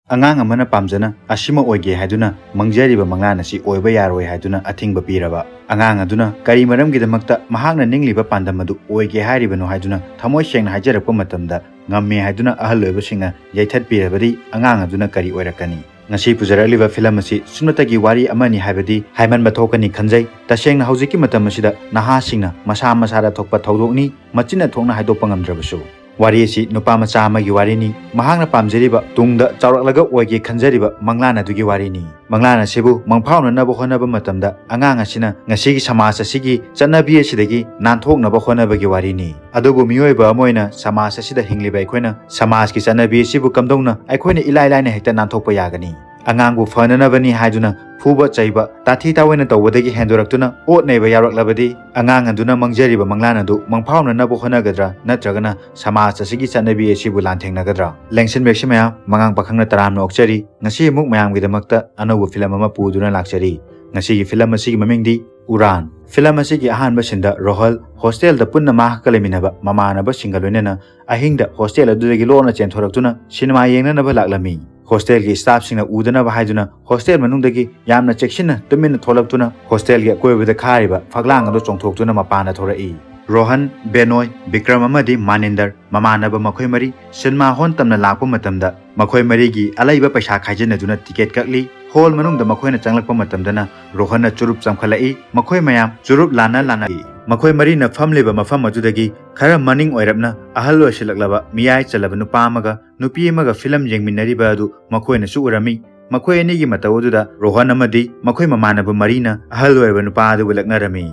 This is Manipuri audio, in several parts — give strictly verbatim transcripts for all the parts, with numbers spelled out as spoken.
ꯑꯉꯥꯡ ꯑꯃꯅ ꯄꯥꯝꯖꯅ ꯑꯁꯤꯃ ꯑꯣꯏꯒꯦ ꯍꯥꯏꯗꯨꯅ ꯃꯪꯖꯔꯤꯕ ꯃꯪꯂꯥꯟ ꯑꯁꯤ ꯑꯣꯏꯕ ꯌꯥꯔꯣꯏ ꯍꯥꯏꯗꯨꯅ ꯑꯊꯤꯡꯕ ꯄꯤꯔꯕ꯫ ꯑꯉꯥꯡ ꯑꯗꯨꯅ ꯀꯔꯤ ꯃꯔꯝꯒꯤꯗꯃꯛꯇ ꯃꯍꯥꯛꯅ ꯅꯤꯡꯂꯤꯕ ꯄꯥꯟꯗꯝ ꯑꯗꯨ ꯑꯣꯏꯒꯦ ꯍꯥꯏꯔꯤꯕꯅꯣ ꯍꯥꯏꯗꯨꯅ ꯊꯃꯣꯏ ꯁꯦꯡꯅ ꯍꯥꯏꯖꯔꯛꯄ ꯃꯇꯝꯗ, ꯉꯝꯃꯦ ꯍꯥꯏꯗꯨꯅ ꯑꯍꯜ ꯑꯣꯏꯕꯁꯤꯡꯅ ꯌꯩꯊꯠꯄꯤꯔꯕꯗꯤ ꯑꯉꯥꯡ ꯑꯗꯨꯅ ꯀꯔꯤ ꯑꯣꯏꯔꯛꯀꯅꯤ? ꯉꯁꯤ ꯄꯨꯖꯔꯛꯂꯤꯕ ꯐꯤꯂꯝ ꯑꯁꯤ ꯁꯨꯞꯅꯇꯒꯤ ꯋꯥꯔꯤ ꯑꯃꯅꯤ ꯍꯥꯏꯕꯗꯤ ꯍꯥꯏꯃꯟꯕ ꯊꯣꯛꯀꯅꯤ ꯈꯟꯖꯩ꯫ ꯇꯁꯦꯡꯅ ꯍꯧꯖꯤꯛꯀꯤ ꯃꯇꯝ ꯑꯁꯤꯗ ꯅꯍꯥꯁꯤꯡꯅ ꯃꯁꯥ ꯃꯁꯥꯗ ꯊꯣꯛꯄ ꯊꯧꯗꯣꯛꯅꯤ, ꯃꯆꯤꯟꯅ ꯊꯣꯛꯅ ꯍꯥꯏꯗꯣꯛꯄ ꯉꯝꯗ꯭ꯔꯕꯁꯨ꯫ ꯋꯥꯔꯤ ꯑꯁꯤ ꯅꯨꯄꯥ ꯃꯆꯥ ꯑꯃꯒꯤ ꯋꯥꯔꯤꯅꯤ꯫ ꯃꯍꯥꯛꯅ ꯄꯥꯝꯖꯔꯤꯕ ꯇꯨꯡꯗ ꯆꯥꯎꯔꯛꯂꯒ ꯑꯣꯏꯒꯦ ꯈꯟꯖꯔꯤꯕ ꯃꯪꯂꯥꯟ ꯑꯗꯨꯒꯤ ꯋꯥꯔꯤꯅꯤ꯫ ꯃꯪꯂꯥꯟ ꯑꯁꯤꯕꯨ ꯃꯪꯐꯥꯎꯅꯅꯕ ꯍꯣꯠꯅꯕ ꯃꯇꯝꯗ ꯑꯉꯥꯡ ꯑꯁꯤꯅ ꯉꯁꯤꯒꯤ ꯁꯃꯥꯖ ꯑꯁꯤꯒꯤ ꯆꯠꯅꯕꯤ ꯑꯁꯤꯗꯒꯤ ꯅꯥꯟꯊꯣꯛꯅꯕ ꯍꯣꯠꯅꯕꯒꯤ ꯋꯥꯔꯤꯅꯤ꯫ ꯑꯗꯨꯕꯨ ꯃꯤꯑꯣꯏꯕ ꯑꯃ ꯑꯣꯏꯅ ꯁꯃꯥꯖ ꯑꯁꯤꯗ ꯍꯤꯡꯂꯤꯕ ꯑꯩꯈꯣꯏꯅ ꯁꯃꯥꯖꯀꯤ ꯆꯠꯅꯕꯤ ꯑꯁꯤꯕꯨ ꯀꯝꯗꯧꯅ ꯑꯩꯈꯣꯏꯅ ꯏꯂꯥꯏ ꯂꯥꯏꯅ ꯍꯦꯛꯇ ꯅꯥꯟꯊꯣꯛꯄ ꯌꯥꯒꯅꯤ? ꯑꯉꯥꯡꯕꯨ ꯐꯅꯅꯕꯅꯤ ꯍꯥꯏꯗꯨꯅ ꯐꯨꯕ ꯆꯩꯕ, ꯇꯥꯊꯤ ꯇꯥꯑꯣꯏꯅ ꯇꯧꯕꯗꯒꯤ ꯍꯦꯟꯗꯣꯔꯛꯇꯨꯅ ꯑꯣꯠ ꯅꯩꯕ ꯌꯥꯎꯔꯛꯂꯕꯗꯤ, ꯑꯉꯥꯡ ꯑꯗꯨꯅ ꯃꯪꯖꯔꯤꯕ ꯃꯪꯂꯥꯟ ꯑꯗꯨ ꯃꯪꯐꯥꯎꯅꯅꯕ ꯍꯣꯠꯅꯒꯗ꯭ꯔꯥ, ꯅꯠꯇ꯭ꯔꯒꯅ ꯁꯃꯥꯖ ꯑꯁꯤꯒꯤ ꯆꯠꯅꯕꯤ ꯑꯁꯤꯕꯨ ꯂꯥꯟꯊꯦꯡꯅꯒꯗ꯭ꯔꯥ? ꯂꯦꯡꯁꯤꯟꯕꯤꯔꯛꯁꯤ ꯃꯌꯥꯝ, ꯃꯉꯥꯡ ꯄꯥꯈꯪꯅ ꯇꯔꯥꯝꯅ ꯑꯣꯛꯆꯔꯤ꯫ ꯉꯁꯤ ꯑꯃꯨꯛ ꯃꯌꯥꯝꯒꯤꯗꯃꯛꯇ ꯑꯅꯧꯕ ꯐꯤꯂꯝ ꯑꯃ ꯄꯨꯗꯨꯅ ꯂꯥꯛꯆꯔꯤ꯫ ꯉꯁꯤꯒꯤ ꯐꯤꯂꯝ ꯑꯁꯤꯒꯤ ꯃꯃꯤꯡꯗꯤ ꯎꯔꯥꯟ꯫ ꯐꯤꯂꯝ ꯑꯁꯤꯒꯤ ꯑꯍꯥꯟꯕ ꯁꯤꯟꯗ ꯔꯣꯍꯜ ꯍꯣꯁꯇꯦꯜꯗ ꯄꯨꯟꯅ ꯃꯍꯥꯛꯀ ꯂꯩꯃꯤꯟꯅꯕ ꯃꯃꯥꯟꯅꯕꯁꯤꯡꯒ ꯂꯣꯏꯅꯅ ꯑꯍꯤꯡꯗ ꯍꯣꯁꯇꯦꯜ ꯑꯗꯨꯗꯒꯤ ꯂꯣꯟꯅ ꯆꯦꯟꯊꯣꯔꯛꯇꯨꯅ ꯁꯤꯅꯦꯃꯥ ꯌꯦꯡꯅꯅꯕ ꯂꯥꯛꯂꯝꯃꯤ꯫ ꯍꯣꯁꯇꯦꯜꯒꯤ ꯁ꯭ꯇꯥꯐꯁꯤꯡꯅ ꯎꯗꯅꯕ ꯍꯥꯏꯗꯨꯅ ꯍꯣꯁꯇꯦꯜ ꯃꯅꯨꯡꯗꯒꯤ ꯌꯥꯝꯅ ꯆꯦꯛꯁꯤꯟꯅ ꯇꯨꯃꯤꯟꯅ ꯊꯣꯛꯂꯛꯇꯨꯅ ꯍꯣꯁꯇꯦꯜꯒꯤ ꯑꯀꯣꯏꯕꯗ ꯈꯥꯔꯤꯕ ꯐꯛꯂꯥꯡ ꯑꯗꯨ ꯆꯣꯡꯊꯣꯛꯇꯨꯅ ꯃꯄꯥꯟꯗ ꯊꯣꯔꯛꯏ꯫ ꯔꯣꯍꯟ, ꯕꯦꯅꯣꯏ, ꯕꯤꯀ꯭ꯔꯝ ꯑꯃꯗꯤ ꯃꯥꯅꯤꯟꯗꯔ ꯃꯃꯥꯟꯅꯕ ꯃꯈꯣꯏ ꯃꯔꯤ ꯁꯤꯅꯦꯃꯥ ꯍꯣꯜ ꯇꯝꯅ ꯂꯥꯛꯄ ꯃꯇꯝꯗ ꯃꯈꯣꯏ ꯃꯔꯤꯒꯤ ꯑꯂꯩꯕ ꯄꯩꯁꯥ ꯈꯥꯏꯖꯤꯟꯅꯗꯨꯅ ꯇꯤꯀꯦꯠ ꯀꯛꯂꯤ꯫ ꯍꯣꯜ ꯃꯅꯨꯡꯗ ꯃꯈꯣꯏꯅ ꯆꯪꯂꯛꯄ ꯃꯇꯝꯗꯅ ꯔꯣꯍꯟꯅ ꯆꯨꯔꯨꯞ ꯆꯪꯈꯠꯂꯛꯏ꯫ ꯃꯈꯣꯏ ꯃꯌꯥꯝ ꯆꯨꯔꯨꯞ ꯂꯥꯟꯅ ꯂꯥꯟꯅꯏ꯫ ꯃꯈꯣꯏ ꯃꯔꯤꯅ ꯐꯝꯂꯤꯕ ꯃꯐꯝ ꯑꯗꯨꯗꯒꯤ ꯈꯔ ꯃꯅꯤꯡ ꯑꯣꯏꯔꯞꯅ ꯑꯍꯜ ꯑꯣꯏꯁꯤꯜꯂꯛꯂꯕ ꯃꯤꯌꯥꯏ ꯆꯜꯂꯕ ꯅꯨꯄꯥ ꯑꯃꯒ ꯅꯨꯄꯤ ꯑꯃꯒ ꯐꯤꯂꯝ ꯌꯦꯡꯃꯤꯟꯅꯔꯤꯕ ꯑꯗꯨ ꯃꯈꯣꯏꯅꯁꯨ ꯎꯔꯝꯃꯤ꯫ ꯃꯈꯣꯏ ꯑꯅꯤꯒꯤ ꯃꯇꯧ ꯑꯗꯨꯗ ꯔꯣꯍꯟ ꯑꯃꯗꯤ ꯃꯈꯣꯏ ꯃꯃꯥꯟꯅꯕ ꯃꯔꯤꯅ ꯑꯍꯜ ꯑꯣꯏꯔꯕ ꯅꯨꯄꯥ ꯑꯗꯨꯕꯨ ꯂꯛꯅꯔꯝꯃꯤ꯫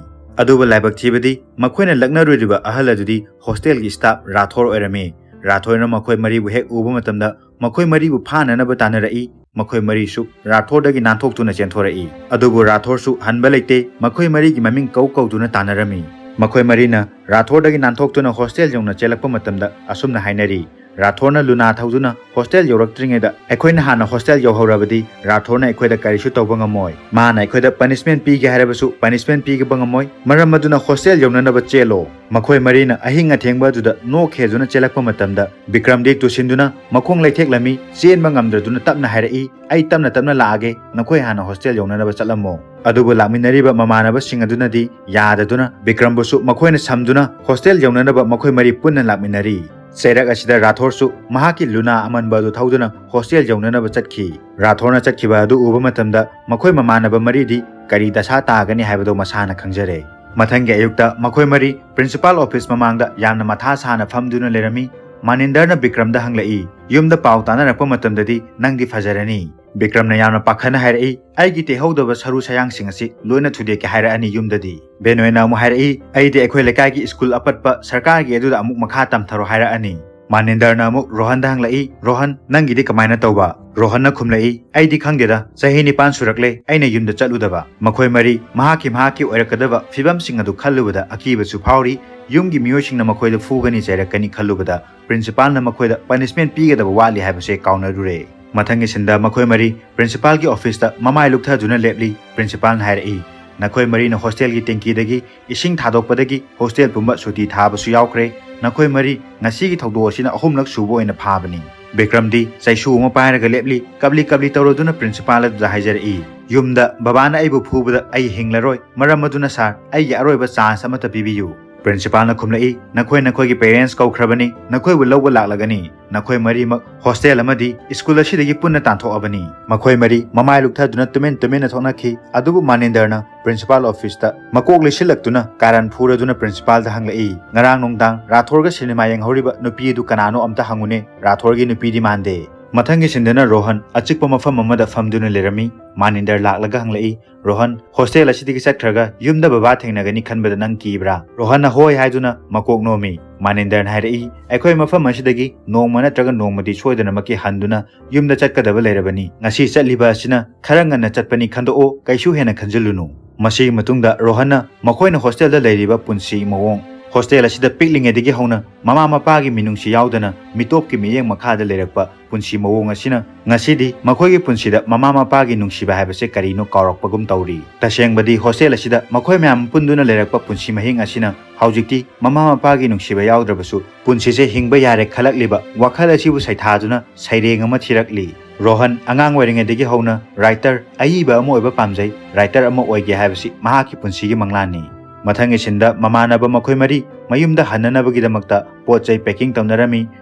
ꯑꯗꯨꯕꯨ ꯂꯥꯏꯕꯛ ꯊꯤꯕꯗꯤ ꯃꯈꯣꯏꯅ ꯂꯛꯅꯔꯨꯔꯤꯕ ꯑꯍꯜ ꯑꯗꯨꯗꯤ ꯍꯣꯁꯇꯦꯜꯒꯤ ꯁ꯭ꯇꯥꯐ ꯔꯥꯊꯣꯔ ꯑꯣꯏꯔꯝꯃꯤ꯫ ꯔꯥꯊꯣꯔꯅ ꯃꯈꯣꯏ ꯃꯔꯤꯕꯨ ꯍꯦꯛ ꯎꯕ ꯃꯇꯝꯗ ꯃꯈꯣꯏ ꯃꯔꯤꯕꯨ ꯐꯥꯅꯅꯕ ꯇꯥꯟꯅꯔꯛꯏ꯫ ꯃꯈꯣꯏ ꯃꯔꯤꯁꯨ ꯔꯥꯊꯣꯔꯗꯒꯤ ꯅꯥꯟꯊꯣꯛꯇꯨꯅ ꯆꯦꯟꯊꯣꯔꯛꯏ꯫ ꯑꯗꯨꯕꯨ ꯔꯥꯊꯣꯔꯁꯨ ꯍꯟꯕ ꯂꯩꯇꯦ꯫ ꯃꯈꯣꯏ ꯃꯔꯤꯒꯤ ꯃꯃꯤꯡ ꯀꯧ ꯀꯧꯗꯨꯅ ꯇꯥꯟꯅꯔꯝꯃꯤ꯫ ꯃꯈꯣꯏ ꯃꯔꯤꯅ ꯔꯥꯊꯣꯔꯗꯒꯤ ꯅꯥꯟꯊꯣꯛꯇꯨꯅ ꯍꯣꯁꯇꯦꯜ ꯌꯧꯅ ꯆꯦꯜꯂꯛꯄ ꯃꯇꯝꯗ ꯑꯁꯨꯝꯅ ꯍꯥꯏꯅꯔꯤ, ꯔꯥꯊꯣꯔꯅ ꯂꯨꯅꯥ ꯊꯧꯗꯨꯅ ꯍꯣꯁꯇꯦꯜ ꯌꯧꯔꯛꯇ꯭ꯔꯤꯉꯩꯗ ꯑꯩꯈꯣꯏꯅ ꯍꯥꯟꯅ ꯍꯣꯁꯇꯦꯜ ꯌꯧꯍꯧꯔꯕꯗꯤ ꯔꯥꯊꯣꯔꯅ ꯑꯩꯈꯣꯏꯗ ꯀꯔꯤꯁꯨ ꯇꯧꯕ ꯉꯝꯃꯣꯏ꯫ ꯃꯥꯅ ꯑꯩꯈꯣꯏꯗ ꯄꯅꯤꯁꯃꯦꯟ ꯄꯤꯒꯦ ꯍꯥꯏꯔꯕꯁꯨ ꯄꯅꯤꯁꯃꯦꯟ ꯄꯤꯕ ꯉꯝꯃꯣꯏ꯫ ꯃꯔꯝ ꯑꯗꯨꯅ ꯍꯣꯁꯇꯦꯜ ꯌꯧꯅꯅꯕ ꯆꯦꯜꯂꯣ꯫ ꯃꯈꯣꯏ ꯃꯔꯤꯅ ꯑꯍꯤꯡ ꯑꯊꯦꯡꯕ ꯑꯗꯨꯗ ꯅꯣꯛ ꯈꯦꯗꯨꯅ ꯆꯦꯜꯂꯛꯄ ꯃꯇꯝꯗ ꯕꯤꯀ꯭ꯔꯝꯗꯤ ꯇꯨꯁꯤꯟꯗꯨꯅ ꯃꯈꯣꯡ ꯂꯩꯊꯦꯛꯂꯝꯃꯤ꯫ ꯆꯦꯟꯕ ꯉꯝꯗ꯭ꯔꯗꯨꯅ ꯇꯞꯅ ꯍꯥꯏꯔꯛꯏ, "ꯑꯩ ꯇꯞꯅ ꯇꯞꯅ ꯂꯥꯛꯑꯒꯦ, ꯅꯈꯣꯏ ꯍꯥꯟꯅ ꯍꯣꯁꯇꯦꯜ ꯌꯧꯅꯅꯕ ꯆꯠꯂꯝꯃꯣ"꯫ ꯑꯗꯨꯕꯨ ꯂꯥꯛꯃꯤꯟꯅꯔꯤꯕ ꯃꯃꯥꯟꯅꯕꯁꯤꯡ ꯑꯗꯨꯅꯗꯤ ꯌꯥꯗꯗꯨꯅ ꯕꯤꯀ꯭ꯔꯝꯕꯨꯁꯨ ꯃꯈꯣꯏꯅ ꯁꯝꯗꯨꯅ ꯍꯣꯁꯇꯦꯜ ꯌꯧꯅꯅꯕ ꯃꯈꯣꯏ ꯃꯔꯤ ꯄꯨꯟꯅ ꯂꯥꯛꯃꯤꯟꯅꯔꯤ꯫ ꯆꯩꯔꯛ ꯑꯁꯤꯗ ꯔꯥꯊꯣꯔꯁꯨ ꯃꯍꯥꯛꯀꯤ ꯂꯨꯅꯥ ꯑꯃꯟꯕ ꯑꯗꯨ ꯊꯧꯗꯨꯅ ꯍꯣꯁꯇꯦꯜ ꯌꯧꯅꯅꯕ ꯆꯠꯈꯤ꯫ ꯔꯥꯊꯣꯔꯅ ꯆꯠꯈꯤꯕ ꯑꯗꯨ ꯎꯕ ꯃꯇꯝꯗ ꯃꯈꯣꯏ ꯃꯃꯥꯟꯅꯕ ꯃꯔꯤꯗꯤ ꯀꯔꯤ ꯗꯁꯥ ꯇꯥꯒꯅꯤ ꯍꯥꯏꯕꯗꯨ ꯃꯁꯥꯅ ꯈꯪꯖꯔꯦ꯫ ꯃꯊꯪꯒꯤ ꯑꯌꯨꯛꯇ ꯃꯈꯣꯏ ꯃꯔꯤ ꯄ꯭ꯔꯤꯟꯁꯤꯄꯥꯜ ꯑꯣꯐꯤꯁ ꯃꯃꯥꯡꯗ ꯌꯥꯝꯅ ꯃꯊꯥ ꯁꯥꯅ ꯐꯝꯗꯨꯅ ꯂꯩꯔꯝꯃꯤ꯫ ꯃꯥꯅꯤꯟꯗꯔꯅ ꯕꯤꯀ꯭ꯔꯝꯗ ꯍꯪꯂꯛꯏ, "ꯌꯨꯝꯗ ꯄꯥꯎ ꯇꯥꯅꯔꯛꯄ ꯃꯇꯝꯗꯗꯤ ꯅꯪꯗꯤ ꯐꯖꯔꯅꯤ"꯫ ꯕꯤꯀ꯭ꯔꯝꯅ ꯌꯥꯝꯅ ꯄꯥꯈꯠꯅ ꯍꯥꯏꯔꯛꯏ, "ꯑꯩꯒꯤ ꯇꯦꯛꯍꯧꯗꯕ ꯁꯔꯨ ꯁꯌꯥꯡꯁꯤꯡ ꯑꯁꯤ ꯂꯣꯏꯅ ꯊꯨꯗꯦꯛꯀꯦ ꯍꯥꯏꯔꯛꯑꯅꯤ ꯌꯨꯝꯗꯗꯤ"꯫ ꯕꯦꯅꯣꯏꯅ ꯑꯃꯨꯛ ꯍꯥꯏꯔꯛꯏ, "ꯑꯩꯗꯤ ꯑꯩꯈꯣꯏ ꯂꯩꯀꯥꯏꯒꯤ ꯁ꯭ꯀꯨꯜ ꯑꯄꯠꯄ ꯁꯔꯀꯥꯔꯒꯤ ꯑꯗꯨꯗ ꯑꯃꯨꯛ ꯃꯈꯥ ꯇꯝꯊꯔꯣ ꯍꯥꯏꯔꯛꯑꯅꯤ"꯫ ꯃꯥꯅꯤꯟꯗꯔꯅ ꯑꯃꯨꯛ ꯔꯣꯍꯟꯗ ꯍꯪꯂꯛꯏ, "ꯔꯣꯍꯟ, ꯅꯪꯒꯤꯗꯤ ꯀꯃꯥꯏꯅ ꯇꯧꯕ?" ꯔꯣꯍꯟꯅ ꯈꯨꯝꯂꯛꯏ, "ꯑꯩꯗꯤ ꯈꯪꯗꯦꯗ, ꯆꯍꯤ ꯅꯤꯄꯥꯟ ꯁꯨꯔꯛꯂꯦ ꯑꯩꯅ ꯌꯨꯝꯗ ꯆꯠꯂꯨꯗꯕ"꯫ ꯃꯈꯣꯏ ꯃꯔꯤ ꯃꯍꯥꯛꯀꯤ ꯃꯍꯥꯛꯀꯤ ꯑꯣꯏꯔꯛꯀꯗꯕ ꯐꯤꯕꯝꯁꯤꯡ ꯑꯗꯨ ꯈꯜꯂꯨꯕꯗ ꯑꯀꯤꯕꯁꯨ ꯐꯥꯎꯔꯤ꯫ ꯌꯨꯝꯒꯤ ꯃꯤꯑꯣꯏꯁꯤꯡꯅ ꯃꯈꯣꯏꯗ ꯐꯨꯒꯅꯤ ꯆꯩꯔꯛꯀꯅꯤ ꯈꯜꯂꯨꯕꯗ ꯄ꯭ꯔꯤꯟꯁꯤꯄꯥꯜꯅ ꯃꯈꯣꯏꯗ ꯄꯅꯤꯁꯃꯦꯟ ꯄꯤꯒꯗꯕ ꯋꯥꯠꯂꯤ ꯍꯥꯏꯕꯁꯦ ꯀꯥꯎꯅꯔꯨꯔꯦ꯫ ꯃꯊꯪꯒꯤ ꯁꯤꯟꯗ ꯃꯈꯣꯏ ꯃꯔꯤ ꯄ꯭ꯔꯤꯟꯁꯤꯄꯥꯜꯒꯤ ꯑꯣꯐꯤꯁꯇ ꯃꯃꯥꯏ ꯂꯨꯞꯊꯗꯨꯅ ꯂꯦꯞꯂꯤ꯫ ꯄ꯭ꯔꯤꯟꯁꯤꯄꯥꯜꯅ ꯍꯥꯏꯔꯛꯏ, "ꯅꯈꯣꯏ ꯃꯔꯤꯅ ꯍꯣꯁꯇꯦꯜꯒꯤ ꯇꯦꯡꯀꯤꯗꯒꯤ ꯏꯁꯤꯡ ꯊꯥꯗꯣꯛꯄꯗꯒꯤ ꯍꯣꯁꯇꯦꯜ ꯄꯨꯝꯕ ꯁꯨꯇꯤ ꯊꯥꯕꯁꯨ ꯌꯥꯎꯈ꯭ꯔꯦ꯫ ꯅꯈꯣꯏ ꯃꯔꯤ ꯉꯁꯤꯒꯤ ꯊꯧꯗꯣꯛ ꯑꯁꯤꯅ ꯑꯍꯨꯝꯂꯛ ꯁꯨꯕ ꯑꯣꯏꯅ ꯐꯥꯕꯅꯤ"꯫ ꯕꯤꯀ꯭ꯔꯝꯗꯤ ꯆꯩꯁꯨ ꯑꯃ ꯄꯥꯏꯔꯒ ꯂꯦꯞꯂꯤ꯫ ꯀꯞꯂꯤ ꯀꯞꯂꯤ ꯇꯧꯔꯗꯨꯅ ꯄ꯭ꯔꯤꯟꯁꯤꯄꯥꯜ ꯑꯗꯨꯗ ꯍꯥꯏꯖꯔꯛꯏ, "ꯌꯨꯝꯗ ꯕꯕꯥꯅ ꯑꯩꯕꯨ ꯐꯨꯕꯗ ꯑꯩ ꯍꯤꯡꯂꯔꯣꯏ꯫ ꯃꯔꯝ ꯑꯗꯨꯅ ꯁꯥꯔ, ꯑꯩꯒꯤ ꯑꯔꯣꯏꯕ ꯆꯥꯟꯁ ꯑꯃꯠꯇ ꯄꯤꯕꯤꯌꯨ"꯫ ꯄ꯭ꯔꯤꯟꯁꯤꯄꯥꯜꯅ ꯈꯨꯝꯂꯛꯏ, "ꯅꯈꯣꯏ ꯅꯈꯣꯏꯒꯤ ꯄꯦꯔꯦꯟꯁ ꯀꯧꯈ꯭ꯔꯕꯅꯤ, ꯅꯈꯣꯏꯕꯨ ꯂꯧꯕ ꯂꯥꯛꯂꯒꯅꯤ꯫ ꯅꯈꯣꯏ ꯃꯔꯤꯃꯛ ꯍꯣꯁꯇꯦꯜ ꯑꯃꯗꯤ ꯁ꯭ꯀꯨꯜ ꯑꯁꯤꯗꯒꯤ ꯄꯨꯟꯅ ꯇꯥꯟꯊꯣꯛꯑꯕꯅꯤ"꯫ ꯃꯈꯣꯏ ꯃꯔꯤ ꯃꯃꯥꯏ ꯂꯨꯞꯊꯗꯨꯅ ꯇꯨꯃꯤꯟ ꯇꯨꯃꯤꯟꯅ ꯊꯣꯛꯅꯈꯤ꯫ ꯑꯗꯨꯕꯨ ꯃꯥꯅꯤꯟꯗꯔꯅ ꯄ꯭ꯔꯤꯟꯁꯤꯄꯥꯜ ꯑꯣꯐꯤꯁꯇ ꯃꯀꯣꯛ ꯂꯩꯁꯤꯜꯂꯛꯇꯨꯅ ꯀꯥꯔꯟ ꯐꯨꯔꯗꯨꯅ ꯄ꯭ꯔꯤꯟꯁꯤꯄꯥꯜꯗ ꯍꯪꯂꯛꯏ, "ꯉꯔꯥꯡ ꯅꯨꯡꯗꯥꯡ ꯔꯥꯊꯣꯔꯒ ꯁꯤꯅꯦꯃꯥ ꯌꯦꯡꯍꯧꯔꯤꯕ ꯅꯨꯄꯤ ꯑꯗꯨ ꯀꯅꯥꯅꯣ ꯑꯝꯇ ꯍꯪꯉꯨꯅꯦ, ꯔꯥꯊꯣꯔꯒꯤ ꯅꯨꯄꯤꯗꯤ ꯃꯥꯟꯗꯦ"꯫ ꯃꯊꯪꯒꯤ ꯁꯤꯟꯗꯅ ꯔꯣꯍꯟ ꯑꯆꯤꯛꯄ ꯃꯐꯝ ꯑꯃꯗ ꯐꯝꯗꯨꯅ ꯂꯩꯔꯝꯃꯤ꯫ ꯃꯥꯅꯤꯟꯗꯔ ꯂꯥꯛꯂꯒ ꯍꯪꯂꯛꯏ, "ꯔꯣꯍꯟ, ꯍꯣꯁꯇꯦꯜ ꯑꯁꯤꯗꯒꯤ ꯆꯠꯈ꯭ꯔꯒ ꯌꯨꯝꯗ ꯕꯕꯥ ꯊꯦꯡꯅꯒꯅꯤ ꯈꯟꯕꯗ ꯅꯪ ꯀꯤꯕ꯭ꯔꯥ?" ꯔꯣꯍꯟꯅ ꯍꯣꯏ ꯍꯥꯏꯗꯨꯅ ꯃꯀꯣꯛ ꯅꯣꯝꯃꯤ꯫ ꯃꯥꯅꯤꯟꯗꯔꯅ ꯍꯥꯏꯔꯛꯏ, "ꯑꯩꯈꯣꯏ ꯃꯐꯝ ꯑꯁꯤꯗꯒꯤ ꯅꯣꯡꯃ ꯅꯠꯇ꯭ꯔꯒ ꯅꯣꯡꯃꯗꯤ ꯁꯣꯏꯗꯅꯃꯛꯀꯤ ꯍꯟꯗꯨꯅ ꯌꯨꯝꯗ ꯆꯠꯀꯗꯕ ꯂꯩꯔꯕꯅꯤ꯫ ꯉꯁꯤ ꯆꯠꯂꯤꯕ ꯑꯁꯤꯅ ꯈꯔ ꯉꯟꯅ ꯆꯠꯄꯅꯤ ꯈꯟꯗꯣꯛꯑꯣ, ꯀꯩꯁꯨ ꯍꯦꯟꯅ ꯈꯟꯖꯤꯜꯂꯨꯅꯨ"꯫ ꯃꯁꯤꯒꯤ ꯃꯇꯨꯡꯗ ꯔꯣꯍꯟꯅ ꯃꯈꯣꯏꯅ ꯍꯣꯁꯇꯦꯜꯗ ꯂꯩꯔꯤꯕ ꯄꯨꯟꯁꯤ ꯃꯑꯣꯡ, ꯍꯣꯁꯇꯦꯜ ꯑꯁꯤꯗ ꯄꯤꯛꯂꯤꯉꯩꯗꯒꯤ ꯍꯧꯅ ꯃꯃꯥ ꯃꯄꯥꯒꯤ ꯃꯤꯅꯨꯡꯁꯤ ꯌꯥꯎꯗꯅ ꯃꯤꯇꯣꯞꯀꯤ ꯃꯤꯠꯌꯦꯡ ꯃꯈꯥꯗ ꯂꯩꯔꯛꯄ ꯄꯨꯟꯁꯤ ꯃꯑꯣꯡ ꯑꯁꯤꯅ ꯉꯁꯤꯗꯤ ꯃꯈꯣꯏꯒꯤ ꯄꯨꯟꯁꯤꯗ ꯃꯃꯥ ꯃꯄꯥꯒꯤ ꯅꯨꯡꯁꯤꯕ ꯍꯥꯏꯕꯁꯦ ꯀꯔꯤꯅꯣ ꯀꯥꯎꯔꯛꯄꯒꯨꯝ ꯇꯧꯔꯤ꯫ ꯇꯁꯦꯡꯕꯗꯤ ꯍꯣꯁꯇꯦꯜ ꯑꯁꯤꯗ ꯃꯈꯣꯏ ꯃꯌꯥꯝ ꯄꯨꯟꯗꯨꯅ ꯂꯩꯔꯛꯄ ꯄꯨꯟꯁꯤ ꯃꯍꯤꯡ ꯑꯁꯤꯅ ꯍꯧꯖꯤꯛꯇꯤ ꯃꯃꯥ ꯃꯄꯥꯒꯤ ꯅꯨꯡꯁꯤꯕ ꯌꯥꯎꯗ꯭ꯔꯕꯁꯨ ꯄꯨꯟꯁꯤꯁꯦ ꯍꯤꯡꯕ ꯌꯥꯔꯦ ꯈꯜꯂꯛꯂꯤꯕ ꯋꯥꯈꯜ ꯑꯁꯤꯕꯨ ꯁꯩꯊꯥꯗꯨꯅ ꯁꯩꯔꯦꯡ ꯑꯃ ꯊꯤꯔꯛꯂꯤ꯫ ꯔꯣꯍꯟ ꯑꯉꯥꯡ ꯑꯣꯏꯔꯤꯉꯩꯗꯒꯤ ꯍꯧꯅ ꯔꯥꯏꯇꯔ ꯑꯏꯕ ꯑꯃ ꯑꯣꯏꯕ ꯄꯥꯝꯖꯩ, ꯔꯥꯏꯇꯔ ꯑꯃ ꯑꯣꯏꯒꯦ ꯍꯥꯏꯕꯁꯤ ꯃꯍꯥꯛꯀꯤ ꯄꯨꯟꯁꯤꯒꯤ ꯃꯪꯂꯥꯟꯅꯤ꯫ ꯃꯊꯪꯒꯤ ꯁꯤꯟꯗ ꯃꯃꯥꯟꯅꯕ ꯃꯈꯣꯏ ꯃꯔꯤ ꯃꯌꯨꯝꯗ ꯍꯟꯅꯅꯕꯒꯤꯗꯃꯛꯇ ꯄꯣꯠ ꯆꯩ ꯄꯦꯀꯤꯡ ꯇꯧꯅꯔꯝꯃꯤ꯫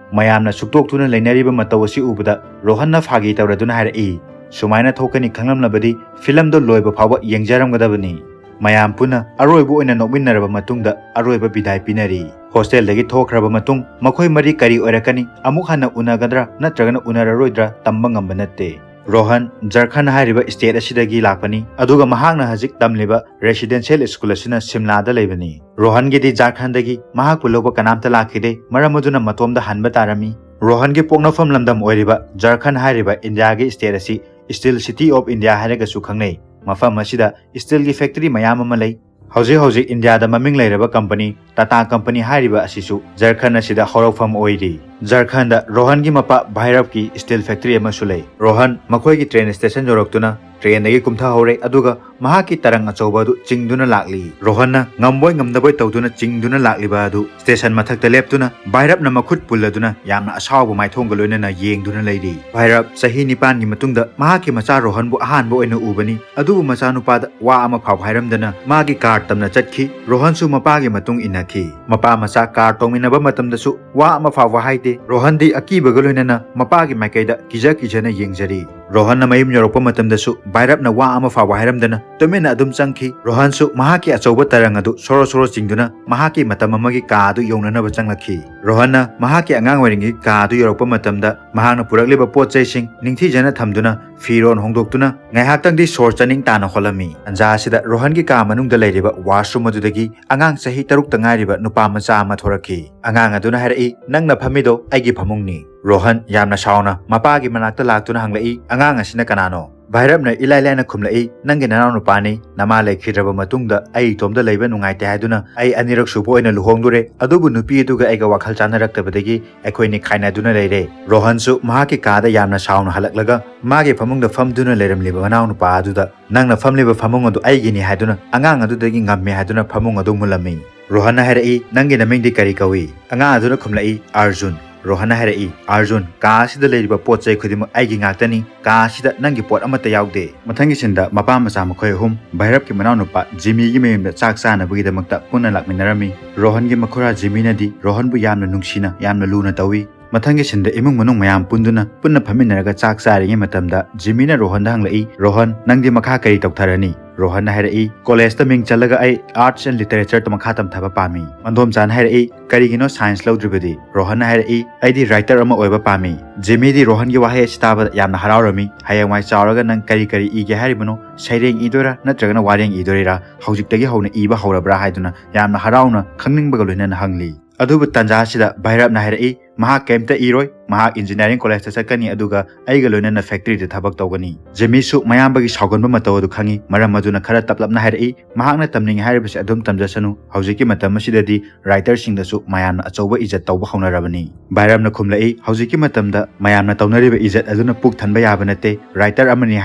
ꯃꯌꯥꯝꯅ ꯁꯨꯛꯇꯣꯛꯇꯨꯅ ꯂꯩꯅꯔꯤꯕ ꯃꯇꯧ ꯑꯁꯤ ꯎꯕꯗ ꯔꯣꯍꯟꯅ ꯐꯥꯒꯤ ꯇꯧꯔꯗꯨꯅ ꯍꯥꯏꯔꯛꯏ, "ꯁꯨꯃꯥꯏꯅ ꯊꯣꯛꯀꯅꯤ ꯈꯪꯂꯝꯂꯕꯗꯤ ꯐꯤꯂꯝꯗꯣ ꯂꯣꯏꯕ ꯐꯥꯎꯕ ꯌꯦꯡꯖꯔꯝꯒꯗꯕꯅꯤ"꯫ ꯃꯌꯥꯝ ꯄꯨꯟꯅ ꯑꯔꯣꯏꯕ ꯑꯣꯏꯅ ꯅꯣꯛꯃꯤꯟꯅꯔꯕ ꯃꯇꯨꯡꯗ ꯑꯔꯣꯏꯕ ꯕꯤꯗꯥꯏ ꯄꯤꯅꯔꯤ꯫ ꯍꯣꯁꯇꯦꯜꯗꯒꯤ ꯊꯣꯛꯈ꯭ꯔꯕ ꯃꯇꯨꯡ ꯃꯈꯣꯏ ꯃꯔꯤ ꯀꯔꯤ ꯑꯣꯏꯔꯛꯀꯅꯤ? ꯑꯃꯨꯛ ꯍꯟꯅ ꯎꯅꯒꯗ꯭ꯔꯥ ꯅꯠꯇ꯭ꯔꯒꯅ ꯎꯅꯔꯔꯣꯏꯗ꯭ꯔꯥ ꯇꯝꯕ ꯉꯝꯕ ꯅꯠꯇꯦ꯫ ꯔꯣꯍꯟ ꯖꯔꯈꯟ ꯍꯥꯏꯔꯤꯕ ꯁ꯭ꯇꯦꯠ ꯑꯁꯤꯗꯒꯤ ꯂꯥꯛꯄꯅꯤ, ꯑꯗꯨꯒ ꯃꯍꯥꯛꯅ ꯍꯧꯖꯤꯛ ꯇꯝꯂꯤꯕ ꯔꯦꯁꯤꯗꯦꯟꯁꯤꯌꯦꯜ ꯁ꯭ꯀꯨꯜ ꯑꯁꯤꯅ ꯁꯤꯝꯂꯥꯗ ꯂꯩꯕꯅꯤ꯫ ꯔꯣꯍꯟꯒꯤꯗꯤ ꯖꯔꯈꯟꯗꯒꯤ ꯃꯍꯥꯛꯄꯨ ꯂꯧꯕ ꯀꯅꯥꯝꯇ ꯂꯥꯛꯈꯤꯗꯦ, ꯃꯔꯝ ꯑꯗꯨꯅ ꯃꯇꯣꯝꯗ ꯍꯟꯕ ꯇꯥꯔꯝꯃꯤ꯫ ꯔꯣꯍꯟꯒꯤ ꯄꯣꯛꯅꯐꯝ ꯂꯝꯗꯝ ꯑꯣꯏꯔꯤꯕ ꯖꯔꯈꯟ ꯍꯥꯏꯔꯤꯕ ꯏꯟꯗꯤꯌꯥꯒꯤ ꯁ꯭ꯇꯦꯠ ꯑꯁꯤ ꯁ꯭ꯇꯤꯜ ꯁꯤꯇꯤ ꯑꯣꯐ ꯏꯟꯗꯤꯌꯥ ꯍꯥꯏꯔꯒꯁꯨ ꯈꯪꯅꯩ꯫ ꯃꯐꯝ ꯑꯁꯤꯗ ꯁ꯭ꯇꯤꯜꯒꯤ ꯐꯦꯛꯇꯔꯤ ꯃꯌꯥꯝ ꯑꯃ ꯂꯩ꯫ ꯍꯧꯖꯤꯛ ꯍꯧꯖꯤꯛ ꯏꯟꯗꯤꯌꯥꯗ ꯃꯃꯤꯡ ꯂꯩꯔꯕ ꯀꯝꯄꯅꯤ ꯇꯥꯇꯥ ꯀꯝꯄꯅꯤ ꯍꯥꯏꯔꯤꯕ ꯑꯁꯤꯁꯨ ꯖꯔꯈꯟ ꯑꯁꯤꯗ ꯍꯧꯔꯛꯐꯝ ꯑꯣꯏꯔꯤ꯫ ꯖꯔꯈꯟꯗ ꯔꯣꯍꯟꯒꯤ ꯃꯄꯥ ꯚꯥꯏꯔꯕꯀꯤ ꯁ꯭ꯇꯤꯜ ꯐꯦꯛꯇꯔꯤ ꯑꯃꯁꯨ ꯂꯩ꯫ ꯔꯣꯍꯟ ꯃꯈꯣꯏꯒꯤ ꯇ꯭ꯔꯦꯟ ꯁ꯭ꯇꯦꯁꯟ ꯌꯧꯔꯛꯇꯨꯅ ꯇ꯭ꯔꯦꯟꯗꯒꯤ ꯀꯨꯝꯊꯍꯧꯔꯦ, ꯑꯗꯨꯒ ꯃꯍꯥꯛꯀꯤ ꯇꯔꯪ ꯑꯆꯧꯕ ꯑꯗꯨ ꯆꯤꯡꯗꯨꯅ ꯂꯥꯛꯂꯤ꯫ ꯔꯣꯍꯟꯅ ꯉꯝꯕꯣꯏ ꯉꯝꯗꯕꯣꯏ ꯇꯧꯗꯨꯅ ꯆꯤꯡꯗꯨꯅ ꯂꯥꯛꯂꯤꯕ ꯑꯗꯨ ꯁ꯭ꯇꯦꯁꯟ ꯃꯊꯛꯇ ꯂꯦꯞꯇꯨꯅ ꯚꯥꯏꯔꯕꯅ ꯃꯈꯨꯠ ꯄꯨꯜꯂꯗꯨꯅ ꯌꯥꯝꯅ ꯑꯁꯥꯎꯕ ꯃꯥꯏꯊꯣꯡꯒ ꯂꯣꯏꯅꯅ ꯌꯦꯡꯗꯨꯅ ꯂꯩꯔꯤ꯫ ꯚꯥꯏꯔꯕ ꯆꯍꯤ ꯅꯤꯄꯥꯟꯒꯤ ꯃꯇꯨꯡꯗ ꯃꯍꯥꯛꯀꯤ ꯃꯆꯥ ꯔꯣꯍꯟꯕꯨ ꯑꯍꯥꯟꯕ ꯑꯣꯏꯅ ꯎꯕꯅꯤ꯫ ꯑꯗꯨꯕꯨ ꯃꯆꯥꯅꯨꯄꯥꯗ ꯋꯥ ꯑꯃ ꯐꯥꯎ ꯍꯥꯏꯔꯝꯗꯅ ꯃꯥꯒꯤ ꯀꯥꯔ ꯇꯝꯅ ꯆꯠꯈꯤ꯫ ꯔꯣꯍꯟꯁꯨ ꯃꯄꯥꯒꯤ ꯃꯇꯨꯡ ꯏꯟꯅꯈꯤ꯫ ꯃꯄꯥ ꯃꯆꯥ ꯀꯥꯔ ꯇꯣꯡꯃꯤꯟꯅꯕ ꯃꯇꯝꯗꯁꯨ ꯋꯥ ꯑꯃ ꯐꯥꯎꯕ ꯍꯥꯏꯗꯦ꯫ ꯔꯣꯍꯟꯗꯤ ꯑꯀꯤꯕꯒ ꯂꯣꯏꯅꯅ ꯃꯄꯥꯒꯤ ꯃꯥꯏꯀꯩꯗ ꯀꯤꯖ ꯀꯤꯖꯅ ꯌꯦꯡꯖꯔꯤ꯫ ꯔꯣꯍꯟꯅ ꯃꯌꯨꯝ ꯌꯧꯔꯛꯄ ꯃꯇꯝꯗꯁꯨ ꯚꯥꯏꯔꯕꯅ ꯋꯥ ꯑꯃ ꯐꯥꯎꯕ ꯍꯥꯏꯔꯝꯗꯅ ꯇꯨꯃꯤꯟꯅ ꯑꯗꯨꯝ ꯆꯪꯈꯤ꯫ ꯔꯣꯍꯟꯁꯨ ꯃꯍꯥꯛꯀꯤ ꯑꯆꯧꯕ ꯇꯔꯪ ꯑꯗꯨ ꯁꯣꯔꯣ ꯁꯣꯔꯣ ꯆꯤꯡꯗꯨꯅ ꯃꯍꯥꯛꯀꯤ ꯃꯇꯝ ꯑꯃꯒꯤ ꯀꯥ ꯑꯗꯨ ꯌꯧꯅꯅꯕ ꯆꯪꯂꯛꯈꯤ꯫ ꯔꯣꯍꯟꯅ ꯃꯍꯥꯛꯀꯤ ꯑꯉꯥꯡ ꯑꯣꯏꯔꯤꯉꯩꯒꯤ ꯀꯥ ꯑꯗꯨ ꯌꯧꯔꯛꯄ ꯃꯇꯝꯗ ꯃꯍꯥꯛꯅ ꯄꯨꯔꯛꯂꯤꯕ ꯄꯣꯠ ꯆꯩꯁꯤꯡ ꯅꯤꯡꯊꯤꯖꯅ ꯊꯝꯗꯨꯅ ꯐꯤꯔꯣꯜ ꯍꯣꯡꯗꯣꯛꯇꯨꯅ ꯉꯥꯏꯍꯥꯛꯇꯪꯗꯤ ꯁꯣꯔ ꯆꯥꯅꯤꯡ ꯇꯥꯅ ꯍꯣꯠꯂꯝꯃꯤ꯫ ꯇꯟꯖꯥ ꯑꯁꯤꯗ ꯔꯣꯍꯟꯒꯤ ꯀꯥ ꯃꯅꯨꯡꯗ ꯂꯩꯔꯤꯕ ꯋꯥꯁꯔꯨꯝ ꯑꯗꯨꯗꯒꯤ ꯑꯉꯥꯡ ꯆꯍꯤ ꯇꯔꯨꯛꯇ ꯉꯥꯏꯔꯤꯕ ꯅꯨꯄꯥ ꯃꯆꯥ ꯑꯃ ꯊꯣꯔꯛꯈꯤ꯫ ꯑꯉꯥꯡ ꯑꯗꯨꯅ ꯍꯥꯏꯔꯛꯏ, "ꯅꯪꯅ ꯐꯝꯃꯤꯗꯣ ꯑꯩꯒꯤ ꯐꯃꯨꯡꯅꯤ"꯫ ꯔꯣꯍꯟ ꯌꯥꯝꯅ ꯁꯥꯎꯅ ꯃꯄꯥꯒꯤ ꯃꯅꯥꯛꯇ ꯂꯥꯛꯇꯨꯅ ꯍꯪꯂꯛꯏ, "ꯑꯉꯥꯡ ꯑꯁꯤꯅ ꯀꯅꯥꯅꯣ?" ꯚꯥꯏꯔꯞꯅ ꯏꯂꯥꯏ ꯂꯥꯏꯅ ꯈꯨꯝꯂꯛꯏ, "ꯅꯪꯒꯤ ꯅꯅꯥꯎꯅꯨꯄꯥꯅꯤ, ꯅꯃꯥ ꯂꯩꯈꯤꯗ꯭ꯔꯕ ꯃꯇꯨꯡꯗ ꯑꯩ ꯏꯇꯣꯝꯇ ꯂꯩꯕ ꯅꯨꯡꯉꯥꯏꯇꯦ ꯍꯥꯏꯗꯨꯅ ꯑꯩ ꯑꯅꯤꯔꯛ ꯁꯨꯕ ꯑꯣꯏꯅ ꯂꯨꯍꯣꯡꯗꯣꯔꯦ, ꯑꯗꯨꯕꯨ ꯅꯨꯄꯤ ꯑꯗꯨꯒ ꯑꯩꯒ ꯋꯥꯈꯜ ꯆꯥꯟꯅꯔꯛꯇꯕꯗꯒꯤ ꯑꯩꯈꯣꯏꯅꯤ ꯈꯥꯏꯅꯗꯨꯅ ꯂꯩꯔꯦ"꯫ ꯔꯣꯍꯟꯁꯨ ꯃꯍꯥꯛꯀꯤ ꯀꯥꯗ ꯌꯥꯝꯅ ꯁꯥꯎꯅ ꯍꯜꯂꯛꯂꯒ ꯃꯥꯒꯤ ꯐꯃꯨꯡꯗ ꯐꯝꯗꯨꯅ ꯂꯩꯔꯝꯂꯤꯕ ꯃꯅꯥꯎꯅꯨꯄꯥ ꯑꯗꯨꯗ, "ꯅꯪꯅ ꯐꯝꯂꯤꯕ ꯐꯃꯨꯡ ꯑꯗꯨ ꯑꯩꯒꯤꯅꯤ" ꯍꯥꯏꯗꯨꯅ, ꯑꯉꯥꯡ ꯑꯗꯨꯗꯒꯤ ꯉꯝꯃꯦ ꯍꯥꯏꯗꯨꯅ ꯐꯃꯨꯡ ꯑꯗꯨ ꯃꯨꯜꯂꯝꯃꯤ꯫ ꯔꯣꯍꯟꯅ ꯍꯥꯏꯔꯛꯏ, "ꯅꯪꯒꯤ ꯅꯃꯤꯡꯗꯤ ꯀꯔꯤ ꯀꯧꯏ?" ꯑꯉꯥꯡ ꯑꯗꯨꯅ ꯈꯨꯝꯂꯛꯏ, "ꯑꯥꯔꯖꯨꯟ"꯫ ꯔꯣꯍꯟꯅ ꯍꯥꯏꯔꯛꯏ, "ꯑꯥꯔꯖꯨꯟ, ꯀꯥ ꯑꯁꯤꯗ ꯂꯩꯔꯤꯕ ꯄꯣꯠ ꯆꯩ ꯈꯨꯗꯤꯡꯃꯛ ꯑꯩꯒꯤ ꯉꯥꯛꯇꯅꯤ, ꯀꯥ ꯑꯁꯤꯗ ꯅꯪꯒꯤ ꯄꯣꯠ ꯑꯃꯠꯇ ꯌꯥꯎꯗꯦ"꯫ ꯃꯊꯪꯒꯤ ꯁꯤꯟꯗ ꯃꯄꯥ ꯃꯆꯥ ꯃꯈꯣꯏ ꯑꯍꯨꯝ ꯚꯩꯔꯞꯀꯤ ꯃꯅꯥꯎꯅꯨꯄꯥ ꯖꯤꯃꯤꯒꯤ ꯃꯌꯨꯝꯗ ꯆꯥꯛ ꯆꯥꯅꯕꯒꯤꯗꯃꯛꯇ ꯄꯨꯟꯅ ꯂꯥꯛꯃꯤꯟꯅꯔꯝꯃꯤ꯫ ꯔꯣꯍꯟꯒꯤ ꯃꯈꯨꯔꯥ ꯖꯤꯃꯤꯅꯗꯤ ꯔꯣꯍꯟꯕꯨ ꯌꯥꯝꯅ ꯅꯨꯡꯁꯤꯅ, ꯌꯥꯝꯅ ꯂꯨꯅ ꯇꯧꯏ꯫ ꯃꯊꯪꯒꯤ ꯁꯤꯟꯗ ꯏꯃꯨꯡ ꯃꯅꯨꯡ ꯃꯌꯥꯝ ꯄꯨꯟꯗꯨꯅ ꯄꯨꯟꯅ ꯐꯝꯃꯤꯟꯅꯔꯒ ꯆꯥꯛ ꯆꯥꯔꯤꯉꯩ ꯃꯇꯝꯗ ꯖꯤꯃꯤꯅ ꯔꯣꯍꯟꯗ ꯍꯪꯂꯛꯏ, "ꯔꯣꯍꯟ, ꯅꯪꯗꯤ ꯃꯈꯥ ꯀꯔꯤ ꯇꯧꯊꯔꯅꯤ?" ꯔꯣꯍꯟꯅ ꯍꯥꯏꯔꯛꯏ, "ꯀꯣꯂꯦꯖꯇ ꯃꯤꯡ ꯆꯜꯂꯒ ꯑꯩ Arts and Literature ꯇ ꯃꯈꯥ ꯇꯝꯊꯕ ꯄꯥꯝꯃꯤ"꯫ ꯃꯟꯗꯣꯝꯆꯥꯅ ꯍꯥꯏꯔꯛꯏ, "ꯀꯔꯤꯒꯤꯅꯣ science ꯂꯧꯗ꯭ꯔꯤꯕꯗꯤ?" ꯔꯣꯍꯟꯅ ꯍꯥꯏꯔꯛꯏ, "ꯑꯩꯗꯤ writer ꯑꯃ ꯑꯣꯏꯕ ꯄꯥꯝꯃꯤ"꯫ ꯖꯤꯃꯤꯗꯤ ꯔꯣꯍꯟꯒꯤ ꯋꯥꯍꯩ ꯑꯁꯤ ꯇꯥꯕꯗ ꯌꯥꯝꯅ ꯍꯔꯥꯎꯔꯝꯃꯤ꯫ "ꯍꯌꯦꯡꯋꯥꯏ ꯆꯥꯎꯔꯒ ꯅꯪ ꯀꯔꯤ ꯀꯔꯤ ꯏꯒꯦ ꯍꯥꯏꯔꯤꯕꯅꯣ? ꯁꯩꯔꯦꯡ ꯏꯗꯣꯏꯔꯥ ꯅꯠꯇ꯭ꯔꯒꯅ ꯋꯥꯔꯦꯡ ꯏꯗꯣꯏꯔꯥ? ꯍꯧꯖꯤꯛꯇꯒꯤ ꯍꯧꯅ ꯏꯕ ꯍꯧꯔꯕ꯭ꯔꯥ?" ꯍꯥꯏꯗꯨꯅ ꯌꯥꯝꯅ ꯍꯔꯥꯎꯅ ꯈꯪꯅꯤꯡꯕꯒ ꯂꯣꯏꯅꯅ ꯍꯪꯂꯤ꯫ ꯑꯗꯨꯕꯨ ꯇꯥꯟꯖꯥ ꯑꯁꯤꯗ ꯚꯩꯔꯞꯅ ꯍꯥꯏꯔꯛꯏ, ꯃꯍꯥꯛ ꯀꯔꯤꯝꯇ ꯏꯔꯣꯏ, ꯃꯍꯥꯛ engineering college ꯇ ꯆꯠꯀꯅꯤ, ꯑꯗꯨꯒ ꯑꯩꯒ ꯂꯣꯏꯅꯅ factory ꯗ ꯊꯕꯛ ꯇꯧꯒꯅꯤ꯫ ꯖꯤꯃꯤꯁꯨ ꯃꯌꯥꯝꯕꯒꯤ ꯁꯥꯎꯒꯟꯕ ꯃꯇꯧ ꯑꯗꯨ ꯈꯪꯏ, ꯃꯔꯝ ꯑꯗꯨꯅ ꯈꯔ ꯇꯞꯂꯞꯅ ꯍꯥꯏꯔꯛꯏ, ꯃꯍꯥꯛꯅ ꯇꯝꯅꯤꯡꯉꯤ ꯍꯥꯏꯔꯤꯕꯁꯤ ꯑꯗꯨꯝ ꯇꯝꯖꯁꯅꯨ, ꯍꯧꯖꯤꯛꯀꯤ ꯃꯇꯝ ꯑꯁꯤꯗꯗꯤ writer ꯁꯤꯡꯗꯁꯨ ꯃꯌꯥꯝꯅ ꯑꯆꯧꯕ ꯏꯖꯠ ꯇꯧꯕ ꯍꯧꯅꯔꯕꯅꯤ꯫ ꯚꯩꯔꯞꯅ ꯈꯨꯝꯂꯛꯏ, ꯍꯧꯖꯤꯛꯀꯤ ꯃꯇꯝꯗ ꯃꯌꯥꯝꯅ ꯇꯧꯅꯔꯤꯕ ꯏꯖꯠ ꯑꯗꯨꯅ ꯄꯨꯛ ꯊꯟꯕ ꯌꯥꯕ ꯅꯠꯇꯦ, writer ꯑꯃꯅꯤ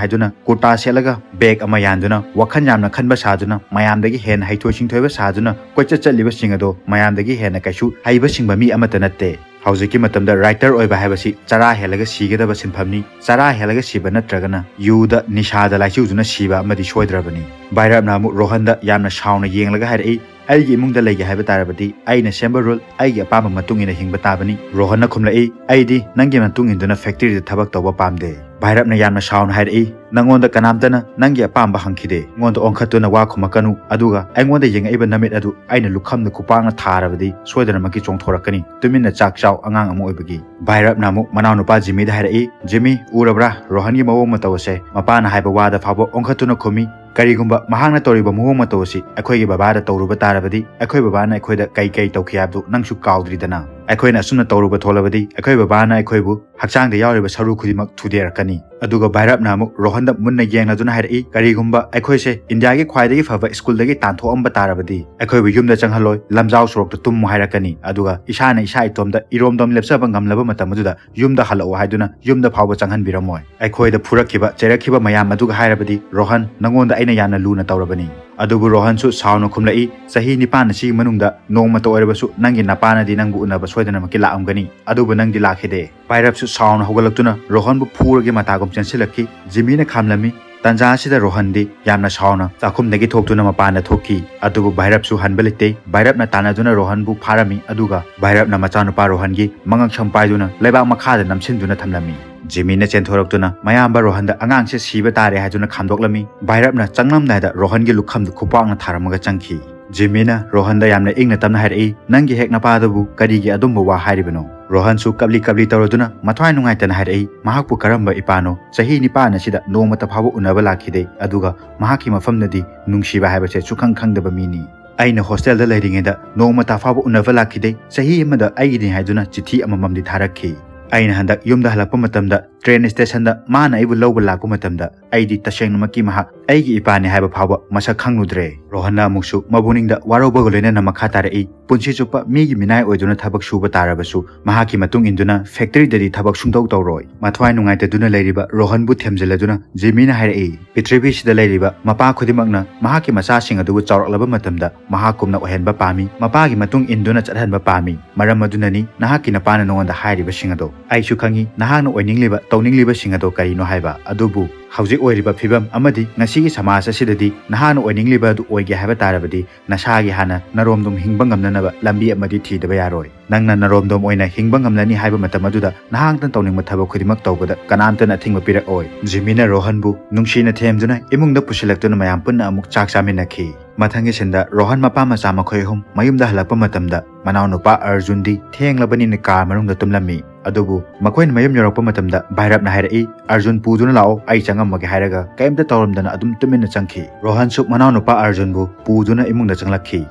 ꯍꯥꯏꯗꯨꯅ ꯀꯨꯔꯇꯥ ꯁꯦꯠꯂꯒ bag ꯑꯃ ꯌꯥꯟꯗꯨꯅ, ꯋꯥꯈꯜ ꯌꯥꯝꯅ ꯈꯟꯕ ꯁꯥꯗꯨꯅ, ꯃꯌꯥꯝꯗꯒꯤ ꯍꯦꯟꯅ ꯍꯩꯊꯣꯏ ꯁꯤꯡꯊꯣꯏꯕ ꯁꯥꯗꯨꯅ ꯀꯣꯏꯆꯠ ꯆꯠꯂꯤꯕꯁꯤꯡ ꯑꯗꯣ ꯃꯌꯥꯝꯗꯒꯤ ꯍꯦꯟꯅ ꯀꯩꯁꯨ ꯍꯩꯕ ꯁꯤꯡꯕ ꯃꯤ ꯑꯃꯠꯇ ꯅꯠꯇꯦ꯫ ꯍꯧꯖꯤꯛꯀꯤ ꯃꯇꯝꯗ writer ꯑꯣꯏꯕ ꯍꯥꯏꯕꯁꯤ ꯆꯔꯥ ꯍꯦꯜꯂꯒ ꯁꯤꯒꯗꯕ ꯁꯤꯟꯐꯝꯅꯤ꯫ ꯆꯔꯥ ꯍꯦꯜꯂꯒ ꯁꯤꯕ ꯅꯠꯇ꯭ꯔꯒꯅ ꯌꯨꯗ ꯅꯤꯁꯥꯗ ꯂꯥꯏꯆꯨꯗꯨꯅ ꯁꯤꯕ ꯑꯃꯗꯤ ꯁꯣꯏꯗ꯭ꯔꯕꯅꯤ꯫ ꯚꯩꯔꯞꯅ ꯑꯃꯨꯛ ꯔꯣꯍꯟꯗ ꯌꯥꯝꯅ ꯁꯥꯎꯅ ꯌꯦꯡꯂꯒ ꯍꯥꯏꯔꯛꯏ, "ꯑꯩꯒꯤ ꯏꯃꯨꯡꯗ ꯂꯩꯒꯦ ꯍꯥꯏꯕ ꯇꯥꯔꯕꯗꯤ ꯑꯩꯅ ꯁꯦꯝꯕ rule, ꯑꯩꯒꯤ ꯑꯄꯥꯝꯕ ꯃꯇꯨꯡ ꯏꯟꯅ ꯍꯤꯡꯕ ꯇꯥꯕꯅꯤ"꯫ ꯔꯣꯍꯟꯅ ꯈꯨꯝꯂꯛꯏ, "ꯑꯩꯗꯤ ꯅꯪꯒꯤ ꯃꯇꯨꯡ ꯏꯟꯗꯨꯅ factory ꯗ ꯊꯕꯛ ꯇꯧꯕ ꯄꯥꯝꯗꯦ"꯫ ꯚꯩꯔꯞꯅ ꯌꯥꯝꯅ ꯁꯥꯎꯅ ꯍꯥꯏꯔꯛꯏ, "ꯅꯪꯉꯣꯟꯗ ꯀꯅꯥꯝꯇꯅ ꯅꯪꯒꯤ ꯑꯄꯥꯝꯕ ꯍꯪꯈꯤꯗꯦ꯫ ꯑꯩꯉꯣꯟꯗ ꯑꯣꯟꯈꯠꯇꯨꯅ ꯋꯥ ꯈꯨꯝꯃꯛꯀꯅꯨ, ꯑꯗꯨꯒ ꯑꯩꯉꯣꯟꯗ ꯌꯦꯡꯉꯛꯏꯕ ꯅꯃꯤꯠ ꯑꯗꯨ ꯑꯩꯅ ꯂꯨꯈꯝꯗ ꯈꯨꯄꯥꯛꯅ ꯊꯥꯔꯕꯗꯤ ꯁꯣꯏꯗꯅꯃꯛꯀꯤ ꯆꯣꯡꯊꯣꯔꯛꯀꯅꯤ꯫ ꯇꯨꯃꯤꯟꯅ ꯆꯥꯛ ꯆꯥꯎ, ꯑꯉꯥꯡ ꯑꯃ ꯑꯣꯏꯕꯒꯤ"꯫ ꯚꯩꯔꯞꯅ ꯑꯃꯨꯛ ꯃꯅꯥꯎꯅꯨꯄꯥ ꯖꯤꯃꯤꯗ ꯍꯥꯏꯔꯛꯏ, "ꯖꯤꯃꯤ, ꯎꯔꯕ꯭ꯔꯥ? ꯔꯣꯍꯟꯒꯤ ꯃꯑꯣꯡ ꯃꯇꯧ ꯑꯁꯦ꯫ ꯃꯄꯥꯅ ꯍꯥꯏꯕ ꯋꯥꯗ ꯐꯥꯎꯕ ꯑꯣꯟꯈꯠꯇꯨꯅ ꯈꯨꯝꯃꯤ꯫ ꯀꯔꯤꯒꯨꯝꯕ ꯃꯍꯥꯛꯅ ꯇꯧꯔꯤꯕ ꯃꯑꯣꯡ ꯃꯇꯧ ꯑꯁꯤ ꯑꯩꯈꯣꯏꯒꯤ ꯕꯕꯥꯗ ꯇꯧꯔꯨꯕ ꯇꯥꯔꯕꯗꯤ, ꯑꯩꯈꯣꯏ ꯕꯕꯥꯅ ꯑꯩꯈꯣꯏꯗ ꯀꯩ ꯀꯩ ꯇꯧꯈꯤ ꯍꯥꯏꯕꯗꯨ ꯅꯪꯁꯨ ꯀꯥꯎꯗ꯭ꯔꯤꯗꯅ"꯫ ꯑꯩꯈꯣꯏꯅ ꯑꯁꯨꯝꯅ ꯇꯧꯔꯨꯕ ꯊꯣꯛꯂꯕꯗꯤ ꯑꯩꯈꯣꯏ ꯕꯕꯥꯅ ꯑꯩꯈꯣꯏꯕꯨ ꯍꯛꯆꯥꯡꯗ ꯌꯥꯎꯔꯤꯕ ꯁꯔꯨ ꯈꯨꯗꯤꯡꯃꯛ ꯊꯨꯗꯦꯛꯂꯛꯀꯅꯤ꯫ ꯑꯗꯨꯒ ꯚꯥꯏꯔꯞꯅ ꯑꯃꯨꯛ ꯔꯣꯍꯟꯗ ꯃꯨꯟꯅ ꯌꯦꯡꯂꯗꯨꯅ ꯍꯥꯏꯔꯛꯏ, "ꯀꯔꯤꯒꯨꯝꯕ ꯑꯩꯈꯣꯏꯁꯦ ꯏꯟꯗꯤꯌꯥꯒꯤ ꯈ꯭ꯋꯥꯏꯗꯒꯤ ꯐꯕ ꯁ꯭ꯀꯨꯜꯗꯒꯤ ꯇꯥꯟꯊꯣꯛꯂꯝꯕ ꯇꯥꯔꯕꯗꯤ ꯑꯩꯈꯣꯏꯕꯨ ꯌꯨꯝꯗ ꯆꯪꯍꯜꯂꯣꯏ, ꯂꯝꯖꯥꯎ ꯁꯣꯔꯣꯛꯇ ꯇꯨꯝꯃꯨ ꯍꯥꯏꯔꯛꯀꯅꯤ꯫ ꯑꯗꯨꯒ ꯏꯁꯥꯅ ꯏꯁꯥ ꯏꯇꯣꯝꯇ ꯏꯔꯣꯝꯗꯣꯝ ꯂꯦꯞꯆꯕ ꯉꯝꯂꯕ ꯃꯇꯝ ꯑꯗꯨꯗ ꯌꯨꯝꯗ ꯍꯜꯂꯛꯎ ꯍꯥꯏꯗꯨꯅ ꯌꯨꯝꯗ ꯐꯥꯎꯕ ꯆꯪꯍꯟꯕꯤꯔꯝꯃꯣꯏ꯫ ꯑꯩꯈꯣꯏꯗ ꯐꯨꯔꯛꯈꯤꯕ, ꯆꯩꯔꯛꯈꯤꯕ ꯃꯌꯥꯝ ꯑꯗꯨꯒ ꯍꯥꯏꯔꯕꯗꯤ, ꯔꯣꯍꯟ, ꯅꯉꯣꯟꯗ ꯑꯩꯅ ꯌꯥꯝꯅ ꯂꯨꯅ ꯇꯧꯔꯕꯅꯤ꯫" ꯑꯗꯨꯕꯨ ꯔꯣꯍꯟꯁꯨ ꯁꯥꯎꯅ ꯈꯨꯝꯂꯛꯏ, "ꯆꯍꯤ ꯅꯤꯄꯥꯟ ꯑꯁꯤꯒꯤ ꯃꯅꯨꯡꯗ ꯅꯣꯡꯃꯇ ꯑꯣꯏꯔꯕꯁꯨ ꯅꯪꯒꯤ ꯅꯄꯥꯅꯗꯤ ꯅꯪꯕꯨ ꯎꯅꯕ ꯁꯣꯏꯗꯅꯃꯛꯀꯤ ꯂꯥꯛꯂꯝꯒꯅꯤ, ꯑꯗꯨꯕꯨ ꯅꯪꯗꯤ ꯂꯥꯛꯈꯤꯗꯦ꯫" ꯚꯥꯏꯔꯞꯁꯨ ꯁꯥꯎꯅ ꯍꯧꯒꯠꯂꯛꯇꯨꯅ ꯔꯣꯍꯟꯕꯨ ꯐꯨꯔꯒꯦ ꯃꯇꯥꯒꯨꯝ ꯆꯦꯟꯁꯤꯜꯂꯛꯈꯤ꯫ ꯖꯤꯃꯤꯅ ꯈꯥꯝꯂꯝꯃꯤ꯫ ꯇꯟꯖꯥ ꯑꯁꯤꯗ ꯔꯣꯍꯟꯗꯤ ꯌꯥꯝꯅ ꯁꯥꯎꯅ ꯆꯥꯛꯈꯨꯝꯗꯒꯤ ꯊꯣꯛꯇꯨꯅ ꯃꯄꯥꯟꯗ ꯊꯣꯛꯈꯤ꯫ ꯑꯗꯨꯕꯨ ꯚꯥꯏꯔꯞꯁꯨ ꯍꯟꯕ ꯂꯩꯇꯦ꯫ ꯚꯥꯏꯔꯞꯅ ꯇꯥꯟꯅꯗꯨꯅ ꯔꯣꯍꯟꯕꯨ ꯐꯥꯔꯝꯃꯤ, ꯑꯗꯨꯒ ꯚꯥꯏꯔꯞꯅ ꯃꯆꯥꯅꯨꯄꯥ ꯔꯣꯍꯟꯒꯤ ꯃꯉꯛꯁꯝ ꯄꯥꯏꯗꯨꯅ ꯂꯩꯕꯥꯛ ꯃꯈꯥꯗ ꯅꯝꯁꯤꯟꯗꯨꯅ ꯊꯝꯂꯝꯃꯤ꯫ ꯖꯤꯃꯤꯅ ꯆꯦꯟꯊꯣꯔꯛꯇꯨꯅ ꯃꯌꯥꯝꯕ ꯔꯣꯍꯟꯗ ꯑꯉꯥꯡꯁꯦ ꯁꯤꯕ ꯇꯥꯔꯦ ꯍꯥꯏꯗꯨꯅ ꯈꯥꯝꯗꯣꯛꯂꯝꯃꯤ꯫ ꯚꯥꯏꯔꯞꯅ ꯆꯪꯂꯝꯗꯥꯏꯗ ꯔꯣꯍꯟꯒꯤ ꯂꯨꯈꯝꯗꯨ ꯈꯨꯄꯥꯛꯅ ꯊꯥꯔꯝꯃꯒ ꯆꯪꯈꯤ꯫ ꯖꯤꯃꯤꯅ ꯔꯣꯍꯟꯗ ꯌꯥꯝꯅ ꯏꯪꯅ ꯇꯞꯅ ꯍꯥꯏꯔꯛꯏ, "ꯅꯪꯒꯤ ꯍꯦꯛ ꯅꯄꯥꯗꯨꯕꯨ ꯀꯔꯤꯒꯤ ꯑꯗꯨꯝꯕ ꯋꯥ ꯍꯥꯏꯔꯤꯕꯅꯣ?" ꯔꯣꯍꯟꯁꯨ ꯀꯞꯂꯤ ꯀꯞꯂꯤ ꯇꯧꯔꯗꯨꯅ ꯃꯊ꯭ꯋꯥꯏ ꯅꯨꯡꯉꯥꯏꯇꯅ ꯍꯥꯏꯔꯛꯏ, "ꯃꯍꯥꯛꯄꯨ ꯀꯔꯝꯕ ꯏꯄꯥꯅꯣ? ꯆꯍꯤ ꯅꯤꯄꯥꯟ ꯑꯁꯤꯗ ꯅꯣꯡꯃꯇ ꯐꯥꯎꯕ ꯎꯅꯕ ꯂꯥꯛꯈꯤꯗꯦ, ꯑꯗꯨꯒ ꯃꯍꯥꯛꯀꯤ ꯃꯐꯝꯗꯗꯤ ꯅꯨꯡꯁꯤꯕ ꯍꯥꯏꯕꯁꯦ ꯁꯨꯈꯪ ꯈꯪꯗꯕ ꯃꯤꯅꯤ꯫ ꯑꯩꯅ ꯍꯣꯁꯇꯦꯜꯗ ꯂꯩꯔꯤꯉꯩꯗ ꯅꯣꯡꯃꯇ ꯐꯥꯎꯕ ꯎꯅꯕ ꯂꯥꯛꯈꯤꯗꯦ꯫ ꯆꯍꯤ ꯑꯃꯗ ꯑꯩꯒꯤꯅꯤ ꯍꯥꯏꯗꯨꯅ ꯆꯤꯊꯤ ꯑꯃꯃꯝꯗꯤ ꯊꯥꯔꯛꯈꯤ꯫ ꯑꯩꯅ ꯍꯟꯗꯛ ꯌꯨꯝꯗ ꯍꯜꯂꯛꯄ ꯃꯇꯝꯗ ꯇ꯭ꯔꯦꯟ ꯁ꯭ꯇꯦꯁꯟꯗ ꯃꯥꯅ ꯑꯩꯕꯨ ꯂꯧꯕ ꯂꯥꯛꯄ ꯃꯇꯝꯗ ꯑꯩꯗꯤ ꯇꯁꯦꯡꯅꯃꯛꯀꯤ ꯃꯍꯥꯛ ꯑꯩꯒꯤ ꯏꯄꯥꯅꯤ ꯍꯥꯏꯕ ꯐꯥꯎꯕ ꯃꯁꯛ ꯈꯪꯂꯨꯗ꯭ꯔꯦ꯫" ꯔꯣꯍꯟꯅ ꯑꯃꯨꯛꯁꯨ ꯃꯕꯨꯛꯅꯤꯡꯗ ꯋꯥꯔꯧꯕꯒ ꯂꯣꯏꯅꯅ ꯃꯈꯥ ꯇꯥꯔꯛꯏ, "ꯄꯨꯟꯁꯤ ꯆꯨꯞꯄ ꯃꯤꯒꯤ ꯃꯤꯅꯥꯏ ꯑꯣꯏꯗꯨꯅ ꯊꯕꯛ ꯁꯨꯕ ꯇꯥꯔꯕꯁꯨ ꯃꯍꯥꯛꯀꯤ ꯃꯇꯨꯡ ꯏꯟꯗꯨꯅ ꯐꯦꯛꯇꯔꯤꯗꯗꯤ ꯊꯕꯛ ꯁꯨꯡꯇꯧ ꯇꯧꯔꯣꯏ꯫" ꯃꯊ꯭ꯋꯥꯏ ꯅꯨꯡꯉꯥꯏꯇꯗꯨꯅ ꯂꯩꯔꯤꯕ ꯔꯣꯍꯟꯕꯨ ꯊꯦꯝꯖꯤꯜꯂꯗꯨꯅ ꯖꯤꯃꯤꯅ ꯍꯥꯏꯔꯛꯏ, "ꯄ꯭ꯔꯤꯊꯤꯕꯤꯁꯤꯗ ꯂꯩꯔꯤꯕ ꯃꯄꯥ ꯈꯨꯗꯤꯡꯃꯛꯅ ꯃꯍꯥꯛꯀꯤ ꯃꯆꯥꯁꯤꯡ ꯑꯗꯨꯕꯨ ꯆꯥꯎꯔꯛꯂꯕ ꯃꯇꯝꯗ ꯃꯍꯥꯛꯀꯨꯝꯅ ꯑꯣꯏꯍꯟꯕ ꯄꯥꯝꯃꯤ, ꯃꯄꯥꯒꯤ ꯃꯇꯨꯡ ꯏꯟꯗꯨꯅ ꯆꯠꯍꯟꯕ ꯄꯥꯝꯃꯤ꯫ ꯃꯔꯝ ꯑꯗꯨꯅꯅꯤ ꯅꯍꯥꯛꯀꯤ ꯅꯄꯥꯅ ꯅꯉꯣꯟꯗ ꯍꯥꯏꯔꯤꯕꯁꯤꯡ ꯑꯗꯣ꯫ ꯑꯩꯁꯨ ꯈꯪꯏ ꯅꯍꯥꯛꯅ ꯑꯣꯏꯅꯤꯡꯂꯤꯕ, ꯇꯧꯅꯤꯡꯂꯤꯕꯁꯤꯡ ꯑꯗꯣ ꯀꯔꯤꯅꯣ ꯍꯥꯏꯕ꯫ ꯑꯗꯨꯕꯨ ꯍꯧꯖꯤꯛ ꯑꯣꯏꯔꯤꯕ ꯐꯤꯕꯝ ꯑꯃꯗꯤ ꯉꯁꯤꯒꯤ ꯁꯃꯥꯖ ꯑꯁꯤꯗꯗꯤ ꯅꯍꯥꯛꯅ ꯑꯣꯏꯅꯤꯡꯂꯤꯕ ꯑꯗꯨ ꯑꯣꯏꯒꯦ ꯍꯥꯏꯕ ꯇꯥꯔꯕꯗꯤ ꯅꯁꯥꯒꯤ ꯍꯥꯟꯅ ꯅꯔꯣꯝꯗꯣꯝ ꯍꯤꯡꯕ ꯉꯝꯅꯅꯕ ꯂꯝꯕꯤ ꯑꯃꯗꯤ ꯊꯤꯗꯕ ꯌꯥꯔꯣꯏ꯫ ꯅꯪꯅ ꯅꯔꯣꯝꯗꯣꯝ ꯑꯣꯏꯅ ꯍꯤꯡꯕ ꯉꯝꯂꯅꯤ ꯍꯥꯏꯕ ꯃꯇꯝ ꯑꯗꯨꯗ ꯅꯍꯥꯛꯅ ꯇꯧꯅꯤꯡꯕ ꯊꯕꯛ ꯈꯨꯗꯤꯡꯃꯛ ꯇꯧꯕꯗ ꯀꯅꯥꯝꯇꯅ ꯑꯊꯤꯡꯕ ꯄꯤꯔꯛꯑꯣꯏ꯫" ꯖꯤꯃꯤꯅ ꯔꯣꯍꯟꯕꯨ ꯅꯨꯡꯁꯤꯅ ꯊꯦꯝꯗꯨꯅ ꯏꯃꯨꯡꯗ ꯄꯨꯁꯤꯜꯂꯛꯇꯨꯅ ꯃꯌꯥꯝ ꯄꯨꯟꯅ ꯑꯃꯨꯛ ꯆꯥꯛ ꯆꯥꯃꯤꯟꯅꯈꯤ꯫ ꯃꯊꯪꯒꯤ ꯁꯤꯟꯗ ꯔꯣꯍꯟ ꯃꯄꯥ ꯃꯆꯥ ꯃꯈꯣꯏ ꯑꯍꯨꯝ ꯃꯌꯨꯝꯗ ꯍꯜꯂꯛꯄ ꯃꯇꯝꯗ ꯃꯅꯥꯎꯅꯨꯄꯥ ꯑꯔꯖꯨꯟꯗꯤ ꯊꯦꯡꯂꯕꯅꯤꯅ ꯀꯥꯔ ꯃꯅꯨꯡꯗ ꯇꯨꯝꯂꯝꯃꯤ꯫ ꯑꯗꯨꯕꯨ ꯃꯈꯣꯏꯅ ꯃꯌꯨꯝ ꯌꯧꯔꯛꯄ ꯃꯇꯝꯗ ꯚꯥꯏꯔꯞꯅ ꯍꯥꯏꯔꯛꯏ, "ꯑꯔꯖꯨꯟ ꯄꯨꯗꯨꯅ ꯂꯥꯛꯑꯣ, ꯑꯩ ꯆꯪꯉꯝꯃꯒꯦ" ꯍꯥꯏꯔꯒ ꯀꯔꯤꯝꯇ ꯇꯧꯔꯝꯗꯅ ꯑꯗꯨꯝ ꯇꯨꯃꯤꯟꯅ ꯆꯪꯈꯤ꯫ ꯔꯣꯍꯟꯁꯨ ꯃꯅꯥꯎꯅꯨꯄꯥ ꯑꯔꯖꯨꯟꯕꯨ ꯄꯨꯗꯨꯅ ꯏꯃꯨꯡꯗ ꯆꯪꯂꯛꯈꯤ꯫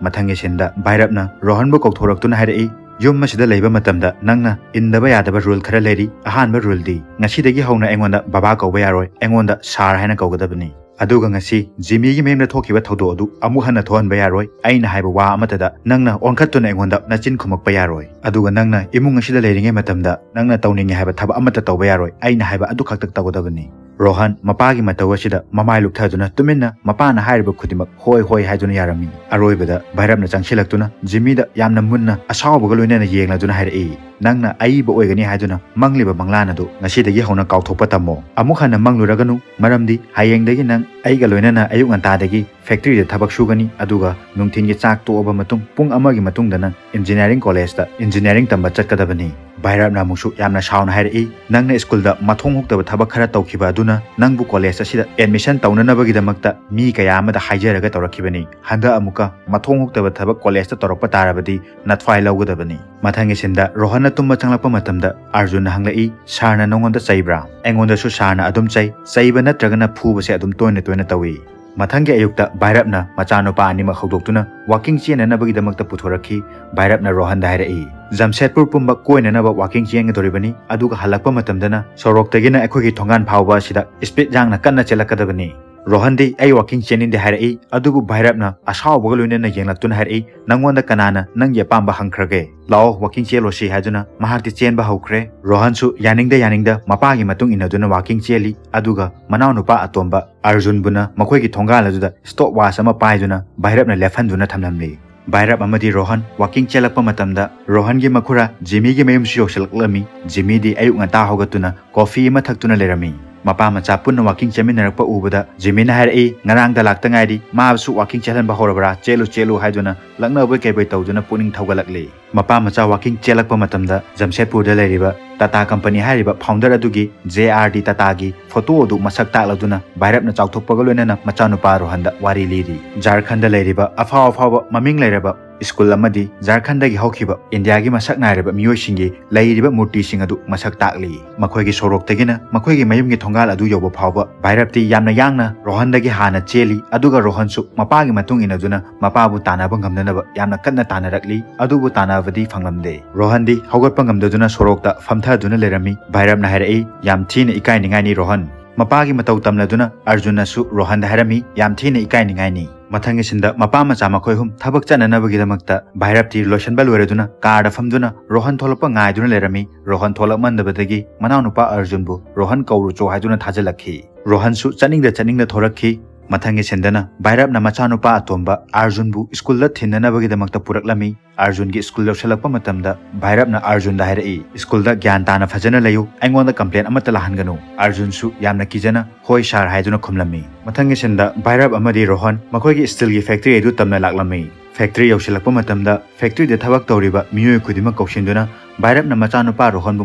ꯃꯊꯪꯒꯤ ꯁꯤꯟꯗ ꯚꯥꯏꯔꯞꯅ ꯔꯣꯍꯟꯕꯨ ꯀꯧꯊꯣꯔꯛꯇꯨꯅ ꯍꯥꯏꯔꯛꯏ, ꯌꯨꯝ ꯑꯁꯤꯗ ꯂꯩꯕ ꯃꯇꯝꯗ ꯅꯪꯅ ꯏꯟꯗꯕ ꯌꯥꯗꯕ ꯔꯨꯜ ꯈꯔ ꯂꯩꯔꯤ꯫ ꯑꯍꯥꯟꯕ ꯔꯨꯜꯗꯤ, ꯉꯁꯤꯗꯒꯤ ꯍꯧꯅ ꯑꯩꯉꯣꯟꯗ ꯕꯕꯥ ꯀꯧꯕ ꯌꯥꯔꯣꯏ, ꯑꯩꯉꯣꯟꯗ ꯁꯥꯔ ꯍꯥꯏꯅ ꯀꯧꯒꯗꯕꯅꯤ꯫ ꯑꯗꯨꯒ ꯉꯁꯤ ꯖꯤꯃꯤꯒꯤ ꯃꯌꯨꯝꯗ ꯊꯣꯛꯈꯤꯕ ꯊꯧꯗꯣꯛ ꯑꯗꯨ ꯑꯃꯨꯛ ꯍꯟꯅ ꯊꯣꯛꯍꯟꯕ ꯌꯥꯔꯣꯏ꯫ ꯑꯩꯅ ꯍꯥꯏꯕ ꯋꯥ ꯑꯃꯠꯇꯗ ꯅꯪꯅ ꯑꯣꯟꯈꯠꯇꯨꯅ ꯑꯩꯉꯣꯟꯗ ꯅꯆꯤꯟ ꯈꯨꯝꯃꯛꯄ ꯌꯥꯔꯣꯏ꯫ ꯑꯗꯨꯒ ꯅꯪꯅ ꯏꯃꯨꯡ ꯑꯁꯤꯗ ꯂꯩꯔꯤꯉꯩ ꯃꯇꯝꯗ ꯅꯪꯅ ꯇꯧꯅꯤꯡꯉꯦ ꯍꯥꯏꯕ ꯊꯕꯛ ꯑꯃꯠꯇ ꯇꯧꯕ ꯌꯥꯔꯣꯏ꯫ ꯑꯩꯅ ꯍꯥꯏꯕ ꯑꯗꯨ ꯈꯛꯇ ꯇꯧꯒꯗꯕꯅꯤ꯫ ꯔꯣꯍꯟ ꯃꯄꯥꯒꯤ ꯃꯇꯧ ꯑꯁꯤꯗ ꯃꯃꯥꯏ ꯂꯨꯞꯊꯗꯨꯅ ꯇꯨꯃꯤꯟꯅ ꯃꯄꯥꯅ ꯍꯥꯏꯔꯤꯕ ꯈꯨꯗꯤꯡꯃꯛ ꯍꯣꯏ ꯍꯣꯏ ꯍꯥꯏꯗꯨꯅ ꯌꯥꯔꯝꯃꯤ꯫ ꯑꯔꯣꯏꯕꯗ ꯚꯩꯔꯞꯅ ꯆꯪꯁꯤꯜꯂꯛꯇꯨꯅ ꯖꯤꯃꯤꯗ ꯌꯥꯝꯅ ꯃꯨꯟꯅ ꯑꯁꯥꯎꯕꯒ ꯂꯣꯏꯅꯅ ꯌꯦꯡꯂꯗꯨꯅ ꯍꯥꯏꯔꯛꯏ, "ꯅꯪꯅ ꯑꯏꯕ ꯑꯣꯏꯒꯅꯤ ꯍꯥꯏꯗꯨꯅ ꯃꯪꯂꯤꯕ ꯃꯪꯂꯥꯟ ꯑꯗꯨ ꯉꯁꯤꯗꯒꯤ ꯍꯧꯅ ꯀꯥꯎꯊꯣꯛꯄ ꯇꯝꯃꯣ꯫ ꯑꯃꯨꯛ ꯍꯟꯅ ꯃꯪꯂꯨꯔꯒꯅꯨ, ꯃꯔꯝꯗꯤ ꯍꯌꯦꯡꯗꯒꯤ ꯅꯪ ꯑꯩꯒ ꯂꯣꯏꯅꯅ ꯑꯌꯨꯛ ꯉꯟꯇꯥꯗꯒꯤ ꯐꯦꯛꯇ꯭ꯔꯤꯗ ꯊꯕꯛ ꯁꯨꯒꯅꯤ, ꯑꯗꯨꯒ ꯅꯨꯡꯊꯤꯟꯒꯤ ꯆꯥꯛ ꯇꯣꯛꯑꯕ ꯃꯇꯨꯡ ꯄꯨꯡ ꯑꯃꯒꯤ ꯃꯇꯨꯡꯗ ꯅꯪ ꯏꯟꯖꯤꯅꯤꯌꯥꯔꯤꯡ ꯀꯣꯂꯦꯖꯇ ꯏꯟꯖꯤꯅꯤꯌꯥꯔꯤꯡ ꯇꯝꯕ ꯆꯠꯀꯗꯕꯅꯤ꯫" ꯚꯩꯔꯞꯅ ꯑꯃꯨꯛꯁꯨ ꯌꯥꯝꯅ ꯁꯥꯎꯅ ꯍꯥꯏꯔꯛꯏ, "ꯅꯪꯅ ꯁ꯭ꯀꯨꯜꯗ ꯃꯊꯣꯡ ꯍꯨꯛꯇꯕ ꯊꯕꯛ ꯈꯔ ꯇꯧꯈꯤꯕ ꯑꯗꯨꯅ ꯅꯪꯕꯨ ꯀꯣꯂꯦꯖ ꯑꯁꯤꯗ ꯑꯦꯗꯃꯤꯁꯟ ꯇꯧꯅꯅꯕꯒꯤꯗꯃꯛꯇ ꯃꯤ ꯀꯌꯥ ꯑꯃꯗ ꯍꯥꯏꯖꯔꯒ ꯇꯧꯔꯛꯈꯤꯕꯅꯤ꯫ ꯍꯟꯗꯛ ꯑꯃꯨꯛꯀ ꯃꯊꯣꯡ ꯍꯨꯛꯇꯕ ꯊꯕꯛ ꯀꯣꯂꯦꯖꯇ ꯇꯧꯔꯛꯄ ꯇꯥꯔꯕꯗꯤ ꯅꯊ꯭ꯋꯥꯏ ꯂꯧꯒꯗꯕꯅꯤ꯫" ꯃꯊꯪꯒꯤ ꯁꯤꯟꯗ ꯔꯣꯍꯟꯅ ꯇꯨꯝꯕ ꯆꯪꯂꯛꯄ ꯃꯇꯝꯗ ꯑꯥꯔꯖꯨꯟꯅ ꯍꯪꯂꯛꯏ, "ꯁꯥꯔꯅ ꯅꯉꯣꯟꯗ ꯆꯩꯕ꯭ꯔꯥ?" "ꯑꯩꯉꯣꯟꯗꯁꯨ ꯁꯥꯔꯅ ꯑꯗꯨꯝ ꯆꯩ, ꯆꯩꯕ ꯅꯠꯇ꯭ꯔꯒꯅ ꯐꯨꯕꯁꯦ ꯑꯗꯨꯝ ꯇꯣꯏꯅ ꯇꯣꯏꯅ ꯇꯧꯏ꯫" ꯃꯊꯪꯒꯤ ꯑꯌꯨꯛꯇ ꯚꯩꯔꯞꯅ ꯃꯆꯥꯅꯨꯄꯥ ꯑꯅꯤꯃꯛ ꯍꯧꯗꯣꯛꯇꯨꯅ ꯋꯥꯀꯤꯡ ꯆꯦꯟꯅꯅꯕꯒꯤꯗꯃꯛꯇ ꯄꯨꯊꯣꯔꯛꯈꯤ꯫ ꯚꯩꯔꯞꯅ ꯔꯣꯍꯟꯗ ꯍꯥꯏꯔꯛꯏ, "ꯖꯝꯁꯦꯠꯄꯨꯔ ꯄꯨꯝꯕ ꯀꯣꯏꯅꯅꯕ ꯋꯥꯀꯤꯡ ꯆꯦꯟꯒꯗꯧꯔꯤꯕꯅꯤ, ꯑꯗꯨꯒ ꯍꯜꯂꯛꯄ ꯃꯇꯝꯗꯅ ꯁꯣꯔꯣꯛꯇꯒꯤꯅ ꯑꯩꯈꯣꯏꯒꯤ ꯊꯣꯡꯒꯥꯟ ꯐꯥꯎꯕ ꯑꯁꯤꯗ ꯁ꯭ꯄꯤꯗ ꯌꯥꯡꯅ ꯀꯟꯅ ꯆꯦꯜꯂꯛꯀꯗꯕꯅꯤ꯫" ꯔꯣꯍꯟꯗꯤ ꯑꯩ ꯋꯥꯀꯤꯡ ꯆꯦꯟꯅꯤꯡꯗꯦ ꯍꯥꯏꯔꯛꯏ, ꯑꯗꯨꯕꯨ ꯚꯩꯔꯞꯅ ꯑꯁꯥꯎꯕꯒ ꯂꯣꯏꯅꯅ ꯌꯦꯡꯂꯛꯇꯨꯅ ꯍꯥꯏꯔꯛꯏ, "ꯅꯪꯉꯣꯟꯗ ꯀꯅꯥꯅ ꯅꯪꯒꯤ ꯑꯄꯥꯝꯕ ꯍꯪꯈ꯭ꯔꯒꯦ? ꯂꯥꯛꯑꯣ, ꯋꯥꯀꯤꯡ ꯆꯦꯜꯂꯣꯁꯤ" ꯍꯥꯏꯗꯨꯅ ꯃꯍꯥꯛꯇꯤ ꯆꯦꯟꯕ ꯍꯧꯈ꯭ꯔꯦ꯫ ꯔꯣꯍꯟꯁꯨ ꯌꯥꯅꯤꯡꯗ ꯌꯥꯅꯤꯡꯗ ꯃꯄꯥꯒꯤ ꯃꯇꯨꯡ ꯏꯟꯅꯗꯨꯅ ꯋꯥꯀꯤꯡ ꯆꯦꯜꯂꯤ, ꯑꯗꯨꯒ ꯃꯅꯥꯎꯅꯨꯄꯥ ꯑꯇꯣꯝꯕ ꯑꯥꯔꯖꯨꯟꯕꯨꯅ ꯃꯈꯣꯏꯒꯤ ꯊꯣꯡꯒꯥꯜ ꯑꯗꯨꯗ ꯁ꯭ꯇꯣꯞ ꯋꯥꯆ ꯑꯃ ꯄꯥꯏꯗꯨꯅ ꯚꯩꯔꯞꯅ ꯂꯦꯞꯍꯟꯗꯨꯅ ꯊꯝꯂꯝꯂꯤ꯫ ꯚꯩꯔꯞ ꯑꯃꯗꯤ ꯔꯣꯍꯟ ꯋꯥꯀꯤꯡ ꯆꯦꯜꯂꯛꯄ ꯃꯇꯝꯗ ꯔꯣꯍꯟꯒꯤ ꯃꯈꯨꯔꯥ ꯖꯤꯃꯤꯒꯤ ꯃꯌꯨꯝꯁꯨ ꯌꯧꯁꯤꯜꯂꯛꯂꯝꯃꯤ꯫ ꯖꯤꯃꯤꯗꯤ ꯑꯌꯨꯛ ꯉꯟꯇꯥ ꯍꯧꯒꯠꯇꯨꯅ ꯀꯣꯐꯤ ꯑꯃ ꯊꯛꯇꯨꯅ ꯂꯩꯔꯝꯃꯤ꯫ ꯃꯄꯥ ꯃꯆꯥ ꯄꯨꯟꯅ ꯋꯥꯀꯤꯡ ꯆꯦꯟꯃꯤꯟꯅꯔꯛꯄ ꯎꯕꯗ ꯖꯤꯃꯤꯅ ꯍꯥꯏꯔꯛꯏ, "ꯉꯔꯥꯡꯗ ꯂꯥꯛꯇ ꯉꯥꯏꯔꯤ, ꯃꯥꯕꯨꯁꯨ ꯋꯥꯀꯤꯡ ꯆꯦꯜꯍꯟꯕ ꯍꯧꯔꯕ꯭ꯔꯥ? ꯆꯦꯜꯂꯨ, ꯆꯦꯜꯂꯨ" ꯍꯥꯏꯗꯨꯅ ꯂꯛꯅꯕꯣꯏ ꯀꯩꯕꯣꯏ ꯇꯧꯗꯨꯅ ꯄꯨꯛꯅꯤꯡ ꯊꯧꯒꯠꯂꯛꯂꯤ꯫ ꯃꯄꯥ ꯃꯆꯥ ꯋꯥꯀꯤꯡ ꯆꯦꯜꯂꯛꯄ ꯃꯇꯝꯗ ꯖꯝꯁꯦꯠꯄꯨꯔꯗ ꯂꯩꯔꯤꯕ ꯇꯥꯇꯥ ꯀꯝꯄꯅꯤ ꯍꯥꯏꯔꯤꯕ ꯐꯥꯎꯟꯗꯔ ꯑꯗꯨꯒꯤ ꯖꯦ ꯑꯥꯔ ꯗꯤ ꯇꯥꯇꯥꯒꯤ ꯐꯣꯇꯣ ꯑꯗꯨ ꯃꯁꯛ ꯇꯥꯛꯂꯗꯨꯅ ꯚꯩꯔꯞꯅ ꯆꯥꯎꯊꯣꯛꯄꯒ ꯂꯣꯏꯅꯅ ꯃꯆꯥꯅꯨꯄꯥ ꯔꯣꯍꯟꯗ ꯋꯥꯔꯤ ꯂꯤꯔꯤ꯫ ꯖꯥꯔꯈꯟꯗ ꯂꯩꯔꯤꯕ ꯑꯐꯥꯎ ꯑꯐꯥꯎꯕ ꯃꯃꯤꯡ ꯂꯩꯔꯕ ꯁ꯭ꯀꯨꯜ ꯑꯃꯗꯤ ꯖꯥꯔꯈꯟꯗꯒꯤ ꯍꯧꯈꯤꯕ ꯏꯟꯗꯤꯌꯥꯒꯤ ꯃꯁꯛ ꯅꯥꯏꯔꯕ ꯃꯤꯑꯣꯏꯁꯤꯡꯒꯤ ꯂꯩꯔꯤꯕ ꯃꯨꯔꯇꯤꯁꯤꯡ ꯑꯗꯨ ꯃꯁꯛ ꯇꯥꯛꯂꯤ꯫ ꯃꯈꯣꯏꯒꯤ ꯁꯣꯔꯣꯛꯇꯒꯤꯅ ꯃꯈꯣꯏꯒꯤ ꯃꯌꯨꯝꯒꯤ ꯊꯣꯡꯒꯥꯜ ꯑꯗꯨ ꯌꯧꯕ ꯐꯥꯎꯕ ꯚꯥꯏꯔꯞꯇꯤ ꯌꯥꯝꯅ ꯌꯥꯡꯅ ꯔꯣꯍꯟꯗꯒꯤ ꯍꯥꯟꯅ ꯆꯦꯜꯂꯤ, ꯑꯗꯨꯒ ꯔꯣꯍꯟꯁꯨ ꯃꯄꯥꯒꯤ ꯃꯇꯨꯡ ꯏꯟꯅꯗꯨꯅ ꯃꯄꯥꯕꯨ ꯇꯥꯟꯅꯕ ꯉꯝꯅꯅꯕ ꯌꯥꯝꯅ ꯀꯟꯅ ꯇꯥꯟꯅꯔꯛꯂꯤ, ꯑꯗꯨꯕꯨ ꯇꯥꯟꯅꯕꯗꯤ ꯐꯪꯂꯝꯗꯦ꯫ ꯔꯣꯍꯟꯗꯤ ꯍꯧꯒꯠꯄ ꯉꯝꯗꯗꯨꯅ ꯁꯣꯔꯣꯛꯇ ꯐꯝꯊꯗꯨꯅ ꯂꯩꯔꯝꯃꯤ꯫ ꯚꯥꯏꯔꯞꯅ ꯍꯥꯏꯔꯛꯏ, "ꯌꯥꯝ ꯊꯤꯅ ꯏꯀꯥꯏꯅꯤꯡꯉꯥꯏꯅꯤ ꯔꯣꯍꯟ꯫" ꯃꯄꯥꯒꯤ ꯃꯇꯧ ꯇꯝꯂꯗꯨꯅ ꯑꯔꯖꯨꯟꯅꯁꯨ ꯔꯣꯍꯟꯗ ꯍꯥꯏꯔꯝꯃꯤ, "ꯌꯥꯝ ꯊꯤꯅ ꯏꯀꯥꯏꯅꯤꯡꯉꯥꯏꯅꯤ꯫" ꯃꯊꯪꯒꯤ ꯁꯤꯟꯗ ꯃꯄꯥ ꯃꯆꯥ ꯃꯈꯣꯏ ꯑꯍꯨꯝ ꯊꯕꯛ ꯆꯠꯅꯅꯕꯒꯤꯗꯃꯛꯇ ꯚꯥꯏꯔꯞꯇꯤ ꯂꯣꯏꯁꯤꯟꯕ ꯂꯣꯏꯔꯗꯨꯅ ꯀꯥꯔꯗ ꯐꯝꯗꯨꯅ ꯔꯣꯍꯟ ꯊꯣꯛꯂꯛꯄ ꯉꯥꯏꯗꯨꯅ ꯂꯩꯔꯝꯃꯤ꯫ ꯔꯣꯍꯟ ꯊꯣꯛꯂꯛꯃꯟꯗꯕꯗꯒꯤ ꯃꯅꯥꯎꯅꯨꯄꯥ ꯑꯔꯖꯨꯟꯕꯨ ꯔꯣꯍꯟ ꯀꯧꯔꯨꯆꯣ ꯍꯥꯏꯗꯨꯅ ꯊꯥꯖꯤꯜꯂꯛꯈꯤ꯫ ꯔꯣꯍꯟꯁꯨ ꯆꯠꯅꯤꯡꯗ ꯆꯠꯅꯤꯡꯗ ꯊꯣꯔꯛꯈꯤ꯫ ꯃꯊꯪꯒꯤ ꯁꯤꯟꯗꯅ ꯚꯥꯏꯔꯞꯅ ꯃꯆꯥꯅꯨꯄꯥ ꯑꯇꯣꯝꯕ ꯑꯔꯖꯨꯟꯕꯨ ꯁ꯭ꯀꯨꯜꯗ ꯊꯤꯟꯅꯅꯕꯒꯤꯗꯃꯛꯇ ꯄꯨꯔꯛꯂꯝꯃꯤ꯫ ꯑꯔꯖꯨꯟꯒꯤ ꯁ꯭ꯀꯨꯜ ꯌꯧꯁꯤꯜꯂꯛꯄ ꯃꯇꯝꯗ ꯚꯥꯏꯔꯞꯅ ꯑꯔꯖꯨꯟꯗ ꯍꯥꯏꯔꯛꯏ, "ꯁ꯭ꯀꯨꯜꯗ ꯒ꯭ꯌꯥꯟ ꯇꯥꯅ ꯐꯖꯅ ꯂꯩꯌꯨ, ꯑꯩꯉꯣꯟꯗ ꯀꯝꯄ꯭ꯂꯦꯟ ꯑꯃꯠꯇ ꯂꯥꯛꯍꯟꯒꯅꯨ꯫" ꯑꯔꯖꯨꯟꯁꯨ ꯌꯥꯝꯅ ꯀꯤꯖꯅ, "ꯍꯣꯏ ꯁꯥꯔ" ꯍꯥꯏꯗꯨꯅ ꯈꯨꯝꯂꯝꯃꯤ꯫ ꯃꯊꯪꯒꯤ ꯁꯤꯟꯗ ꯚꯥꯏꯔꯞ ꯑꯃꯗꯤ ꯔꯣꯍꯟ ꯃꯈꯣꯏꯒꯤ ꯁ꯭ꯇꯤꯜꯒꯤ ꯐꯦꯛꯇ꯭ꯔꯤ ꯑꯗꯨ ꯇꯝꯅ ꯂꯥꯛꯂꯝꯃꯤ꯫ ꯐꯦꯛꯇ꯭ꯔꯤ ꯌꯧꯁꯤꯜꯂꯛꯄ ꯃꯇꯝꯗ ꯐꯦꯛꯇ꯭ꯔꯤꯗ ꯊꯕꯛ ꯇꯧꯔꯤꯕ ꯃꯤꯑꯣꯏ ꯈꯨꯗꯤꯡꯃꯛ ꯀꯧꯁꯤꯟꯗꯨꯅ ꯚꯥꯏꯔꯞꯅ ꯃꯆꯥꯅꯨꯄꯥ ꯔꯣꯍꯟꯕꯨ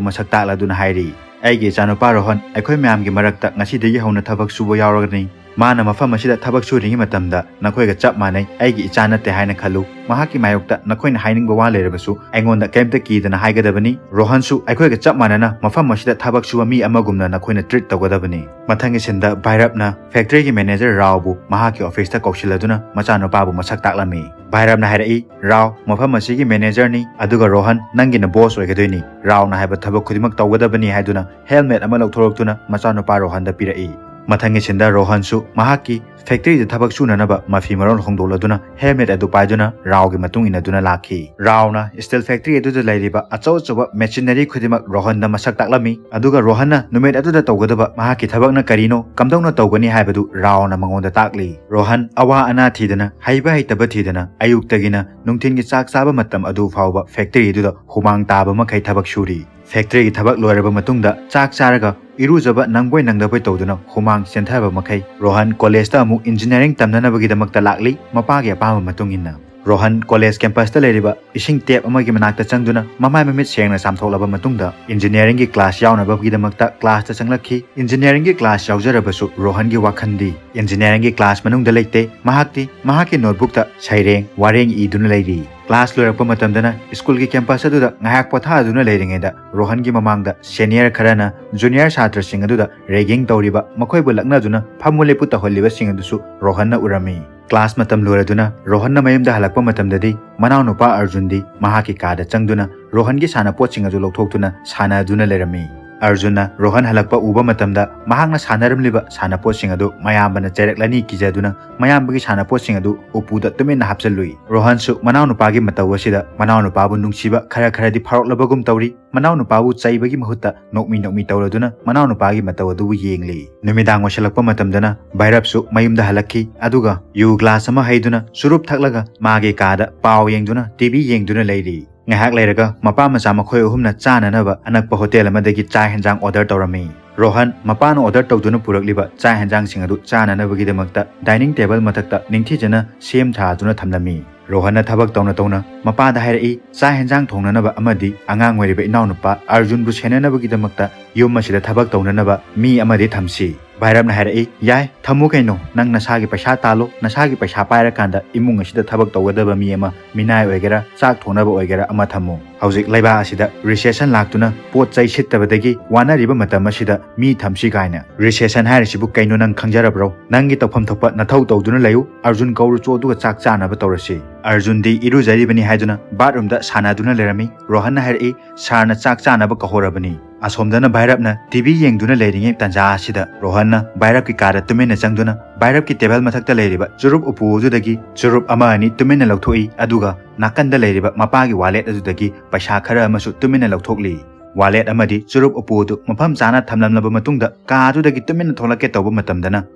ꯃꯁꯛ ꯇꯥꯛꯂꯗꯨꯅ ꯍꯥꯏꯔꯤ, "ꯑꯩꯒꯤ ꯏꯆꯥꯅꯨꯄꯥ ꯔꯣꯍꯟ ꯑꯩꯈꯣꯏ ꯃꯌꯥꯝꯒꯤ ꯃꯔꯛꯇ ꯉꯁꯤꯗꯒꯤ ꯍꯧꯅ ꯊꯕꯛ ꯁꯨꯕ ꯌꯥꯎꯔꯒꯅꯤ꯫ ꯃꯥꯅ ꯃꯐꯝ ꯑꯁꯤꯗ ꯊꯕꯛ ꯁꯨꯔꯤꯉꯩ ꯃꯇꯝꯗ ꯅꯈꯣꯏꯒ ꯆꯞ ꯃꯥꯟꯅꯩ, ꯑꯩꯒꯤ ꯏꯆꯥ ꯅꯠꯇꯦ ꯍꯥꯏꯅ ꯈꯜꯂꯨ꯫ ꯃꯍꯥꯛꯀꯤ ꯃꯥꯌꯣꯛꯇ ꯅꯈꯣꯏꯅ ꯍꯥꯏꯅꯤꯡꯕ ꯋꯥ ꯂꯩꯔꯕꯁꯨ ꯑꯩꯉꯣꯟꯗ ꯀꯩꯝꯇ ꯀꯤꯗꯅ ꯍꯥꯏꯒꯗꯕꯅꯤ꯫" ꯔꯣꯍꯟꯁꯨ ꯑꯩꯈꯣꯏꯒ ꯆꯞ ꯃꯥꯟꯅꯅ ꯃꯐꯝ ꯑꯁꯤꯗ ꯊꯕꯛ ꯁꯨꯕ ꯃꯤ ꯑꯃꯒꯨꯝꯅ ꯅꯈꯣꯏꯅ ꯇ꯭ꯔꯤꯠ ꯇꯧꯒꯗꯕꯅꯤ꯫ ꯃꯊꯪꯒꯤ ꯁꯤꯟꯗ ꯚꯥꯏꯔꯞꯅ ꯐꯦꯛꯇ꯭ꯔꯤꯒꯤ ꯃꯦꯅꯦꯖꯔ ꯔꯥꯎꯕꯨ ꯃꯍꯥꯛꯀꯤ ꯑꯣꯐꯤꯁꯇ ꯀꯧꯁꯤꯜꯂꯗꯨꯅ ꯃꯆꯥꯅꯨꯄꯥꯕꯨ ꯃꯁꯛ ꯇꯥꯛꯂꯝꯃꯤ꯫ ꯚꯥꯏꯔꯞꯅ ꯍꯥꯏꯔꯛꯏ, "ꯔꯥꯎ ꯃꯐꯝ ꯑꯁꯤꯒꯤ ꯃꯦꯅꯦꯖꯔꯅꯤ, ꯑꯗꯨꯒ ꯔꯣꯍꯟ ꯅꯪꯒꯤꯅ ꯕꯣꯁ ꯑꯣꯏꯒꯗꯣꯏꯅꯤ꯫ ꯔꯥꯎꯅ ꯍꯥꯏꯕ ꯊꯕꯛ ꯈꯨꯗꯤꯡꯃꯛ ꯇꯧꯒꯗꯕꯅꯤ" ꯍꯥꯏꯗꯨꯅ ꯍꯦꯜꯃꯦꯠ ꯑꯃ ꯂꯧꯊꯣꯔꯛꯇꯨꯅ ꯃꯆꯥꯅꯨꯄꯥ ꯔꯣꯍꯟꯗ ꯄꯤꯔꯛꯏ꯫ ꯃꯊꯪꯒꯤ ꯁꯤꯟꯗ ꯔꯣꯍꯟꯁꯨ ꯃꯍꯥꯛꯀꯤ ꯐꯦꯛꯇ꯭ꯔꯤꯗ ꯊꯕꯛ ꯁꯨꯅꯅꯕ ꯃꯐꯤ ꯃꯔꯣꯜ ꯍꯣꯡꯗꯣꯛꯂꯗꯨꯅ ꯍꯦꯜꯃꯦꯠ ꯑꯗꯨ ꯄꯥꯏꯗꯨꯅ ꯔꯥꯎꯒꯤ ꯃꯇꯨꯡ ꯏꯟꯅꯗꯨꯅ ꯂꯥꯛꯈꯤ꯫ ꯔꯥꯎꯅ ꯁ꯭ꯇꯤꯜ ꯐꯦꯛꯇ꯭ꯔꯤ ꯑꯗꯨꯗ ꯂꯩꯔꯤꯕ ꯑꯆꯧ ꯑꯆꯧꯕ ꯃꯦꯆꯤꯅꯔꯤ ꯈꯨꯗꯤꯡꯃꯛ ꯔꯣꯍꯟꯗ ꯃꯁꯛ ꯇꯥꯛꯂꯝꯃꯤ, ꯑꯗꯨꯒ ꯔꯣꯍꯟꯅ ꯅꯨꯃꯤꯠ ꯑꯗꯨꯗ ꯇꯧꯒꯗꯕ ꯃꯍꯥꯛꯀꯤ ꯊꯕꯛꯅ ꯀꯔꯤꯅꯣ, ꯀꯝꯗꯧꯅ ꯇꯧꯒꯅꯤ ꯍꯥꯏꯕꯗꯨ ꯔꯥꯎꯅ ꯃꯉꯣꯟꯗ ꯇꯥꯛꯂꯤ꯫ ꯔꯣꯍꯟ ꯑꯋꯥ ꯑꯅꯥ ꯊꯤꯗꯅ, ꯍꯩꯕ ꯍꯩꯇꯕ ꯊꯤꯗꯅ, ꯑꯌꯨꯛꯇꯒꯤꯅ ꯅꯨꯡꯊꯤꯟꯒꯤ ꯆꯥꯛ ꯆꯥꯕ ꯃꯇꯝ ꯑꯗꯨ ꯐꯥꯎꯕ ꯐꯦꯛꯇ꯭ꯔꯤ ꯑꯗꯨꯗ ꯍꯨꯃꯥꯡ ꯇꯥꯕ ꯃꯈꯩ ꯊꯕꯛ ꯁꯨꯔꯤ꯫ ꯐꯦꯛꯇ꯭ꯔꯤꯒꯤ ꯊꯕꯛ ꯂꯣꯏꯔꯕ ꯃꯇꯨꯡꯗ ꯆꯥꯛ ꯆꯥꯔꯒ ꯏꯔꯨꯖꯕ ꯅꯪꯕꯣꯏ ꯅꯪꯗꯕꯣꯏ ꯇꯧꯗꯨꯅ ꯍꯨꯃꯥꯡ ꯆꯦꯟꯊꯕ ꯃꯈꯩ ꯔꯣꯍꯟ ꯀꯣꯂꯦꯖꯇ ꯑꯃꯨꯛ ꯏꯟꯖꯤꯅꯤꯌꯥꯔꯤꯡ ꯇꯝꯅꯅꯕꯒꯤꯗꯃꯛꯇ ꯂꯥꯛꯂꯤ, ꯃꯄꯥꯒꯤ ꯑꯄꯥꯝꯕ ꯃꯇꯨꯡ ꯏꯟꯅ꯫ ꯔꯣꯍꯟ ꯀꯣꯂꯦꯖ ꯀꯦꯝꯄꯁꯇ ꯂꯩꯔꯤꯕ ꯏꯁꯤꯡ ꯇꯦꯞ ꯑꯃꯒꯤ ꯃꯅꯥꯛꯇ ꯆꯪꯗꯨꯅ ꯃꯃꯥꯏ ꯃꯃꯤꯠ ꯁꯦꯡꯅ ꯆꯥꯝꯊꯣꯛꯂꯕ ꯃꯇꯨꯡꯗ ꯏꯟꯖꯤꯅꯤꯌꯥꯔꯤꯡꯒꯤ ꯀ꯭ꯂꯥꯁ ꯌꯥꯎꯅꯕꯒꯤꯗꯃꯛꯇ ꯀ꯭ꯂꯥꯁꯇ ꯆꯪꯂꯛꯈꯤ꯫ ꯏꯟꯖꯤꯅꯤꯌꯥꯔꯤꯡꯒꯤ ꯀ꯭ꯂꯥꯁ ꯌꯥꯎꯖꯔꯕꯁꯨ ꯔꯣꯍꯟꯒꯤ ꯋꯥꯈꯜꯗꯤ ꯏꯟꯖꯤꯅꯤꯌꯥꯔꯤꯡꯒꯤ ꯀ꯭ꯂꯥꯁ ꯃꯅꯨꯡꯗ ꯂꯩꯇꯦ꯫ ꯃꯍꯥꯛꯇꯤ ꯃꯍꯥꯛꯀꯤ ꯅꯣꯠꯕꯨꯛꯇ ꯁꯩꯔꯦꯡ ꯋꯥꯔꯦꯡ ꯏꯗꯨꯅ ꯂꯩꯔꯤ꯫ ꯀ꯭ꯂꯥꯁ ꯂꯣꯏꯔꯛꯄ ꯃꯇꯝꯗꯅ ꯁ꯭ꯀꯨꯜꯒꯤ ꯀꯦꯝꯄꯁ ꯑꯗꯨꯗ ꯉꯥꯏꯍꯥꯛ ꯄꯣꯊꯥꯗꯨꯅ ꯂꯩꯔꯤꯉꯩꯗ ꯔꯣꯍꯟꯒꯤ ꯃꯃꯥꯡꯗ ꯁꯦꯅꯤꯌꯔ ꯈꯔꯅ ꯖꯨꯅꯤꯌꯔ ꯁꯥꯇ꯭ꯔꯁꯤꯡ ꯑꯗꯨꯗ ꯔꯦꯒꯤꯡ ꯇꯧꯔꯤꯕ, ꯃꯈꯣꯏꯕꯨ ꯂꯛꯅꯗꯨꯅ ꯐꯝꯃꯨ ꯂꯦꯞꯄꯨ ꯇꯧꯍꯜꯂꯤꯕꯁꯤꯡ ꯑꯗꯨꯁꯨ ꯔꯣꯍꯟꯅ ꯎꯔꯝꯃꯤ꯫ ꯀ꯭ꯂꯥꯁ ꯃꯇꯝ ꯂꯣꯏꯔꯗꯨꯅ ꯔꯣꯍꯟꯅ ꯃꯌꯨꯝꯗ ꯍꯜꯂꯛꯄ ꯃꯇꯝꯗꯗꯤ ꯃꯅꯥꯎꯅꯨꯄꯥ ꯑꯔꯖꯨꯟꯗꯤ ꯃꯍꯥꯛꯀꯤ ꯀꯥꯗ ꯆꯪꯗꯨꯅ ꯔꯣꯍꯟꯒꯤ ꯁꯥꯟꯅꯄꯣꯠꯁꯤꯡ ꯑꯗꯨ ꯂꯧꯊꯣꯛꯇꯨꯅ ꯁꯥꯟꯅꯗꯨꯅ ꯂꯩꯔꯝꯃꯤ꯫ ꯑꯔꯖꯨꯟꯅ ꯔꯣꯍꯟ ꯍꯜꯂꯛꯄ ꯎꯕ ꯃꯇꯝꯗ ꯃꯍꯥꯛꯅ ꯁꯥꯟꯅꯔꯝꯂꯤꯕ ꯁꯥꯟꯅꯄꯣꯠꯁꯤꯡ ꯑꯗꯨ ꯃꯌꯥꯝꯕꯅ ꯆꯩꯔꯛꯂꯅꯤ ꯀꯤꯖꯗꯨꯅ ꯃꯌꯥꯝꯕꯒꯤ ꯁꯥꯟꯅꯄꯣꯠꯁꯤꯡ ꯑꯗꯨ ꯎꯄꯨꯗ ꯇꯨꯃꯤꯟꯅ ꯍꯥꯞꯆꯤꯜꯂꯨꯏ꯫ ꯔꯣꯍꯟꯁꯨ ꯃꯅꯥꯎꯅꯨꯄꯥꯒꯤ ꯃꯇꯧ ꯑꯁꯤꯗ ꯃꯅꯥꯎꯅꯨꯄꯥꯕꯨ ꯅꯨꯡꯁꯤꯕ ꯈꯔ ꯈꯔꯗꯤ ꯐꯥꯎꯔꯛꯂꯕꯒꯨꯝ ꯇꯧꯔꯤ꯫ ꯃꯅꯥꯎꯅꯨꯄꯥꯕꯨ ꯆꯩꯕꯒꯤ ꯃꯍꯨꯠꯇ ꯅꯣꯛꯃꯤ ꯅꯣꯛꯃꯤ ꯇꯧꯔꯗꯨꯅ ꯃꯅꯥꯎꯅꯨꯄꯥꯒꯤ ꯃꯇꯧ ꯑꯗꯨꯕꯨ ꯌꯦꯡꯂꯤ꯫ ꯅꯨꯃꯤꯗꯥꯡ ꯑꯣꯏꯁꯤꯜꯂꯛꯄ ꯃꯇꯝꯗꯅ ꯚꯩꯔꯞꯁꯨ ꯃꯌꯨꯝꯗ ꯍꯜꯂꯛꯈꯤ, ꯑꯗꯨꯒ ꯌꯨ ꯒ꯭ꯂꯥꯁ ꯑꯃ ꯍꯩꯗꯨꯅ ꯆꯨꯔꯨꯞ ꯊꯛꯂꯒ ꯃꯥꯒꯤ ꯀꯥꯗ ꯄꯥꯎ ꯌꯦꯡꯗꯨꯅ ꯇꯤ ꯚꯤ ꯌꯦꯡꯗꯨꯅ ꯂꯩꯔꯤ꯫ ꯉꯥꯏꯍꯥꯛ ꯂꯩꯔꯒ ꯃꯄꯥ ꯃꯆꯥ ꯃꯈꯣꯏ ꯑꯍꯨꯝꯅ ꯆꯥꯅꯅꯕ ꯑꯅꯛꯄ ꯍꯣꯇꯦꯜ ꯑꯃꯗꯒꯤ ꯆꯥꯛ ꯍꯦꯟꯖꯥꯡ ꯑꯣꯔꯗꯔ ꯇꯧꯔꯝꯃꯤ꯫ ꯔꯣꯍꯟ ꯃꯄꯥꯅ ꯑꯣꯔꯗꯔ ꯇꯧꯗꯨꯅ ꯄꯨꯔꯛꯂꯤꯕ ꯆꯥꯛ ꯍꯦꯟꯖꯥꯡꯁꯤꯡ ꯑꯗꯨ ꯆꯥꯅꯅꯕꯒꯤꯗꯃꯛꯇ ꯗꯥꯏꯅꯤꯡ ꯇꯦꯕꯜ ꯃꯊꯛꯇ ꯅꯤꯡꯊꯤꯖꯅ ꯁꯦꯝ ꯁꯥꯗꯨꯅ ꯊꯝꯂꯝꯃꯤ꯫ ꯔꯣꯍꯟꯅ ꯊꯕꯛ ꯇꯧꯅ ꯇꯧꯅ ꯃꯄꯥꯗ ꯍꯥꯏꯔꯛꯏ, ꯆꯥꯛ ꯍꯦꯟꯖꯥꯡ ꯊꯣꯡꯅꯅꯕ ꯑꯃꯗꯤ ꯑꯉꯥꯡ ꯑꯣꯏꯔꯤꯕ ꯏꯅꯥꯎꯅꯨꯄꯥ ꯑꯔꯖꯨꯟꯕꯨ ꯁꯦꯟꯅꯅꯕꯒꯤꯗꯃꯛꯇ ꯌꯨꯝ ꯑꯁꯤꯗ ꯊꯕꯛ ꯇꯧꯅꯅꯕ ꯃꯤ ꯑꯃꯗꯤ ꯊꯝꯁꯤ꯫ ꯚꯥꯏꯔꯞꯅ ꯍꯥꯏꯔꯛꯏ, ꯌꯥꯏ, ꯊꯝꯃꯨ ꯀꯩꯅꯣ, ꯅꯪ ꯅꯁꯥꯒꯤ ꯄꯩꯁꯥ ꯇꯥꯜꯂꯣ, ꯅꯁꯥꯒꯤ ꯄꯩꯁꯥ ꯄꯥꯏꯔꯀꯥꯟꯗ ꯏꯃꯨꯡ ꯑꯁꯤꯗ ꯊꯕꯛ ꯇꯧꯒꯗꯕ ꯃꯤ ꯑꯃ, ꯃꯤꯅꯥꯏ ꯑꯣꯏꯒꯦꯔꯥ, ꯆꯥꯛ ꯊꯣꯡꯅꯕ ꯑꯣꯏꯒꯦꯔꯥ ꯑꯃ ꯊꯝꯃꯨ꯫ ꯍꯧꯖꯤꯛ ꯂꯩꯕꯥꯛ ꯑꯁꯤꯗ ꯔꯤꯁꯦꯁꯟ ꯂꯥꯛꯇꯨꯅ ꯄꯣꯠ ꯆꯩ ꯁꯤꯠꯇꯕꯗꯒꯤ ꯋꯥꯅꯔꯤꯕ ꯃꯇꯝ ꯑꯁꯤꯗ ꯃꯤ ꯊꯝꯁꯤ ꯀꯥꯏꯅ꯫ ꯔꯤꯁꯦꯁꯟ ꯍꯥꯏꯔꯤꯁꯤꯕꯨ ꯀꯩꯅꯣ ꯅꯪ ꯈꯪꯖꯔꯕ꯭ꯔꯣ? ꯅꯪꯒꯤ ꯇꯧꯐꯝ ꯊꯣꯛꯄ ꯅꯊꯧ ꯇꯧꯗꯨꯅ ꯂꯩꯌꯨ, ꯑꯔꯖꯨꯟ ꯀꯧꯔꯨꯆꯣ ꯑꯗꯨꯒ ꯆꯥꯛ ꯆꯥꯅꯕ ꯇꯧꯔꯁꯤ꯫ ꯑꯔꯖꯨꯟꯗꯤ ꯏꯔꯨꯖꯔꯤꯕꯅꯤ ꯍꯥꯏꯗꯨꯅ ꯕꯥꯠꯔꯨꯝꯗ ꯁꯥꯟꯅꯗꯨꯅ ꯂꯩꯔꯝꯃꯤ꯫ ꯔꯣꯍꯟꯅ ꯍꯥꯏꯔꯛꯏ, ꯁꯥꯔꯅ ꯆꯥꯛ ꯆꯥꯅꯕ ꯀꯧꯍꯧꯔꯕꯅꯤ꯫ ꯑꯁꯣꯝꯗꯅ ꯚꯥꯏꯔꯞꯅ ꯇꯤ ꯚꯤ ꯌꯦꯡꯗꯨꯅ ꯂꯩꯔꯤꯉꯩ ꯇꯥꯟꯖꯥ ꯑꯁꯤꯗ ꯔꯣꯍꯟꯅ ꯚꯥꯏꯔꯞꯀꯤ ꯀꯥꯗ ꯇꯨꯃꯤꯟꯅ ꯆꯪꯗꯨꯅ ꯚꯥꯏꯔꯞꯀꯤ ꯇꯦꯕꯜ ꯃꯊꯛꯇ ꯂꯩꯔꯤꯕ ꯆꯨꯔꯨꯞ ꯎꯄꯨ ꯑꯗꯨꯗꯒꯤ ꯆꯨꯔꯨꯞ ꯑꯃ ꯑꯅꯤ ꯇꯨꯃꯤꯟꯅ ꯂꯧꯊꯣꯛꯏ, ꯑꯗꯨꯒ ꯅꯥꯀꯟꯗ ꯂꯩꯔꯤꯕ ꯃꯄꯥꯒꯤ ꯋꯥꯂꯦꯠ ꯑꯗꯨꯗꯒꯤ ꯄꯩꯁꯥ ꯈꯔ ꯑꯃꯁꯨ ꯇꯨꯃꯤꯟꯅ ꯂꯧꯊꯣꯛꯂꯤ꯫ ꯋꯥꯂꯦꯠ ꯑꯃꯗꯤ ꯆꯨꯔꯨꯞ ꯎꯄꯨ ꯑꯗꯨ ꯃꯐꯝ ꯆꯥꯅ ꯊꯝꯂꯝꯂꯕ ꯃꯇꯨꯡꯗ, ꯀꯥ ꯑꯗꯨꯗꯒꯤ ꯇꯨꯃꯤꯟꯅ ꯊꯣꯛꯂꯛꯀꯦ ꯇꯧꯕ ꯃꯇꯝꯗꯅ,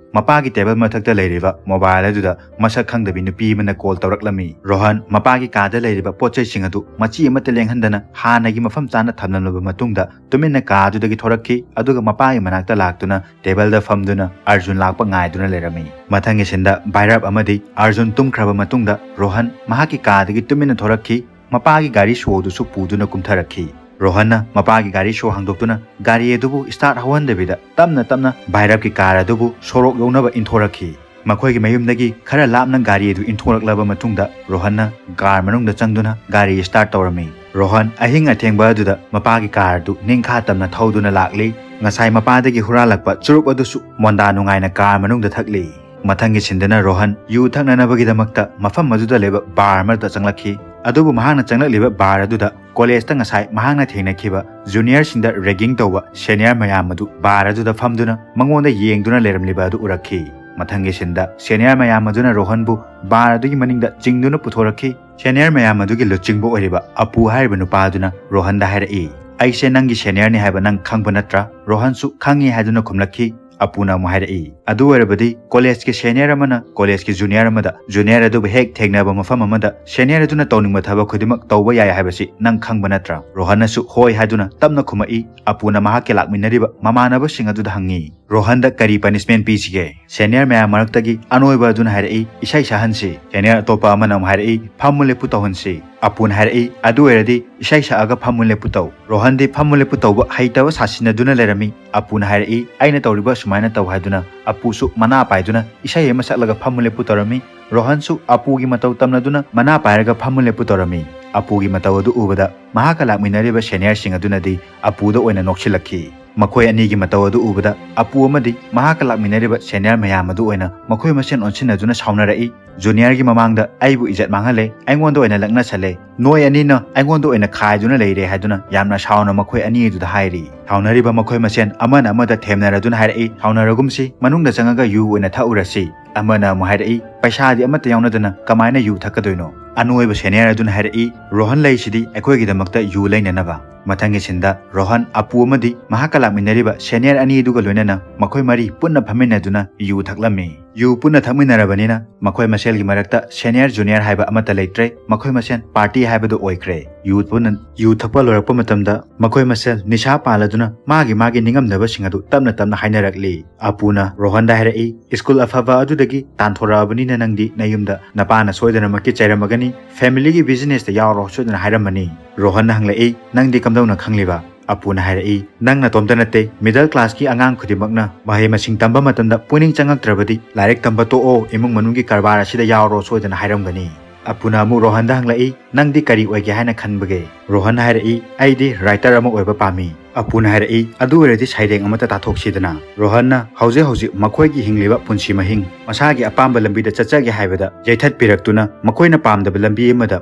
ꯃꯄꯥꯒꯤ ꯇꯦꯕꯜ ꯃꯊꯛꯇ ꯂꯩꯔꯤꯕ ꯃꯣꯕꯥꯏꯜ ꯑꯗꯨꯗ ꯃꯁꯛ ꯈꯪꯗꯕꯤ ꯅꯨꯄꯤ ꯑꯃꯅ ꯀꯣꯜ ꯇꯧꯔꯛꯂꯝꯃꯤ꯫ ꯔꯣꯍꯟ ꯃꯄꯥꯒꯤ ꯀꯥꯗ ꯂꯩꯔꯤꯕ ꯄꯣꯠ ꯆꯩꯁꯤꯡ ꯑꯗꯨ ꯃꯆꯤ ꯑꯃꯠꯇ ꯂꯦꯡꯍꯟꯗꯅ ꯍꯥꯟꯅꯒꯤ ꯃꯐꯝ ꯆꯥꯅ ꯊꯝꯂꯝꯂꯕ ꯃꯇꯨꯡꯗ, ꯇꯨꯃꯤꯟꯅ ꯀꯥ ꯑꯗꯨꯗꯒꯤ ꯊꯣꯔꯛꯈꯤ, ꯑꯗꯨꯒ ꯃꯄꯥꯒꯤ ꯃꯅꯥꯛꯇ ꯂꯥꯛꯇꯨꯅ ꯇꯦꯕꯜꯗ ꯐꯝꯗꯨꯅ ꯑꯔꯖꯨꯟ ꯂꯥꯛꯄ ꯉꯥꯏꯗꯨꯅ ꯂꯩꯔꯝꯃꯤ꯫ ꯃꯊꯪꯒꯤ ꯁꯤꯟꯗ ꯚꯥꯏꯔꯕ ꯑꯃꯗꯤ ꯑꯔꯖꯨꯟ ꯇꯨꯝꯈ꯭ꯔꯕ ꯃꯇꯨꯡꯗ, ꯔꯣꯍꯟ ꯃꯍꯥꯛꯀꯤ ꯀꯥꯗꯒꯤ ꯇꯨꯃꯤꯟꯅ ꯊꯣꯔꯛꯈꯤ, ꯃꯄꯥꯒꯤ ꯒꯥꯔꯤ ꯁꯣ ꯑꯗꯨꯁꯨ ꯄꯨꯗꯨꯅ ꯀꯨꯝꯊꯔꯛꯈꯤ꯫ ꯔꯣꯍꯟꯅ ꯃꯄꯥꯒꯤ ꯒꯥꯔꯤ ꯁꯣ ꯍꯥꯡꯗꯣꯛꯇꯨꯅ ꯒꯥꯔꯤ ꯑꯗꯨꯕꯨ ꯁ꯭ꯇꯥꯔꯠ ꯍꯧꯍꯟꯗꯕꯤꯗ ꯇꯞꯅ ꯇꯞꯅ ꯚꯥꯏꯔꯕꯀꯤ ꯀꯥꯔ ꯑꯗꯨꯕꯨ ꯁꯣꯔꯣꯛ ꯌꯧꯅꯕ ꯏꯟꯊꯣꯔꯛꯈꯤ꯫ ꯃꯈꯣꯏꯒꯤ ꯃꯌꯨꯝꯗꯒꯤ ꯈꯔ ꯂꯥꯞꯅ ꯒꯥꯔꯤ ꯑꯗꯨ ꯏꯟꯊꯣꯔꯛꯂꯕ ꯃꯇꯨꯡꯗ, ꯔꯣꯍꯟꯅ ꯀꯥꯔ ꯃꯅꯨꯡꯗ ꯆꯪꯗꯨꯅ ꯒꯥꯔꯤ ꯁ꯭ꯇꯥꯔꯠ ꯇꯧꯔꯝꯃꯤ꯫ ꯔꯣꯍꯟ ꯑꯍꯤꯡ ꯑꯊꯦꯡꯕ ꯑꯗꯨꯗ ꯃꯄꯥꯒꯤ ꯀꯥꯔ ꯑꯗꯨ ꯅꯤꯡꯈꯥ ꯇꯝꯅ ꯊꯧꯗꯨꯅ ꯂꯥꯛꯂꯤ꯫ ꯉꯁꯥꯏ ꯃꯄꯥꯗꯒꯤ ꯍꯨꯔꯥꯜꯂꯛꯄ ꯆꯨꯔꯨꯞ ꯑꯗꯨꯁꯨ ꯃꯣꯟꯗꯥ ꯅꯨꯡꯉꯥꯏꯅ ꯀꯥꯔ ꯃꯅꯨꯡꯗ ꯊꯛꯂꯤ꯫ ꯃꯊꯪꯒꯤ ꯁꯤꯟꯗꯅ ꯔꯣꯍꯟ ꯌꯨ ꯊꯛꯅꯅꯕꯒꯤꯗꯃꯛꯇ ꯃꯐꯝ ꯑꯗꯨꯗ ꯂꯩꯕ ꯕꯥꯔ ꯑꯃꯗ ꯆꯪꯂꯛꯈꯤ꯫ ꯑꯗꯨꯕꯨ ꯃꯍꯥꯛꯅ ꯆꯪꯂꯛꯂꯤꯕ ꯕꯥꯔ ꯑꯗꯨꯗ ꯀꯣꯂꯦꯖꯇ ꯉꯁꯥꯏ ꯃꯍꯥꯛꯅ ꯊꯦꯡꯅꯈꯤꯕ ꯖꯨꯅꯤꯌꯔꯁꯤꯡꯗ ꯔꯦꯒꯤꯡ ꯇꯧꯕ ꯁꯦꯅꯤꯌꯔ ꯃꯌꯥꯝ ꯑꯗꯨ ꯕꯥꯔ ꯑꯗꯨꯗ ꯐꯝꯗꯨꯅ ꯃꯉꯣꯟꯗ ꯌꯦꯡꯗꯨꯅ ꯂꯩꯔꯝꯂꯤꯕ ꯑꯗꯨ ꯎꯔꯛꯈꯤ꯫ ꯃꯊꯪꯒꯤ ꯁꯤꯟꯗ ꯁꯦꯅꯤꯌꯔ ꯃꯌꯥꯝ ꯑꯗꯨꯅ ꯔꯣꯍꯟꯕꯨ ꯕꯥꯔ ꯑꯗꯨꯒꯤ ꯃꯅꯤꯡꯗ ꯆꯤꯡꯗꯨꯅ ꯄꯨꯊꯣꯔꯛꯈꯤ꯫ ꯁꯦꯅꯤꯌꯔ ꯃꯌꯥꯝ ꯑꯗꯨꯒꯤ ꯂꯨꯆꯤꯡꯕ ꯑꯣꯏꯔꯤꯕ ꯑꯄꯨ ꯍꯥꯏꯔꯤꯕ ꯅꯨꯄꯥ ꯑꯗꯨꯅ ꯔꯣꯍꯟꯗ ꯍꯥꯏꯔꯛꯏ, "ꯑꯩꯁꯦ ꯅꯪꯒꯤ ꯁꯦꯅꯤꯌꯔꯅꯤ ꯍꯥꯏꯕ ꯅꯪ ꯈꯪꯕ ꯅꯠꯇ꯭ꯔꯥ?" ꯔꯣꯍꯟꯁꯨ ꯈꯪꯉꯤ ꯍꯥꯏꯗꯨꯅ ꯈꯨꯝꯂꯛꯈꯤ꯫ ꯑꯄꯨꯅ ꯑꯃꯨꯛ ꯍꯥꯏꯔꯛꯏ, "ꯑꯗꯨ ꯑꯣꯏꯔꯕꯗꯤ ꯀꯣꯂꯦꯖꯀꯤ ꯁꯦꯅꯤꯌꯔ ꯑꯃꯅ ꯀꯣꯂꯦꯖꯀꯤ ꯖꯨꯅꯤꯌꯔ ꯑꯃꯗ, ꯖꯨꯅꯤꯌꯔ ꯑꯗꯨꯕꯨ ꯍꯦꯛ ꯊꯦꯡꯅꯕ ꯃꯐꯝ ꯑꯃꯗ ꯁꯦꯅꯤꯌꯔ ꯑꯗꯨꯅ ꯇꯧꯅꯤꯡꯕ ꯊꯕꯛ ꯈꯨꯗꯤꯡꯃꯛ ꯇꯧꯕ ꯌꯥꯏ ꯍꯥꯏꯕꯁꯤ ꯅꯪ ꯈꯪꯕ ꯅꯠꯇ꯭ꯔꯥ?" ꯔꯣꯍꯟꯅꯁꯨ ꯍꯣꯏ ꯍꯥꯏꯗꯨꯅ ꯇꯞꯅ ꯈꯨꯝꯃꯛꯏ꯫ ꯑꯄꯨꯅ ꯃꯍꯥꯛꯀꯤ ꯂꯥꯛꯃꯤꯟꯅꯔꯤꯕ ꯃꯃꯥꯟꯅꯕꯁꯤꯡ ꯑꯗꯨꯗ ꯍꯪꯉꯤ, "ꯔꯣꯍꯟꯗ ꯀꯔꯤ ꯄꯅꯤꯁꯃꯦꯟ ꯄꯤꯁꯤꯒꯦ?" ꯁꯦꯅꯤꯌꯔ ꯃꯌꯥꯝ ꯃꯔꯛꯇꯒꯤ ꯑꯅꯣꯏꯕ ꯑꯗꯨꯅ ꯍꯥꯏꯔꯛꯏ, "ꯏꯁꯩ ꯁꯛꯍꯟꯁꯤ"꯫ ꯁꯦꯅꯤꯌꯔ ꯑꯇꯣꯞꯄ ꯑꯃꯅ ꯑꯃꯨꯛ ꯍꯥꯏꯔꯛꯏ, "ꯐꯝꯃꯨ ꯂꯦꯞꯄꯨ ꯇꯧꯍꯟꯁꯤ"꯫ ꯑꯄꯨꯅ ꯍꯥꯏꯔꯛꯏ, "ꯑꯗꯨ ꯑꯣꯏꯔꯗꯤ ꯏꯁꯩ ꯁꯛꯑꯒ ꯐꯝꯃꯨ ꯂꯦꯞꯄꯨ ꯇꯧ"꯫ ꯔꯣꯍꯟꯗꯤ ꯐꯝꯃꯨ ꯂꯦꯞꯄꯨ ꯇꯧꯕ ꯍꯩꯇꯕ ꯁꯥꯁꯤꯟꯅꯗꯨꯅ ꯂꯩꯔꯝꯃꯤ꯫ ꯑꯄꯨꯅ ꯍꯥꯏꯔꯛꯏ, "ꯑꯩꯅ ꯇꯧꯔꯤꯕ ꯑꯁꯨꯃꯥꯏꯅ ꯇꯧ" ꯍꯥꯏꯗꯨꯅ꯫ ꯑꯄꯨꯁꯨ ꯃꯅꯥ ꯄꯥꯏꯗꯨꯅ ꯏꯁꯩ ꯑꯃ ꯁꯛꯂꯒ ꯐꯝꯃꯨ ꯂꯦꯞꯄꯨ ꯇꯧꯔꯝꯃꯤ꯫ ꯔꯣꯍꯟꯁꯨ ꯑꯄꯨꯒꯤ ꯃꯇꯧ ꯇꯝꯂꯗꯨꯅ ꯃꯅꯥ ꯄꯥꯏꯔꯒ ꯐꯝꯃꯨ ꯂꯦꯞꯄꯨ ꯇꯧꯔꯝꯃꯤ꯫ ꯑꯄꯨꯒꯤ ꯃꯇꯧ ꯑꯗꯨ ꯎꯕꯗ ꯃꯍꯥꯛꯀ ꯂꯥꯛꯃꯤꯟꯅꯔꯤꯕ ꯁꯦꯅꯤꯌꯔꯁꯤꯡ ꯑꯗꯨꯅꯗꯤ ꯑꯄꯨꯗ ꯑꯣꯏꯅ ꯅꯣꯛꯁꯤꯜꯂꯛꯈꯤ꯫ ꯃꯈꯣꯏ ꯑꯅꯤꯒꯤ ꯃꯇꯧ ꯑꯗꯨ ꯎꯕꯗ ꯑꯄꯨ ꯑꯃꯗꯤ ꯃꯍꯥꯛꯀ ꯂꯥꯛꯃꯤꯟꯅꯔꯤꯕ ꯁꯦꯅꯤꯌꯔ ꯃꯌꯥꯝ ꯑꯗꯨ ꯑꯣꯏꯅ ꯃꯈꯣꯏ ꯃꯁꯦꯟ ꯑꯣꯟꯁꯤꯟꯅꯗꯨꯅ ꯁꯥꯎꯅꯔꯛꯏ꯫ "ꯖꯨꯅꯤꯌꯔꯒꯤ ꯃꯃꯥꯡꯗ ꯑꯩꯕꯨ ꯏꯖꯠ ꯃꯥꯡꯍꯜꯂꯦ, ꯑꯩꯉꯣꯟꯗ ꯑꯣꯏꯅ ꯂꯛꯅꯁꯜꯂꯦ, ꯅꯣꯏ ꯑꯅꯤꯅ ꯑꯩꯉꯣꯟꯗ ꯑꯣꯏꯅ ꯈꯥꯏꯗꯨꯅ ꯂꯩꯔꯦ" ꯍꯥꯏꯗꯨꯅ ꯌꯥꯝꯅ ꯁꯥꯎꯅ ꯃꯈꯣꯏ ꯑꯅꯤ ꯑꯗꯨꯗ ꯍꯥꯏꯔꯤ꯫ ꯁꯥꯎꯅꯔꯤꯕ ꯃꯈꯣꯏ ꯃꯁꯦꯟ ꯑꯃꯅ ꯑꯃꯗ ꯊꯦꯝꯅꯔꯗꯨꯅ ꯍꯥꯏꯔꯛꯏ, "ꯁꯥꯎꯅꯔꯒꯨꯝꯁꯤ, ꯃꯅꯨꯡꯗ ꯆꯪꯉꯒ ꯌꯨ ꯑꯣꯏꯅ ꯊꯛꯎꯔꯁꯤ"꯫ ꯑꯃꯅ ꯑꯃꯨꯛ ꯍꯥꯏꯔꯛꯏ, "ꯄꯩꯁꯥꯗꯤ ꯑꯃꯠꯇ ꯌꯥꯎꯅꯗꯅ ꯀꯃꯥꯏꯅ ꯌꯨ ꯊꯛꯀꯗꯣꯏꯅꯣ?" ꯑꯅꯣꯏꯕ senior ꯑꯗꯨꯅ ꯍꯥꯏꯔꯛꯏ, "ꯔꯣꯍꯟ ꯂꯩꯁꯤꯗꯤ ꯑꯩꯈꯣꯏꯒꯤꯗꯃꯛꯇ ꯌꯨ ꯂꯩꯅꯅꯕ"꯫ ꯃꯊꯪꯒꯤ ꯁꯤꯟꯗ ꯔꯣꯍꯟ, ꯑꯄꯨ ꯑꯃꯗꯤ ꯃꯍꯥꯛꯀ ꯂꯥꯛꯃꯤꯟꯅꯔꯤꯕ senior ꯑꯅꯤꯗꯨꯒ ꯂꯣꯏꯅꯅ ꯃꯈꯣꯏ ꯃꯔꯤ ꯄꯨꯟꯅ ꯐꯝꯃꯤꯟꯅꯗꯨꯅ ꯌꯨ ꯊꯛꯂꯝꯃꯤ꯫ ꯌꯨ ꯄꯨꯟꯅ ꯊꯛꯃꯤꯟꯅꯔꯕꯅꯤꯅ ꯃꯈꯣꯏ ꯃꯁꯦꯜꯒꯤ ꯃꯔꯛꯇ senior junior ꯍꯥꯏꯕ ꯑꯃꯠꯇ ꯂꯩꯇ꯭ꯔꯦ꯫ ꯃꯈꯣꯏ ꯃꯁꯦꯜ party ꯍꯥꯏꯕꯗꯨ ꯑꯣꯏꯈ꯭ꯔꯦ꯫ ꯌꯨ ꯄꯨꯟꯅ ꯌꯨ ꯊꯛꯄ ꯂꯣꯏꯔꯛꯄ ꯃꯇꯝꯗ ꯃꯈꯣꯏ ꯃꯁꯦꯜ ꯅꯤꯁꯥ ꯄꯥꯜꯂꯗꯨꯅ ꯃꯥꯒꯤ ꯃꯥꯒꯤ ꯅꯤꯡꯉꯝꯗꯕꯁꯤꯡ ꯑꯗꯨ ꯇꯞꯅ ꯇꯞꯅ ꯍꯥꯏꯅꯔꯛꯂꯤ꯫ ꯑꯄꯨꯅ ꯔꯣꯍꯟꯗ ꯍꯥꯏꯔꯛꯏ, "ꯁ꯭ꯀꯨꯜ ꯑꯐꯕ ꯑꯗꯨꯗꯒꯤ ꯇꯥꯟꯊꯣꯔꯛꯑꯕꯅꯤꯅ ꯅꯪꯗꯤ ꯅꯌꯨꯝꯗ ꯅꯄꯥꯅ ꯁꯣꯏꯗꯅꯃꯛꯀꯤ ꯆꯩꯔꯝꯃꯒꯅꯤ, familyꯒꯤ businessꯇ ꯌꯥꯎꯔꯣ ꯁꯣꯏꯗꯅ ꯍꯥꯏꯔꯝꯃꯅꯤ"꯫ ꯔꯣꯍꯟꯅ ꯍꯪꯂꯛꯏ, "ꯅꯪꯗꯤ ꯀꯝꯗꯧꯅ ꯈꯪꯂꯤꯕ?" ꯑꯄꯨꯅ ꯍꯥꯏꯔꯛꯏ, "ꯅꯪ ꯅꯇꯣꯝꯇ ꯅꯠꯇꯦ, middle classꯀꯤ ꯑꯉꯥꯡ ꯈꯨꯗꯤꯡꯃꯛꯅ ꯃꯍꯩ ꯃꯁꯤꯡ ꯇꯝꯕ ꯃꯇꯝꯗ ꯄꯨꯛꯅꯤꯡ ꯆꯪꯉꯛꯇ꯭ꯔꯕꯗꯤ ꯂꯥꯏꯔꯤꯛ ꯇꯝꯕ ꯇꯣꯛꯑꯣ, ꯏꯃꯨꯡ ꯃꯅꯨꯡꯒꯤ ꯀꯔꯕꯥꯔ ꯑꯁꯤꯗ ꯌꯥꯎꯔꯣ ꯁꯣꯏꯗꯅ ꯍꯥꯏꯔꯝꯒꯅꯤ"꯫ ꯑꯄꯨꯅ ꯑꯃꯨꯛ ꯔꯣꯍꯟꯗ ꯍꯪꯂꯛꯏ, "ꯅꯪꯗꯤ ꯀꯔꯤ ꯑꯣꯏꯒꯦ ꯍꯥꯏꯅ ꯈꯟꯕꯒꯦ?" ꯔꯣꯍꯟꯅ ꯍꯥꯏꯔꯛꯏ, "ꯑꯩꯗꯤ writer ꯑꯃ ꯑꯣꯏꯕ ꯄꯥꯝꯃꯤ"꯫ ꯑꯄꯨꯅ ꯍꯥꯏꯔꯛꯏ, "ꯑꯗꯨ ꯑꯣꯏꯔꯗꯤ ꯁꯩꯔꯦꯡ ꯑꯃꯠꯇ ꯇꯥꯊꯣꯛꯁꯤꯗꯅ"꯫ ꯔꯣꯍꯟꯅ ꯍꯧꯖꯤꯛ ꯍꯧꯖꯤꯛ ꯃꯈꯣꯏꯒꯤ ꯍꯤꯡꯂꯤꯕ ꯄꯨꯟꯁꯤ ꯃꯍꯤꯡ, ꯃꯁꯥꯒꯤ ꯑꯄꯥꯝꯕ ꯂꯝꯕꯤꯗ ꯆꯠꯆꯒꯦ ꯍꯥꯏꯕꯗ ꯌꯩꯊꯠꯄꯤꯔꯛꯇꯨꯅ ꯃꯈꯣꯏꯅ ꯄꯥꯝꯗꯕ ꯂꯝꯕꯤ ꯑꯃꯗ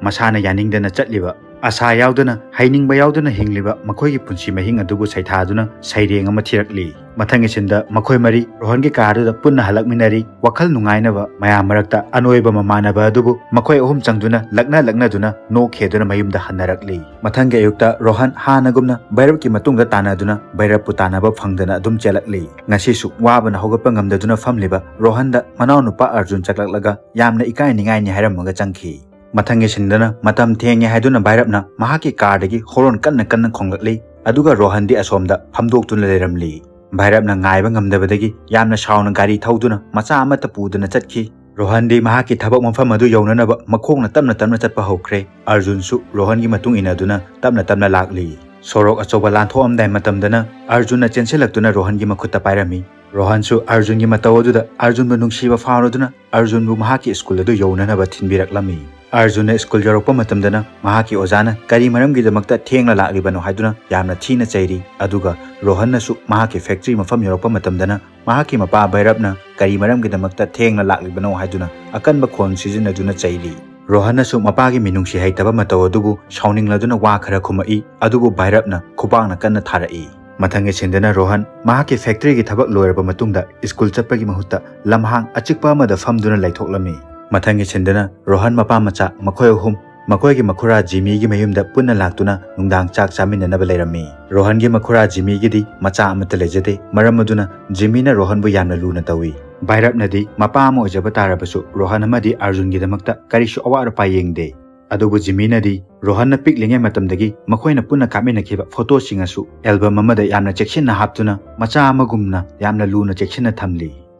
ꯃꯁꯥꯅ ꯌꯥꯅꯤꯡꯗꯅ ꯆꯠꯂꯤꯕ, ꯑꯁꯥ ꯌꯥꯎꯗꯅ, ꯍꯩꯅꯤꯡꯕ ꯌꯥꯎꯗꯅ ꯍꯤꯡꯂꯤꯕ ꯃꯈꯣꯏꯒꯤ ꯄꯨꯟꯁꯤ ꯃꯍꯤꯡ ꯑꯗꯨꯕꯨ ꯁꯩꯊꯥꯗꯨꯅ ꯁꯩꯔꯦꯡ ꯑꯃ ꯊꯤꯔꯛꯂꯤ꯫ ꯃꯊꯪꯒꯤ ꯁꯤꯟꯗ ꯃꯈꯣꯏ ꯃꯔꯤ ꯔꯣꯍꯟꯒꯤ ꯀꯥꯔꯗꯨꯗ ꯄꯨꯟꯅ ꯍꯜꯂꯛꯃꯤꯟꯅꯔꯤ꯫ ꯋꯥꯈꯜ ꯅꯨꯡꯉꯥꯏꯅꯕ ꯃꯌꯥꯝ ꯃꯔꯛꯇ ꯑꯅꯣꯏꯕ ꯃꯃꯥꯟꯅꯕ ꯑꯗꯨꯕꯨ ꯃꯈꯣꯏ ꯑꯍꯨꯝ ꯆꯪꯗꯨꯅ ꯂꯛꯅ ꯂꯛꯅꯗꯨꯅ ꯅꯣꯛꯈꯦꯗꯨꯅ ꯃꯌꯨꯝꯗ ꯍꯟꯅꯔꯛꯂꯤ꯫ ꯃꯊꯪꯒꯤ ꯑꯌꯨꯛꯇ ꯔꯣꯍꯟ ꯍꯥꯟꯅꯒꯨꯝꯅ ꯚꯩꯔꯞꯀꯤ ꯃꯇꯨꯡꯗ ꯇꯥꯟꯅꯗꯨꯅ ꯚꯩꯔꯞꯄꯨ ꯇꯥꯟꯅꯕ ꯐꯪꯗꯅ ꯑꯗꯨꯝ ꯆꯦꯜꯂꯛꯂꯤ꯫ ꯉꯁꯤꯁꯨ ꯋꯥꯕꯅ ꯍꯧꯒꯠꯄ ꯉꯝꯗꯗꯨꯅ ꯐꯝꯂꯤꯕ ꯔꯣꯍꯟꯗ ꯃꯅꯥꯎꯅꯨꯄꯥ ꯑꯔꯖꯨꯟ ꯆꯠꯂꯛꯂꯒ ꯌꯥꯝꯅ ꯏꯀꯥꯏ ꯅꯤꯡꯉꯥꯏꯅꯤ ꯍꯥꯏꯔꯝꯃꯒ ꯆꯪꯈꯤ꯫ ꯃꯊꯪꯒꯤ ꯁꯤꯟꯗꯅ ꯃꯇꯝ ꯊꯦꯡꯉꯦ ꯍꯥꯏꯗꯨꯅ ꯚꯩꯔꯞꯅ ꯃꯍꯥꯛꯀꯤ ꯀꯥꯔꯗꯒꯤ ꯍꯣꯔꯣꯟ ꯀꯟꯅ ꯀꯟꯅ ꯈꯣꯡꯂꯛꯂꯤ꯫ ꯑꯗꯨꯒ ꯔꯣꯍꯟꯗꯤ ꯑꯁꯣꯝꯗ ꯐꯝꯗꯣꯛꯇꯨꯅ ꯂꯩꯔꯝꯂꯤ꯫ ꯚꯩꯔꯞꯅ ꯉꯥꯏꯕ ꯉꯝꯗꯕꯗꯒꯤ ꯌꯥꯝꯅ ꯁꯥꯎꯅ ꯒꯥꯔꯤ ꯊꯧꯗꯨꯅ ꯃꯆꯥ ꯑꯃꯠꯇ ꯄꯨꯗꯨꯅ ꯆꯠꯈꯤ꯫ ꯔꯣꯍꯟꯗꯤ ꯃꯍꯥꯛꯀꯤ ꯊꯕꯛ ꯃꯐꯝ ꯑꯗꯨ ꯌꯧꯅꯅꯕ ꯃꯈꯣꯡꯅ ꯇꯞꯅ ꯇꯞꯅ ꯆꯠꯄ ꯍꯧꯈ꯭ꯔꯦ꯫ ꯑꯔꯖꯨꯟꯁꯨ ꯔꯣꯍꯟꯒꯤ ꯃꯇꯨꯡ ꯏꯟꯅꯗꯨꯅ ꯇꯞꯅ ꯇꯞꯅ ꯂꯥꯛꯂꯤ꯫ ꯁꯣꯔꯣꯛ ꯑꯆꯧꯕ ꯂꯥꯟꯊꯣꯛꯑꯝꯗꯥꯏ ꯃꯇꯝꯗꯅ ꯑꯔꯖꯨꯟꯅ ꯆꯦꯟꯁꯤꯜꯂꯛꯇꯨꯅ ꯔꯣꯍꯟꯒꯤ ꯃꯈꯨꯠꯇ ꯄꯥꯏꯔꯝꯃꯤ꯫ ꯔꯣꯍꯟꯁꯨ ꯑꯔꯖꯨꯟꯒꯤ ꯃꯇꯧ ꯑꯗꯨꯗ ꯑꯔꯖꯨꯟꯕꯨ ꯅꯨꯡꯁꯤꯕ ꯐꯥꯎꯔꯗꯨꯅ ꯑꯔꯖꯨꯟꯕꯨ ꯃꯍꯥꯛꯀꯤ ꯁ꯭ꯀꯨꯜ ꯑꯗꯨ ꯌꯧꯅꯅꯕ ꯊꯤꯟꯕꯤꯔꯛꯂꯝꯃꯤ꯫ ꯑꯔꯖꯨꯟꯅ ꯁ꯭ꯀꯨꯜ ꯌꯧꯔꯛꯄ ꯃꯇꯝꯗꯅ ꯃꯍꯥꯛꯀꯤ ꯑꯣꯖꯥꯅ ꯀꯔꯤ ꯃꯔꯝꯒꯤꯗꯃꯛꯇ ꯊꯦꯡꯅ ꯂꯥꯛꯂꯤꯕꯅꯣ ꯍꯥꯏꯗꯨꯅ ꯌꯥꯝꯅ ꯊꯤꯅ ꯆꯩꯔꯤ꯫ ꯑꯗꯨꯒ ꯔꯣꯍꯟꯅꯁꯨ ꯃꯍꯥꯛꯀꯤ factory ꯃꯐꯝ ꯌꯧꯔꯛꯄ ꯃꯇꯝꯗꯅ ꯃꯍꯥꯛꯀꯤ ꯃꯄꯥ ꯚꯩꯔꯞꯅ ꯀꯔꯤ ꯃꯔꯝꯒꯤꯗꯃꯛꯇ ꯊꯦꯡꯅ ꯂꯥꯛꯂꯤꯕꯅꯣ ꯍꯥꯏꯗꯨꯅ ꯑꯀꯟꯕ ꯈꯣꯟ ꯁꯤꯖꯤꯟꯅꯗꯨꯅ ꯆꯩꯔꯤ꯫ ꯔꯣꯍꯟꯅꯁꯨ ꯃꯄꯥꯒꯤ ꯃꯤꯅꯨꯡꯁꯤ ꯍꯩꯇꯕ ꯃꯇꯧ ꯑꯗꯨꯕꯨ ꯁꯥꯎꯅꯤꯡꯂꯗꯨꯅ ꯋꯥ ꯈꯔ ꯈꯨꯝꯃꯛꯏ, ꯑꯗꯨꯕꯨ ꯚꯩꯔꯞꯅ ꯈꯨꯄꯥꯛꯅ ꯀꯟꯅ ꯊꯥꯔꯛꯏ꯫ ꯃꯊꯪꯒꯤ ꯁꯤꯟꯗꯅ ꯔꯣꯍꯟ ꯃꯍꯥꯛꯀꯤ ꯐꯦꯛꯇꯔꯤꯒꯤ ꯊꯕꯛ ꯂꯣꯏꯔꯕ ꯃꯇꯨꯡꯗ ꯁ꯭ꯀꯨꯜ ꯆꯠꯄꯒꯤ ꯃꯍꯨꯠꯇ ꯂꯝꯍꯥꯡ ꯑꯆꯤꯛꯄ ꯑꯃꯗ ꯐꯝꯗꯨꯅ ꯂꯩꯊꯣꯛꯂꯝꯃꯤ꯫ ꯃꯊꯪꯒꯤ ꯁꯤꯟꯗꯅ ꯔꯣꯍꯟ ꯃꯄꯥ ꯃꯆꯥ ꯃꯈꯣꯏ ꯑꯍꯨꯝ ꯃꯈꯣꯏꯒꯤ ꯃꯈꯨꯔꯥ ꯖꯤꯃꯤꯒꯤ ꯃꯌꯨꯝꯗ ꯄꯨꯟꯅ ꯂꯥꯛꯇꯨꯅ ꯅꯨꯡꯗꯥꯡ ꯆꯥꯛ ꯆꯥꯃꯤꯟꯅꯅꯕ ꯂꯩꯔꯝꯃꯤ꯫ ꯔꯣꯍꯟꯒꯤ ꯃꯈꯨꯔꯥ ꯖꯤꯃꯤꯒꯤꯗꯤ ꯃꯆꯥ ꯑꯃꯠꯇ ꯂꯩꯖꯗꯦ꯫ ꯃꯔꯝ ꯑꯗꯨꯅ ꯖꯤꯃꯤꯅ ꯔꯣꯍꯟꯕꯨ ꯌꯥꯝꯅ ꯂꯨꯅ ꯇꯧꯏ꯫ ꯚꯥꯏꯔꯞꯅꯗꯤ ꯃꯄꯥ ꯑꯃ ꯑꯣꯏꯖꯕ ꯇꯥꯔꯕꯁꯨ ꯔꯣꯍꯟ ꯑꯃꯗꯤ ꯑꯥꯔꯖꯨꯟꯒꯤꯗꯃꯛꯇ ꯀꯔꯤꯁꯨ ꯑꯋꯥꯠ ꯑꯄꯥ ꯌꯦꯡꯗꯦ꯫ ꯑꯗꯨꯕꯨ ꯖꯤꯃꯤꯅꯗꯤ ꯔꯣꯍꯟꯅ ꯄꯤꯛꯂꯤꯉꯩ ꯃꯇꯝꯗꯒꯤ ꯃꯈꯣꯏꯅ ꯄꯨꯟꯅ ꯀꯥꯞꯃꯤꯟꯅꯈꯤꯕ ꯐꯣꯇꯣꯁꯤꯡ ꯑꯁꯨ ꯑꯦꯜꯕꯝ ꯑꯃꯗ ꯌꯥꯝꯅ ꯆꯦꯛꯁꯤꯟꯅ ꯍꯥꯞꯇꯨꯅ ꯃꯆꯥ ꯑꯃꯒꯨꯝꯅ ꯌꯥꯝꯅ ꯂꯨꯅ ꯆꯦꯛꯁꯤꯟꯅ ꯊꯝꯂꯤ꯫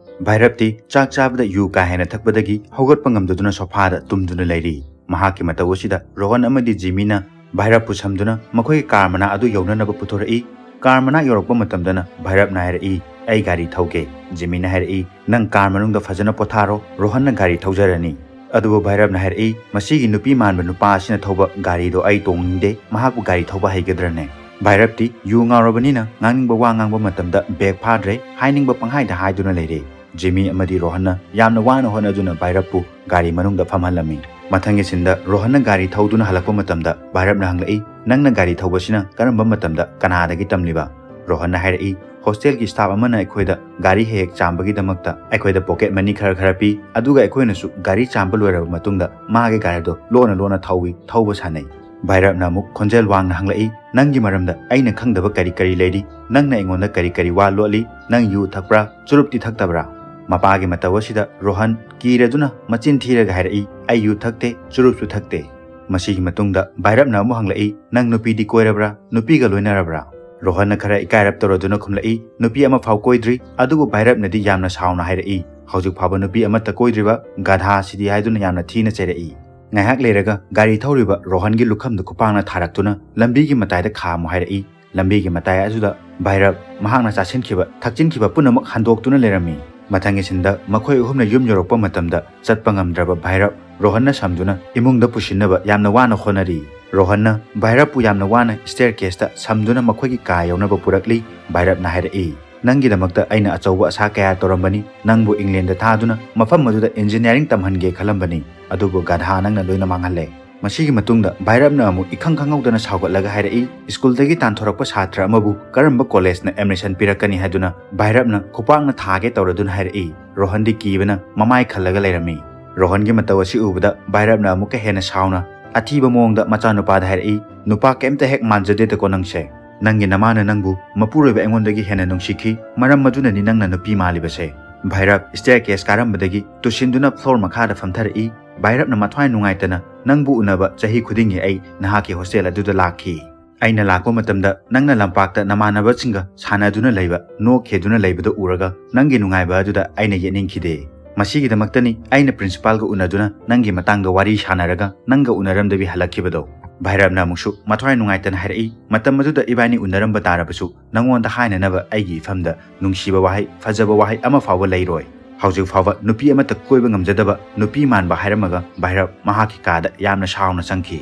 ꯚꯥꯏꯔꯞꯇꯤ ꯆꯥꯛ ꯆꯥꯕꯗ ꯌꯨ ꯀꯥ ꯍꯦꯟꯅ ꯊꯛꯄꯗꯒꯤ ꯍꯧꯒꯠꯄ ꯉꯝꯗꯗꯨꯅ ꯁꯣꯐꯥꯗ ꯇꯨꯝꯗꯨꯅ ꯂꯩꯔꯤ꯫ ꯃꯍꯥꯛꯀꯤ ꯃꯇꯧ ꯑꯁꯤꯗ ꯔꯣꯍꯟ ꯑꯃꯗꯤ ꯖꯤꯃꯤꯅ ꯚꯥꯏꯔꯞꯄꯨ ꯁꯝꯗꯨꯅ ꯃꯈꯣꯏꯒꯤ ꯀꯥꯔ ꯃꯅꯥꯛ ꯑꯗꯨ ꯌꯧꯅꯅꯕ ꯄꯨꯊꯣꯔꯛꯏ꯫ ꯀꯥꯔ ꯃꯅꯥꯛ ꯌꯧꯔꯛꯄ ꯃꯇꯝꯗꯅ ꯚꯥꯏꯔꯞꯅ ꯍꯥꯏꯔꯛꯏ, "ꯑꯩ ꯒꯥꯔꯤ ꯊꯧꯒꯦ꯫" ꯖꯤꯃꯤꯅ ꯍꯥꯏꯔꯛꯏ, "ꯅꯪ ꯀꯥꯔ ꯃꯅꯨꯡꯗ ꯐꯖꯅ ꯄꯣꯊꯥꯔꯣ, ꯔꯣꯍꯟꯅ ꯒꯥꯔꯤ ꯊꯧꯖꯔꯅꯤ꯫" ꯑꯗꯨꯕꯨ ꯚꯥꯏꯔꯞꯅ ꯍꯥꯏꯔꯛꯏ, "ꯃꯁꯤꯒꯤ ꯅꯨꯄꯤ ꯃꯥꯟꯕ ꯅꯨꯄꯥ ꯑꯁꯤꯅ ꯊꯧꯕ ꯒꯥꯔꯤꯗꯣ ꯑꯩ ꯇꯣꯡꯅꯤꯡꯗꯦ, ꯃꯍꯥꯛꯄꯨ ꯒꯥꯔꯤ ꯊꯧꯕ ꯍꯩꯒꯗ꯭ꯔꯅꯦ?" ꯚꯥꯏꯔꯞꯇꯤ ꯌꯨ ꯉꯥꯎꯔꯕꯅꯤꯅ ꯉꯥꯡꯅꯤꯡꯕ ꯋꯥ ꯉꯥꯡꯕ ꯃꯇꯝꯗ ꯕ꯭ꯔꯦꯛ ꯐꯥꯗ꯭ꯔꯦ, ꯍꯥꯏꯅꯤꯡꯕ ꯄꯪꯍꯥꯏꯗ ꯍꯥꯏꯗꯨꯅ ꯂꯩꯔꯦ꯫ ꯖꯤꯃꯤ ꯑꯃꯗꯤ ꯔꯣꯍꯟꯅ ꯌꯥꯝꯅ ꯋꯥꯅ ꯍꯣꯠꯅꯗꯨꯅ ꯚꯥꯏꯔꯞꯄꯨ ꯒꯥꯔꯤ ꯃꯅꯨꯡꯗ ꯐꯝꯍꯜꯂꯝꯃꯤ꯫ ꯃꯊꯪꯒꯤ ꯁꯤꯟꯗ ꯔꯣꯍꯟꯅ ꯒꯥꯔꯤ ꯊꯧꯗꯨꯅ ꯍꯜꯂꯛꯄ ꯃꯇꯝꯗ ꯚꯥꯏꯔꯞꯅ ꯍꯪꯂꯛꯏ, "ꯅꯪꯅ ꯒꯥꯔꯤ ꯊꯧꯕꯁꯤꯅ ꯀꯔꯝꯕ ꯃꯇꯝꯗ ꯀꯅꯥꯗꯒꯤ ꯇꯝꯂꯤꯕ?" ꯔꯣꯍꯟꯅ ꯍꯥꯏꯔꯛꯏ, "ꯍꯣꯁꯇꯦꯜꯒꯤ ꯁ꯭ꯇꯥꯐ ꯑꯃꯅ ꯑꯩꯈꯣꯏꯗ ꯒꯥꯔꯤ ꯍꯦꯛ ꯍꯦꯛ ꯆꯥꯝꯕꯒꯤꯗꯃꯛꯇ ꯑꯩꯈꯣꯏꯗ ꯄꯣꯀꯦꯠ ꯃꯅꯤ ꯈꯔ ꯈꯔ ꯄꯤ, ꯑꯗꯨꯒ ꯑꯩꯈꯣꯏꯅꯁꯨ ꯒꯥꯔꯤ ꯆꯥꯝꯕ ꯂꯣꯏꯔꯕ ꯃꯇꯨꯡꯗ ꯃꯥꯒꯤ ꯒꯥꯔꯤꯗꯣ ꯂꯣꯟꯅ ꯂꯣꯟꯅ ꯊꯧꯏ, ꯊꯧꯕ ꯁꯥꯟꯅꯩ꯫" ꯚꯥꯏꯔꯞꯅ ꯑꯃꯨꯛ ꯈꯣꯟꯖꯦꯜ ꯋꯥꯡꯅ ꯍꯪꯂꯛꯏ, "ꯅꯪꯒꯤ ꯃꯔꯝꯗ ꯑꯩꯅ ꯈꯪꯗꯕ ꯀꯔꯤ ꯀꯔꯤ ꯂꯩꯔꯤ? ꯅꯪꯅ ꯑꯩꯉꯣꯟꯗ ꯀꯔꯤ ꯀꯔꯤ ꯋꯥ ꯂꯣꯠꯂꯤ? ꯅꯪ ꯌꯨ ꯊꯛꯄ꯭ꯔꯥ? ꯆꯨꯔꯨꯞꯇꯤ ꯊꯛꯇꯕ꯭ꯔꯥ?" ꯃꯄꯥꯒꯤ ꯃꯇꯧ ꯑꯁꯤꯗ ꯔꯣꯍꯟ ꯀꯤꯔꯗꯨꯅ ꯃꯆꯤꯟ ꯊꯤꯔꯒ ꯍꯥꯏꯔꯛꯏ, "ꯑꯩ ꯌꯨ ꯊꯛꯇꯦ, ꯆꯨꯔꯨꯞꯁꯨ ꯊꯛꯇꯦ꯫" ꯃꯁꯤꯒꯤ ꯃꯇꯨꯡꯗ ꯚꯥꯏꯔꯞꯅ ꯑꯃꯨꯛ ꯍꯪꯂꯛꯏ, "ꯅꯪ ꯅꯨꯄꯤꯗꯤ ꯀꯣꯏꯔꯕ꯭ꯔꯥ? ꯅꯨꯄꯤꯒ ꯂꯣꯏꯅꯔꯕ꯭ꯔꯥ?" ꯔꯣꯍꯟꯅ ꯈꯔ ꯏꯀꯥꯏꯔꯞ ꯇꯧꯔꯗꯨꯅ ꯈꯨꯝꯂꯛꯏ, "ꯅꯨꯄꯤ ꯑꯃꯐꯥꯎ ꯀꯣꯏꯗ꯭ꯔꯤ꯫" ꯑꯗꯨꯕꯨ ꯚꯥꯏꯔꯞꯅꯗꯤ ꯌꯥꯝꯅ ꯁꯥꯎꯅ ꯍꯥꯏꯔꯛꯏ, "ꯍꯧꯖꯤꯛ ꯐꯥꯎꯕ ꯅꯨꯄꯤ ꯑꯃꯠꯇ ꯀꯣꯏꯗ꯭ꯔꯤꯕ ꯒꯙꯥꯁꯤꯗꯤ" ꯍꯥꯏꯗꯨꯅ ꯌꯥꯝꯅ ꯊꯤꯅ ꯆꯩꯔꯛꯏ꯫ ꯉꯥꯏꯍꯥꯛ ꯂꯩꯔꯒ ꯒꯥꯔꯤ ꯊꯧꯔꯤꯕ ꯔꯣꯍꯟꯒꯤ ꯂꯨꯈꯝꯗ ꯈꯨꯄꯥꯛꯅ ꯊꯥꯔꯛꯇꯨꯅ ꯂꯝꯕꯤꯒꯤ ꯃꯇꯥꯏꯗ ꯈꯥꯝꯃꯨ ꯍꯥꯏꯔꯛꯏ꯫ ꯂꯝꯕꯤꯒꯤ ꯃꯇꯥꯏ ꯑꯗꯨꯗ ꯚꯥꯏꯔꯞ ꯃꯍꯥꯛꯅ ꯆꯥꯁꯤꯟꯈꯤꯕ, ꯊꯛꯆꯤꯟꯈꯤꯕ ꯄꯨꯝꯅꯃꯛ ꯍꯟꯗꯣꯛꯇꯨꯅ ꯂꯩꯔꯝꯃꯤ꯫ ꯃꯊꯪꯒꯤ ꯁꯤꯟꯗ ꯃꯈꯣꯏ ꯑꯍꯨꯝꯅ ꯌꯨꯝ ꯌꯧꯔꯛꯄ ꯃꯇꯝꯗ ꯆꯠꯄ ꯉꯝꯗ꯭ꯔꯕ ꯚꯥꯏꯔꯞ ꯔꯣꯍꯟꯅ ꯁꯝꯗꯨꯅ ꯏꯃꯨꯡꯗ ꯄꯨꯁꯤꯟꯅꯕ ꯌꯥꯝꯅ ꯋꯥꯅ ꯍꯣꯠꯅꯔꯤ꯫ ꯔꯣꯍꯟꯅ ꯚꯥꯏꯔꯞꯄꯨ ꯌꯥꯝꯅ ꯋꯥꯅ ꯁ꯭ꯇꯦꯌꯔ ꯀꯦꯁꯇ ꯁꯝꯗꯨꯅ ꯃꯈꯣꯏꯒꯤ ꯀꯥ ꯌꯧꯅꯕ ꯄꯨꯔꯛꯂꯤ꯫ ꯚꯥꯏꯔꯞꯅ ꯍꯥꯏꯔꯛꯏ, "ꯅꯪꯒꯤꯗꯃꯛꯇ ꯑꯩꯅ ꯑꯆꯧꯕ ꯑꯁꯥ ꯀꯌꯥ ꯇꯧꯔꯝꯕꯅꯤ꯫ ꯅꯪꯕꯨ ꯏꯪꯂꯦꯟꯗ ꯊꯥꯗꯨꯅ ꯃꯐꯝ ꯑꯗꯨꯗ ꯏꯟꯖꯤꯅꯤꯌꯥꯔꯤꯡ ꯇꯝꯍꯟꯒꯦ ꯈꯜꯂꯝꯕꯅꯤ꯫ ꯑꯗꯨꯕꯨ ꯒꯙꯥ ꯅꯪꯅ ꯂꯣꯏꯅ ꯃꯥꯡꯍꯜꯂꯦ꯫" ꯃꯁꯤꯒꯤ ꯃꯇꯨꯡꯗ ꯚꯥꯏꯔꯞꯅ ꯑꯃꯨꯛ ꯏꯈꯪ ꯈꯪꯍꯧꯗꯅ ꯁꯥꯎꯒꯠꯂꯒ ꯍꯥꯏꯔꯛꯏ, ꯁ꯭ꯀꯨꯜꯗꯒꯤ ꯇꯥꯟꯊꯣꯔꯛꯄ ꯁꯥꯇ꯭ꯔ ꯑꯃꯕꯨ ꯀꯔꯝꯕ ꯀꯣꯂꯦꯖꯅ ꯑꯦꯗꯃꯤꯁꯟ ꯄꯤꯔꯛꯀꯅꯤ ꯍꯥꯏꯗꯨꯅ ꯚꯥꯏꯔꯞꯅ ꯈꯨꯄꯥꯛꯅ ꯊꯥꯒꯦ ꯇꯧꯔꯗꯨꯅ ꯍꯥꯏꯔꯛꯏ꯫ ꯔꯣꯍꯟꯗꯤ ꯀꯤꯕꯅ ꯃꯃꯥꯏ ꯈꯜꯂꯒ ꯂꯩꯔꯝꯃꯤ꯫ ꯔꯣꯍꯟꯒꯤ ꯃꯇꯧ ꯑꯁꯤ ꯎꯕꯗ ꯚꯥꯏꯔꯞꯅ ꯑꯃꯨꯛꯀ ꯍꯦꯟꯅ ꯁꯥꯎꯅ ꯑꯊꯤꯕ ꯃꯑꯣꯡꯗ ꯃꯆꯥꯅꯨꯄꯥꯗ ꯍꯥꯏꯔꯛꯏ, "ꯅꯨꯄꯥ ꯀꯩꯝꯇ ꯍꯦꯛ ꯃꯥꯟꯖꯗꯦꯗꯀꯣ ꯅꯪꯁꯦ꯫ ꯅꯪꯒꯤ ꯅꯃꯥꯅ ꯅꯪꯕꯨ ꯃꯄꯨꯔꯣꯏꯕ ꯑꯩꯉꯣꯟꯗꯒꯤ ꯍꯦꯟꯅ ꯅꯨꯡꯁꯤꯈꯤ, ꯃꯔꯝ ꯑꯗꯨꯅꯅꯤ ꯅꯪꯅ ꯅꯨꯄꯤ ꯃꯥꯜꯂꯤꯕꯁꯦ꯫" ꯚꯥꯏꯔꯞ staircase ꯀꯥꯔꯝꯕꯗꯒꯤ ꯇꯨꯁꯤꯟꯗꯨꯅ floor ꯃꯈꯥꯗ ꯐꯝꯊꯔꯛꯏ꯫ ꯚꯥꯏꯔꯞꯅ ꯃꯊ꯭ꯋꯥꯏ ꯅꯨꯡꯉꯥꯏꯇꯅ, "ꯅꯪꯕꯨ ꯎꯅꯕ ꯆꯍꯤ ꯈꯨꯗꯤꯡꯒꯤ ꯑꯩ ꯅꯍꯥꯛꯀꯤ ꯍꯣꯁꯇꯦꯜ ꯑꯗꯨꯗ ꯂꯥꯛꯈꯤ꯫ ꯑꯩꯅ ꯂꯥꯛꯄ ꯃꯇꯝꯗ ꯅꯪꯅ ꯂꯝꯄꯥꯛꯇ ꯅꯃꯥꯟꯅꯕꯁꯤꯡꯒ ꯁꯥꯟꯅꯗꯨꯅ ꯂꯩꯕ, ꯅꯣꯛꯈꯦꯗꯨꯅ ꯂꯩꯕꯗꯨ ꯎꯔꯒ ꯅꯪꯒꯤ ꯅꯨꯡꯉꯥꯏꯕ ꯑꯗꯨꯗ ꯑꯩꯅ ꯌꯦꯠꯅꯤꯡꯈꯤꯗꯦ꯫ ꯃꯁꯤꯒꯤꯗꯃꯛꯇꯅꯤ ꯑꯩꯅ ꯄ꯭ꯔꯤꯟꯁꯤꯄꯥꯜꯒ ꯎꯅꯗꯨꯅ ꯅꯪꯒꯤ ꯃꯇꯥꯡꯗ ꯋꯥꯔꯤ ꯁꯥꯟꯅꯔꯒ ꯅꯪꯒ ꯎꯅꯔꯝꯗꯕꯤ ꯍꯜꯂꯛꯈꯤꯕꯗꯣ꯫" ꯚꯥꯏꯔꯞꯅ ꯑꯃꯨꯛꯁꯨ ꯃꯊ꯭ꯋꯥꯏ ꯅꯨꯡꯉꯥꯏꯇꯅ ꯍꯥꯏꯔꯛꯏ, "ꯃꯇꯝ ꯑꯗꯨꯗ ꯏꯕꯥꯅꯤ ꯎꯅꯔꯝꯕ ꯇꯥꯔꯕꯁꯨ ꯅꯪꯉꯣꯟꯗ ꯍꯥꯏꯅꯅꯕ ꯑꯩꯒꯤ ꯏꯐꯝꯗ ꯅꯨꯡꯁꯤꯕ ꯋꯥꯍꯩ, ꯐꯖꯕ ꯋꯥꯍꯩ ꯑꯃ ꯐꯥꯎꯕ ꯂꯩꯔꯣꯏ꯫" ꯍꯧꯖꯤꯛ ꯐꯥꯎꯕ ꯅꯨꯄꯤ ꯑꯃꯠꯇ ꯀꯣꯏꯕ ꯉꯝꯖꯗꯕ ꯅꯨꯄꯤ ꯃꯥꯟꯕ ꯍꯥꯏꯔꯝꯃꯒ ꯚꯥꯏꯔꯞ ꯃꯍꯥꯛꯀꯤ ꯀꯥꯗ ꯌꯥꯝꯅ ꯁꯥꯎꯅ ꯆꯪꯈꯤ꯫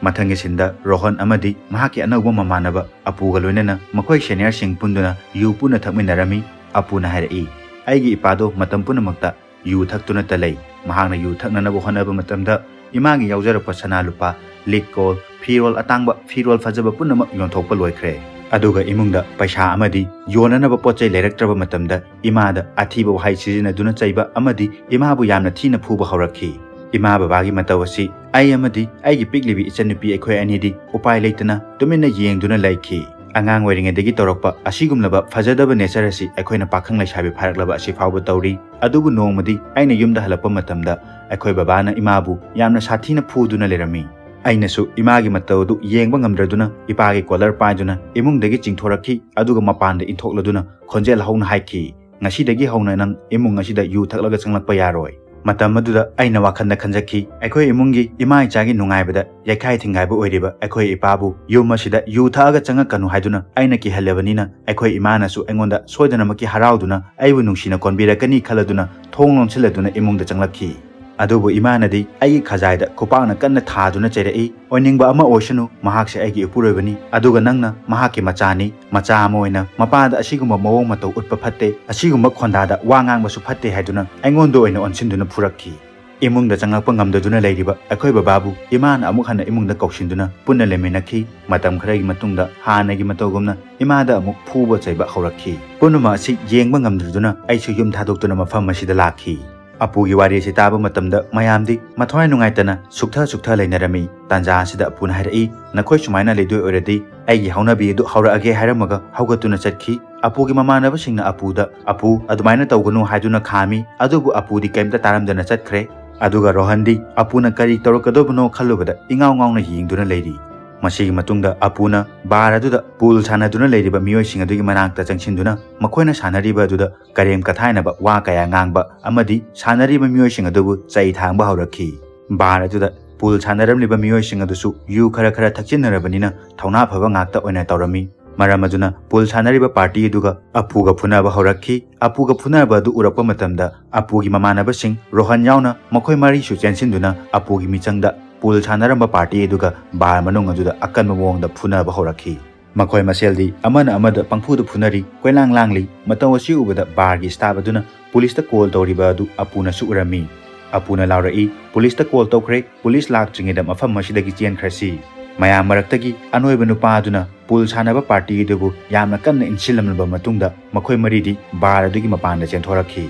ꯃꯊꯪꯒꯤ ꯁꯤꯟꯗ ꯔꯣꯍꯟ ꯑꯃꯗꯤ ꯃꯍꯥꯛꯀꯤ ꯑꯅꯧꯕ ꯃꯃꯥꯟꯅꯕ ꯑꯄꯨꯒ ꯂꯣꯏꯅꯅ ꯃꯈꯣꯏ ꯁꯦꯅꯤꯌꯔꯁꯤꯡ ꯄꯨꯟꯗꯨꯅ ꯌꯨ ꯄꯨꯟꯅ ꯊꯛꯃꯤꯟꯅꯔꯝꯃꯤ꯫ ꯑꯄꯨꯅ ꯍꯥꯏꯔꯛꯏ, "ꯑꯩꯒꯤ ꯏꯄꯥꯗꯣ ꯃꯇꯝ ꯄꯨꯝꯅꯃꯛꯇ ꯌꯨ ꯊꯛꯇꯨꯅꯇ ꯂꯩ꯫ ꯃꯍꯥꯛꯅ ꯌꯨ ꯊꯛꯅꯅꯕ ꯍꯣꯠꯅꯕ ꯃꯇꯝꯗ ꯏꯃꯥꯒꯤ ꯌꯥꯎꯖꯔꯛꯄ ꯁꯅꯥ ꯂꯨꯄꯥ, ꯂꯤꯛ ꯀꯣꯜ, ꯐꯤꯔꯣꯜ ꯑꯇꯥꯡꯕ, ꯐꯤꯔꯣꯜ ꯐꯖꯕ ꯄꯨꯝꯅꯃꯛ ꯌꯣꯟꯊꯣꯛꯄ ꯂꯣꯏꯈ꯭ꯔꯦ꯫ ꯑꯗꯨꯒ ꯏꯃꯨꯡꯗ ꯄꯩꯁꯥ ꯑꯃꯗꯤ ꯌꯣꯟꯅꯅꯕ ꯄꯣꯠ ꯆꯩ ꯂꯩꯔꯛꯇ꯭ꯔꯕ ꯃꯇꯝꯗ ꯏꯃꯥꯗ ꯑꯊꯤꯕ ꯋꯥꯍꯩ ꯁꯤꯖꯤꯟꯅꯗꯨꯅ ꯆꯩꯕ ꯑꯃꯗꯤ ꯏꯃꯥꯕꯨ ꯌꯥꯝꯅ ꯊꯤꯅ ꯐꯨꯕ ꯍꯧꯔꯛꯈꯤ꯫ ꯏꯃꯥ ꯕꯕꯥꯒꯤ ꯃꯇꯧ ꯑꯁꯤ ꯑꯩ ꯑꯃꯗꯤ ꯑꯩꯒꯤ ꯄꯤꯛꯂꯤꯕꯤ ꯏꯆꯟꯅꯨꯄꯤ ꯑꯩꯈꯣꯏ ꯑꯅꯤꯗꯤ ꯎꯄꯥꯏ ꯂꯩꯇꯅ ꯇꯨꯃꯤꯟꯅ ꯌꯦꯡꯗꯨꯅ ꯂꯩꯈꯤ꯫ ꯑꯉꯥꯡ ꯑꯣꯏꯔꯤꯉꯩꯗꯒꯤ ꯇꯧꯔꯛꯄ ꯑꯁꯤꯒꯨꯝꯂꯕ ꯐꯖꯗꯕ ꯅꯦꯆꯔ ꯑꯁꯤ ꯑꯩꯈꯣꯏꯅ ꯄꯥꯈꯪ ꯂꯩꯁꯥꯕꯤ ꯐꯥꯔꯛꯂꯕ ꯑꯁꯤ ꯐꯥꯎꯕ ꯇꯧꯔꯤ꯫ ꯑꯗꯨꯕꯨ ꯅꯣꯡꯃꯗꯤ ꯑꯩꯅ ꯌꯨꯝꯗ ꯍꯜꯂꯛꯄ ꯃꯇꯝꯗ ꯑꯩꯈꯣꯏ ꯕꯕꯥꯅ ꯏꯃꯥꯕꯨ ꯌꯥꯝꯅ ꯁꯥꯊꯤꯅ ꯐꯨꯗꯨꯅ ꯂꯩꯔꯝꯃꯤ꯫ ꯑꯩꯅꯁꯨ ꯏꯃꯥꯒꯤ ꯃꯇꯧ ꯑꯗꯨ ꯌꯦꯡꯕ ꯉꯝꯗ꯭ꯔꯗꯨꯅ ꯏꯄꯥꯒꯤ ꯀꯣꯂꯔ ꯄꯥꯏꯗꯨꯅ ꯏꯃꯨꯡꯗꯒꯤ ꯆꯤꯡꯊꯣꯔꯛꯈꯤ, ꯑꯗꯨꯒ ꯃꯄꯥꯟꯗ ꯏꯟꯊꯣꯛꯂꯗꯨꯅ ꯈꯣꯟꯖꯦꯜ ꯍꯧꯅ ꯍꯥꯏꯈꯤ, "ꯉꯁꯤꯗꯒꯤ ꯍꯧꯅ ꯅꯪ ꯏꯃꯨꯡ ꯑꯁꯤꯗ ꯌꯨ ꯊꯛꯂꯒ ꯆꯪꯂꯛꯄ ꯌꯥꯔꯣꯏ꯫" ꯃꯇꯝ ꯑꯗꯨꯗ ꯑꯩꯅ ꯋꯥꯈꯜꯗ ꯈꯟꯖꯈꯤ, ꯑꯩꯈꯣꯏ ꯏꯃꯨꯡꯒꯤ ꯏꯃꯥ ꯏꯆꯥꯒꯤ ꯅꯨꯡꯉꯥꯏꯕꯗ ꯌꯩꯈꯥꯏ ꯊꯤꯡꯒꯥꯏꯕ ꯑꯣꯏꯔꯤꯕ ꯑꯩꯈꯣꯏ ꯏꯄꯥꯕꯨ ꯌꯨꯝ ꯑꯁꯤꯗ ꯌꯨ ꯊꯛꯑꯒ ꯆꯪꯉꯛꯀꯅꯨ ꯍꯥꯏꯗꯨꯅ ꯑꯩꯅ ꯀꯤꯍꯜꯂꯕꯅꯤꯅ, ꯑꯩꯈꯣꯏ ꯏꯃꯥꯅꯁꯨ ꯑꯩꯉꯣꯟꯗ ꯁꯣꯏꯗꯅꯃꯛꯀꯤ ꯍꯔꯥꯎꯗꯨꯅ ꯑꯩꯕꯨ ꯅꯨꯡꯁꯤꯅ ꯀꯣꯟꯕꯤꯔꯛꯀꯅꯤ ꯈꯜꯂꯗꯨꯅ ꯊꯣꯡ ꯂꯣꯟꯁꯤꯜꯂꯗꯨꯅ ꯏꯃꯨꯡꯗ ꯆꯪꯂꯛꯈꯤ꯫ ꯑꯗꯨꯕꯨ ꯏꯃꯥꯅꯗꯤ ꯑꯩꯒꯤ ꯈꯖꯥꯏꯗ ꯈꯨꯄꯥꯛꯅ ꯀꯟꯅ ꯊꯥꯗꯨꯅ ꯆꯩꯔꯛꯏ, "ꯑꯣꯏꯅꯤꯡꯕ ꯑꯃ ꯑꯣꯏꯁꯅꯨ, ꯃꯍꯥꯛꯁꯦ ꯑꯩꯒꯤ ꯏꯄꯨꯔꯣꯏꯕꯅꯤ, ꯑꯗꯨꯒ ꯅꯪꯅ ꯃꯍꯥꯛꯀꯤ ꯃꯆꯥꯅꯤ꯫ ꯃꯆꯥ ꯑꯃ ꯑꯣꯏꯅ ꯃꯄꯥꯗ ꯑꯁꯤꯒꯨꯝꯕ ꯃꯑꯣꯡ ꯃꯇꯧ ꯎꯠꯄ ꯐꯠꯇꯦ, ꯑꯁꯤꯒꯨꯝꯕ ꯈꯣꯟꯗꯥꯗ ꯋꯥ ꯉꯥꯡꯕꯁꯨ ꯐꯠꯇꯦ" ꯍꯥꯏꯗꯨꯅ ꯑꯩꯉꯣꯟꯗ ꯑꯣꯏꯅ ꯑꯣꯟꯁꯤꯟꯗꯨꯅ ꯐꯨꯔꯛꯈꯤ꯫ ꯏꯃꯨꯡꯗ ꯆꯪꯂꯛꯄ ꯉꯝꯗꯗꯨꯅ ꯂꯩꯔꯤꯕ ꯑꯩꯈꯣꯏ ꯕꯕꯥꯕꯨ ꯏꯃꯥꯅ ꯑꯃꯨꯛ ꯍꯟꯅ ꯏꯃꯨꯡꯗ ꯀꯧꯁꯤꯟꯗꯨꯅ ꯄꯨꯟꯅ ꯂꯩꯃꯤꯟꯅꯈꯤ꯫ ꯃꯇꯝ ꯈꯔꯒꯤ ꯃꯇꯨꯡꯗ ꯍꯥꯟꯅꯒꯤ ꯃꯇꯧꯒꯨꯝꯅ ꯏꯃꯥꯗ ꯑꯃꯨꯛ ꯐꯨꯕ ꯆꯩꯕ ꯍꯧꯔꯛꯈꯤ꯫ ꯄꯨꯝꯅꯃꯛ ꯑꯁꯤ ꯌꯦꯡꯕ ꯉꯝꯗꯗꯨꯅ ꯑꯩꯁꯨ ꯌꯨꯝ ꯊꯥꯗꯣꯛꯇꯨꯅ ꯃꯐꯝ ꯑꯁꯤꯗ ꯂꯥꯛꯈꯤ꯫ ꯑꯄꯨꯒꯤ ꯋꯥꯔꯤ ꯑꯁꯤ ꯇꯥꯕ ꯃꯇꯝꯗ ꯃꯌꯥꯝꯗꯤ ꯃꯊ꯭ꯋꯥꯏ ꯅꯨꯡꯉꯥꯏꯇꯅ ꯁꯨꯛꯊ ꯁꯨꯛꯊ ꯂꯩꯅꯔꯝꯃꯤ꯫ ꯇꯥꯟꯖꯥ ꯑꯁꯤꯗ ꯑꯄꯨꯅ ꯍꯥꯏꯔꯛꯏ, "ꯅꯈꯣꯏ ꯁꯨꯃꯥꯏꯅ ꯂꯩꯗꯣꯏ ꯑꯣꯏꯔꯗꯤ ꯑꯩꯒꯤ ꯍꯧꯅꯕꯤ ꯑꯗꯨ ꯍꯧꯔꯛꯑꯒꯦ" ꯍꯥꯏꯔꯝꯃꯒ ꯍꯧꯒꯠꯇꯨꯅ ꯆꯠꯈꯤ꯫ ꯑꯄꯨꯒꯤ ꯃꯃꯥꯟꯅꯕꯁꯤꯡꯅ ꯑꯄꯨꯗ, "ꯑꯄꯨ, ꯑꯗꯨꯃꯥꯏꯅ ꯇꯧꯒꯅꯨ" ꯍꯥꯏꯗꯨꯅ ꯈꯥꯝꯃꯤ꯫ ꯑꯗꯨꯕꯨ ꯑꯄꯨꯗꯤ ꯀꯩꯝꯇ ꯇꯥꯔꯝꯗꯅ ꯆꯠꯈ꯭ꯔꯦ꯫ ꯑꯗꯨꯒ ꯔꯣꯍꯟꯗꯤ ꯑꯄꯨꯅ ꯀꯔꯤ ꯇꯧꯔꯛꯀꯗꯧꯕꯅꯣ ꯈꯜꯂꯨꯕꯗ ꯏꯉꯥꯎ ꯉꯥꯎꯅ ꯌꯦꯡꯗꯨꯅ ꯂꯩꯔꯤ꯫ ꯃꯁꯤꯒꯤ ꯃꯇꯨꯡꯗ ꯑꯄꯨꯅ ꯕꯥꯔ ꯑꯗꯨꯗ ꯄꯨꯜ ꯁꯥꯟꯅꯗꯨꯅ ꯂꯩꯔꯤꯕ ꯃꯤꯑꯣꯏꯁꯤꯡ ꯑꯗꯨꯒꯤ ꯃꯅꯥꯛꯇ ꯆꯪꯁꯤꯟꯗꯨꯅ ꯃꯈꯣꯏꯅ ꯁꯥꯟꯅꯔꯤꯕ ꯑꯗꯨꯗ ꯀꯔꯦꯝ ꯀꯊꯥꯏꯅꯕ ꯋꯥ ꯀꯌꯥ ꯉꯥꯡꯕ ꯑꯃꯗꯤ ꯁꯥꯟꯅꯔꯤꯕ ꯃꯤꯑꯣꯏꯁꯤꯡ ꯑꯗꯨꯕꯨ ꯆꯩ ꯊꯥꯡꯕ ꯍꯧꯔꯛꯈꯤ꯫ ꯕꯥꯔ ꯑꯗꯨꯗ ꯄꯨꯜ ꯁꯥꯟꯅꯔꯝꯂꯤꯕ ꯃꯤꯑꯣꯏꯁꯤꯡ ꯑꯗꯨꯁꯨ ꯌꯨ ꯈꯔ ꯈꯔ ꯊꯛꯆꯤꯟꯅꯔꯕꯅꯤꯅ ꯊꯧꯅꯥ ꯐꯕ ꯉꯥꯛꯇ ꯑꯣꯏꯅ ꯇꯧꯔꯝꯃꯤ꯫ ꯃꯔꯝ ꯑꯗꯨꯅ ꯄꯨꯜ ꯁꯥꯟꯅꯔꯤꯕ ꯄꯥꯔꯇꯤ ꯑꯗꯨꯒ ꯑꯄꯨꯒ ꯐꯨꯅꯕ ꯍꯧꯔꯛꯈꯤ꯫ ꯑꯄꯨꯒ ꯐꯨꯅꯕ ꯑꯗꯨ ꯎꯔꯛꯄ ꯃꯇꯝꯗ ꯑꯄꯨꯒꯤ ꯃꯃꯥꯟꯅꯕꯁꯤꯡ ꯔꯣꯍꯟ ꯌꯥꯎꯅ ꯃꯈꯣꯏ ꯃꯔꯤꯁꯨ ꯆꯦꯟꯁꯤꯟꯗꯨꯅ ꯑꯄꯨꯒꯤ ꯃꯤꯆꯪꯗ ꯄꯨꯜ ꯁꯥꯟꯅꯔꯝꯕ ꯄꯥꯔꯇꯤ ꯑꯗꯨꯒ ꯕꯥꯔ ꯃꯅꯨꯡ ꯑꯗꯨꯗ ꯑꯀꯟꯕ ꯃꯑꯣꯡꯗ ꯐꯨꯅꯕ ꯍꯧꯔꯛꯈꯤ꯫ ꯃꯈꯣꯏ ꯃꯁꯦꯜꯗꯤ ꯑꯃꯅ ꯑꯃꯗ ꯄꯪꯐꯨꯗ ꯐꯨꯅꯔꯤ, ꯀꯣꯏꯂꯥꯡ ꯂꯥꯡꯂꯤ꯫ ꯃꯇꯧ ꯑꯁꯤ ꯎꯕꯗ ꯕꯥꯔꯒꯤ ꯁ꯭ꯇꯥꯐ ꯑꯗꯨꯅ ꯄꯨꯂꯤꯁꯇ ꯀꯣꯜ ꯇꯧꯔꯤꯕ ꯑꯗꯨ ꯑꯄꯨꯅꯁꯨ ꯎꯔꯝꯃꯤ꯫ ꯑꯄꯨꯅ ꯂꯥꯎꯔꯛꯏ, "ꯄꯨꯂꯤꯁꯇ ꯀꯣꯜ ꯇꯧꯈ꯭ꯔꯦ, ꯄꯨꯂꯤꯁ ꯂꯥꯛꯇ꯭ꯔꯤꯉꯩꯗ ꯃꯐꯝ ꯑꯁꯤꯗꯒꯤ ꯆꯦꯟꯈ꯭ꯔꯁꯤ"꯫ ꯃꯌꯥꯝ ꯃꯔꯛꯇꯒꯤ ꯑꯅꯣꯏꯕ ꯅꯨꯄꯥ ꯑꯗꯨꯅ ꯄꯨꯜ ꯁꯥꯟꯅꯕ ꯄꯥꯔꯇꯤ ꯑꯗꯨꯕꯨ ꯌꯥꯝꯅ ꯀꯟꯅ ꯏꯟꯁꯤꯜꯂꯝꯂꯕ ꯃꯇꯨꯡꯗ ꯃꯈꯣꯏ ꯃꯔꯤꯗꯤ ꯕꯥꯔ ꯑꯗꯨꯒꯤ ꯃꯄꯥꯟꯗ ꯆꯦꯟꯊꯣꯔꯛꯈꯤ꯫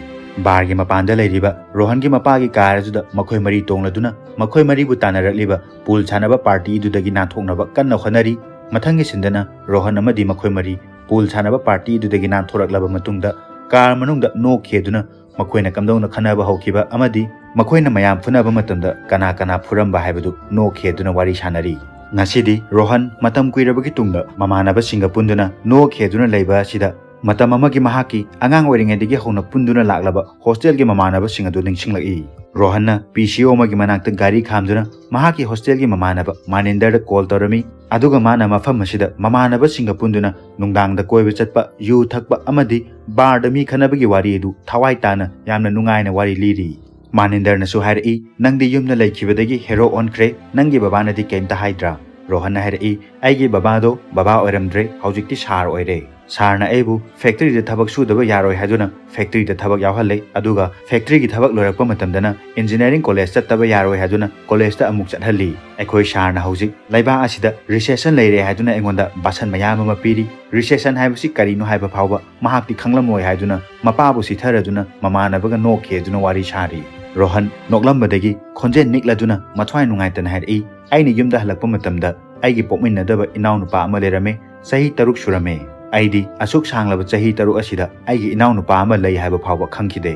ꯕꯥꯔꯒꯤ ꯃꯄꯥꯟꯗ ꯂꯩꯔꯤꯕ ꯔꯣꯍꯟꯒꯤ ꯃꯄꯥꯒꯤ ꯀꯥꯔ ꯑꯗꯨꯗ ꯃꯈꯣꯏ ꯃꯔꯤ ꯇꯣꯡꯂꯗꯨꯅ ꯃꯈꯣꯏ ꯃꯔꯤꯕꯨ ꯇꯥꯟꯅꯔꯛꯂꯤꯕ ꯄꯨꯜ ꯁꯥꯟꯅꯕ ꯄꯥꯔꯇꯤ ꯑꯗꯨꯗꯒꯤ ꯅꯥꯟꯊꯣꯛꯅꯕ ꯀꯟꯅ ꯍꯣꯠꯅꯔꯤ꯫ ꯃꯊꯪꯒꯤ ꯁꯤꯟꯗꯅ ꯔꯣꯍꯟ ꯑꯃꯗꯤ ꯃꯈꯣꯏ ꯃꯔꯤ ꯄꯨꯜ ꯁꯥꯟꯅꯕ ꯄꯥꯔꯇꯤ ꯑꯗꯨꯗꯒꯤ ꯅꯥꯟꯊꯣꯔꯛꯂꯕ ꯃꯇꯨꯡꯗ ꯀꯥꯔ ꯃꯅꯨꯡꯗ ꯅꯣꯛꯈꯤꯗꯨꯅ ꯃꯈꯣꯏꯅ ꯀꯝꯗꯧꯅ ꯈꯠꯅꯕ ꯍꯧꯈꯤꯕ ꯑꯃꯗꯤ ꯃꯈꯣꯏꯅ ꯃꯌꯥꯝ ꯐꯨꯅꯕ ꯃꯇꯝꯗ ꯀꯅꯥ ꯀꯅꯥ ꯐꯨꯔꯝꯕ ꯍꯥꯏꯕꯗꯨ ꯅꯣꯛꯈꯤꯗꯨꯅ ꯋꯥꯔꯤ ꯁꯥꯟꯅꯔꯤ꯫ ꯉꯁꯤꯗꯤ ꯔꯣꯍꯟ ꯃꯇꯝ ꯀꯨꯏꯔꯕꯒꯤ ꯇꯨꯡꯗ ꯃꯃꯥꯟꯅꯕꯁꯤꯡꯒ ꯄꯨꯟꯗꯨꯅ ꯅꯣꯛꯈꯤꯗꯨꯅ ꯂꯩꯕ ꯑꯁꯤꯗ ꯃꯇꯝ ꯑꯃꯒꯤ ꯃꯍꯥꯛꯀꯤ ꯑꯉꯥꯡ ꯑꯣꯏꯔꯤꯉꯩꯗꯒꯤ ꯍꯧꯅ ꯄꯨꯟꯗꯨꯅ ꯂꯥꯛꯂꯕ ꯍꯣꯁꯇꯦꯜꯒꯤ ꯃꯃꯥꯟꯅꯕꯁꯤꯡ ꯑꯗꯨ ꯅꯤꯡꯁꯤꯡꯂꯛꯏ꯫ ꯔꯣꯍꯟꯅ ꯄꯤ ꯁꯤ ꯑꯣ ꯑꯃꯒꯤ ꯃꯅꯥꯛꯇ ꯒꯥꯔꯤ ꯈꯥꯝꯗꯨꯅ ꯃꯍꯥꯛꯀꯤ ꯍꯣꯁꯇꯦꯜꯒꯤ ꯃꯃꯥꯟꯅꯕ ꯃꯥꯅꯤꯟꯗꯔꯗ ꯀꯣꯜ ꯇꯧꯔꯝꯃꯤ꯫ ꯑꯗꯨꯒ ꯃꯥꯅ ꯃꯐꯝ ꯑꯁꯤꯗ ꯃꯃꯥꯟꯅꯕꯁꯤꯡꯒ ꯄꯨꯟꯗꯨꯅ ꯅꯨꯡꯗꯥꯡꯗ ꯀꯣꯏꯕ ꯆꯠꯄ, ꯌꯨ ꯊꯛꯄ ꯑꯃꯗꯤ ꯕꯥꯔꯗ ꯃꯤ ꯈꯠꯅꯕꯒꯤ ꯋꯥꯔꯤ ꯑꯗꯨ ꯊꯋꯥꯏ ꯇꯥꯅ ꯌꯥꯝꯅ ꯅꯨꯡꯉꯥꯏꯅ ꯋꯥꯔꯤ ꯂꯤꯔꯤ꯫ ꯃꯥꯅꯤꯟꯗꯔꯅꯁꯨ ꯍꯥꯏꯔꯛꯏ, "ꯅꯪꯗꯤ ꯌꯨꯝꯗ ꯂꯩꯈꯤꯕꯗꯒꯤ ꯍꯦꯔꯣ ꯑꯣꯟꯈ꯭ꯔꯦ, ꯅꯪꯒꯤ ꯕꯕꯥꯅꯗꯤ ꯀꯩꯝꯇ ꯍꯥꯏꯗ꯭ꯔꯥ?" ꯔꯣꯍꯟꯅ ꯍꯥꯏꯔꯛꯏ, "ꯑꯩꯒꯤ ꯕꯕꯥꯗꯣ ꯕꯕꯥ ꯑꯣꯏꯔꯝꯗ꯭ꯔꯦ, ꯍꯧꯖꯤꯛꯇꯤ ꯁꯥꯔ ꯑꯣꯏꯔꯦ"꯫ ꯁꯥꯔꯅ ꯑꯩꯕꯨ ꯐꯦꯛꯇꯔꯤꯗ ꯊꯕꯛ ꯁꯨꯗꯕ ꯌꯥꯔꯣꯏ ꯍꯥꯏꯗꯨꯅ ꯐꯦꯛꯇꯔꯤꯗ ꯊꯕꯛ ꯌꯥꯎꯍꯜꯂꯦ, ꯑꯗꯨꯒ ꯐꯦꯛꯇꯔꯤꯒꯤ ꯊꯕꯛ ꯂꯣꯏꯔꯛꯄ ꯃꯇꯝꯗꯅ ꯏꯟꯖꯤꯅꯤꯌꯥꯔꯤꯡ ꯀꯣꯂꯦꯖ ꯆꯠꯇꯕ ꯌꯥꯔꯣꯏ ꯍꯥꯏꯗꯨꯅ ꯀꯣꯂꯦꯖꯇ ꯑꯃꯨꯛ ꯆꯠꯍꯜꯂꯤ꯫ ꯑꯩꯈꯣꯏ ꯁꯥꯔꯅ ꯍꯧꯖꯤꯛ ꯂꯩꯕꯥꯛ ꯑꯁꯤꯗ ꯔꯤꯁꯦꯁꯟ ꯂꯩꯔꯦ ꯍꯥꯏꯗꯨꯅ ꯑꯩꯉꯣꯟꯗ ꯚꯥꯁꯟ ꯃꯌꯥꯝ ꯑꯃ ꯄꯤꯔꯤ꯫ ꯔꯤꯁꯦꯁꯟ ꯍꯥꯏꯕꯁꯤ ꯀꯔꯤꯅꯣ ꯍꯥꯏꯕ ꯐꯥꯎꯕ ꯃꯍꯥꯛꯇꯤ ꯈꯪꯂꯝꯂꯣꯏ ꯍꯥꯏꯗꯨꯅ ꯃꯄꯥꯕꯨ ꯁꯤꯊꯔꯗꯨꯅ ꯃꯃꯥꯟꯅꯕꯒ ꯅꯣꯛꯈꯤ ꯑꯗꯨꯅ ꯋꯥꯔꯤ ꯁꯥꯔꯤ꯫ ꯔꯣꯍꯟ ꯅꯣꯛꯂꯝꯕꯗꯒꯤ ꯈꯣꯟꯖꯦꯜ ꯅꯤꯛꯂꯗꯨꯅ ꯃꯊ꯭ꯋꯥꯏ ꯅꯨꯡꯉꯥꯏꯇꯅ ꯍꯥꯏꯔꯛꯏ, "ꯑꯩꯅ ꯌꯨꯝꯗ ꯍꯜꯂꯛꯄ ꯃꯇꯝꯗ ꯑꯩꯒꯤ ꯄꯣꯛꯃꯤꯟꯅꯗꯕ ꯏꯅꯥꯎꯅꯨꯄꯥ ꯑꯃ ꯂꯩꯔꯝꯃꯦ꯫ ꯆꯍꯤ ꯇꯔꯨꯛ ꯁꯨꯔꯝꯃꯦ꯫ ꯑꯩꯗꯤ ꯑꯁꯨꯛ ꯁꯥꯡꯂꯕ ꯆꯍꯤ ꯇꯔꯨꯛ ꯑꯁꯤꯗ ꯑꯩꯒꯤ ꯏꯅꯥꯎꯅꯨꯄꯥ ꯑꯃ ꯂꯩ ꯍꯥꯏꯕ ꯐꯥꯎꯕ ꯈꯪꯈꯤꯗꯦ꯫"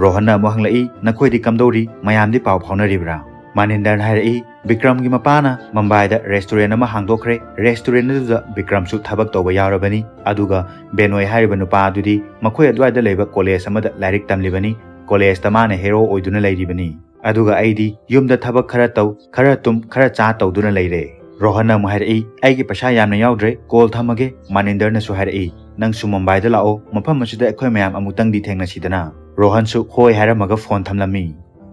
ꯔꯣꯍꯟꯅ ꯑꯃꯨꯛ ꯍꯪꯂꯛꯏ, "ꯅꯈꯣꯏꯗꯤ ꯀꯝꯗꯧꯔꯤ? ꯃꯌꯥꯝꯗꯤ ꯄꯥꯎ ꯐꯥꯎꯅꯔꯤꯕ꯭ꯔꯥ?" ꯃꯥꯅꯤꯟꯗꯔꯅ ꯍꯥꯏꯔꯛꯏ, "ꯕꯤꯀ꯭ꯔꯝꯒꯤ ꯃꯄꯥꯅ ꯃꯝꯕꯥꯏꯗ ꯔꯦꯁꯇꯨꯔꯦꯟ ꯑꯃ ꯍꯥꯡꯗꯣꯛꯈ꯭ꯔꯦ꯫ ꯔꯦꯁꯇꯨꯔꯦꯟ ꯑꯗꯨꯗ ꯕꯤꯀ꯭ꯔꯝꯁꯨ ꯊꯕꯛ ꯇꯧꯕ ꯌꯥꯎꯔꯕꯅꯤ꯫ ꯑꯗꯨꯒ ꯕꯦꯅꯣꯏ ꯍꯥꯏꯔꯤꯕ ꯅꯨꯄꯥ ꯑꯗꯨꯗꯤ ꯃꯈꯣꯏ ꯑꯗꯨꯋꯥꯏꯗ ꯂꯩꯕ ꯀꯣꯂꯦꯖ ꯑꯃꯗ ꯂꯥꯏꯔꯤꯛ ꯇꯝꯂꯤꯕꯅꯤ꯫ ꯀꯣꯂꯦꯖꯇ ꯃꯥꯅ ꯍꯦꯔꯣ ꯑꯣꯏꯗꯨꯅ ꯂꯩꯔꯤꯕꯅꯤ꯫ ꯑꯗꯨꯒ ꯑꯩꯗꯤ ꯌꯨꯝꯗ ꯊꯕꯛ ꯈꯔ ꯇꯧ, ꯈꯔ ꯇꯨꯝ, ꯈꯔ ꯆꯥ ꯇꯧꯗꯨꯅ ꯂꯩꯔꯦ꯫" ꯔꯣꯍꯟꯅ ꯑꯃꯨꯛ ꯍꯥꯏꯔꯛꯏ, "ꯑꯩꯒꯤ ꯄꯩꯁꯥ ꯌꯥꯝꯅ ꯌꯥꯎꯗ꯭ꯔꯦ, ꯀꯣꯜ ꯊꯝꯃꯒꯦ꯫" ꯃꯥꯅꯤꯟꯗꯔꯅꯁꯨ ꯍꯥꯏꯔꯛꯏ, "ꯅꯪꯁꯨ ꯃꯨꯝꯕꯥꯏꯗ ꯂꯥꯛꯑꯣ, ꯃꯐꯝ ꯑꯁꯤꯗ ꯑꯩꯈꯣꯏ ꯃꯌꯥꯝ ꯑꯃꯨꯛꯇꯪꯗꯤ ꯊꯦꯡꯅꯁꯤꯗꯅ꯫" ꯔꯣꯍꯟꯁꯨ ꯍꯣꯏ ꯍꯥꯏꯔꯝꯃꯒ ꯐꯣꯟ ꯊꯝꯂꯝꯃꯤ꯫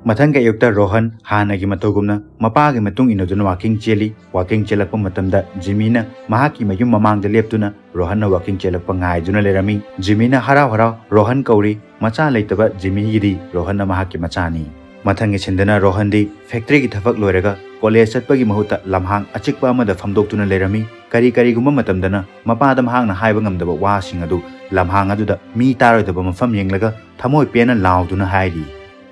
ꯃꯊꯪꯒꯤ ꯑꯌꯨꯛꯇ ꯔꯣꯍꯟ ꯍꯥꯟꯅꯒꯤ ꯃꯇꯧꯒꯨꯝꯅ ꯃꯄꯥꯒꯤ ꯃꯇꯨꯡ ꯏꯟꯅꯗꯨꯅ ꯋꯥꯀꯤꯡ ꯆꯦꯜꯂꯤ꯫ ꯋꯥꯀꯤꯡ ꯆꯦꯜꯂꯛꯄ ꯃꯇꯝꯗ ꯖꯤꯃꯤꯅ ꯃꯍꯥꯛꯀꯤ ꯃꯌꯨꯝ ꯃꯃꯥꯡꯗ ꯂꯦꯞꯇꯨꯅ ꯔꯣꯍꯟꯅ ꯋꯥꯀꯤꯡ ꯆꯦꯜꯂꯛꯄ ꯉꯥꯏꯗꯨꯅ ꯂꯩꯔꯝꯃꯤ꯫ ꯖꯤꯃꯤꯅ ꯍꯔꯥꯎ ꯍꯔꯥꯎ ꯔꯣꯍꯟ ꯀꯧꯔꯤ꯫ ꯃꯆꯥ ꯂꯩꯇꯕ ꯖꯤꯃꯤꯒꯤꯗꯤ ꯔꯣꯍꯟꯅ ꯃꯍꯥꯛꯀꯤ ꯃꯆꯥꯅꯤ꯫ ꯃꯊꯪꯒꯤ ꯁꯤꯟꯗꯅ ꯔꯣꯍꯟꯗꯤ ꯐꯦꯛꯇꯔꯤꯒꯤ ꯊꯕꯛ ꯂꯣꯏꯔꯒ ꯀꯣꯂꯦꯖ ꯆꯠꯄꯒꯤ ꯃꯍꯨꯠꯇ ꯂꯝꯍꯥꯡ ꯑꯆꯤꯛꯄ ꯑꯃꯗ ꯐꯝꯗꯣꯛꯇꯨꯅ ꯂꯩꯔꯝꯃꯤ꯫ ꯀꯔꯤ ꯀꯔꯤꯒꯨꯝꯕ ꯃꯇꯝꯗꯅ ꯃꯄꯥꯗ ꯃꯍꯥꯛꯅ ꯍꯥꯏꯕ ꯉꯝꯗꯕ ꯋꯥꯁꯤꯡ ꯑꯗꯨ ꯂꯝꯍꯥꯡ ꯑꯗꯨꯗ ꯃꯤ ꯇꯥꯔꯣꯏꯗꯕ ꯃꯐꯝ ꯌꯦꯡꯂꯒ ꯊꯃꯣꯏ ꯄꯦꯟꯅ ꯂꯥꯎꯗꯨꯅ ꯍꯥꯏꯔꯤ꯫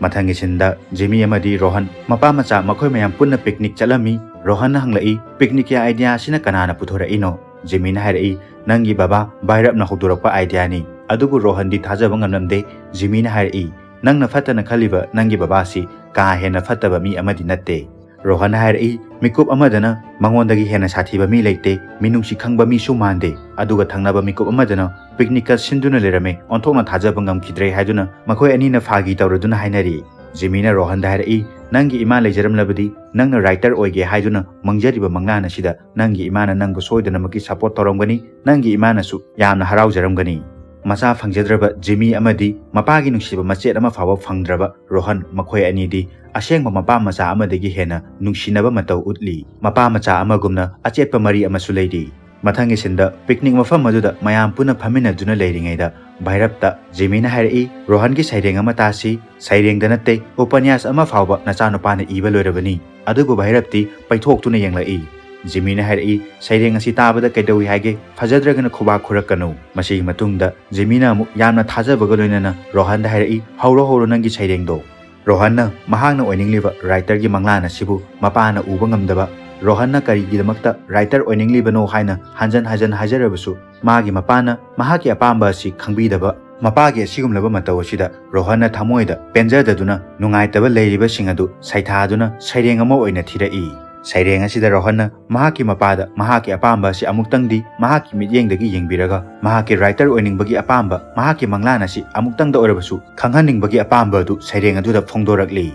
ꯃꯊꯪꯒꯤ ꯁꯤꯟꯗ ꯖꯤꯃꯤ ꯑꯃꯗꯤ ꯔꯣꯍꯟ ꯃꯄꯥ ꯃꯆꯥ ꯃꯈꯣꯏ ꯃꯌꯥꯝ ꯄꯨꯟꯅ ꯄꯤꯛꯅꯤꯛ ꯆꯠꯂꯝꯃꯤ꯫ ꯔꯣꯍꯟꯅ ꯍꯪꯂꯛꯏ, "ꯄꯤꯛꯅꯤꯛꯀꯤ ꯑꯥꯏꯗꯤꯌꯥ ꯑꯁꯤꯅ ꯀꯅꯥꯅ ꯄꯨꯊꯣꯔꯛꯏꯅꯣ?" ꯖꯤꯃꯤꯅ ꯍꯥꯏꯔꯛꯏ, "ꯅꯪꯒꯤ ꯕꯕꯥ ꯚꯥꯏꯔꯞꯅ ꯍꯧꯗꯣꯔꯛꯄ ꯑꯥꯏꯗꯤꯌꯥꯅꯤ꯫" ꯑꯗꯨꯕꯨ ꯔꯣꯍꯟꯗꯤ ꯊꯥꯖꯕ ꯉꯝꯂꯝꯗꯦ꯫ ꯖꯤꯃꯤꯅ ꯍꯥꯏꯔꯛꯏ, "ꯅꯪꯅ ꯐꯠꯇꯅ ꯈꯜꯂꯤꯕ ꯅꯪꯒꯤ ꯕꯕꯥꯁꯤ ꯀꯥ ꯍꯦꯟꯅ ꯐꯠꯇꯕ ꯃꯤ ꯑꯃꯗꯤ ꯅꯠꯇꯦ꯫" ꯔꯣꯍꯟꯅ ꯍꯥꯏꯔꯛꯏ, "ꯃꯤꯀꯨꯞ ꯑꯃꯗꯅ ꯃꯉꯣꯟꯗꯒꯤ ꯍꯦꯟꯅ ꯁꯥꯊꯤꯕ ꯃꯤ ꯂꯩꯇꯦ, ꯃꯤꯅꯨꯡꯁꯤ ꯈꯪꯕ ꯃꯤꯁꯨ ꯃꯥꯟꯗꯦ, ꯑꯗꯨꯒ ꯊꯪꯅꯕ ꯃꯤꯀꯨꯞ ꯑꯃꯗꯅ ꯄꯤꯛꯅꯤꯛꯀ ꯁꯤꯟꯗꯨꯅ ꯂꯩꯔꯝꯃꯦ, ꯑꯣꯟꯊꯣꯛꯅ ꯊꯥꯖꯕ ꯉꯝꯈꯤꯗ꯭ꯔꯦ" ꯍꯥꯏꯗꯨꯅ ꯃꯈꯣꯏ ꯑꯅꯤꯅ ꯐꯥꯒꯤ ꯇꯧꯔꯗꯨꯅ ꯍꯥꯏꯅꯔꯤ꯫ ꯖꯤꯃꯤꯅ ꯔꯣꯍꯟꯗ ꯍꯥꯏꯔꯛꯏ, "ꯅꯪꯒꯤ ꯏꯃꯥ ꯂꯩꯖꯔꯝꯂꯕꯗꯤ ꯅꯪꯅ ꯔꯥꯏꯇꯔ ꯑꯣꯏꯒꯦ ꯍꯥꯏꯗꯨꯅ ꯃꯪꯖꯔꯤꯕ ꯃꯪꯂꯥꯟ ꯑꯁꯤꯗ ꯅꯪꯒꯤ ꯏꯃꯥꯅ ꯅꯪꯕꯨ ꯁꯣꯏꯗꯅꯃꯛꯀꯤ ꯁꯄꯣꯔꯠ ꯇꯧꯔꯝꯒꯅꯤ, ꯅꯪꯒꯤ ꯏꯃꯥꯅꯁꯨ ꯌꯥꯝꯅ ꯍꯔꯥꯎꯖꯔꯝꯒꯅꯤ꯫" ꯃꯆꯥ ꯐꯪꯖꯗ꯭ꯔꯕ ꯖꯤꯃꯤ ꯑꯃꯗꯤ ꯃꯄꯥꯒꯤ ꯅꯨꯡꯁꯤꯕ ꯃꯆꯦꯠ ꯑꯃ ꯐꯥꯎꯕ ꯐꯪꯗ꯭ꯔꯕ ꯔꯣꯍꯟ, ꯃꯈꯣꯏ ꯑꯅꯤꯗꯤ ꯑꯁꯦꯡꯕ ꯃꯄꯥ ꯃꯆꯥ ꯑꯃꯗꯒꯤ ꯍꯦꯟꯅ ꯅꯨꯡꯁꯤꯅꯕ ꯃꯇꯧ ꯎꯠꯂꯤ꯫ ꯃꯄꯥ ꯃꯆꯥ ꯑꯃꯒꯨꯝꯅ ꯑꯆꯦꯠꯄ ꯃꯔꯤ ꯑꯃꯁꯨ ꯂꯩꯔꯤ꯫ ꯃꯊꯪꯒꯤ ꯁꯤꯟꯗ ꯄꯤꯛꯅꯤꯛ ꯃꯐꯝ ꯑꯗꯨꯗ ꯃꯌꯥꯝ ꯄꯨꯟꯅ ꯐꯝꯃꯤꯟꯅꯗꯨꯅ ꯂꯩꯔꯤꯉꯩꯗ ꯚꯥꯏꯔꯞꯇ ꯖꯤꯃꯤꯅ ꯍꯥꯏꯔꯛꯏ, "ꯔꯣꯍꯟꯒꯤ ꯁꯩꯔꯦꯡ ꯑꯃ ꯇꯥꯁꯤ꯫ ꯁꯩꯔꯦꯡꯗ ꯅꯠꯇꯦ, ꯎꯄꯅ꯭ꯌꯥꯁ ꯑꯃ ꯐꯥꯎꯕ ꯅꯆꯥꯅꯨꯄꯥꯅ ꯏꯕ ꯂꯣꯏꯔꯕꯅꯤ꯫" ꯑꯗꯨꯕꯨ ꯚꯥꯏꯔꯞꯇꯤ ꯄꯩꯊꯣꯛꯇꯨꯅ ꯌꯦꯡꯂꯛꯏ꯫ ꯖꯤꯃꯤꯅ ꯍꯥꯏꯔꯛꯏ, "ꯁꯩꯔꯦꯡ ꯑꯁꯤ ꯇꯥꯕꯗ ꯀꯩꯗꯧꯏ ꯍꯥꯏꯒꯦ? ꯐꯖꯗ꯭ꯔꯒꯅ ꯈꯨꯕꯥꯛ ꯈꯨꯔꯛꯀꯅꯨ꯫" ꯃꯁꯤꯒꯤ ꯃꯇꯨꯡꯗ ꯖꯤꯃꯤꯅ ꯑꯃꯨꯛ ꯌꯥꯝꯅ ꯊꯥꯖꯕꯒ ꯂꯣꯏꯅꯅ ꯔꯣꯍꯟꯗ ꯍꯥꯏꯔꯛꯏ, "ꯍꯧꯔꯣ ꯍꯧꯔꯣ ꯅꯪꯒꯤ ꯁꯩꯔꯦꯡꯗꯣ꯫" ꯔꯣꯍꯟꯅ ꯃꯍꯥꯛꯅ ꯑꯣꯏꯅꯤꯡꯂꯤꯕ ꯔꯥꯏꯇꯔꯒꯤ ꯃꯪꯂꯥꯟ ꯑꯁꯤꯕꯨ ꯃꯄꯥꯅ ꯎꯕ ꯉꯝꯗꯕ, ꯔꯣꯍꯟꯅ ꯀꯔꯤꯒꯤꯗꯃꯛꯇ ꯔꯥꯏꯇꯔ ꯑꯣꯏꯅꯤꯡꯂꯤꯕꯅꯣ ꯍꯥꯏꯅ ꯍꯟꯖꯟ ꯍꯟꯖꯟ ꯍꯥꯏꯖꯔꯕꯁꯨ, ꯃꯥꯒꯤ ꯃꯄꯥꯅ ꯃꯍꯥꯛꯀꯤ ꯑꯄꯥꯝꯕ ꯑꯁꯤ ꯈꯪꯕꯤꯗꯕ꯫ ꯃꯄꯥꯒꯤ ꯑꯁꯤꯒꯨꯝꯂꯕ ꯃꯇꯧ ꯑꯁꯤꯗ ꯔꯣꯍꯟꯅ ꯊꯃꯣꯏꯗ ꯄꯦꯟꯖꯗꯗꯨꯅ ꯅꯨꯡꯉꯥꯏꯇꯕ ꯂꯩꯔꯤꯕꯁꯤꯡ ꯑꯗꯨ ꯁꯩꯊꯥꯗꯨꯅ ꯁꯩꯔꯦꯡ ꯑꯃ ꯑꯣꯏꯅ ꯊꯤꯔꯛꯏ꯫ ꯁꯩꯔꯦꯡ ꯑꯁꯤꯗ ꯔꯣꯍꯟꯅ ꯃꯍꯥꯛꯀꯤ ꯃꯄꯥꯗ ꯃꯍꯥꯛꯀꯤ ꯑꯄꯥꯝꯕ ꯑꯁꯤ ꯑꯃꯨꯛꯇꯪꯗꯤ ꯃꯍꯥꯛꯀꯤ ꯃꯤꯠꯌꯦꯡꯗꯒꯤ ꯌꯦꯡꯕꯤꯔꯒ, ꯃꯍꯥꯛꯀꯤ ꯔꯥꯏꯇꯔ ꯑꯣꯏꯅꯤꯡꯕꯒꯤ ꯑꯄꯥꯝꯕ, ꯃꯍꯥꯛꯀꯤ ꯃꯪꯂꯥꯟ ꯑꯁꯤ ꯑꯃꯨꯛꯇꯪꯗ ꯑꯣꯏꯔꯕꯁꯨ ꯈꯪꯍꯟꯅꯤꯡꯕꯒꯤ ꯑꯄꯥꯝꯕ ꯑꯗꯨ ꯁꯩꯔꯦꯡ ꯑꯗꯨꯗ ꯐꯣꯡꯗꯣꯔꯛꯂꯤ꯫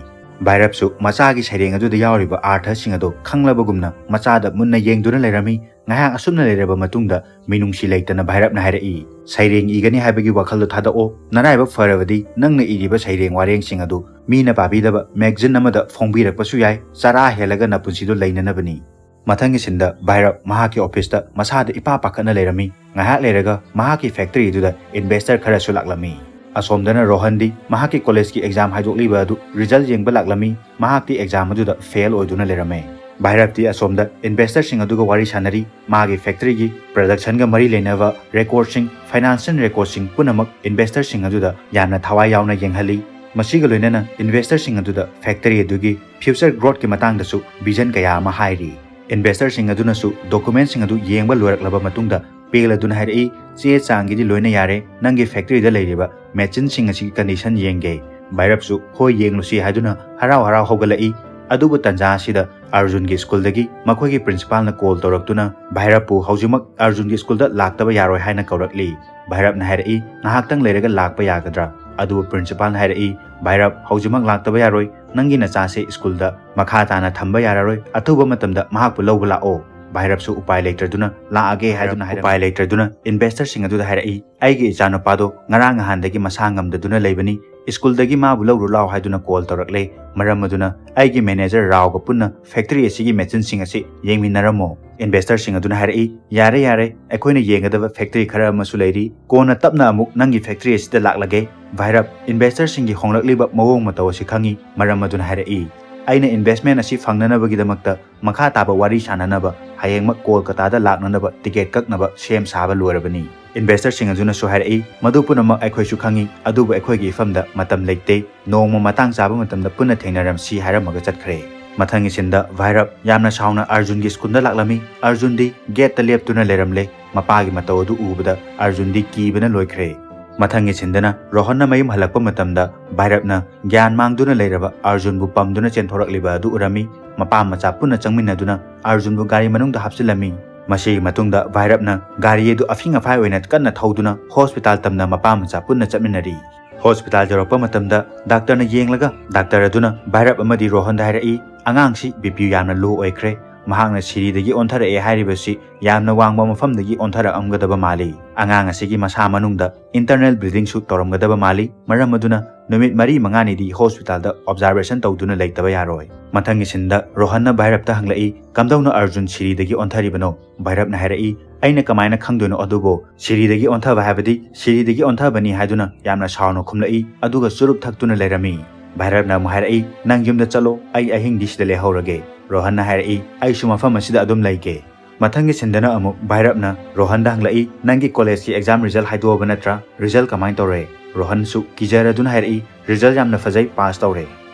ꯚꯥꯏꯔꯞꯁꯨ ꯃꯆꯥꯒꯤ ꯁꯩꯔꯦꯡ ꯑꯗꯨꯗ ꯌꯥꯎꯔꯤꯕ ꯑꯥꯔꯊꯁꯤꯡ ꯑꯗꯨ ꯈꯪꯂꯕꯒꯨꯝꯅ ꯃꯆꯥꯗ ꯃꯨꯟꯅ ꯌꯦꯡꯗꯨꯅ ꯂꯩꯔꯝꯃꯤ꯫ ꯉꯥꯏꯍꯥꯛ ꯑꯁꯨꯝꯅ ꯂꯩꯔꯕ ꯃꯇꯨꯡꯗ ꯃꯤꯅꯨꯡꯁꯤ ꯂꯩꯇꯅ ꯚꯥꯏꯔꯞꯅ ꯍꯥꯏꯔꯛꯏ, "ꯁꯩꯔꯦꯡ ꯏꯒꯅꯤ ꯍꯥꯏꯕꯒꯤ ꯋꯥꯈꯜꯗꯣ ꯊꯥꯗꯣꯛꯑꯣ꯫ ꯅꯔꯥꯏꯕꯛ ꯐꯔꯕꯗꯤ ꯅꯪꯅ ꯏꯔꯤꯕ ꯁꯩꯔꯦꯡ ꯋꯥꯔꯦꯡꯁꯤꯡ ꯑꯗꯨ ꯃꯤꯅ ꯄꯥꯕꯤꯗꯕ ꯃꯦꯒꯖꯤꯟ ꯑꯃꯗ ꯐꯣꯡꯕꯤꯔꯛꯄꯁꯨ ꯌꯥꯏ꯫ ꯆꯔꯥ ꯍꯦꯜꯂꯒ ꯅꯄꯨꯟꯁꯤꯗꯣ ꯂꯩꯅꯅꯕꯅꯤ꯫" ꯃꯊꯪꯒꯤ ꯁꯤꯟꯗ ꯚꯥꯏꯔꯞ ꯃꯍꯥꯛꯀꯤ ꯑꯣꯐꯤꯁꯇ ꯃꯁꯥꯗ ꯏꯄꯥ ꯄꯥꯈꯠꯅ ꯂꯩꯔꯝꯃꯤ꯫ ꯉꯥꯏꯍꯥꯛ ꯂꯩꯔꯒ ꯃꯍꯥꯛꯀꯤ ꯐꯦꯛꯇꯔꯤ ꯑꯗꯨꯗ ꯏꯟꯚꯦꯁꯇꯔ ꯈꯔꯁꯨ ꯂꯥꯛꯂꯝꯃꯤ꯫ ꯑꯁꯣꯝꯗꯅ ꯔꯣꯍꯟꯗꯤ ꯃꯍꯥꯛꯀꯤ ꯀꯣꯂꯦꯖꯀꯤ ꯑꯦꯛꯖꯥꯝ ꯍꯥꯏꯗꯣꯛꯂꯤꯕ ꯑꯗꯨ ꯔꯤꯖꯜ ꯌꯦꯡꯕ ꯂꯥꯛꯂꯝꯃꯤ꯫ ꯃꯍꯥꯛꯇꯤ ꯑꯦꯛꯖꯥꯝ ꯑꯗꯨꯗ ꯐꯦꯜ ꯑꯣꯏꯗꯨꯅ ꯂꯩꯔꯝꯃꯦ꯫ ꯚꯥꯏꯔꯞꯇꯤ ꯑꯁꯣꯝꯗ ꯏꯟꯚꯦꯁꯇꯔꯁꯤꯡ ꯑꯗꯨꯒ ꯋꯥꯔꯤ ꯁꯥꯟꯅꯔꯤ꯫ ꯃꯥꯒꯤ ꯐꯦꯛꯇꯔꯤꯒꯤ ꯄ꯭ꯔꯗꯛꯁꯟꯒ ꯃꯔꯤ ꯂꯩꯅꯕ ꯔꯦꯀꯣꯔꯗꯁꯤꯡ, ꯐꯥꯏꯅꯥꯟꯁꯤꯌꯦꯜ ꯔꯦꯀꯣꯔꯗꯁꯤꯡ ꯄꯨꯝꯅꯃꯛ ꯏꯟꯚꯦꯁꯇꯔꯁꯤꯡ ꯑꯗꯨꯗ ꯌꯥꯝꯅ ꯊꯋꯥꯏ ꯌꯥꯎꯅ ꯌꯦꯡꯍꯜꯂꯤ꯫ ꯃꯁꯤꯒ ꯂꯣꯏꯅꯅ ꯏꯟꯚꯦꯁꯇꯔꯁꯤꯡ ꯑꯗꯨꯗ ꯐꯦꯛꯇꯔꯤ ꯑꯗꯨꯒꯤ ꯐ꯭ꯌꯨꯆꯔ ꯒ꯭ꯔꯣꯠꯀꯤ ꯃꯇꯥꯡꯗꯁꯨ ꯚꯤꯖꯟ ꯀꯌꯥ ꯑꯃ ꯍꯥꯏꯔꯤ꯫ ꯏꯟꯚꯦꯁꯇꯔꯁꯤꯡ ꯑꯗꯨꯅꯁꯨ ꯗꯣꯀꯨꯃꯦꯟꯁꯤꯡ ꯑꯗꯨ ꯌꯦꯡꯕ ꯂꯣꯏꯔꯛꯂꯕ ꯃꯇꯨꯡꯗ ꯄꯦꯜꯂꯗꯨꯅ ꯍꯥꯏꯔꯛꯏ, "ꯆꯦ ꯆꯥꯡꯒꯤꯗꯤ ꯂꯣꯏꯅ ꯌꯥꯔꯦ, ꯅꯪꯒꯤ ꯐꯦꯛꯇꯔꯤꯗ ꯂꯩꯔꯤꯕ ꯃꯦꯆꯤꯟꯁꯤꯡ ꯑꯁꯤꯒꯤ ꯀꯟꯗꯤꯁꯟ ꯌꯦꯡꯒꯦ꯫" ꯚꯥꯏꯔꯞꯁꯨ "ꯍꯣꯏ, ꯌꯦꯡꯂꯨꯁꯤ" ꯍꯥꯏꯗꯨꯅ ꯍꯔꯥꯎ ꯍꯔꯥꯎ ꯍꯧꯒꯠꯂꯛꯏ꯫ ꯑꯗꯨꯕꯨ ꯇꯟꯖꯥ ꯑꯁꯤꯗ ꯑꯥꯔꯖꯨꯟꯒꯤ ꯁ꯭ꯀꯨꯜꯗꯒꯤ ꯃꯈꯣꯏꯒꯤ ꯄ꯭ꯔꯤꯟꯁꯤꯄꯥꯜꯅ ꯀꯣꯜ ꯇꯧꯔꯛꯇꯨꯅ, "ꯚꯥꯏꯔꯞꯄꯨ ꯍꯧꯖꯤꯛꯃꯛ ꯑꯥꯔꯖꯨꯟꯒꯤ ꯁ꯭ꯀꯨꯜꯗ ꯂꯥꯛꯇꯕ ꯌꯥꯔꯣꯏ" ꯍꯥꯏꯅ ꯀꯧꯔꯛꯂꯤ꯫ ꯚꯥꯏꯔꯞꯅ ꯍꯥꯏꯔꯛꯏ, "ꯉꯥꯏꯍꯥꯛꯇꯪ ꯂꯩꯔꯒ ꯂꯥꯛꯄ ꯌꯥꯒꯗ꯭ꯔꯥ?" ꯑꯗꯨꯕꯨ ꯄ꯭ꯔꯤꯟꯁꯤꯄꯥꯜꯅ ꯍꯥꯏꯔꯛꯏ, "ꯚꯥꯏꯔꯞ, ꯍꯧꯖꯤꯛꯃꯛ ꯂꯥꯛꯇꯕ ꯌꯥꯔꯣꯏ, ꯅꯪꯒꯤ ꯅꯆꯥꯁꯦ ꯁ꯭ꯀꯨꯜꯗ ꯃꯈꯥ ꯇꯥꯅ ꯊꯝꯕ ꯌꯥꯔꯔꯣꯏ, ꯑꯊꯨꯕ ꯃꯇꯝꯗ ꯃꯍꯥꯛꯄꯨ ꯂꯧꯕ ꯂꯥꯛꯑꯣ꯫" ꯚꯥꯏꯔꯞꯁꯨ ꯎꯄꯥꯏ ꯂꯩꯇ꯭ꯔꯗꯨꯅ ꯂꯥꯛꯑꯒꯦ ꯍꯥꯏꯗꯨꯅ ꯍꯥꯏꯔꯝꯃꯤ꯫ ꯎꯄꯥꯏ ꯂꯩꯇ꯭ꯔꯗꯨꯅ ꯏꯟꯚꯦꯁꯇꯔꯁꯤꯡ ꯑꯗꯨꯗ ꯍꯥꯏꯔꯛꯏ, "ꯑꯩꯒꯤ ꯏꯆꯥꯅꯨꯄꯥꯗꯣ ꯉꯔꯥꯡ ꯅꯍꯥꯟꯗꯒꯤ ꯃꯁꯥ ꯉꯝꯗꯗꯨꯅ ꯂꯩꯕꯅꯤ, ꯁ꯭ꯀꯨꯜꯗꯒꯤ ꯃꯥꯕꯨ ꯂꯧꯔꯨ ꯂꯥꯎ ꯍꯥꯏꯗꯨꯅ ꯀꯣꯜ ꯇꯧꯔꯛꯂꯦ꯫ ꯃꯔꯝ ꯑꯗꯨꯅ ꯑꯩꯒꯤ ꯃꯦꯅꯦꯖꯔ ꯔꯥꯎꯒ ꯄꯨꯟꯅ ꯐꯦꯛꯇꯔꯤ ꯑꯁꯤꯒꯤ ꯃꯦꯆꯤꯟꯁꯤꯡ ꯑꯁꯤ ꯌꯦꯡꯃꯤꯟꯅꯔꯝꯃꯣ꯫ ꯏꯟꯚꯦꯁꯇꯔꯁꯤꯡ ꯑꯗꯨꯅ ꯍꯥꯏꯔꯛꯏ, "ꯌꯥꯔꯦ, ꯌꯥꯔꯦ, ꯑꯩꯈꯣꯏꯅ ꯌꯦꯡꯒꯗꯕ ꯐꯦꯛꯇꯔꯤ ꯈꯔ ꯑꯃꯁꯨ ꯂꯩꯔꯤ꯫ ꯀꯣꯟꯅ ꯇꯞꯅ ꯑꯃꯨꯛ ꯅꯪꯒꯤ ꯐꯦꯛꯇꯔꯤ ꯑꯁꯤꯗ ꯂꯥꯛꯂꯒꯦ꯫" ꯚꯥꯏꯔꯞ ꯏꯟꯚꯦꯁꯇꯔꯁꯤꯡꯒꯤ ꯍꯣꯡꯂꯛꯂꯤꯕ ꯃꯑꯣꯡ ꯃꯇꯧ ꯑꯁꯤ ꯈꯪꯏ꯫ ꯃꯔꯝ ꯑꯗꯨꯅ ꯍꯥꯏꯔꯛꯏ, "ꯑꯩꯅ ꯏꯟꯚꯦꯁꯃꯦꯟ ꯑꯁꯤ ꯐꯪꯅꯅꯕꯒꯤꯗꯃꯛꯇ ꯃꯈꯥ ꯇꯥꯕ ꯋꯥꯔꯤ ꯁꯥꯅꯅꯕ ꯍꯌꯦꯡꯃꯛ ꯀꯣꯜꯀꯇꯥꯗ ꯂꯥꯛꯅꯅꯕ ꯇꯤꯀꯦꯠ ꯀꯛꯅꯕ ꯁꯦꯝ ꯁꯥꯕ ꯂꯣꯏꯔꯕꯅꯤ꯫" ꯏꯟꯚꯦꯁꯇꯔꯁꯤꯡ ꯑꯗꯨꯅꯁꯨ ꯍꯥꯏꯔꯛꯏ, "ꯃꯗꯨ ꯄꯨꯝꯅꯃꯛ ꯑꯩꯈꯣꯏꯁꯨ ꯈꯪꯏ, ꯑꯗꯨꯕꯨ ꯑꯩꯈꯣꯏꯒꯤ ꯏꯐꯝꯗ ꯃꯇꯝ ꯂꯩꯇꯦ꯫ ꯅꯣꯡꯃ ꯃꯇꯥꯡ ꯆꯥꯕ ꯃꯇꯝꯗ ꯄꯨꯟꯅ ꯊꯦꯡꯅꯔꯝꯁꯤ" ꯍꯥꯏꯔꯝꯃꯒ ꯆꯠꯈ꯭ꯔꯦ꯫ ꯃꯊꯪꯒꯤ ꯁꯤꯟꯗ ꯚꯥꯏꯔꯞ ꯌꯥꯝꯅ ꯁꯥꯎꯅ ꯑꯥꯔꯖꯨꯟꯒꯤ ꯁ꯭ꯀꯨꯜꯗ ꯂꯥꯛꯂꯝꯃꯤ꯫ ꯑꯥꯔꯖꯨꯟꯗꯤ ꯒꯦꯠꯇ ꯂꯦꯞꯇꯨꯅ ꯂꯩꯔꯝꯂꯦ꯫ ꯃꯄꯥꯒꯤ ꯃꯇꯧ ꯑꯗꯨ ꯎꯕꯗ ꯑꯥꯔꯖꯨꯟꯗꯤ ꯀꯤꯕꯅ ꯂꯣꯏꯈ꯭ꯔꯦ꯫ ꯃꯊꯪꯒꯤ ꯁꯤꯟꯗꯅ ꯔꯣꯍꯟꯅ ꯃꯌꯨꯝ ꯍꯜꯂꯛꯄ ꯃꯇꯝꯗ ꯚꯥꯏꯔꯞꯅ ꯒ꯭ꯌꯥꯟ ꯃꯥꯡꯗꯨꯅ ꯂꯩꯔꯕ ꯑꯥꯔꯖꯨꯟꯕꯨ ꯄꯝꯗꯨꯅ ꯆꯦꯟꯊꯣꯔꯛꯂꯤꯕ ꯑꯗꯨ ꯎꯔꯝꯃꯤ꯫ ꯃꯄꯥ ꯃꯆꯥ ꯄꯨꯟꯅ ꯆꯪꯃꯤꯟꯅꯗꯨꯅ ꯑꯥꯔꯖꯨꯟꯕꯨ ꯒꯥꯔꯤ ꯃꯅꯨꯡꯗ ꯍꯥꯞꯆꯤꯜꯂꯝꯃꯤ꯫ ꯃꯁꯤꯒꯤ ꯃꯇꯨꯡꯗ ꯚꯥꯏꯔꯞꯅ ꯒꯥꯔꯤ ꯑꯗꯨ ꯑꯐꯤꯡ ꯑꯐꯥꯏ ꯑꯣꯏꯅ ꯀꯟꯅ ꯊꯧꯗꯨꯅ ꯍꯣꯁꯄꯤꯇꯥꯜ ꯇꯝꯅ ꯃꯄꯥ ꯃꯆꯥ ꯄꯨꯟꯅ ꯆꯠꯃꯤꯟꯅꯔꯤ꯫ ꯍꯣꯁꯄꯤꯇꯥꯜ ꯌꯧꯔꯛꯄ ꯃꯇꯝꯗ ꯗꯥꯛꯇꯔꯅ ꯌꯦꯡꯂꯒ ꯗꯥꯛꯇꯔ ꯑꯗꯨꯅ ꯚꯥꯏꯔꯞ ꯑꯃꯗꯤ ꯔꯣꯍꯟꯗ ꯍꯥꯏꯔꯛꯏ, "ꯑꯉꯥꯡꯁꯤ ꯕꯤ ꯄꯤ ꯌꯥꯝꯅ ꯂꯣ ꯑꯣꯏꯈ꯭ꯔꯦ꯫ ꯃꯍꯥꯛꯅ ꯁꯤꯔꯤꯗꯒꯤ ꯑꯣꯟꯊꯔꯛꯑꯦ ꯍꯥꯏꯔꯤꯕꯁꯤ ꯌꯥꯝꯅ ꯋꯥꯡꯕ ꯃꯐꯝꯗꯒꯤ ꯑꯣꯟꯊꯔꯛꯑꯝꯒꯗꯕ ꯃꯥꯜꯂꯤ꯫ ꯑꯉꯥꯡ ꯑꯁꯤꯒꯤ ꯃꯁꯥ ꯃꯅꯨꯡꯗ ꯏꯟꯇꯔꯅꯦꯜ ꯕ꯭ꯂꯤꯗꯤꯡꯁꯨ ꯇꯧꯔꯝꯒꯗꯕ ꯃꯥꯜꯂꯤ꯫ ꯃꯔꯝ ꯑꯗꯨꯅ ꯅꯨꯃꯤꯠ ꯃꯔꯤ ꯃꯉꯥꯅꯤꯗꯤ ꯍꯣꯁꯄꯤꯇꯥꯜꯗ ꯑꯣꯕꯖꯥꯔꯕꯦꯁꯟ ꯇꯧꯗꯨꯅ ꯂꯩꯇꯕ ꯌꯥꯔꯣꯏ꯫" ꯃꯊꯪꯒꯤ ꯁꯤꯟꯗ ꯔꯣꯍꯟꯅ ꯚꯥꯏꯔꯞꯇ ꯍꯪꯂꯛꯏ, "ꯀꯝꯗꯧꯅ ꯑꯥꯔꯖꯨꯟ ꯁꯤꯔꯤꯗꯒꯤ ꯑꯣꯟꯊꯔꯤꯕꯅꯣ?" ꯚꯥꯏꯔꯞꯅ ꯍꯥꯏꯔꯛꯏ, "ꯑꯩꯅ ꯀꯃꯥꯏꯅ ꯈꯪꯗꯣꯏꯅꯣ ꯑꯗꯨꯕꯨ? ꯁꯤꯔꯤꯗꯒꯤ ꯑꯣꯟꯊꯕ ꯍꯥꯏꯕꯗꯤ ꯁꯤꯔꯤꯗꯒꯤ ꯑꯣꯟꯊꯕꯅꯤ" ꯍꯥꯏꯗꯨꯅ ꯌꯥꯝꯅ ꯁꯥꯎꯅ ꯈꯨꯝꯂꯛꯏ꯫ ꯑꯗꯨꯒ ꯆꯨꯔꯨꯞ ꯊꯛꯇꯨꯅ ꯂꯩꯔꯝꯃꯤ꯫ ꯚꯥꯏꯔꯞꯅ ꯑꯃꯨꯛ ꯍꯥꯏꯔꯛꯏ, "ꯅꯪ ꯌꯨꯝꯗ ꯆꯠꯂꯣ, ꯑꯩ ꯑꯍꯤꯡꯗꯤ ꯁꯤꯗ ꯂꯩꯍꯧꯔꯒꯦ꯫" ꯔꯣꯍꯟꯅ ꯍꯥꯏꯔꯛꯏ, "ꯑꯩꯁꯨ ꯃꯐꯝ ꯑꯁꯤꯗ ꯑꯗꯨꯝ ꯂꯩꯒꯦ꯫" ꯃꯊꯪꯒꯤ ꯁꯤꯟꯗꯅ ꯑꯃꯨꯛ ꯚꯥꯏꯔꯞꯅ ꯔꯣꯍꯟꯗ ꯍꯪꯂꯛꯏ, "ꯅꯪꯒꯤ ꯀꯣꯂꯦꯖꯀꯤ ꯑꯦꯛꯖꯥꯝ ꯔꯤꯖꯜ ꯍꯥꯏꯗꯣꯛꯑꯕ ꯅꯠꯇ꯭ꯔꯥ? ꯔꯤꯖꯜ ꯀꯃꯥꯏꯅ ꯇꯧꯔꯦ?" ꯔꯣꯍꯟꯁꯨ ꯀꯤꯖꯔꯗꯨꯅ ꯍꯥꯏꯔꯛꯏ, "ꯔꯤꯖꯜ ꯌꯥꯝꯅ ꯐꯖꯩ, ꯄꯥꯁ ꯇꯧꯔꯦ꯫"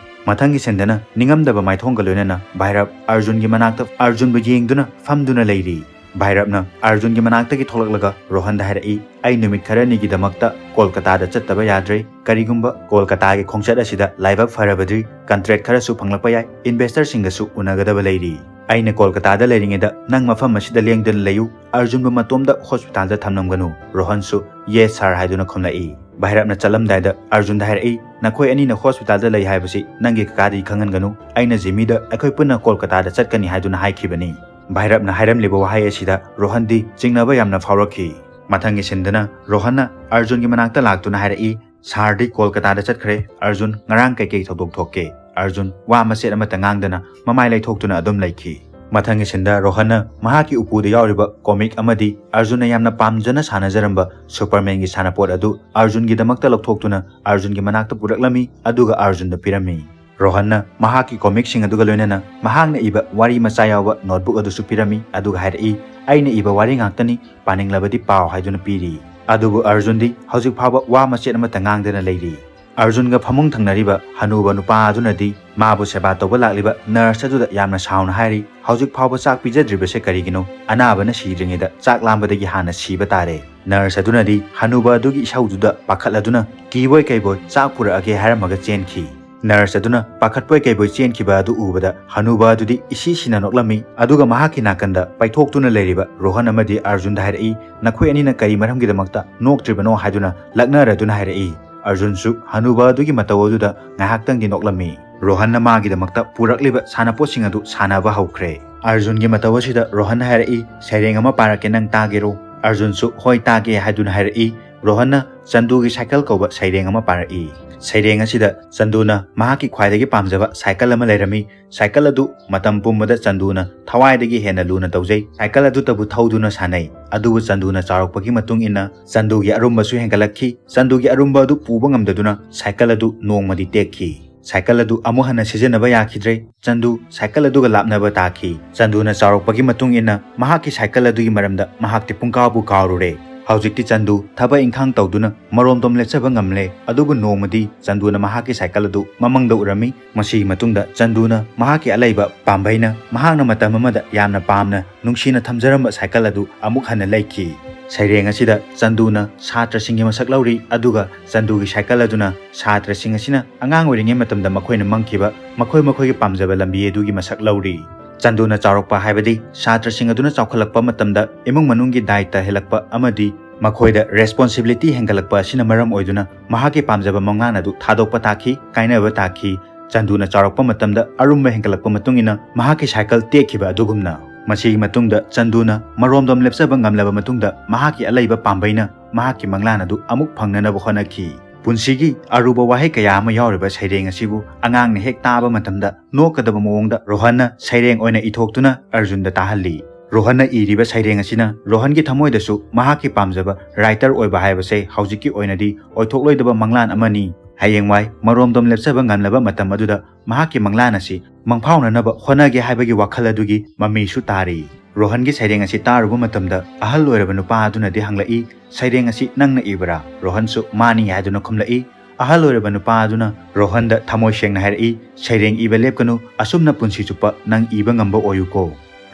ꯃꯊꯪꯒꯤ ꯁꯤꯟꯗꯅ ꯅꯤꯡꯉꯝꯗꯕ ꯃꯥꯏꯊꯣꯡꯒ ꯂꯣꯏꯅꯅ ꯚꯥꯏꯔꯞ ꯑꯥꯔꯖꯨꯟꯒꯤ ꯃꯅꯥꯛꯇ ꯑꯥꯔꯖꯨꯟꯕꯨ ꯌꯦꯡꯗꯨꯅ ꯐꯝꯗꯨꯅ ꯂꯩꯔꯤ꯫ ꯚꯥꯏꯔꯞꯅ ꯑꯥꯔꯖꯨꯟꯒꯤ ꯃꯅꯥꯛꯇꯒꯤ ꯊꯣꯛꯂꯛꯂꯒ ꯔꯣꯍꯟꯗ ꯍꯥꯏꯔꯛꯏ, "ꯑꯩ ꯅꯨꯃꯤꯠ ꯈꯔꯅꯤꯒꯤꯗꯃꯛꯇ ꯀꯣꯜꯀꯇꯥꯗ ꯆꯠꯇꯕ ꯌꯥꯗ꯭ꯔꯦ꯫ ꯀꯔꯤꯒꯨꯝꯕ ꯀꯣꯜꯀꯇꯥꯒꯤ ꯈꯣꯡꯆꯠ ꯑꯁꯤꯗ ꯂꯥꯏꯕꯛ ꯐꯔꯕꯗꯤ ꯀꯟꯇ꯭ꯔꯦꯛ ꯈꯔꯁꯨ ꯐꯪꯂꯛꯄ ꯌꯥꯏ꯫ ꯏꯟꯚꯦꯁꯇꯔꯁꯤꯡꯒꯁꯨ ꯎꯅꯒꯗꯕ ꯂꯩꯔꯤ꯫ ꯑꯩꯅ ꯀꯣꯜꯀꯇꯥꯗ ꯂꯩꯔꯤꯉꯩꯗ ꯅꯪ ꯃꯐꯝ ꯑꯁꯤꯗ ꯂꯦꯡꯗꯅ ꯂꯩꯌꯨ꯫" ꯑꯥꯔꯖꯨꯟꯕꯨ ꯃꯇꯣꯝꯗ ꯍꯣꯁꯄꯤꯇꯥꯜꯗ ꯊꯝꯂꯝꯒꯅꯨ꯫ ꯔꯣꯍꯟꯁꯨ, "ꯌꯦꯁ ꯁꯥꯔ" ꯍꯥꯏꯗꯨꯅ ꯈꯨꯝꯂꯛꯏ꯫ ꯚꯥꯏꯔꯞꯅ ꯆꯠꯂꯝꯗꯥꯏꯗ ꯑꯥꯔꯖꯨꯟꯗ ꯍꯥꯏꯔꯛꯏ, "ꯅꯈꯣꯏ ꯑꯅꯤꯅ ꯍꯣꯁꯄꯤꯇꯥꯜꯗ ꯂꯩ ꯍꯥꯏꯕꯁꯤ ꯅꯪꯒꯤ ꯀꯀꯥꯗꯤ ꯈꯪꯍꯟꯒꯅꯨ꯫ ꯑꯩꯅ ꯖꯤꯃꯤꯗ ꯑꯩꯈꯣꯏ ꯄꯨꯟꯅ ꯀꯣꯜꯀꯇꯥꯗ ꯆꯠꯀꯅꯤ ꯍꯥꯏꯗꯨꯅ ꯍꯥꯏꯈꯤꯕꯅꯤ꯫" ꯚꯥꯏꯔꯞꯅ ꯍꯥꯏꯔꯝꯂꯤꯕ ꯋꯥꯍꯩ ꯑꯁꯤꯗ ꯔꯣꯍꯟꯗꯤ ꯆꯤꯡꯅꯕ ꯌꯥꯝꯅ ꯐꯥꯎꯔꯛꯈꯤ꯫ ꯃꯊꯪꯒꯤ ꯁꯤꯟꯗꯅ ꯔꯣꯍꯟꯅ ꯑꯥꯔꯖꯨꯟꯒꯤ ꯃꯅꯥꯛꯇ ꯂꯥꯛꯇꯨꯅ ꯍꯥꯏꯔꯛꯏ, ꯁꯥꯔꯗꯤ ꯀꯣꯜꯀꯇꯥꯗ ꯆꯠꯈ꯭ꯔꯦ꯫ ꯑꯔꯖꯨꯟ, ꯉꯔꯥꯡ ꯀꯩꯀꯩ ꯊꯧꯗꯣꯛ ꯊꯣꯛꯀꯦ? ꯑꯔꯖꯨꯟ ꯋꯥ ꯃꯆꯦꯠ ꯑꯃꯠꯇ ꯉꯥꯡꯗꯅ ꯃꯃꯥꯏ ꯂꯩꯊꯣꯛꯇꯨꯅ ꯑꯗꯨꯝ ꯂꯩꯈꯤ꯫ ꯃꯊꯪꯒꯤ ꯁꯤꯟꯗ ꯔꯣꯍꯟꯅ ꯃꯍꯥꯛꯀꯤ ꯎꯄꯨꯗ ꯌꯥꯎꯔꯤꯕ ꯀꯣꯃꯤꯛ ꯑꯃꯗꯤ ꯑꯔꯖꯨꯟꯅ ꯌꯥꯝꯅ ꯄꯥꯝꯖꯅ ꯁꯥꯟꯅꯖꯔꯝꯕ ꯁꯨꯄꯔꯃꯦꯟꯒꯤ ꯁꯥꯟꯅꯄꯣꯠ ꯑꯗꯨ ꯑꯔꯖꯨꯟꯒꯤꯗꯃꯛꯇ ꯂꯧꯊꯣꯛꯇꯨꯅ ꯑꯔꯖꯨꯟꯒꯤ ꯃꯅꯥꯛꯇ ꯄꯨꯔꯛꯂꯝꯃꯤ, ꯑꯗꯨꯒ ꯑꯔꯖꯨꯟꯗ ꯄꯤꯔꯝꯃꯤ꯫ ꯔꯣꯍꯟꯅ ꯃꯍꯥꯛꯀꯤ ꯀꯣꯃꯤꯛꯁꯤꯡ ꯑꯗꯨꯒ ꯂꯣꯏꯅꯅ ꯃꯍꯥꯛꯅ ꯏꯕ ꯋꯥꯔꯤ ꯃꯆꯥ ꯌꯥꯎꯕ ꯅꯣꯠꯕꯨꯛ ꯑꯗꯨꯁꯨ ꯄꯤꯔꯝꯃꯤ, ꯑꯗꯨꯒ ꯍꯥꯏꯔꯛꯏ, "ꯑꯩꯅ ꯏꯕ ꯋꯥꯔꯤ ꯉꯥꯛꯇꯅꯤ, ꯄꯥꯅꯤꯡꯂꯕꯗꯤ ꯄꯥꯎ" ꯍꯥꯏꯗꯨꯅ ꯄꯤꯔꯤ꯫ ꯑꯗꯨꯕꯨ ꯑꯔꯖꯨꯟꯗꯤ ꯍꯧꯖꯤꯛ ꯐꯥꯎꯕ ꯋꯥ ꯃꯆꯦꯠ ꯑꯃꯠꯇ ꯉꯥꯡꯗꯅ ꯂꯩꯔꯤ꯫ ꯑꯔꯖꯨꯟꯒ ꯐꯃꯨꯡ ꯊꯪꯅꯔꯤꯕ ꯍꯅꯨꯕ ꯅꯨꯄꯥ ꯑꯗꯨꯅꯗꯤ ꯃꯥꯕꯨ ꯁꯦꯕꯥ ꯇꯧꯕ ꯂꯥꯛꯂꯤꯕ ꯅꯔꯁ ꯑꯗꯨꯗ ꯌꯥꯝꯅ ꯁꯥꯎꯅ ꯍꯥꯏꯔꯤ, "ꯍꯧꯖꯤꯛ ꯐꯥꯎꯕ ꯆꯥꯛ ꯄꯤꯖꯗ꯭ꯔꯤꯕꯁꯦ ꯀꯔꯤꯒꯤꯅꯣ? ꯑꯅꯥꯕꯅ ꯁꯤꯗ꯭ꯔꯤꯉꯩꯗ ꯆꯥꯛ ꯂꯥꯝꯕꯗꯒꯤ ꯍꯥꯟꯅ ꯁꯤꯕ ꯇꯥꯔꯦ"꯫ ꯅꯔꯁ ꯑꯗꯨꯅꯗꯤ ꯍꯅꯨꯕ ꯑꯗꯨꯒꯤ ꯏꯁꯧꯗꯨꯗ ꯄꯥꯈꯠꯂꯗꯨꯅ, "ꯀꯤꯕꯣꯏ ꯀꯩꯕꯣꯏ ꯆꯥꯛ ꯄꯨꯔꯛꯑꯒꯦ" ꯍꯥꯏꯔꯝꯃꯒ ꯆꯦꯟꯈꯤ꯫ ꯅꯔꯁ ꯑꯗꯨꯅ ꯄꯥꯈꯠꯄꯣꯏ ꯀꯩꯕꯣꯏ ꯆꯦꯟꯈꯤꯕ ꯑꯗꯨ ꯎꯕꯗ ꯍꯅꯨꯕ ꯑꯗꯨꯗꯤ ꯏꯁꯤ ꯁꯤꯅ ꯅꯣꯛꯂꯝꯃꯤ, ꯑꯗꯨꯒ ꯃꯍꯥꯛꯀꯤ ꯅꯥꯀꯟꯗ ꯄꯥꯏꯊꯣꯛꯇꯨꯅ ꯂꯩꯔꯤꯕ ꯔꯣꯍꯟ ꯑꯃꯗꯤ ꯑꯔꯖꯨꯟꯗ ꯍꯥꯏꯔꯛꯏ, "ꯅꯈꯣꯏ ꯑꯅꯤꯅ ꯀꯔꯤ ꯃꯔꯝꯒꯤꯗꯃꯛꯇ ꯅꯣꯛꯇ꯭ꯔꯤꯕꯅꯣ?" ꯍꯥꯏꯗꯨꯅ ꯂꯛꯅꯔꯗꯨꯅ ꯍꯥꯏꯔꯛꯏ꯫ ꯑꯔꯖꯨꯟꯁꯨ ꯍꯅꯨꯕ ꯑꯗꯨꯒꯤ ꯃꯇꯧ ꯑꯗꯨꯗ ꯉꯥꯏꯍꯥꯛꯇꯪꯗꯤ ꯅꯣꯛꯂꯝꯃꯤ꯫ ꯔꯣꯍꯟꯅ ꯃꯥꯒꯤꯗꯃꯛꯇ ꯄꯨꯔꯛꯂꯤꯕ ꯁꯥꯟꯅꯄꯣꯠꯁꯤꯡ ꯑꯗꯨ ꯁꯥꯟꯅꯕ ꯍꯧꯈ꯭ꯔꯦ꯫ ꯑꯔꯖꯨꯟꯒꯤ ꯃꯇꯧ ꯑꯁꯤꯗ ꯔꯣꯍꯟꯅ ꯍꯥꯏꯔꯛꯏ, "ꯁꯩꯔꯦꯡ ꯑꯃ ꯄꯥꯔꯛꯀꯦ, ꯅꯪ ꯇꯥꯒꯦꯔꯣ?" ꯑꯔꯖꯨꯟꯁꯨ "ꯍꯣꯏ, ꯇꯥꯒꯦ" ꯍꯥꯏꯗꯨꯅ ꯍꯥꯏꯔꯛꯏ꯫ ꯔꯣꯍꯟꯅ ꯆꯟꯗꯨꯒꯤ ꯁꯥꯏꯀꯜ ꯀꯧꯕ ꯁꯩꯔꯦꯡ ꯑꯃ ꯄꯥꯔꯛꯏ꯫ ꯁꯩꯔꯦꯡ ꯑꯁꯤꯗ ꯆꯟꯗꯨꯅ ꯃꯍꯥꯛꯀꯤ ꯈ꯭ꯋꯥꯏꯗꯒꯤ ꯄꯥꯝꯖꯕ ꯁꯥꯏꯀꯜ ꯑꯃ ꯂꯩꯔꯝꯃꯤ꯫ ꯁꯥꯏꯀꯜ ꯑꯗꯨ ꯃꯇꯝ ꯄꯨꯝꯕꯗ ꯆꯟꯗꯨꯅ ꯊꯋꯥꯏꯗꯒꯤ ꯍꯦꯟꯅ ꯂꯨꯅ ꯇꯧꯖꯩ꯫ ꯁꯥꯏꯀꯜ ꯑꯗꯨꯇꯕꯨ ꯊꯧꯗꯨꯅ ꯁꯥꯟꯅꯩ꯫ ꯑꯗꯨꯕꯨ ꯆꯟꯗꯨꯅ ꯆꯥꯎꯔꯛꯄꯒꯤ ꯃꯇꯨꯡ ꯏꯟꯅ ꯆꯟꯗꯨꯒꯤ ꯑꯔꯨꯝꯕꯁꯨ ꯍꯦꯟꯒꯠꯂꯛꯈꯤ꯫ ꯆꯟꯗꯨꯒꯤ ꯑꯔꯨꯝꯕ ꯑꯗꯨ ꯄꯨꯕ ꯉꯝꯗꯗꯨꯅ ꯁꯥꯏꯀꯜ ꯑꯗꯨ ꯅꯣꯡꯃꯗꯤ ꯇꯦꯛꯈꯤ꯫ ꯁꯥꯏꯀꯜ ꯑꯗꯨ ꯑꯃꯨꯛ ꯍꯟꯅ ꯁꯤꯖꯤꯟꯅꯕ ꯌꯥꯈꯤꯗ꯭ꯔꯦ꯫ ꯆꯟꯗꯨ ꯁꯥꯏꯀꯜ ꯑꯗꯨꯒ ꯂꯥꯞꯅꯕ ꯇꯥꯈꯤ꯫ ꯆꯟꯗꯨꯅ ꯆꯥꯎꯔꯛꯄꯒꯤ ꯃꯇꯨꯡ ꯏꯟꯅ ꯃꯍꯥꯛꯀꯤ ꯁꯥꯏꯀꯜ ꯑꯗꯨꯒꯤ ꯃꯔꯝꯗ ꯃꯍꯥꯛꯇꯤ ꯄꯨꯡꯀꯥꯎꯕꯨ ꯀꯥꯎꯔꯨꯔꯦ꯫ ꯍꯧꯖꯤꯛꯇꯤ ꯆꯟꯗꯨ ꯊꯕꯛ ꯏꯪꯈꯥꯡ ꯇꯧꯗꯨꯅ ꯃꯔꯣꯝꯗꯣꯝ ꯂꯦꯞꯆꯕ ꯉꯝꯂꯦ꯫ ꯑꯗꯨꯕꯨ ꯅꯣꯡꯃꯗꯤ ꯆꯟꯗꯨꯅ ꯃꯍꯥꯛꯀꯤ ꯁꯥꯏꯀꯜ ꯑꯗꯨ ꯃꯃꯪꯗ ꯎꯔꯝꯃꯤ꯫ ꯃꯁꯤꯒꯤ ꯃꯇꯨꯡꯗ ꯆꯟꯗꯨꯅ ꯃꯍꯥꯛꯀꯤ ꯑꯂꯩꯕ ꯄꯥꯝꯕꯩꯅ ꯃꯍꯥꯛꯅ ꯃꯇꯝ ꯑꯃꯗ ꯌꯥꯝꯅ ꯄꯥꯝꯅ ꯅꯨꯡꯁꯤꯅ ꯊꯝꯖꯔꯝꯕ ꯁꯥꯏꯀꯜ ꯑꯗꯨ ꯑꯃꯨꯛ ꯍꯟꯅ ꯂꯩꯈꯤ꯫ ꯁꯩꯔꯦꯡ ꯑꯁꯤꯗ ꯆꯟꯗꯨꯅ ꯁꯥꯇ꯭ꯔꯁꯤꯡꯒꯤ ꯃꯁꯛ ꯂꯧꯔꯤ, ꯑꯗꯨꯒ ꯆꯟꯗꯨꯒꯤ ꯁꯥꯏꯀꯜ ꯑꯗꯨꯅ ꯁꯥꯇ꯭ꯔꯁꯤꯡ ꯑꯁꯤꯅ ꯑꯉꯥꯡ ꯑꯣꯏꯔꯤꯉꯩ ꯃꯇꯝꯗ ꯃꯈꯣꯏꯅ ꯃꯪꯈꯤꯕ ꯃꯈꯣꯏ ꯃꯈꯣꯏꯒꯤ ꯄꯥꯝꯖꯕ ꯂꯝꯕꯤ ꯑꯗꯨꯒꯤ ꯃꯁꯛ ꯂꯧꯔꯤ꯫ ꯆꯟꯗꯨꯅ ꯆꯥꯎꯔꯛꯄ ꯍꯥꯏꯕꯗꯤ ꯁꯥꯇ꯭ꯔꯁꯤꯡ ꯑꯗꯨꯅ ꯆꯥꯎꯈꯠꯂꯛꯄ ꯃꯇꯝꯗ ꯏꯃꯨꯡ ꯃꯅꯨꯡꯒꯤ ꯗꯥꯏꯇ ꯍꯦꯜꯂꯛꯄ ꯑꯃꯗꯤ ꯃꯈꯣꯏꯗ ꯔꯦꯁꯄꯣꯟꯁꯤꯕꯤꯂꯤꯇꯤ ꯍꯦꯟꯒꯠꯂꯛꯄ ꯑꯁꯤꯅ ꯃꯔꯝ ꯑꯣꯏꯗꯨꯅ ꯃꯍꯥꯛꯀꯤ ꯄꯥꯝꯖꯕ ꯃꯪꯂꯥꯟ ꯑꯗꯨ ꯊꯥꯗꯣꯛꯄ ꯇꯥꯈꯤ, ꯀꯥꯏꯅꯕ ꯇꯥꯈꯤ꯫ ꯆꯟꯗꯨꯅ ꯆꯥꯎꯔꯛꯄ ꯃꯇꯝꯗ ꯑꯔꯨꯝꯕ ꯍꯦꯟꯒꯠꯂꯛꯄ ꯃꯇꯨꯡ ꯏꯟꯅ ꯃꯍꯥꯛꯀꯤ ꯁꯥꯏꯀꯜ ꯇꯦꯛꯈꯤꯕ ꯑꯗꯨꯒꯨꯝꯅ꯫ ꯃꯁꯤꯒꯤ ꯃꯇꯨꯡꯗ ꯆꯟꯗꯨꯅ ꯃꯔꯣꯝꯗꯣꯝ ꯂꯦꯞꯆꯕ ꯉꯝꯂꯕ ꯃꯇꯨꯡꯗ ꯃꯍꯥꯛꯀꯤ ꯑꯂꯩꯕ ꯄꯥꯝꯕꯩꯅ ꯃꯍꯥꯛꯀꯤ ꯃꯪꯂꯥꯟ ꯑꯗꯨ ꯑꯃꯨꯛ ꯐꯪꯅꯅꯕ ꯍꯣꯠꯅꯈꯤ꯫ ꯄꯨꯟꯁꯤꯒꯤ ꯑꯔꯨꯕ ꯋꯥꯍꯩ ꯀꯌꯥ ꯑꯃ ꯌꯥꯎꯔꯤꯕ ꯁꯩꯔꯦꯡ ꯑꯁꯤꯕꯨ ꯑꯉꯥꯡꯅ ꯍꯦꯛ ꯇꯥꯕ ꯃꯇꯝꯗ ꯅꯣꯛꯀꯗꯕ ꯃꯑꯣꯡꯗ ꯔꯣꯍꯟꯅ ꯁꯩꯔꯦꯡ ꯑꯣꯏꯅ ꯏꯊꯣꯛꯇꯨꯅ ꯑꯔꯖꯨꯟꯗ ꯇꯥꯍꯜꯂꯤ꯫ ꯔꯣꯍꯟꯅ ꯏꯔꯤꯕ ꯁꯩꯔꯦꯡ ꯑꯁꯤꯅ ꯔꯣꯍꯟꯒꯤ ꯊꯃꯣꯏꯗꯁꯨ ꯃꯍꯥꯛꯀꯤ ꯄꯥꯝꯖꯕ writer ꯑꯣꯏꯕ ꯍꯥꯏꯕꯁꯦ ꯍꯧꯖꯤꯛꯀꯤ ꯑꯣꯏꯅꯗꯤ ꯑꯣꯏꯊꯣꯛꯂꯣꯏꯗꯕ ꯃꯪꯂꯥꯟ ꯑꯃꯅꯤ꯫ ꯍꯌꯦꯡꯋꯥꯏ ꯃꯔꯣꯝꯗꯣꯝ ꯂꯦꯞꯆꯕ ꯉꯝꯂꯕ ꯃꯇꯝ ꯑꯗꯨꯗ ꯃꯍꯥꯛꯀꯤ ꯃꯪꯂꯥꯟ ꯑꯁꯤ ꯃꯪꯐꯥꯎꯅꯅꯕ ꯍꯣꯠꯅꯒꯦ ꯍꯥꯏꯕꯒꯤ ꯋꯥꯈꯜ ꯑꯗꯨꯒꯤ ꯃꯃꯤꯁꯨ ꯇꯥꯔꯤ꯫ ꯔꯣꯍꯟꯒꯤ ꯁꯩꯔꯦꯡ ꯑꯁꯤ ꯇꯥꯔꯨꯕ ꯃꯇꯝꯗ ꯑꯍꯜ ꯑꯣꯏꯔꯕ ꯅꯨꯄꯥ ꯑꯗꯨꯅꯗꯤ ꯍꯪꯂꯛꯏ, "ꯁꯩꯔꯦꯡ ꯑꯁꯤ ꯅꯪꯅ ꯏꯕ꯭ꯔꯥ?" ꯔꯣꯍꯟꯁꯨ "ꯃꯥꯅꯤ" ꯍꯥꯏꯗꯨꯅ ꯈꯨꯝꯂꯛꯏ꯫ ꯑꯍꯜ ꯑꯣꯏꯔꯕ ꯅꯨꯄꯥ ꯑꯗꯨꯅ ꯔꯣꯍꯟꯗ ꯊꯃꯣꯏ ꯁꯦꯡꯅ ꯍꯥꯏꯔꯛꯏ, "ꯁꯩꯔꯦꯡ ꯏꯕ ꯂꯦꯞꯀꯅꯨ, ꯑꯁꯨꯝꯅ ꯄꯨꯟꯁꯤ ꯆꯨꯞꯄ ꯅꯪ ꯏꯕ ꯉꯝꯕ ꯑꯣꯏꯌꯨꯀꯣ"꯫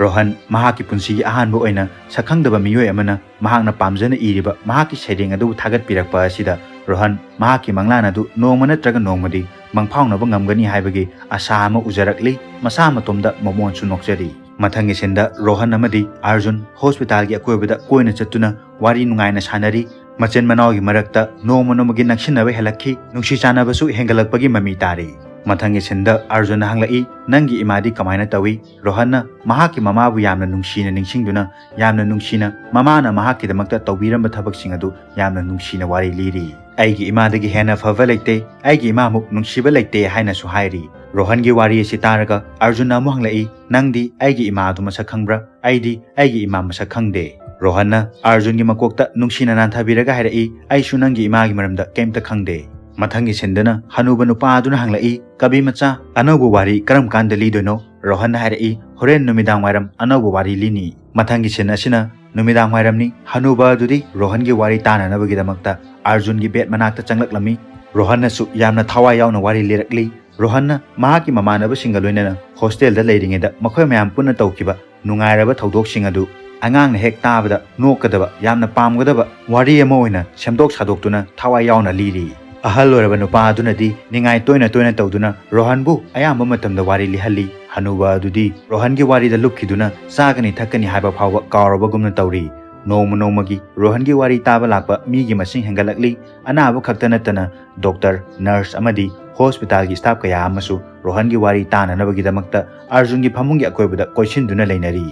ꯔꯣꯍꯟ ꯃꯍꯥꯛꯀꯤ ꯄꯨꯟꯁꯤꯒꯤ ꯑꯍꯥꯟꯕ ꯑꯣꯏꯅ ꯁꯛꯈꯪꯗꯕ ꯃꯤꯑꯣꯏ ꯑꯃꯅ ꯃꯍꯥꯛꯅ ꯄꯥꯝꯖꯅ ꯏꯔꯤꯕ ꯃꯍꯥꯛꯀꯤ ꯁꯩꯔꯦꯡ ꯑꯗꯨꯕꯨ ꯊꯥꯒꯠꯄꯤꯔꯛꯄ ꯑꯁꯤꯗ ꯔꯣꯍꯟ ꯃꯍꯥꯛꯀꯤ ꯃꯪꯂꯥꯟ ꯑꯗꯨ ꯅꯣꯡꯃ ꯅꯠꯇ꯭ꯔꯒ ꯅꯣꯡꯃꯗꯤ ꯃꯪꯐꯥꯎꯅꯕ ꯉꯝꯒꯅꯤ ꯍꯥꯏꯕꯒꯤ ꯑꯁꯥ ꯑꯃ ꯎꯖꯔꯛꯂꯤ꯫ ꯃꯁꯥ ꯃꯇꯣꯝꯗ ꯃꯃꯣꯟꯁꯨ ꯅꯣꯛꯆꯔꯤ꯫ ꯃꯊꯪꯒꯤ ꯁꯤꯟꯗ ꯔꯣꯍꯟ ꯑꯃꯗꯤ ꯑꯥꯔꯖꯨꯟ ꯍꯣꯁꯄꯤꯇꯥꯜꯒꯤ ꯑꯀꯣꯏꯕꯗ ꯀꯣꯏꯅ ꯆꯠꯇꯨꯅ ꯋꯥꯔꯤ ꯅꯨꯡꯉꯥꯏꯅ ꯁꯥꯟꯅꯔꯤ꯫ ꯃꯆꯤꯟ ꯃꯅꯥꯎꯒꯤ ꯃꯔꯛꯇ ꯅꯣꯡꯃ ꯅꯣꯡꯃꯒꯤ ꯅꯛꯁꯤꯟꯅꯕ ꯍꯦꯜꯂꯛꯈꯤ, ꯅꯨꯡꯁꯤ ꯆꯥꯟꯅꯕꯁꯨ ꯍꯦꯟꯒꯠꯂꯛꯄꯒꯤ ꯃꯃꯤ ꯇꯥꯔꯤ꯫ ꯃꯊꯪꯒꯤ ꯁꯤꯟꯗ ꯑꯥꯔꯖꯨꯟꯅ ꯍꯪꯂꯛꯏ, "ꯅꯪꯒꯤ ꯏꯃꯥꯗꯤ ꯀꯃꯥꯏꯅ ꯇꯧꯏ?" ꯔꯣꯍꯟꯅ ꯃꯍꯥꯛꯀꯤ ꯃꯃꯥꯕꯨ ꯌꯥꯝꯅ ꯅꯨꯡꯁꯤꯅ ꯅꯤꯡꯁꯤꯡꯗꯨꯅ ꯌꯥꯝꯅ ꯅꯨꯡꯁꯤꯅ ꯃꯃꯥꯅ ꯃꯍꯥꯛꯀꯤꯗꯃꯛꯇ ꯇꯧꯕꯤꯔꯝꯕ ꯊꯕꯛꯁꯤꯡ ꯑꯗꯨ ꯌꯥꯝꯅ ꯅꯨꯡꯁꯤꯅ ꯋꯥꯔꯤ ꯂꯤꯔꯤ꯫ "ꯑꯩꯒꯤ ꯏꯃꯥꯗꯒꯤ ꯍꯦꯟꯅ ꯐꯕ ꯂꯩꯇꯦ, ꯑꯩꯒꯤ ꯏꯃꯥꯃꯨꯛ ꯅꯨꯡꯁꯤꯕ ꯂꯩꯇꯦ" ꯍꯥꯏꯅꯁꯨ ꯍꯥꯏꯔꯤ꯫ ꯔꯣꯍꯟꯒꯤ ꯋꯥꯔꯤ ꯑꯁꯤ ꯇꯥꯔꯒ ꯑꯥꯔꯖꯨꯟꯅ ꯑꯃꯨꯛ ꯍꯪꯂꯛꯏ, "ꯅꯪꯗꯤ ꯑꯩꯒꯤ ꯏꯃꯥ ꯑꯗꯨ ꯃꯁꯛ ꯈꯪꯕ꯭ꯔꯥ? ꯑꯩꯗꯤ ꯑꯩꯒꯤ ꯏꯃꯥ ꯃꯁꯛ ꯈꯪꯗꯦ"꯫ ꯔꯣꯍꯟꯅ ꯑꯥꯔꯖꯨꯟꯒꯤ ꯃꯀꯣꯛꯇ ꯅꯨꯡꯁꯤꯅ ꯅꯥꯟꯊꯕꯤꯔꯒ ꯍꯥꯏꯔꯛꯏ, "ꯑꯩꯁꯨ ꯅꯪꯒꯤ ꯏꯃꯥꯒꯤ ꯃꯔꯝꯗ ꯀꯩꯝꯇ ꯈꯪꯗꯦ"꯫ ꯃꯊꯪꯒꯤ ꯁꯤꯟꯗꯅ ꯍꯅꯨꯕ ꯅꯨꯄꯥ ꯑꯗꯨꯅ ꯍꯪꯂꯛꯏ, "ꯀꯕꯤ ꯃꯆꯥ, ꯑꯅꯧꯕ ꯋꯥꯔꯤ ꯀꯔꯝ ꯀꯥꯟꯗ ꯂꯤꯗꯣꯏꯅꯣ?" ꯔꯣꯍꯟꯅ ꯍꯥꯏꯔꯛꯏ, "ꯍꯣꯔꯦꯟ ꯅꯨꯃꯤꯗꯥꯡ ꯋꯥꯏꯔꯝ ꯑꯅꯧꯕ ꯋꯥꯔꯤ ꯂꯤꯅꯤ"꯫ ꯃꯊꯪꯒꯤ ꯁꯤꯟ ꯑꯁꯤꯅ ꯅꯨꯃꯤꯗꯥꯡ ꯋꯥꯏꯔꯝꯅꯤ꯫ ꯍꯅꯨꯕ ꯑꯗꯨꯗꯤ ꯔꯣꯍꯟꯒꯤ ꯋꯥꯔꯤ ꯇꯥꯅꯅꯕꯒꯤꯗꯃꯛꯇ ꯑꯥꯔꯖꯨꯟꯒꯤ ꯕꯦꯗ ꯃꯅꯥꯛꯇ ꯆꯪꯂꯛꯂꯝꯃꯤ꯫ ꯔꯣꯍꯟꯅꯁꯨ ꯌꯥꯝꯅ ꯊꯋꯥꯏ ꯌꯥꯎꯅ ꯋꯥꯔꯤ ꯂꯤꯔꯛꯂꯤ꯫ ꯔꯣꯍꯟꯅ ꯃꯍꯥꯛꯀꯤ ꯃꯃꯥꯟꯅꯕꯁꯤꯡꯒ ꯂꯣꯏꯅꯅ ꯍꯣꯁꯇꯦꯜꯗ ꯂꯩꯔꯤꯉꯩꯗ ꯃꯈꯣꯏ ꯃꯌꯥꯝ ꯄꯨꯟꯅ ꯇꯧꯈꯤꯕ ꯅꯨꯡꯉꯥꯏꯔꯕ ꯊꯧꯗꯣꯛꯁꯤꯡ ꯑꯗꯨ ꯑꯉꯥꯡꯅ ꯍꯦꯛ ꯇꯥꯕꯗ ꯅꯣꯛꯀꯗꯕ, ꯌꯥꯝꯅ ꯄꯥꯝꯒꯗꯕ ꯋꯥꯔꯤ ꯑꯃ ꯑꯣꯏꯅ ꯁꯦꯝꯗꯣꯛ ꯁꯥꯗꯣꯛꯇꯨꯅ ꯊꯋꯥꯏ ꯌꯥꯎꯅ ꯂꯤꯔꯤ꯫ ꯑꯍꯜ ꯑꯣꯏꯔꯕ ꯅꯨꯄꯥ ꯑꯗꯨꯅꯗꯤ ꯅꯤꯡꯉꯥꯏ ꯇꯣꯏꯅ ꯇꯣꯏꯅ ꯇꯧꯗꯨꯅ ꯔꯣꯍꯟꯕꯨ ꯑꯌꯥꯝꯕ ꯃꯇꯝꯗ ꯋꯥꯔꯤ ꯂꯤꯍꯜꯂꯤ꯫ ꯍꯅꯨꯕ ꯑꯗꯨꯗꯤ ꯔꯣꯍꯟꯒꯤ ꯋꯥꯔꯤꯗ ꯂꯨꯞꯈꯤꯗꯨꯅ ꯆꯥꯒꯅꯤ ꯊꯛꯀꯅꯤ ꯍꯥꯏꯕ ꯐꯥꯎꯕ ꯀꯥꯎꯔꯕꯒꯨꯝꯅ ꯇꯧꯔꯤ꯫ ꯅꯣꯡꯃ ꯅꯣꯡꯃꯒꯤ ꯔꯣꯍꯟꯒꯤ ꯋꯥꯔꯤ ꯇꯥꯕ ꯂꯥꯛꯄ ꯃꯤꯒꯤ ꯃꯁꯤꯡ ꯍꯦꯟꯒꯠꯂꯛꯂꯤ꯫ ꯑꯅꯥꯕ ꯈꯛꯇ ꯅꯠꯇꯅ ꯗꯣꯛꯇꯔ, ꯅꯔꯁ ꯑꯃꯗꯤ ꯍꯣꯁꯄꯤꯇꯥꯜꯒꯤ ꯁ꯭ꯇꯥꯐ ꯀꯌꯥ ꯑꯃꯁꯨ ꯔꯣꯍꯟꯒꯤ ꯋꯥꯔꯤ ꯇꯥꯅꯅꯕꯒꯤꯗꯃꯛꯇ ꯑꯥꯔꯖꯨꯟꯒꯤ ꯐꯃꯨꯡꯒꯤ ꯑꯀꯣꯏꯕꯗ ꯀꯣꯏꯁꯤꯟꯗꯨꯅ ꯂꯩꯅꯔꯤ꯫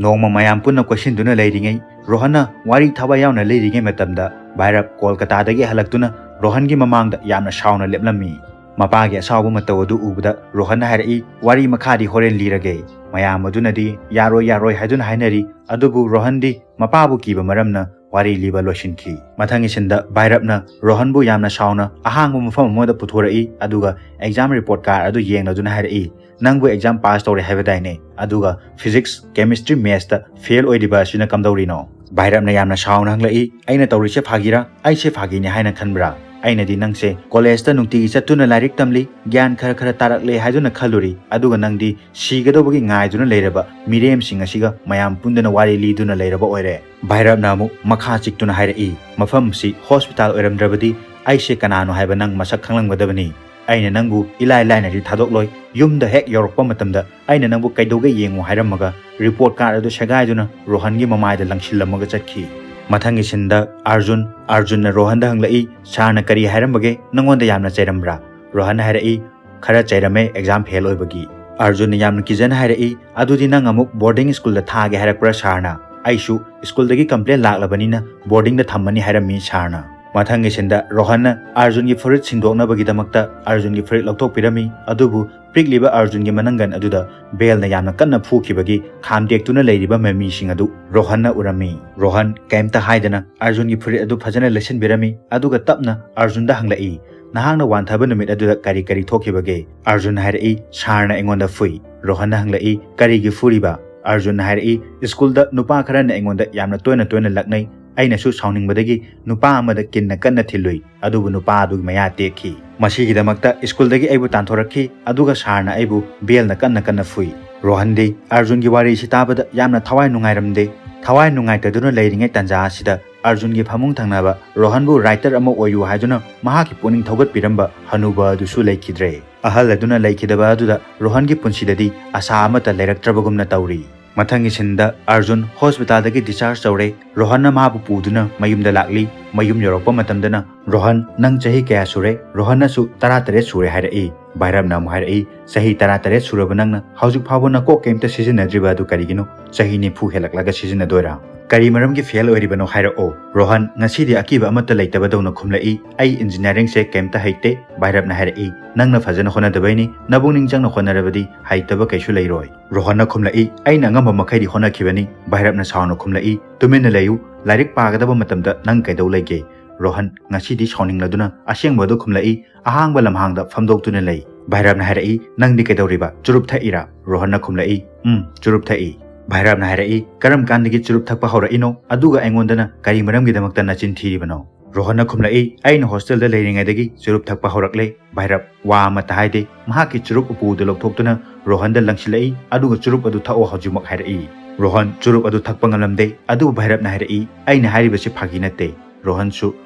ꯅꯣꯡꯃ ꯃꯌꯥꯝ ꯄꯨꯟꯅ ꯀꯣꯏꯁꯤꯟꯗꯨꯅ ꯂꯩꯔꯤꯉꯩ, ꯔꯣꯍꯟꯅ ꯋꯥꯔꯤ ꯊꯋꯥꯏ ꯌꯥꯎꯅ ꯂꯤꯔꯤꯉꯩ ꯃꯇꯝꯗ ꯚꯥꯏꯔꯕ ꯀꯣꯜꯀꯇꯥꯗꯒꯤ ꯍꯜꯂꯛꯇꯨꯅ ꯔꯣꯍꯟꯒꯤ ꯃꯃꯥꯡꯗ ꯌꯥꯝꯅ ꯁꯥꯎꯅ ꯂꯦꯞꯂꯝꯃꯤ꯫ ꯃꯄꯥꯒꯤ ꯑꯁꯥꯎꯕ ꯃꯇꯧ ꯑꯗꯨ ꯎꯕꯗ ꯔꯣꯍꯟꯅ ꯍꯥꯏꯔꯛꯏ, "ꯋꯥꯔꯤ ꯃꯈꯥꯗꯤ ꯍꯣꯔꯦꯟ ꯂꯤꯔꯒꯦ꯫ ꯃꯌꯥꯝ ꯑꯗꯨꯅꯗꯤ ꯌꯥꯔꯣꯏ, ꯌꯥꯔꯣꯏ ꯍꯥꯏꯗꯨꯅ ꯍꯥꯏꯅꯔꯤ, ꯑꯗꯨꯕꯨ ꯔꯣꯍꯟꯗꯤ ꯃꯄꯥꯕꯨ ꯀꯤꯕ ꯃꯔꯝꯅ ꯋꯥꯔꯤ ꯂꯤꯕ ꯂꯣꯏꯁꯤꯟꯈꯤ"꯫ ꯃꯊꯪꯒꯤ ꯁꯤꯟꯗ ꯚꯥꯏꯔꯞꯅ ꯔꯣꯍꯟꯕꯨ ꯌꯥꯝꯅ ꯁꯥꯎꯅ ꯑꯍꯥꯡꯕ ꯃꯐꯝ ꯑꯃꯗ ꯄꯨꯊꯣꯔꯛꯏ, ꯑꯗꯨꯒ ꯑꯦꯛꯖꯥꯝ ꯔꯤꯄꯣꯔꯠ ꯀꯥꯔꯗ ꯑꯗꯨ ꯌꯦꯡꯂꯗꯨꯅ ꯍꯥꯏꯔꯛꯏ, "ꯅꯪꯕꯨ ꯑꯦꯛꯖꯥꯝ ꯄꯥꯁ ꯇꯧꯔꯦ ꯍꯥꯏꯕꯗꯥꯏꯅꯦ? ꯑꯗꯨꯒ ꯐꯤꯖꯤꯛꯁ, ꯀꯦꯃꯤꯁꯇ꯭ꯔꯤ, ꯃꯦꯠꯁꯇ ꯐꯦꯜ ꯑꯣꯏꯔꯤꯕ ꯑꯁꯤꯅ ꯀꯝꯗꯧꯔꯤꯅꯣ?" ꯚꯥꯏꯔꯞꯅ ꯌꯥꯝꯅ ꯁꯥꯎꯅ ꯍꯪꯂꯛꯏ, "ꯑꯩꯅ ꯇꯧꯔꯤꯁꯦ ꯐꯥꯒꯤꯔꯥ? ꯑꯩꯁꯦ ꯐꯥꯒꯤꯅꯤ ꯍꯥꯏꯅ ꯈꯟꯕ꯭ꯔꯥ? ꯑꯩꯅꯗꯤ ꯅꯪꯁꯦ ꯀꯣꯂꯦꯖꯇ ꯅꯨꯡꯇꯤꯒꯤ ꯆꯠꯇꯨꯅ ꯂꯥꯏꯔꯤꯛ ꯇꯝꯂꯤ, ꯒ꯭ꯌꯥꯟ ꯈꯔ ꯈꯔ ꯇꯥꯔꯛꯂꯦ ꯍꯥꯏꯗꯨꯅ ꯈꯜꯂꯨꯔꯤ, ꯑꯗꯨꯒ ꯅꯪꯗꯤ ꯁꯤꯒꯗꯧꯕꯒꯤ ꯉꯥꯏꯗꯨꯅ ꯂꯩꯔꯕ ꯃꯤꯔꯦꯝꯁꯤꯡ ꯑꯁꯤꯒ ꯃꯌꯥꯝ ꯄꯨꯟꯗꯨꯅ ꯋꯥꯔꯤ ꯂꯤꯗꯨꯅ ꯂꯩꯔꯕ ꯑꯣꯏꯔꯦ"꯫ ꯚꯥꯏꯔꯞꯅ ꯑꯃꯨꯛ ꯃꯈꯥ ꯆꯤꯛꯇꯨꯅ ꯍꯥꯏꯔꯛꯏ, "ꯃꯐꯝꯁꯤ ꯍꯣꯁꯄꯤꯇꯥꯜ ꯑꯣꯏꯔꯝꯗ꯭ꯔꯕꯗꯤ ꯑꯩꯁꯦ ꯀꯅꯥꯅꯣ ꯍꯥꯏꯕ ꯅꯪ ꯃꯁꯛ ꯈꯪꯂꯝꯒꯗꯕꯅꯤ꯫ ꯑꯩꯅ ꯅꯪꯕꯨ ꯏꯂꯥꯏ ꯂꯥꯏꯅꯗꯤ ꯊꯥꯗꯣꯛꯂꯣꯏ꯫ ꯌꯨꯝꯗ ꯍꯦꯛ ꯌꯧꯔꯛꯄ ꯃꯇꯝꯗ ꯑꯩꯅ ꯅꯪꯕꯨ ꯀꯩꯗꯧꯒꯦ ꯌꯦꯡꯉꯨ ꯍꯥꯏꯔꯝꯃꯒ ꯔꯤꯄꯣꯔꯠ ꯀꯥꯔꯗ ꯑꯗꯨ ꯁꯦꯒꯥꯏꯗꯨꯅ ꯔꯣꯍꯟꯒꯤ ꯃꯃꯥꯏꯗ ꯂꯪꯁꯤꯜꯂꯝꯃꯒ ꯆꯠꯈꯤ"꯫ ꯃꯊꯪꯒꯤ ꯁꯤꯟꯗ ꯑꯥꯔꯖꯨꯟ, ꯑꯥꯔꯖꯨꯟꯅ ꯔꯣꯍꯟꯗ ꯍꯪꯂꯛꯏ, "ꯁꯥꯔꯅ ꯀꯔꯤ ꯍꯥꯏꯔꯝꯕꯒꯦ? ꯅꯪꯉꯣꯟꯗ ꯌꯥꯝꯅ ꯆꯩꯔꯝꯕ꯭ꯔꯥ?" ꯔꯣꯍꯟꯅ ꯍꯥꯏꯔꯛꯏ, "ꯈꯔ ꯆꯩꯔꯝꯃꯦ ꯑꯦꯛꯖꯥꯝ ꯐꯦꯜ ꯑꯣꯏꯕꯒꯤ"꯫ ꯑꯥꯔꯖꯨꯟꯅ ꯌꯥꯝꯅ ꯀꯤꯖꯅ ꯍꯥꯏꯔꯛꯏ, "ꯑꯗꯨꯗꯤ ꯅꯪ ꯑꯃꯨꯛ ꯕꯣꯔꯗꯤꯡ ꯁ꯭ꯀꯨꯜꯗ ꯊꯥꯒꯦ ꯍꯥꯏꯔꯛꯄ꯭ꯔꯥ ꯁꯥꯔꯅ? ꯑꯩꯁꯨ ꯁ꯭ꯀꯨꯜꯗꯒꯤ ꯀꯝꯄ꯭ꯂꯦꯟ ꯂꯥꯛꯂꯕꯅꯤꯅ ꯕꯣꯔꯗꯤꯡꯗ ꯊꯝꯃꯅꯤ ꯍꯥꯏꯔꯝꯃꯤ ꯁꯥꯔꯅ"꯫ ꯃꯊꯪꯒꯤ ꯁꯤꯟꯗ ꯔꯣꯍꯟꯅ ꯑꯥꯔꯖꯨꯟꯒꯤ ꯐꯨꯔꯤꯠ ꯁꯤꯟꯗꯣꯛꯅꯕꯒꯤꯗꯃꯛꯇ ꯑꯥꯔꯖꯨꯟꯒꯤ ꯐꯨꯔꯤꯠ ꯂꯧꯊꯣꯛꯄꯤꯔꯝꯃꯤ, ꯑꯗꯨꯕꯨ ꯄꯤꯛꯂꯤꯕ ꯑꯥꯔꯖꯨꯟꯒꯤ ꯃꯅꯪꯒꯟ ꯑꯗꯨꯗ ꯕꯦꯜꯅ ꯌꯥꯝꯅ ꯀꯟꯅ ꯐꯨꯈꯤꯕꯒꯤ ꯈꯥꯝꯗꯦꯛꯇꯨꯅ ꯂꯩꯔꯤꯕ ꯃꯃꯤꯁꯤꯡ ꯑꯗꯨ ꯔꯣꯍꯟꯅ ꯎꯔꯝꯃꯤ꯫ ꯔꯣꯍꯟ ꯀꯩꯝꯇ ꯍꯥꯏꯗꯅ ꯑꯥꯔꯖꯨꯟꯒꯤ ꯐꯨꯔꯤꯠ ꯑꯗꯨ ꯐꯖꯅ ꯂꯩꯁꯤꯟꯕꯤꯔꯝꯃꯤ, ꯑꯗꯨꯒ ꯇꯞꯅ ꯑꯥꯔꯖꯨꯟꯗ ꯍꯪꯂꯛꯏ, "ꯅꯍꯥꯛꯅ ꯋꯥꯟꯊꯕ ꯅꯨꯃꯤꯠ ꯑꯗꯨꯗ ꯀꯔꯤ ꯀꯔꯤ ꯊꯣꯛꯈꯤꯕꯒꯦ?" ꯑꯥꯔꯖꯨꯟꯅ ꯍꯥꯏꯔꯛꯏ, "ꯁꯥꯔꯅ ꯑꯩꯉꯣꯟꯗ ꯐꯨꯏ"꯫ ꯔꯣꯍꯟꯅ ꯍꯪꯂꯛꯏ, "ꯀꯔꯤꯒꯤ ꯐꯨꯔꯤꯕ?" ꯑꯥꯔꯖꯨꯟꯅ ꯍꯥꯏꯔꯛꯏ, "ꯁ꯭ꯀꯨꯜꯗ ꯅꯨꯄꯥ ꯈꯔꯅ ꯑꯩꯉꯣꯟꯗ ꯌꯥꯝꯅ ꯇꯣꯏꯅ ꯇꯣꯏꯅ ꯂꯛꯅꯩ꯫ ꯑꯩꯅꯁꯨ ꯁꯥꯎꯅꯤꯡꯕꯗꯒꯤ ꯅꯨꯄꯥ ꯑꯃꯗ ꯀꯤꯟꯅ ꯀꯟꯅ ꯊꯤꯜꯂꯨꯏ, ꯑꯗꯨꯕꯨ ꯅꯨꯄꯥ ꯑꯗꯨꯒꯤ ꯃꯌꯥ ꯇꯦꯛꯈꯤ꯫ ꯃꯁꯤꯒꯤꯗꯃꯛꯇ ꯁ꯭ꯀꯨꯜꯗꯒꯤ ꯑꯩꯕꯨ ꯇꯥꯟꯊꯣꯔꯛꯈꯤ, ꯑꯗꯨꯒ ꯁꯥꯔꯅ ꯑꯩꯕꯨ ꯕꯦꯜꯅ ꯀꯟꯅ ꯀꯟꯅ ꯐꯨꯏ"꯫ ꯔꯣꯍꯟꯗꯤ ꯑꯥꯔꯖꯨꯟꯒꯤ ꯋꯥꯔꯤꯁꯤ ꯇꯥꯕꯗ ꯌꯥꯝꯅ ꯊꯋꯥꯏ ꯅꯨꯡꯉꯥꯏꯔꯝꯗꯦ꯫ ꯊꯋꯥꯏ ꯅꯨꯡꯉꯥꯏꯇꯗꯨꯅ ꯂꯩꯔꯤꯉꯩ ꯇꯥꯟꯖꯥ ꯑꯁꯤꯗ ꯑꯥꯔꯖꯨꯟꯒꯤ ꯐꯃꯨꯡ ꯊꯪꯅꯕ ꯔꯣꯍꯟꯕꯨ ꯔꯥꯏꯇꯔ ꯑꯃ ꯑꯣꯏꯌꯨ ꯍꯥꯏꯗꯨꯅ ꯃꯍꯥꯛꯀꯤ ꯄꯨꯛꯅꯤꯡ ꯊꯧꯒꯠꯄꯤꯔꯝꯕ ꯍꯅꯨꯕ ꯑꯗꯨꯁꯨ ꯂꯩꯈꯤꯗ꯭ꯔꯦ꯫ ꯑꯍꯜ ꯑꯗꯨꯅ ꯂꯩꯈꯤꯗꯕ ꯑꯗꯨꯗ ꯔꯣꯍꯟꯒꯤ ꯄꯨꯟꯁꯤꯗꯗꯤ ꯑꯁꯥ ꯑꯃꯠꯇ ꯂꯩꯔꯛꯇ꯭ꯔꯕꯒꯨꯝꯅ ꯇꯧꯔꯤ꯫ ꯃꯊꯪꯒꯤ ꯁꯤꯟꯗ ꯑꯥꯔꯖꯨꯟ ꯍꯣꯁꯄꯤꯇꯥꯜꯗꯒꯤ ꯗꯤꯁꯆꯥꯔꯖ ꯇꯧꯔꯦ꯫ ꯔꯣꯍꯟꯅ ꯃꯥꯕꯨ ꯄꯨꯗꯨꯅ ꯃꯌꯨꯝꯗ ꯂꯥꯛꯂꯤ꯫ ꯃꯌꯨꯝ ꯌꯧꯔꯛꯄ ꯃꯇꯝꯗꯅ, "ꯔꯣꯍꯟ, ꯅꯪ ꯆꯍꯤ ꯀꯌꯥ ꯁꯨꯔꯦ?" ꯔꯣꯍꯟꯅꯁꯨ, "ꯇꯔꯥꯇꯔꯦꯠ ꯁꯨꯔꯦ" ꯍꯥꯏꯔꯛꯏ꯫ ꯚꯥꯏꯔꯞꯅ ꯑꯃꯨꯛ ꯍꯥꯏꯔꯛꯏ, "ꯆꯍꯤ ꯇꯔꯥꯇꯔꯦꯠ ꯁꯨꯔꯕ ꯅꯪꯅ ꯍꯧꯖꯤꯛ ꯐꯥꯎꯕ ꯅꯀꯣꯛ ꯀꯩꯝꯇ ꯁꯤꯖꯤꯟꯅꯗ꯭ꯔꯤꯕ ꯑꯗꯨ ꯀꯔꯤꯒꯤꯅꯣ? ꯆꯍꯤ ꯅꯤꯐꯨ ꯍꯦꯜꯂꯛꯂꯒ ꯁꯤꯖꯤꯟꯅꯗꯣꯏꯔꯥ?" "ꯀꯔꯤ ꯃꯔꯝꯒꯤ ꯐꯦꯜ ꯑꯣꯏꯔꯤꯕꯅꯣ ꯍꯥꯏꯔꯛꯑꯣ?" ꯔꯣꯍꯟ ꯉꯁꯤꯗꯤ ꯑꯀꯤꯕ ꯑꯃꯠꯇ ꯂꯩꯇꯕꯗꯧꯅ ꯈꯨꯝꯂꯛꯏ, "ꯑꯩ ꯏꯟꯖꯤꯅꯤꯌꯥꯔꯤꯡꯁꯦ ꯀꯩꯝꯇ ꯍꯩꯇꯦ꯫" ꯚꯥꯏꯔꯞꯅ ꯍꯥꯏꯔꯛꯏ, "ꯅꯪꯅ ꯐꯖꯅ ꯍꯣꯠꯅꯗꯕꯩꯅꯤ, ꯅꯕꯨꯛꯅꯤꯡ ꯆꯪꯅ ꯍꯣꯠꯅꯔꯕꯗꯤ ꯍꯩꯇꯕ ꯀꯩꯁꯨ ꯂꯩꯔꯣꯏ꯫" ꯔꯣꯍꯟꯅ ꯈꯨꯝꯂꯛꯏ, "ꯑꯩꯅ ꯑꯉꯝꯕ ꯃꯈꯩꯗꯤ ꯍꯣꯠꯅꯈꯤꯕꯅꯤ꯫" ꯚꯥꯏꯔꯞꯅ ꯁꯥꯎꯅ ꯈꯨꯝꯂꯛꯏ, "ꯇꯨꯃꯤꯟꯅ ꯂꯩꯌꯨ, ꯂꯥꯏꯔꯤꯛ ꯄꯥꯒꯗꯕ ꯃꯇꯝꯗ ꯅꯪ ꯀꯩꯗꯧ ꯂꯩꯒꯦ?" ꯔꯣꯍꯟ ꯉꯁꯤꯗꯤ ꯁꯥꯎꯅꯤꯡꯂꯗꯨꯅ ꯑꯁꯦꯡꯕ ꯑꯗꯨ ꯈꯨꯝꯂꯛꯏ, ꯑꯍꯥꯡꯕ ꯂꯝꯍꯥꯡꯗ ꯐꯝꯗꯣꯛꯇꯨꯅ ꯂꯩ꯫ ꯚꯥꯏꯔꯞꯅ ꯍꯥꯏꯔꯛꯏ, "ꯅꯪꯗꯤ ꯀꯩꯗꯧꯔꯤꯕ? ꯆꯨꯔꯨꯞ ꯊꯛꯏꯔꯥ?" ꯔꯣꯍꯟꯅ ꯈꯨꯝꯂꯛꯏ, "ꯎꯝ, ꯆꯨꯔꯨꯞ ꯊꯛꯏ꯫" ꯚꯥꯏꯔꯞꯅ ꯍꯥꯏꯔꯛꯏ, "ꯀꯔꯝ ꯀꯥꯟꯗꯒꯤ ꯆꯨꯔꯨꯞ ꯊꯛꯄ ꯍꯧꯔꯛꯏꯅꯣ? ꯑꯗꯨꯒ ꯑꯩꯉꯣꯟꯗꯅ ꯀꯔꯤ ꯃꯔꯝꯒꯤꯗꯃꯛꯇ ꯅꯆꯤꯟ ꯊꯤꯔꯤꯕꯅꯣ?" ꯔꯣꯍꯟꯅ ꯈꯨꯝꯂꯛꯏ, "ꯑꯩꯅ ꯍꯣꯁꯇꯦꯜꯗ ꯂꯩꯔꯤꯉꯩꯗꯒꯤ ꯆꯨꯔꯨꯞ ꯊꯛꯄ ꯍꯧꯔꯛꯂꯦ꯫" ꯚꯥꯏꯔꯞ ꯋꯥ ꯑꯃꯠꯇ ꯍꯥꯏꯗꯦ꯫ ꯃꯍꯥꯛꯀꯤ ꯆꯨꯔꯨꯞ ꯎꯄꯨꯗꯨ ꯂꯧꯊꯣꯛꯇꯨꯅ ꯔꯣꯍꯟꯗ ꯂꯪꯁꯤꯜꯂꯛꯏ, ꯑꯗꯨꯒ "ꯆꯨꯔꯨꯞ ꯑꯗꯨ ꯊꯛꯑꯣ ꯍꯧꯖꯤꯛꯃꯛ" ꯍꯥꯏꯔꯛꯏ꯫ ꯔꯣꯍꯟ ꯆꯨꯔꯨꯞ ꯑꯗꯨ ꯊꯛꯄ ꯉꯝꯂꯝꯗꯦ, ꯑꯗꯨꯕꯨ ꯚꯥꯏꯔꯞꯅ ꯍꯥꯏꯔꯛꯏ, "ꯑꯩꯅ ꯍꯥꯏꯔꯤꯕꯁꯤ ꯐꯥꯒꯤ ꯅꯠꯇꯦ꯫" ꯔꯣꯍꯟꯁꯨ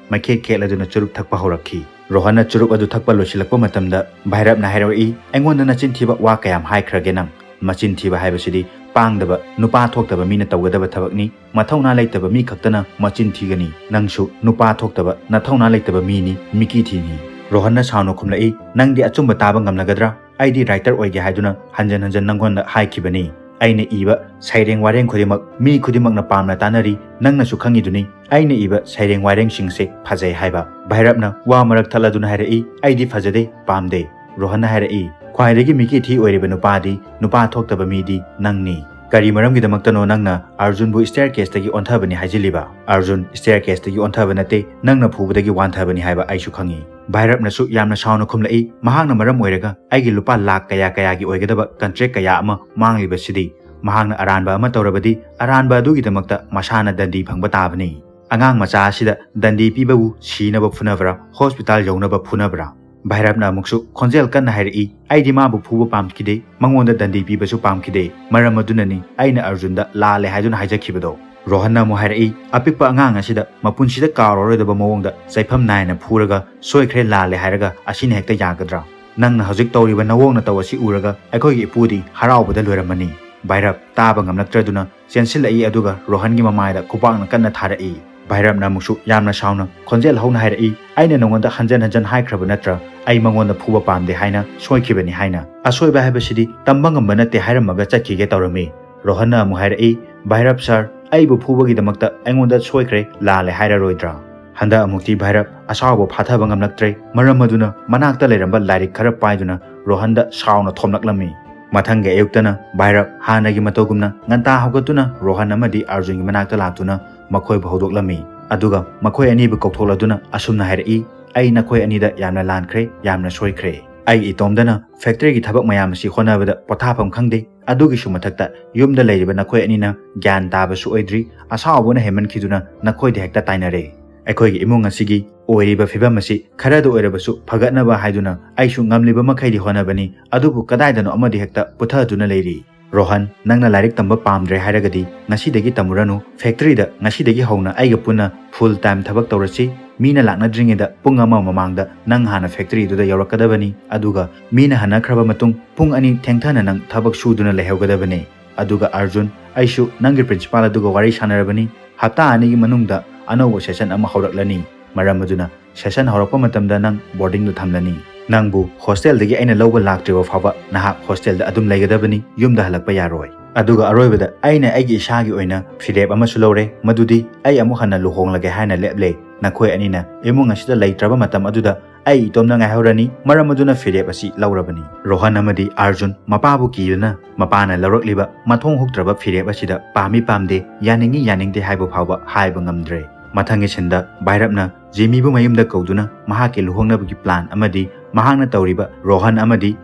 ꯃꯩꯈꯦꯠ ꯈꯦꯠꯂꯗꯨꯅ ꯆꯨꯔꯨꯞ ꯊꯛꯄ ꯍꯧꯔꯛꯈꯤ꯫ ꯔꯣꯍꯟꯅ ꯆꯨꯔꯨꯞ ꯑꯗꯨ ꯊꯛꯄ ꯂꯣꯏꯁꯤꯜꯂꯛꯄ ꯃꯇꯝꯗ ꯚꯥꯏꯔꯞꯅ ꯍꯥꯏꯔꯛꯏ, "ꯑꯩꯉꯣꯟꯗ ꯅꯆꯤꯟ ꯊꯤꯕ ꯋꯥ ꯀꯌꯥꯝ ꯍꯥꯏꯈ꯭ꯔꯒꯦ ꯅꯪ? ꯃꯆꯤꯟ ꯊꯤꯕ ꯍꯥꯏꯕꯁꯤꯗꯤ ꯄꯥꯡꯗꯕ, ꯅꯨꯄꯥ ꯊꯣꯛꯇꯕ ꯃꯤꯅ ꯇꯧꯒꯗꯕ ꯊꯕꯛꯅꯤ꯫ ꯃꯊꯧꯅꯥ ꯂꯩꯇꯕ ꯃꯤ ꯈꯛꯇꯅ ꯃꯆꯤꯟ ꯊꯤꯒꯅꯤ꯫ ꯅꯪꯁꯨ ꯅꯨꯄꯥ ꯊꯣꯛꯇꯕ, ꯅꯊꯧꯅꯥ ꯂꯩꯇꯕ ꯃꯤꯅꯤ, ꯃꯤꯀꯤ ꯊꯤꯅꯤ꯫" ꯔꯣꯍꯟꯅ ꯁꯥꯎꯅ ꯈꯨꯝꯂꯛꯏ, "ꯅꯪꯗꯤ ꯑꯆꯨꯝꯕ ꯇꯥꯕ ꯉꯝꯂꯒꯗ꯭ꯔꯥ? ꯑꯩꯗꯤ ꯔꯥꯏꯇꯔ ꯑꯣꯏꯒꯦ ꯍꯥꯏꯗꯨꯅ ꯍꯟꯖꯟ ꯍꯟꯖꯟ ꯅꯪꯉꯣꯟꯗ ꯍꯥꯏꯈꯤꯕꯅꯤ꯫ ꯑꯩꯅ ꯏꯕ ꯁꯩꯔꯦꯡ ꯋꯥꯔꯦꯡ ꯈꯨꯗꯤꯡꯃꯛ ꯃꯤ ꯈꯨꯗꯤꯡꯃꯛꯅ ꯄꯥꯝꯅ ꯇꯥꯅꯔꯤ꯫ ꯅꯪꯅꯁꯨ ꯈꯪꯉꯤꯗꯨꯅꯤ ꯑꯩꯅ ꯏꯕ ꯁꯩꯔꯦꯡ ꯋꯥꯔꯦꯡꯁꯤꯡꯁꯦ ꯐꯖꯩ ꯍꯥꯏꯕ꯫" ꯚꯥꯏꯔꯞꯅ ꯋꯥ ꯃꯔꯛ ꯊꯠꯂꯗꯨꯅ ꯍꯥꯏꯔꯛꯏ, "ꯑꯩꯗꯤ ꯐꯖꯗꯦ, ꯄꯥꯝꯗꯦ꯫" ꯔꯣꯍꯟꯅ ꯍꯥꯏꯔꯛꯏ, "ꯈ꯭ꯋꯥꯏꯗꯒꯤ ꯃꯤꯀꯤ ꯊꯤ ꯑꯣꯏꯔꯤꯕ ꯅꯨꯄꯥꯗꯤ, ꯅꯨꯄꯥ ꯊꯣꯛꯇꯕ ꯃꯤꯗꯤ ꯅꯪꯅꯤ꯫ ꯀꯔꯤ ꯃꯔꯝꯒꯤꯗꯃꯛꯇꯅꯣ ꯅꯪꯅ ꯑꯔꯖꯨꯟꯕꯨ ꯁ꯭ꯇꯦꯌꯔ ꯀꯦꯁꯇꯒꯤ ꯑꯣꯟꯊꯕꯅꯤ ꯍꯥꯏꯖꯤꯜꯂꯤꯕ? ꯑꯔꯖꯨꯟ ꯁ꯭ꯇꯦꯌꯔ ꯀꯦꯁꯇꯒꯤ ꯑꯣꯟꯊꯕ ꯅꯠꯇꯦ, ꯅꯪꯅ ꯐꯨꯕꯗꯒꯤ ꯋꯥꯟꯊꯕꯅꯤ ꯍꯥꯏꯕ ꯑꯩꯁꯨ ꯈꯪꯉꯤ꯫" ꯚꯥꯏꯔꯞꯅꯁꯨ ꯌꯥꯝꯅ ꯁꯥꯎꯅ ꯈꯨꯝꯂꯛꯏ, "ꯃꯍꯥꯛꯅ ꯃꯔꯝ ꯑꯣꯏꯔꯒ ꯑꯩꯒꯤ ꯂꯨꯄꯥ ꯂꯥꯛ ꯀꯌꯥ ꯀꯌꯥꯒꯤ ꯑꯣꯏꯒꯗꯕ ꯀꯟꯇ꯭ꯔꯦꯛ ꯀꯌꯥ ꯑꯃ ꯃꯥꯡꯂꯤꯕꯁꯤꯗꯤ? ꯃꯍꯥꯛꯅ ꯑꯔꯥꯟꯕ ꯑꯃ ꯇꯧꯔꯕꯗꯤ ꯑꯔꯥꯟꯕ ꯑꯗꯨꯒꯤꯗꯃꯛꯇ ꯃꯁꯥꯅ ꯗꯟꯗꯤ ꯐꯪꯕ ꯇꯥꯕꯅꯤ꯫ ꯑꯉꯥꯡ ꯃꯆꯥ ꯑꯁꯤꯗ ꯗꯟꯗꯤ ꯄꯤꯕꯕꯨ ꯁꯤꯅꯕ ꯐꯨꯅꯕ꯭ꯔꯥ, ꯍꯣꯁꯄꯤꯇꯥꯜ ꯌꯧꯅꯕ ꯐꯨꯅꯕ꯭ꯔꯥ?" ꯚꯥꯏꯔꯞꯅ ꯑꯃꯨꯛꯁꯨ ꯈꯣꯟꯖꯦꯜ ꯀꯟꯅ ꯍꯥꯏꯔꯛꯏ, "ꯑꯩꯗꯤ ꯃꯥꯕꯨ ꯐꯨꯕ ꯄꯥꯝꯈꯤꯗꯦ, ꯃꯉꯣꯟꯗ ꯗꯟꯗꯤ ꯄꯤꯕꯁꯨ ꯄꯥꯝꯈꯤꯗꯦ꯫ ꯃꯔꯝ ꯑꯗꯨꯅꯅꯤ ꯑꯩꯅ ꯑꯔꯖꯨꯟꯗ ꯂꯥꯜꯂꯦ ꯍꯥꯏꯗꯨꯅ ꯍꯥꯏꯖꯈꯤꯕꯗꯣ꯫" ꯔꯣꯍꯟꯅ ꯑꯃꯨꯛ ꯍꯥꯏꯔꯛꯏ, "ꯑꯄꯤꯛꯄ ꯑꯉꯥꯡ ꯑꯁꯤꯗ ꯃꯄꯨꯟꯁꯤꯗ ꯀꯥꯎꯔꯔꯣꯏꯗꯕ ꯃꯑꯣꯡꯗ ꯆꯩꯐꯝ ꯅꯥꯏꯅ ꯐꯨꯔꯒ ꯁꯣꯏꯈ꯭ꯔꯦ, ꯂꯥꯜꯂꯦ ꯍꯥꯏꯔꯒ ꯑꯁꯤꯅ ꯍꯦꯛꯇ ꯌꯥꯒꯗ꯭ꯔꯥ? ꯅꯪꯅ ꯍꯧꯖꯤꯛ ꯇꯧꯔꯤꯕ ꯅꯑꯣꯡ ꯅꯇꯧ ꯑꯁꯤ ꯎꯔꯒ ꯑꯩꯈꯣꯏꯒꯤ ꯏꯄꯨꯗꯤ ꯍꯔꯥꯎꯕꯗ ꯂꯣꯏꯔꯝꯃꯅꯤ꯫" ꯚꯥꯏꯔꯞ ꯇꯥꯕ ꯉꯝꯂꯛꯇ꯭ꯔꯗꯨꯅ ꯆꯦꯟꯁꯤꯜꯂꯛꯏ, ꯑꯗꯨꯒ ꯔꯣꯍꯟꯒꯤ ꯃꯃꯥꯏꯗ ꯈꯨꯄꯥꯛꯅ ꯀꯟꯅ ꯊꯥꯔꯛꯏ꯫ ꯚꯥꯏꯔꯞꯅ ꯑꯃꯨꯛꯁꯨ ꯌꯥꯝꯅ ꯁꯥꯎꯅ ꯈꯣꯟꯖꯦꯜ ꯍꯧꯅ ꯍꯥꯏꯔꯛꯏ, "ꯑꯩꯅ ꯅꯉꯣꯟꯗ ꯍꯟꯖꯟ ꯍꯟꯖꯟ ꯍꯥꯏꯈ꯭ꯔꯕ ꯅꯠꯇ꯭ꯔꯥ, ꯑꯩ ꯃꯉꯣꯟꯗ ꯐꯨꯕ ꯄꯥꯝꯗꯦ ꯍꯥꯏꯅ? ꯁꯣꯏꯈꯤꯕꯅꯤ ꯍꯥꯏꯅ꯫ ꯑꯁꯣꯏꯕ ꯍꯥꯏꯕꯁꯤꯗꯤ ꯇꯝꯕ ꯉꯝꯕ ꯅꯠꯇꯦ ꯍꯥꯏꯔꯝꯃꯒ ꯆꯠꯈꯤꯒꯦ ꯇꯧꯔꯝꯃꯤ꯫" ꯔꯣꯍꯟꯅ ꯑꯃꯨꯛ ꯍꯥꯏꯔꯛꯏ, "ꯚꯥꯏꯔꯞ ꯁꯥꯔ, ꯑꯩꯕꯨ ꯐꯨꯕꯒꯤꯗꯃꯛꯇ ꯑꯩꯉꯣꯟꯗ ꯁꯣꯏꯈ꯭ꯔꯦ, ꯂꯥꯜꯂꯦ ꯍꯥꯏꯔꯔꯣꯏꯗ꯭ꯔꯥ? ꯍꯟꯗꯛ ꯑꯃꯨꯛꯇꯤ ꯚꯥꯏꯔꯞ ꯑꯁꯥꯎꯕ ꯐꯥꯊꯕ ꯉꯝꯂꯛꯇ꯭ꯔꯦ꯫ ꯃꯔꯝ ꯑꯗꯨꯅ ꯃꯅꯥꯛꯇ ꯂꯩꯔꯝꯕ ꯂꯥꯏꯔꯤꯛ ꯈꯔ ꯄꯥꯏꯗꯨꯅ ꯔꯣꯍꯟꯗ ꯁꯥꯎꯅ ꯊꯣꯝꯂꯛꯂꯝꯃꯤ꯫ ꯃꯊꯪꯒꯤ ꯑꯌꯨꯛꯇꯅ ꯚꯥꯏꯔꯞ ꯍꯥꯟꯅꯒꯤ ꯃꯇꯧꯒꯨꯝꯅ ꯉꯟꯇꯥ ꯍꯧꯒꯠꯇꯨꯅ ꯔꯣꯍꯟ ꯑꯃꯗꯤ ꯑꯥꯔꯖꯨꯟꯒꯤ ꯃꯅꯥꯛꯇ ꯂꯥꯛꯇꯨꯅ ꯃꯈꯣꯏꯕꯨ ꯍꯧꯗꯣꯛꯂꯝꯃꯤ꯫ ꯑꯗꯨꯒ ꯃꯈꯣꯏ ꯑꯅꯤꯕꯨ ꯀꯧꯊꯣꯛꯂꯗꯨꯅ ꯑꯁꯨꯝꯅ ꯍꯥꯏꯔꯛꯏ, "ꯑꯩ ꯅꯈꯣꯏ ꯑꯅꯤꯗ ꯌꯥꯝꯅ ꯂꯥꯟꯈ꯭ꯔꯦ, ꯌꯥꯝꯅ ꯁꯣꯏꯈ꯭ꯔꯦ꯫ ꯑꯩ ꯏꯇꯣꯝꯗꯅ ꯐꯦꯛꯇꯔꯤꯒꯤ ꯊꯕꯛ ꯃꯌꯥꯝ ꯑꯁꯤ ꯍꯣꯠꯅꯕꯗ ꯄꯣꯊꯥꯐꯝ ꯈꯪꯗꯦ꯫ ꯑꯗꯨꯒꯤꯁꯨ ꯃꯊꯛꯇ ꯌꯨꯝꯗ ꯂꯩꯔꯤꯕ ꯅꯈꯣꯏ ꯑꯅꯤꯅ ꯒ꯭ꯌꯥꯟ ꯇꯥꯕꯁꯨ ꯑꯣꯏꯗ꯭ꯔꯤ, ꯑꯁꯥꯎꯕꯅ ꯍꯦꯟꯃꯟꯈꯤꯗꯨꯅ ꯅꯈꯣꯏꯗ ꯍꯦꯛꯇ ꯇꯥꯏꯅꯔꯦ꯫ ꯑꯩꯈꯣꯏꯒꯤ ꯏꯃꯨꯡ ꯑꯁꯤꯒꯤ ꯑꯣꯏꯔꯤꯕ ꯐꯤꯕꯝ ꯑꯁꯤ ꯈꯔꯗ ꯑꯣꯏꯔꯕꯁꯨ ꯐꯒꯠꯅꯕ ꯍꯥꯏꯗꯨꯅ ꯑꯩꯁꯨ ꯉꯝꯂꯤꯕ ꯃꯈꯩꯗꯤ ꯍꯣꯠꯅꯕꯅꯤ, ꯑꯗꯨꯕꯨ ꯀꯗꯥꯏꯗꯅꯣ ꯑꯃꯗꯤ ꯍꯦꯛꯇ ꯄꯨꯊꯗꯨꯅ ꯂꯩꯔꯤ꯫ ꯔꯣꯍꯟ, ꯅꯪꯅ ꯂꯥꯏꯔꯤꯛ ꯇꯝꯕ ꯄꯥꯝꯗ꯭ꯔꯦ ꯍꯥꯏꯔꯒꯗꯤ ꯉꯁꯤꯗꯒꯤ ꯇꯝꯃꯨꯔꯅꯨ꯫ ꯐꯦꯛꯇꯔꯤꯗ ꯉꯁꯤꯗꯒꯤ ꯍꯧꯅ ꯑꯩꯒ ꯄꯨꯟꯅ ꯐꯨꯜ ꯇꯥꯏꯝ ꯊꯕꯛ ꯇꯧꯔꯁꯤ꯫ ꯃꯤꯅ ꯂꯥꯛꯅꯗ꯭ꯔꯤꯉꯩꯗ ꯄꯨꯡ ꯑꯃ ꯃꯃꯥꯡꯗ ꯅꯪ ꯍꯥꯟꯅ ꯐꯦꯛꯇꯔꯤꯗꯨꯗ ꯌꯧꯔꯛꯀꯗꯕꯅꯤ, ꯑꯗꯨꯒ ꯃꯤꯅ ꯍꯟꯅꯈ꯭ꯔꯕ ꯃꯇꯨꯡ ꯄꯨꯡ ꯑꯅꯤ ꯊꯦꯡꯊꯅ ꯅꯪ ꯊꯕꯛ ꯁꯨꯗꯨꯅ ꯂꯩꯍꯧꯒꯗꯕꯅꯤ꯫ ꯑꯗꯨꯒ ꯑꯥꯔꯖꯨꯟ, ꯑꯩꯁꯨ ꯅꯪꯒꯤ ꯄ꯭ꯔꯤꯟꯁꯤꯄꯥꯜ ꯑꯗꯨꯒ ꯋꯥꯔꯤ ꯁꯥꯟꯅꯔꯕꯅꯤ꯫ ꯍꯞꯇꯥ ꯑꯅꯤꯒꯤ ꯃꯅꯨꯡꯗ ꯑꯅꯧꯕ ꯁꯦꯁꯟ ꯑꯃ ꯍꯧꯔꯛꯂꯅꯤ꯫ ꯃꯔꯝ ꯑꯗꯨꯅ ꯁꯦꯁꯟ ꯍꯧꯔꯛꯄ ꯃꯇꯝꯗ ꯅꯪ ꯕꯣꯔꯗꯤꯡꯗ ꯊꯝꯂꯅꯤ꯫ ꯅꯪꯕꯨ ꯍꯣꯁꯇꯦꯜꯗꯒꯤ ꯑꯩꯅ ꯂꯧꯕ ꯂꯥꯛꯇ꯭ꯔꯤꯕ ꯐꯥꯎꯕ ꯅꯍꯥꯛ ꯍꯣꯁꯇꯦꯜꯗ ꯑꯗꯨꯝ ꯂꯩꯒꯗꯕꯅꯤ, ꯌꯨꯝꯗ ꯍꯜꯂꯛꯄ ꯌꯥꯔꯣꯏ꯫ ꯑꯗꯨꯒ ꯑꯔꯣꯏꯕꯗ ꯑꯩꯅ ꯑꯩꯒꯤ ꯏꯁꯥꯒꯤ ꯑꯣꯏꯅ ꯐꯤꯔꯦꯞ ꯑꯃꯁꯨ ꯂꯧꯔꯦ, ꯃꯗꯨꯗꯤ ꯑꯩ ꯑꯃꯨꯛ ꯍꯟꯅ ꯂꯨꯍꯣꯡꯂꯒꯦ ꯍꯥꯏꯅ ꯂꯦꯞꯂꯦ꯫ ꯅꯈꯣꯏ ꯑꯅꯤꯅ ꯏꯃꯨꯡ ꯑꯁꯤꯗ ꯂꯩꯇ꯭ꯔꯕ ꯃꯇꯝ ꯑꯗꯨꯗ ꯑꯩ ꯏꯇꯣꯝꯅ ꯉꯥꯏꯍꯧꯔꯅꯤ, ꯃꯔꯝ ꯑꯗꯨꯅ ꯐꯤꯔꯦꯞ ꯑꯁꯤ ꯂꯧꯔꯕꯅꯤ꯫ ꯔꯣꯍꯟ ꯑꯃꯗꯤ ꯑꯥꯔꯖꯨꯟ ꯃꯄꯥꯕꯨ ꯀꯤꯗꯨꯅ ꯃꯄꯥꯅ ꯂꯧꯔꯛꯂꯤꯕ ꯃꯊꯣꯡ ꯍꯨꯛꯇ꯭ꯔꯕ ꯐꯤꯔꯦꯞ ꯑꯁꯤꯗ ꯄꯥꯝꯃꯤ ꯄꯥꯝꯗꯦ, ꯌꯥꯅꯤꯡꯉꯤ ꯌꯥꯅꯤꯡꯗꯦ ꯍꯥꯏꯕ ꯐꯥꯎꯕ ꯍꯥꯏꯕ ꯉꯝꯗ꯭ꯔꯦ꯫ ꯃꯊꯪꯒꯤ ꯁꯤꯟꯗ ꯚꯥꯏꯔꯞꯅ ꯖꯤꯃꯤꯕꯨ ꯃꯌꯨꯝꯗ ꯀꯧꯗꯨꯅ ꯃꯍꯥꯛꯀꯤ ꯂꯨꯍꯣꯡꯅꯕꯒꯤ ꯄ꯭ꯂꯥꯟ ꯑꯃꯗꯤ ꯃꯍꯥꯛꯅ ꯇꯧꯔꯤꯕ ꯔꯣꯍꯟ ꯑꯃꯗꯤ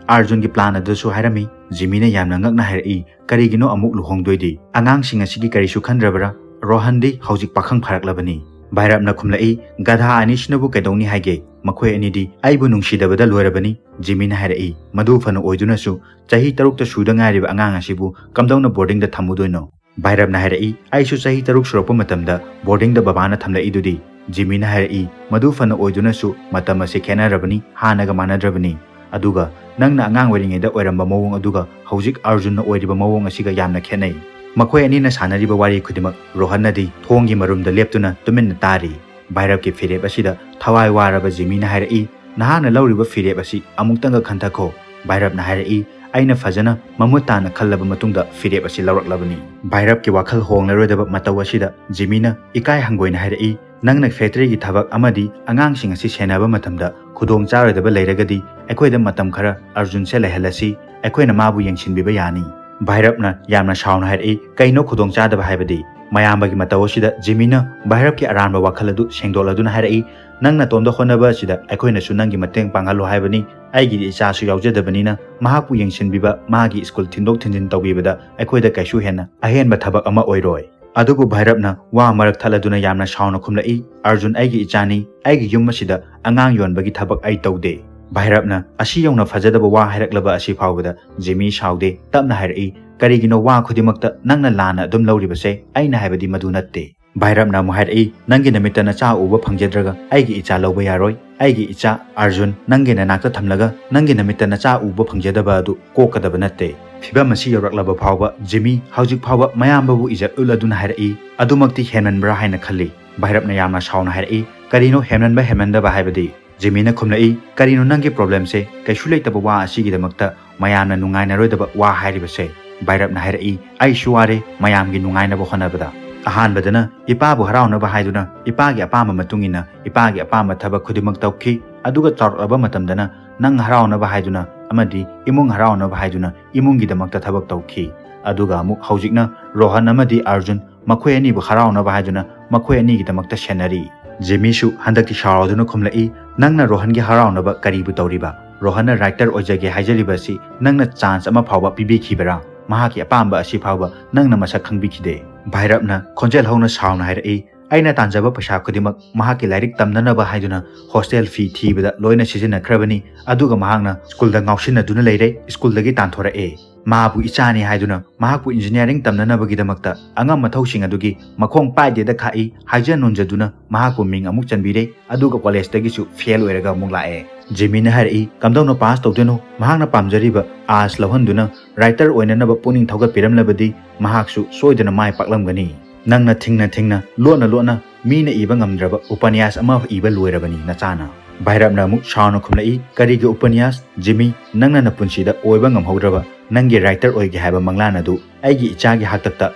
ꯑꯥꯔꯖꯨꯟꯒꯤ ꯄ꯭ꯂꯥꯟ ꯑꯗꯨꯁꯨ ꯍꯥꯏꯔꯝꯃꯤ꯫ ꯖꯤꯃꯤꯅ ꯌꯥꯝꯅ ꯉꯛꯅ ꯍꯥꯏꯔꯛꯏ, "ꯀꯔꯤꯒꯤꯅꯣ ꯑꯃꯨꯛ ꯂꯨꯍꯣꯡꯗꯣꯏꯗꯤ? ꯑꯉꯥꯡꯁꯤꯡ ꯑꯁꯤꯒꯤ ꯀꯔꯤꯁꯨ ꯈꯟꯗ꯭ꯔꯕ꯭ꯔꯥ? ꯔꯣꯍꯟꯗꯤ ꯍꯧꯖꯤꯛ ꯄꯥꯈꯪ ꯐꯥꯔꯛꯂꯕꯅꯤ꯫" ꯚꯥꯏꯔꯞꯅ ꯈꯨꯝꯂꯛꯏ, "ꯒꯙꯥ ꯑꯅꯤꯁꯤꯅꯕꯨ ꯀꯩꯗꯧꯅꯤ ꯍꯥꯏꯒꯦ? ꯃꯈꯣꯏ ꯑꯅꯤꯗꯤ ꯑꯩꯕꯨ ꯅꯨꯡꯁꯤꯗꯕꯗ ꯂꯣꯏꯔꯕꯅꯤ꯫" ꯖꯤꯃꯤꯅ ꯍꯥꯏꯔꯛꯏ, "ꯃꯗꯨ ꯐꯅ ꯑꯣꯏꯗꯨꯅꯁꯨ ꯆꯍꯤ ꯇꯔꯨꯛꯇ ꯁꯨꯗ ꯉꯥꯏꯔꯤꯕ ꯑꯉꯥꯡ ꯑꯁꯤꯕꯨ ꯀꯝꯗꯧꯅ ꯕꯣꯔꯗꯤꯡꯗ ꯊꯝꯃꯨꯗꯣꯏꯅꯣ?" ꯚꯥꯏꯔꯞꯅ ꯍꯥꯏꯔꯛꯏ, "ꯑꯩꯁꯨ ꯆꯍꯤ ꯇꯔꯨꯛ ꯁꯨꯔꯛꯄ ꯃꯇꯝꯗ ꯕꯣꯔꯗꯤꯡꯗ ꯕꯕꯥꯅ ꯊꯝꯂꯛꯏꯗꯨꯗꯤ꯫" ꯖꯤꯃꯤꯅ ꯍꯥꯏꯔꯛꯏ, "ꯃꯗꯨ ꯐꯅ ꯑꯣꯏꯗꯨꯅꯁꯨ ꯃꯇꯝ ꯑꯁꯤ ꯈꯦꯠꯅꯔꯕꯅꯤ, ꯍꯥꯟꯅꯒ ꯃꯥꯟꯅꯗ꯭ꯔꯕꯅꯤ꯫ ꯑꯗꯨꯒ ꯅꯪꯅ ꯑꯉꯥꯡ ꯑꯣꯏꯔꯤꯉꯩꯗ ꯑꯣꯏꯔꯝꯕ ꯃꯑꯣꯡ ꯑꯗꯨꯒ ꯍꯧꯖꯤꯛ ꯑꯥꯔꯖꯨꯟꯅ ꯑꯣꯏꯔꯤꯕ ꯃꯑꯣꯡ ꯑꯁꯤꯒ ꯌꯥꯝꯅ ꯈꯦꯠꯅꯩ꯫" ꯃꯈꯣꯏ ꯑꯅꯤꯅ ꯁꯥꯟꯅꯔꯤꯕ ꯋꯥꯔꯤ ꯈꯨꯗꯤꯡꯃꯛ ꯔꯣꯍꯟꯅꯗꯤ ꯊꯣꯡꯒꯤ ꯃꯔꯨꯝꯗ ꯂꯦꯞꯇꯨꯅ ꯇꯨꯃꯤꯟꯅ ꯇꯥꯔꯤ꯫ ꯚꯥꯏꯔꯞꯀꯤ ꯐꯤꯔꯦꯞ ꯑꯁꯤꯗ ꯊꯋꯥꯏ ꯋꯥꯔꯕ ꯖꯤꯃꯤꯅ ꯍꯥꯏꯔꯛꯏ, "ꯅꯍꯥꯛꯅ ꯂꯧꯔꯤꯕ ꯐꯤꯔꯦꯞ ꯑꯁꯤ ꯑꯃꯨꯛꯇꯪꯒ ꯈꯟꯊꯈꯣ꯫ ꯚꯥꯏꯔꯞꯅ ꯍꯥꯏꯔꯛꯏ, "ꯑꯩꯅ ꯐꯖꯅ ꯃꯃꯨꯠ ꯇꯥꯅ ꯈꯜꯂꯕ ꯃꯇꯨꯡꯗ ꯐꯤꯔꯦꯞ ꯑꯁꯤ ꯂꯧꯔꯛꯂꯕꯅꯤ꯫" ꯚꯥꯏꯔꯞꯀꯤ ꯋꯥꯈꯜ ꯍꯣꯡꯂꯔꯣꯏꯗꯕ ꯃꯇꯧ ꯑꯁꯤꯗ ꯖꯤꯃꯤꯅ ꯏꯀꯥꯏ ꯍꯪꯒꯣꯏꯅ ꯍꯥꯏꯔꯛꯏ, "ꯅꯪꯅ ꯐꯦꯛꯇꯔꯤꯒꯤ ꯊꯕꯛ ꯑꯃꯗꯤ ꯑꯉꯥꯡꯁꯤꯡ ꯑꯁꯤ ꯁꯦꯟꯅꯕ ꯃꯇꯝꯗ ꯈꯨꯗꯣꯡ ꯆꯥꯔꯣꯏꯗꯕ ꯂꯩꯔꯒꯗꯤ ꯑꯩꯈꯣꯏꯗ ꯃꯇꯝ ꯈꯔ ꯑꯔꯖꯨꯟꯁꯦ ꯂꯩꯍꯜꯂꯁꯤ, ꯑꯩꯈꯣꯏꯅ ꯃꯥꯕꯨ ꯌꯦꯡꯁꯤꯟꯕꯤꯕ ꯌꯥꯅꯤ꯫" ꯚꯥꯏꯔꯞꯅ ꯌꯥꯝꯅ ꯁꯥꯎꯅ ꯍꯥꯏꯔꯛꯏ, "ꯀꯩꯅꯣ ꯈꯨꯗꯣꯡ ꯆꯥꯗꯕ ꯍꯥꯏꯕꯗꯤ?" ꯃꯌꯥꯝꯕꯒꯤ ꯃꯇꯧ ꯑꯁꯤꯗ ꯖꯤꯃꯤꯅ ꯚꯥꯏꯔꯞꯀꯤ ꯑꯔꯥꯟꯕ ꯋꯥꯈꯜ ꯑꯗꯨ ꯁꯦꯡꯗꯣꯛꯂꯗꯨꯅ ꯍꯥꯏꯔꯛꯏ, "ꯅꯪ ꯅꯇꯣꯝꯗ ꯍꯣꯠꯅꯕ ꯑꯁꯤꯗ ꯑꯩꯈꯣꯏꯅꯁꯨ ꯅꯪꯒꯤ ꯃꯇꯦꯡ ꯄꯥꯡꯍꯜꯂꯨ ꯍꯥꯏꯕꯅꯤ꯫ ꯑꯩꯒꯤꯗꯤ ꯏꯆꯥꯁꯨ ꯌꯥꯎꯖꯗꯕꯅꯤꯅ ꯃꯍꯥꯛꯄꯨ ꯌꯦꯡꯁꯤꯟꯕꯤꯕ, ꯃꯥꯒꯤ ꯁ꯭ꯀꯨꯜ ꯊꯤꯟꯗꯣꯛ ꯊꯤꯟꯖꯤꯟ ꯇꯧꯕꯤꯕꯗ ꯑꯩꯈꯣꯏꯗ ꯀꯩꯁꯨ ꯍꯦꯟꯅ ꯑꯍꯦꯟꯕ ꯊꯕꯛ ꯑꯃ ꯑꯣꯏꯔꯣꯏ꯫" ꯑꯗꯨꯕꯨ ꯚꯥꯏꯔꯞꯅ ꯋꯥ ꯃꯔꯛ ꯊꯠꯂꯗꯨꯅ ꯌꯥꯝꯅ ꯁꯥꯎꯅ ꯈꯨꯝꯂꯛꯏ, "ꯑꯔꯖꯨꯟ ꯑꯩꯒꯤ ꯏꯆꯥꯅꯤ, ꯑꯩꯒꯤ ꯌꯨꯝ ꯑꯁꯤꯗ ꯑꯉꯥꯡ ꯌꯣꯟꯕꯒꯤ ꯊꯕꯛ ꯑꯩ ꯇꯧꯗꯦ꯫" ꯚꯥꯏꯔꯞꯅ ꯑꯁꯤ ꯌꯧꯅ ꯐꯖꯗꯕ ꯋꯥ ꯍꯥꯏꯔꯛꯂꯕ ꯑꯁꯤ ꯐꯥꯎꯕꯗ ꯖꯤꯃꯤ ꯁꯥꯎꯗꯦ, ꯇꯞꯅ ꯍꯥꯏꯔꯛꯏ, "ꯀꯔꯤꯒꯤꯅꯣ ꯋꯥ ꯈꯨꯗꯤꯡꯃꯛꯇ ꯅꯪꯅ ꯂꯥꯟꯅ ꯑꯗꯨꯝ ꯂꯧꯔꯤꯕꯁꯦ? ꯑꯩꯅ ꯍꯥꯏꯕꯗꯤ ꯃꯗꯨ ꯅꯠꯇꯦ꯫" ꯚꯥꯏꯔꯞꯅ ꯑꯃꯨꯛ ꯍꯥꯏꯔꯛꯏ, "ꯅꯪꯒꯤ ꯅꯃꯤꯠꯇ ꯅꯆꯥ ꯎꯕ ꯐꯪꯖꯗ꯭ꯔꯒ ꯑꯩꯒꯤ ꯏꯆꯥ ꯂꯧꯕ ꯌꯥꯔꯣꯏ꯫ ꯑꯩꯒꯤ ꯏꯆꯥ ꯑꯔꯖꯨꯟ ꯅꯪꯒꯤ ꯅꯅꯥꯛꯇ ꯊꯝꯂꯒ ꯅꯪꯒꯤ ꯅꯃꯤꯠꯇ ꯅꯆꯥ ꯎꯕ ꯐꯪꯖꯗꯕ ꯑꯗꯨ ꯀꯣꯛꯀꯗꯕ ꯅꯠꯇꯦ꯫" ꯐꯤꯚꯝ ꯑꯁꯤ ꯌꯧꯔꯛꯂꯕ ꯐꯥꯎꯕ ꯖꯤꯃꯤ ꯍꯧꯖꯤꯛ ꯐꯥꯎꯕ ꯃꯌꯥꯝꯕꯕꯨ ꯏꯖꯠ ꯎꯠꯂꯗꯨꯅ ꯍꯥꯏꯔꯛꯏ, "ꯑꯗꯨꯃꯛꯇꯤ ꯍꯦꯟꯃꯟꯕ꯭ꯔꯥ ꯍꯥꯏꯅ ꯈꯜꯂꯤ꯫" ꯚꯥꯏꯔꯞꯅ ꯌꯥꯝꯅ ꯁꯥꯎꯅ ꯍꯥꯏꯔꯛꯏ, "ꯀꯔꯤꯅꯣ ꯍꯦꯟꯃꯟꯕ ꯍꯦꯟꯃꯟꯗꯕ ꯍꯥꯏꯕꯗꯤ?" ꯖꯤꯃꯤꯅ ꯈꯨꯝꯂꯛꯏ, "ꯀꯔꯤꯅꯣ ꯅꯪꯒꯤ ꯄ꯭ꯔꯣꯕ꯭ꯂꯦꯝꯁꯦ? ꯀꯩꯁꯨ ꯂꯩꯇꯕ ꯋꯥ ꯑꯁꯤꯒꯤꯗꯃꯛꯇ ꯃꯌꯥꯝꯅ ꯅꯨꯡꯉꯥꯏꯅꯔꯣꯏꯗꯕ ꯋꯥ ꯍꯥꯏꯔꯤꯕꯁꯦ?" ꯚꯥꯏꯔꯞꯅ ꯍꯥꯏꯔꯛꯏ, "ꯑꯩꯁꯨ ꯋꯥꯔꯦ ꯃꯌꯥꯝꯒꯤ ꯅꯨꯡꯉꯥꯏꯅꯕ ꯍꯣꯠꯅꯕꯗ꯫ ꯑꯍꯥꯟꯕꯗꯅ ꯏꯄꯥꯕꯨ ꯍꯔꯥꯎꯅꯕ ꯍꯥꯏꯗꯨꯅ ꯏꯄꯥꯒꯤ ꯑꯄꯥꯝꯕ ꯃꯇꯨꯡ ꯏꯟꯅ ꯏꯄꯥꯒꯤ ꯑꯄꯥꯝꯕ ꯊꯕꯛ ꯈꯨꯗꯤꯡꯃꯛ ꯇꯧꯈꯤ꯫ ꯑꯗꯨꯒ ꯆꯥꯎꯔꯛꯂꯕ ꯃꯇꯝꯗꯅ ꯅꯪ ꯍꯔꯥꯎꯅꯕ ꯍꯥꯏꯗꯨꯅ ꯑꯃꯗꯤ ꯏꯃꯨꯡ ꯍꯔꯥꯎꯅꯕ ꯍꯥꯏꯗꯨꯅ ꯏꯃꯨꯡꯒꯤꯗꯃꯛꯇ ꯊꯕꯛ ꯇꯧꯈꯤ꯫ ꯑꯗꯨꯒ ꯑꯃꯨꯛ ꯍꯧꯖꯤꯛꯅ ꯔꯣꯍꯟ ꯑꯃꯗꯤ ꯑꯔꯖꯨꯟ ꯃꯈꯣꯏ ꯑꯅꯤꯕꯨ ꯍꯔꯥꯎꯅꯕ ꯍꯥꯏꯗꯨꯅ ꯃꯈꯣꯏ ꯑꯅꯤꯒꯤꯗꯃꯛꯇ ꯁꯦꯟꯅꯔꯤ꯫" ꯖꯤꯃꯤꯁꯨ ꯍꯟꯗꯛꯇꯤ ꯁꯥꯎꯔꯗꯨꯅ ꯈꯨꯝꯂꯛꯏ, "ꯅꯪꯅ ꯔꯣꯍꯟꯒꯤ ꯍꯔꯥꯎꯅꯕ ꯀꯔꯤꯕꯨ ꯇꯧꯔꯤꯕ? ꯔꯣꯍꯟꯅ ꯔꯥꯏꯇꯔ ꯑꯣꯏꯖꯒꯦ ꯍꯥꯏꯖꯔꯤꯕ ꯑꯁꯤ ꯅꯪꯅ ꯆꯥꯟꯁ ꯑꯃ ꯐꯥꯎꯕ ꯄꯤꯕꯤꯈꯤꯕꯔꯥ? ꯃꯍꯥꯛꯀꯤ ꯑꯄꯥꯝꯕ ꯑꯁꯤ ꯐꯥꯎꯕ ꯅꯪꯅ ꯃꯁꯛ ꯈꯪꯕꯤꯈꯤꯗꯦ꯫" ꯚꯥꯏꯔꯞꯅ ꯈꯣꯟꯖꯦꯜ ꯍꯧꯅ ꯁꯥꯎꯅ ꯍꯥꯏꯔꯛꯏ, "ꯑꯩꯅ ꯇꯥꯟꯖꯕ ꯄꯩꯁꯥ ꯈꯨꯗꯤꯡꯃꯛ ꯃꯍꯥꯛꯀꯤ ꯂꯥꯏꯔꯤꯛ ꯇꯝꯅꯅꯕ ꯍꯥꯏꯗꯨꯅ ꯍꯣꯁꯇꯦꯜ ꯐꯤ ꯊꯤꯕꯗ ꯂꯣꯏꯅ ꯁꯤꯖꯤꯟꯅꯈ꯭ꯔꯕꯅꯤ꯫ ꯑꯗꯨꯒ ꯃꯍꯥꯛꯅ ꯁ꯭ꯀꯨꯜꯗ ꯉꯥꯎꯁꯤꯟꯅꯗꯨꯅ ꯂꯩꯔꯦ, ꯁ꯭ꯀꯨꯜꯗꯒꯤ ꯇꯥꯟꯊꯣꯔꯛꯑꯦ꯫ ꯃꯥꯕꯨ ꯏꯆꯥꯅꯤ ꯍꯥꯏꯗꯨꯅ ꯃꯍꯥꯛꯄꯨ ꯏꯟꯖꯤꯅꯤꯌꯥꯔꯤꯡ ꯇꯝꯅꯅꯕꯒꯤꯗꯃꯛꯇ ꯑꯉꯝ ꯑꯊꯧꯁꯤꯡ ꯑꯗꯨꯒꯤ ꯃꯈꯣꯡ ꯄꯥꯏꯗꯦꯗ ꯈꯥꯛꯏ, ꯍꯥꯏꯖ ꯅꯣꯟꯖꯗꯨꯅ ꯃꯍꯥꯛꯄꯨ ꯃꯤꯡ ꯑꯃꯨꯛ ꯆꯟꯕꯤꯔꯦ, ꯑꯗꯨꯒ ꯀꯣꯂꯦꯖꯇꯒꯤꯁꯨ ꯐꯦꯜ ꯑꯣꯏꯔꯒ ꯑꯃꯨꯛ ꯂꯥꯛꯑꯦ꯫" ꯖꯤꯃꯤꯅ ꯍꯥꯏꯔꯛꯏ, "ꯀꯝꯗꯧꯅ ꯄꯥꯁ ꯇꯧꯗꯣꯏꯅꯣ? ꯃꯍꯥꯛꯅ ꯄꯥꯝꯖꯔꯤꯕ ꯑꯥꯔꯠꯁ ꯂꯧꯍꯟꯗꯨꯅ ꯔꯥꯏꯇꯔ ꯑꯣꯏꯅꯅꯕ ꯄꯨꯛꯅꯤꯡ ꯊꯧꯒꯠꯄꯤꯔꯝꯂꯕꯗꯤ ꯃꯍꯥꯛꯁꯨ ꯁꯣꯏꯗꯅ ꯃꯥꯏ ꯄꯥꯛꯂꯝꯒꯅꯤ꯫ ꯅꯪꯅ ꯊꯤꯡꯅ ꯊꯤꯡꯅ, ꯂꯣꯠꯅ ꯂꯣꯠꯅ ꯃꯤꯅ ꯏꯕ ꯉꯝꯗ꯭ꯔꯕ ꯎꯄꯅ꯭ꯌꯥꯁ ꯑꯃ ꯏꯕ ꯂꯣꯏꯔꯕꯅꯤ ꯅꯆꯥꯅ꯫" ꯚꯥꯏꯔꯞꯅ ꯑꯃꯨꯛ ꯁꯥꯎꯅ ꯈꯨꯝꯂꯛꯏ, "ꯀꯔꯤꯒꯤ ꯎꯄꯅ꯭ꯌꯥꯁ? ꯖꯤꯃꯤ, ꯅꯪꯅ ꯅꯄꯨꯟꯁꯤꯗ ꯑꯣꯏꯕ ꯉꯝꯍꯧꯗ꯭ꯔꯕ ꯅꯪꯒꯤ writer ꯑꯣꯏꯒꯦ ꯍꯥꯏꯕ ꯃꯪꯂꯥꯟ ꯑꯗꯨ ꯑꯩꯒꯤ ꯏꯆꯥꯒꯤ ꯍꯥꯛꯇꯛꯇ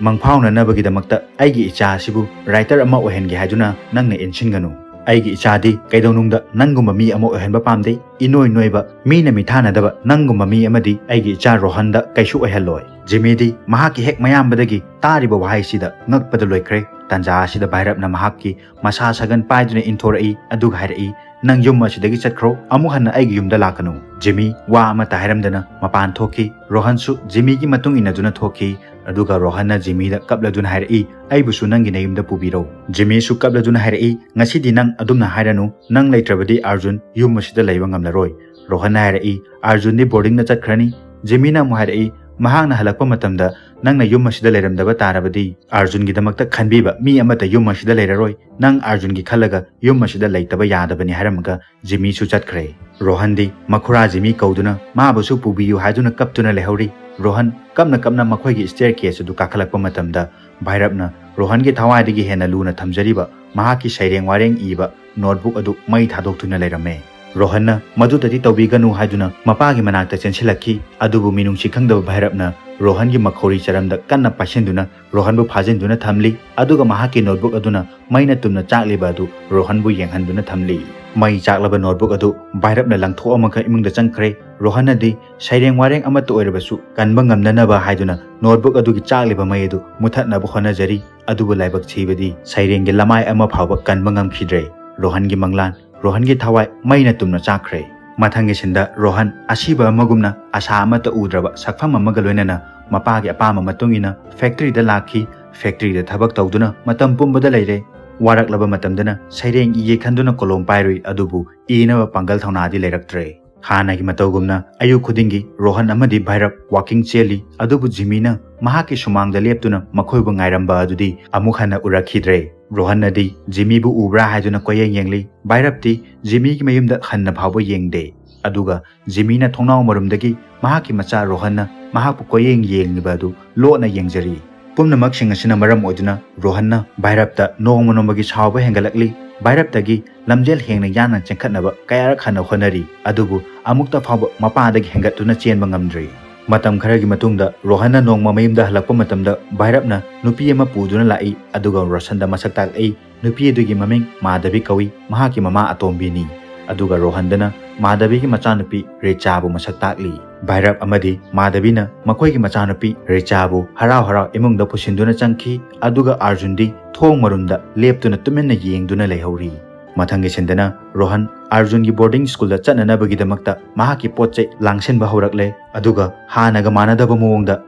ꯃꯪꯐꯥꯎꯅꯅꯕꯒꯤꯗꯃꯛꯇ ꯑꯩꯒꯤ ꯏꯆꯥ ꯑꯁꯤꯕꯨ writer ꯑꯃ ꯑꯣꯏꯍꯟꯒꯦ ꯍꯥꯏꯗꯨꯅ ꯅꯪꯅ ꯏꯟꯁꯤꯟꯒꯅꯨ꯫ ꯑꯩꯒꯤ ꯏꯆꯥꯗꯤ ꯀꯩꯗꯧꯅꯨꯡꯗ ꯅꯪꯒꯨꯝꯕ ꯃꯤ ꯑꯃ ꯑꯣꯏꯍꯟꯕ ꯄꯥꯝꯗꯦ꯫ ꯏꯅꯣꯏ ꯅꯣꯏꯕ, ꯃꯤꯅ ꯃꯤꯊꯥꯅꯗꯕ ꯅꯪꯒꯨꯝꯕ ꯃꯤ ꯑꯃꯗꯤ ꯑꯩꯒꯤ ꯏꯆꯥ ꯔꯣꯍꯟꯗ ꯀꯩꯁꯨ ꯑꯣꯏꯍꯜꯂꯣꯏ꯫" ꯖꯤꯃꯤꯗꯤ ꯃꯍꯥꯛꯀꯤ ꯍꯦꯛ ꯃꯌꯥꯝꯕꯗꯒꯤ ꯇꯥꯔꯤꯕ ꯋꯥꯍꯩꯁꯤꯗ ꯉꯛꯄꯗ ꯂꯣꯏꯈ꯭ꯔꯦ꯫ ꯇꯥꯟꯖꯥ ꯑꯁꯤꯗ ꯚꯥꯏꯔꯞꯅ ꯃꯍꯥꯛꯀꯤ ꯃꯁꯥ ꯁꯥꯒꯟ ꯄꯥꯏꯗꯨꯅ ꯏꯟꯊꯣꯔꯛꯏ, ꯑꯗꯨꯒ ꯍꯥꯏꯔꯛꯏ, "ꯅꯪ ꯌꯨꯝ ꯑꯁꯤꯗꯒꯤ ꯆꯠꯈ꯭ꯔꯣ, ꯑꯃꯨꯛ ꯍꯟꯅ ꯑꯩꯒꯤ ꯌꯨꯝꯗ ꯂꯥꯛꯀꯅꯨ꯫" ꯖꯤꯃꯤ ꯋꯥ ꯑꯃꯠꯇ ꯍꯥꯏꯔꯝꯗꯅ ꯃꯄꯥꯟ ꯊꯣꯛꯈꯤ꯫ ꯔꯣꯍꯟꯁꯨ ꯖꯤꯃꯤꯒꯤ ꯃꯇꯨꯡ ꯏꯟꯅꯗꯨꯅ ꯊꯣꯛꯈꯤ꯫ ꯑꯗꯨꯒ ꯔꯣꯍꯟꯅ ꯖꯤꯃꯤꯗ ꯀꯞꯂꯗꯨꯅ ꯍꯥꯏꯔꯛꯏ, "ꯑꯩꯕꯨꯁꯨ ꯅꯪꯒꯤ ꯅꯌꯨꯝꯗ ꯄꯨꯕꯤꯔꯣ꯫" ꯖꯤꯃꯤꯁꯨ ꯀꯞꯂꯗꯨꯅ ꯍꯥꯏꯔꯛꯏ, "ꯉꯁꯤꯗꯤ ꯅꯪ ꯑꯗꯨꯝꯅ ꯍꯥꯏꯔꯅꯨ, ꯅꯪ ꯂꯩꯇ꯭ꯔꯕꯗꯤ ꯑꯥꯔꯖꯨꯟ ꯌꯨꯝ ꯑꯁꯤꯗ ꯂꯩꯕ ꯉꯝꯂꯔꯣꯏ꯫" ꯔꯣꯍꯟꯅ ꯍꯥꯏꯔꯛꯏ, "ꯑꯥꯔꯖꯨꯟꯗꯤ ꯕꯣꯔꯗꯤꯡꯗ ꯆꯠꯈ꯭ꯔꯅꯤ꯫" ꯖꯤꯃꯤꯅ ꯑꯃꯨꯛ ꯍꯥꯏꯔꯛꯏ, "ꯃꯍꯥꯛꯅ ꯍꯜꯂꯛꯄ ꯃꯇꯝꯗ ꯅꯪꯅ ꯌꯨꯝ ꯑꯁꯤꯗ ꯂꯩꯔꯝꯗꯕ ꯇꯥꯔꯕꯗꯤ ꯑꯥꯔꯖꯨꯟꯒꯤꯗꯃꯛꯇ ꯈꯟꯕꯤꯕ ꯃꯤ ꯑꯃꯠꯇ ꯌꯨꯝ ꯑꯁꯤꯗ ꯂꯩꯔꯔꯣꯏ꯫ ꯅꯪ ꯑꯥꯔꯖꯨꯟꯒꯤ ꯈꯜꯂꯒ ꯌꯨꯝ ꯑꯁꯤꯗ ꯂꯩꯇꯕ ꯌꯥꯗꯕꯅꯤ," ꯍꯥꯏꯔꯝꯃꯒ ꯖꯤꯃꯤꯁꯨ ꯆꯠꯈ꯭ꯔꯦ꯫ ꯔꯣꯍꯟꯗꯤ ꯃꯈꯨꯔꯥ ꯖꯤꯃꯤ ꯀꯧꯗꯨꯅ ꯃꯥꯕꯨꯁꯨ ꯄꯨꯕꯤꯌꯨ ꯍꯥꯏꯗꯨꯅ ꯀꯞꯇꯨꯅ ꯂꯩꯍꯧꯔꯤ꯫ ꯔꯣꯍꯟ ꯀꯞꯅ ꯀꯞꯅ ꯃꯈꯣꯏꯒꯤ staircase ꯑꯗꯨ ꯀꯥꯈꯠꯂꯛꯄ ꯃꯇꯝꯗ ꯚꯥꯏꯔꯞꯅ ꯔꯣꯍꯟꯒꯤ ꯊꯋꯥꯏꯗꯒꯤ ꯍꯦꯟꯅ ꯂꯨꯅ ꯊꯝꯖꯔꯤꯕ ꯃꯍꯥꯛꯀꯤ ꯁꯩꯔꯦꯡ ꯋꯥꯔꯦꯡ ꯏꯕ notebook ꯑꯗꯨ ꯃꯩ ꯊꯥꯗꯣꯛꯇꯨꯅ ꯂꯩꯔꯝꯃꯦ꯫ ꯔꯣꯍꯟꯅ ꯃꯗꯨꯗꯗꯤ ꯇꯧꯕꯤꯒꯅꯨ ꯍꯥꯏꯗꯨꯅ ꯃꯄꯥꯒꯤ ꯃꯅꯥꯛꯇ ꯆꯦꯟꯁꯤꯜꯂꯛꯈꯤ꯫ ꯑꯗꯨꯕꯨ ꯃꯤꯅꯨꯡꯁꯤ ꯈꯪꯗꯕ ꯚꯥꯏꯔꯞꯅ ꯔꯣꯍꯟꯒꯤ ꯃꯈꯧꯔꯤ ꯆꯔꯝꯗ ꯀꯟꯅ ꯄꯥꯏꯁꯤꯟꯗꯨꯅ ꯔꯣꯍꯟꯕꯨ ꯐꯥꯖꯤꯟꯗꯨꯅ ꯊꯝꯂꯤ꯫ ꯑꯗꯨꯒ ꯃꯍꯥꯛꯀꯤ notebook ꯑꯗꯨꯅ ꯃꯩꯅ ꯇꯨꯝꯅ ꯆꯥꯛꯂꯤꯕ ꯑꯗꯨ ꯔꯣꯍꯟꯕꯨ ꯌꯦꯡꯍꯟꯗꯨꯅ ꯊꯝꯂꯤ꯫ ꯃꯩ ꯆꯥꯛꯂꯕ notebook ꯑꯗꯨ ꯚꯥꯏꯔꯞꯅ ꯂꯪꯊꯣꯛꯑꯝꯃꯒ ꯏꯃꯨꯡꯗ ꯆꯪꯈ꯭ꯔꯦ꯫ ꯔꯣꯍꯟꯅꯗꯤ ꯁꯩꯔꯦꯡ ꯋꯥꯔꯦꯡ ꯑꯃꯠꯇ ꯑꯣꯏꯔꯕꯁꯨ ꯀꯟꯕ ꯉꯝꯅꯅꯕ ꯍꯥꯏꯗꯨꯅ notebook ꯑꯗꯨꯒꯤ ꯆꯥꯛꯂꯤꯕ ꯃꯩ ꯑꯗꯨ ꯃꯨꯊꯠꯅꯕ ꯍꯣꯠꯅꯖꯔꯤ꯫ ꯑꯗꯨꯕꯨ ꯂꯥꯏꯕꯛ ꯊꯤꯕꯗꯤ ꯁꯩꯔꯦꯡꯒꯤ ꯂꯃꯥꯏ ꯑꯃ ꯐꯥꯎꯕ ꯀꯟꯕ ꯉꯝꯈꯤꯗ꯭ꯔꯦ꯫ ꯔꯣꯍꯟꯒꯤ ꯃꯪꯂꯥꯟ, ꯔꯣꯍꯟꯒꯤ ꯊꯋꯥꯏ ꯃꯩꯅ ꯇꯨꯝꯅ ꯆꯥꯛꯈ꯭ꯔꯦ꯫ ꯃꯊꯪꯒꯤ ꯁꯤꯟꯗ ꯔꯣꯍꯟ ꯑꯁꯤꯕ ꯑꯃꯒꯨꯝꯅ ꯑꯁꯥ ꯑꯃꯠꯇ ꯎꯗ꯭ꯔꯕ ꯁꯛꯐꯝ ꯑꯃꯒ ꯂꯣꯏꯅꯅ ꯃꯄꯥꯒꯤ ꯑꯄꯥꯝꯕ ꯃꯇꯨꯡ ꯏꯟꯅ factoryꯗ ꯂꯥꯛꯈꯤ꯫ Factoryꯗ ꯊꯕꯛ ꯇꯧꯗꯨꯅ ꯃꯇꯝ ꯄꯨꯝꯕꯗ ꯂꯩꯔꯦ꯫ ꯋꯥꯔꯛꯂꯕ ꯃꯇꯝꯗꯅ ꯁꯩꯔꯦꯡ ꯏꯒꯦ ꯈꯟꯗꯨꯅ ꯀꯣꯂꯣꯝ ꯄꯥꯏꯔꯨꯏ, ꯑꯗꯨꯕꯨ ꯏꯅꯕ ꯄꯥꯡꯒꯜ ꯊꯧꯅꯥꯗꯤ ꯂꯩꯔꯛꯇ꯭ꯔꯦ꯫ ꯍꯥꯟꯅꯒꯤ ꯃꯇꯧꯒꯨꯝꯅ ꯑꯌꯨꯛ ꯈꯨꯗꯤꯡꯒꯤ ꯔꯣꯍꯟ ꯑꯃꯗꯤ ꯚꯥꯏꯔꯞ walking ꯆꯦꯜꯂꯤ, ꯑꯗꯨꯕꯨ ꯖꯤꯃꯤꯅ ꯃꯍꯥꯛꯀꯤ ꯁꯨꯃꯥꯡꯗ ꯂꯦꯞꯇꯨꯅ ꯃꯈꯣꯏꯕꯨ ꯉꯥꯏꯔꯝꯕ ꯑꯗꯨꯗꯤ ꯑꯃꯨꯛ ꯍꯟꯅ ꯎꯔꯛꯈꯤꯗ꯭ꯔꯦ꯫ ꯔꯣꯍꯟꯅꯗꯤ ꯖꯤꯃꯤꯕꯨ ꯎꯕ꯭ꯔꯥ ꯍꯥꯏꯗꯨꯅ ꯀꯣꯏꯌꯦꯡ ꯌꯦꯡꯂꯤ꯫ ꯚꯥꯏꯔꯞꯇꯤ ꯖꯤꯃꯤꯒꯤ ꯃꯌꯨꯝꯗ ꯍꯟꯅ ꯐꯥꯎꯕ ꯌꯦꯡꯗꯦ꯫ ꯑꯗꯨꯒ ꯖꯤꯃꯤꯅ ꯊꯣꯡꯅꯥꯎ ꯃꯔꯨꯝꯗꯒꯤ ꯃꯍꯥꯛꯀꯤ ꯃꯆꯥ ꯔꯣꯍꯟꯅ ꯃꯍꯥꯛꯄꯨ ꯀꯣꯏꯌꯦꯡ ꯌꯦꯡꯂꯤꯕ ꯑꯗꯨ ꯂꯣꯠꯅ ꯌꯦꯡꯖꯔꯤ꯫ ꯄꯨꯝꯅꯃꯛꯁꯤꯡ ꯑꯁꯤꯅ ꯃꯔꯝ ꯑꯣꯏꯗꯨꯅ ꯔꯣꯍꯟꯅ ꯚꯥꯏꯔꯞꯇ ꯅꯣꯡꯃ ꯅꯣꯡꯃꯒꯤ ꯁꯥꯎꯕ ꯍꯦꯟꯒꯠꯂꯛꯂꯤ꯫ ꯚꯥꯏꯔꯞꯇꯒꯤ ꯂꯝꯖꯦꯜ ꯍꯦꯟꯅ ꯌꯥꯡꯅ ꯆꯦꯟꯈꯠꯅꯕ ꯀꯌꯥꯔꯛ ꯍꯟꯅ ꯍꯣꯠꯅꯔꯤ, ꯑꯗꯨꯕꯨ ꯑꯃꯨꯛꯇ ꯐꯥꯎꯕ ꯃꯄꯥꯗꯒꯤ ꯍꯦꯟꯒꯠꯇꯨꯅ ꯆꯦꯟꯕ ꯉꯝꯗ꯭ꯔꯤ꯫ ꯃꯇꯝ ꯈꯔꯒꯤ ꯃꯇꯨꯡꯗ ꯔꯣꯍꯟꯅ ꯅꯣꯡꯃ ꯃꯌꯨꯝꯗ ꯍꯜꯂꯛꯄ ꯃꯇꯝꯗ ꯚꯥꯏꯔꯞꯅ ꯅꯨꯄꯤ ꯑꯃ ꯄꯨꯗꯨꯅ ꯂꯥꯛꯏ, ꯑꯗꯨꯒ ꯔꯣꯁꯟꯗ ꯃꯁꯛ ꯇꯥꯛꯂꯛꯏ꯫ ꯅꯨꯄꯤ ꯑꯗꯨꯒꯤ ꯃꯃꯤꯡ ꯃꯥꯙꯕꯤ ꯀꯧꯏ, ꯃꯍꯥꯛꯀꯤ ꯃꯃꯥ ꯑꯇꯣꯝꯕꯤꯅꯤ꯫ ꯑꯗꯨꯒ ꯔꯣꯍꯟꯗꯅ ꯃꯥꯙꯕꯤꯒꯤ ꯃꯆꯥꯅꯨꯄꯤ ꯔꯤꯆꯥꯕꯨ ꯃꯁꯛ ꯇꯥꯛꯂꯤ꯫ ꯚꯥꯏꯔꯞ ꯑꯃꯗꯤ ꯃꯥꯙꯕꯤꯅ ꯃꯈꯣꯏꯒꯤ ꯃꯆꯥꯅꯨꯄꯤ ꯔꯤꯆꯥꯕꯨ ꯍꯔꯥꯎ ꯍꯔꯥꯎ ꯏꯃꯨꯡꯗ ꯄꯨꯁꯤꯟꯗꯨꯅ ꯆꯪꯈꯤ, ꯑꯗꯨꯒ ꯑꯥꯔꯖꯨꯟꯗꯤ ꯊꯣꯡ ꯃꯔꯨꯝꯗ ꯂꯦꯞꯇꯨꯅ ꯇꯨꯃꯤꯟꯅ ꯌꯦꯡꯗꯨꯅ ꯂꯩꯍꯧꯔꯤ꯫ ꯃꯊꯪꯒꯤ ꯁꯤꯟꯗꯅ ꯔꯣꯍꯟ ꯑꯥꯔꯖꯨꯟꯒꯤ ꯕꯣꯔꯗꯤꯡ ꯁ꯭ꯀꯨꯜꯗ ꯆꯠꯅꯅꯕꯒꯤꯗꯃꯛꯇ ꯃꯍꯥꯛꯀꯤ ꯄꯣꯠ ꯆꯩ ꯂꯥꯡꯁꯤꯟꯕ ꯍꯧꯔꯛꯂꯦ, ꯑꯗꯨꯒ ꯍꯥꯟꯅꯒ ꯃꯥꯟꯅꯗꯕ ꯃꯑꯣꯡꯗ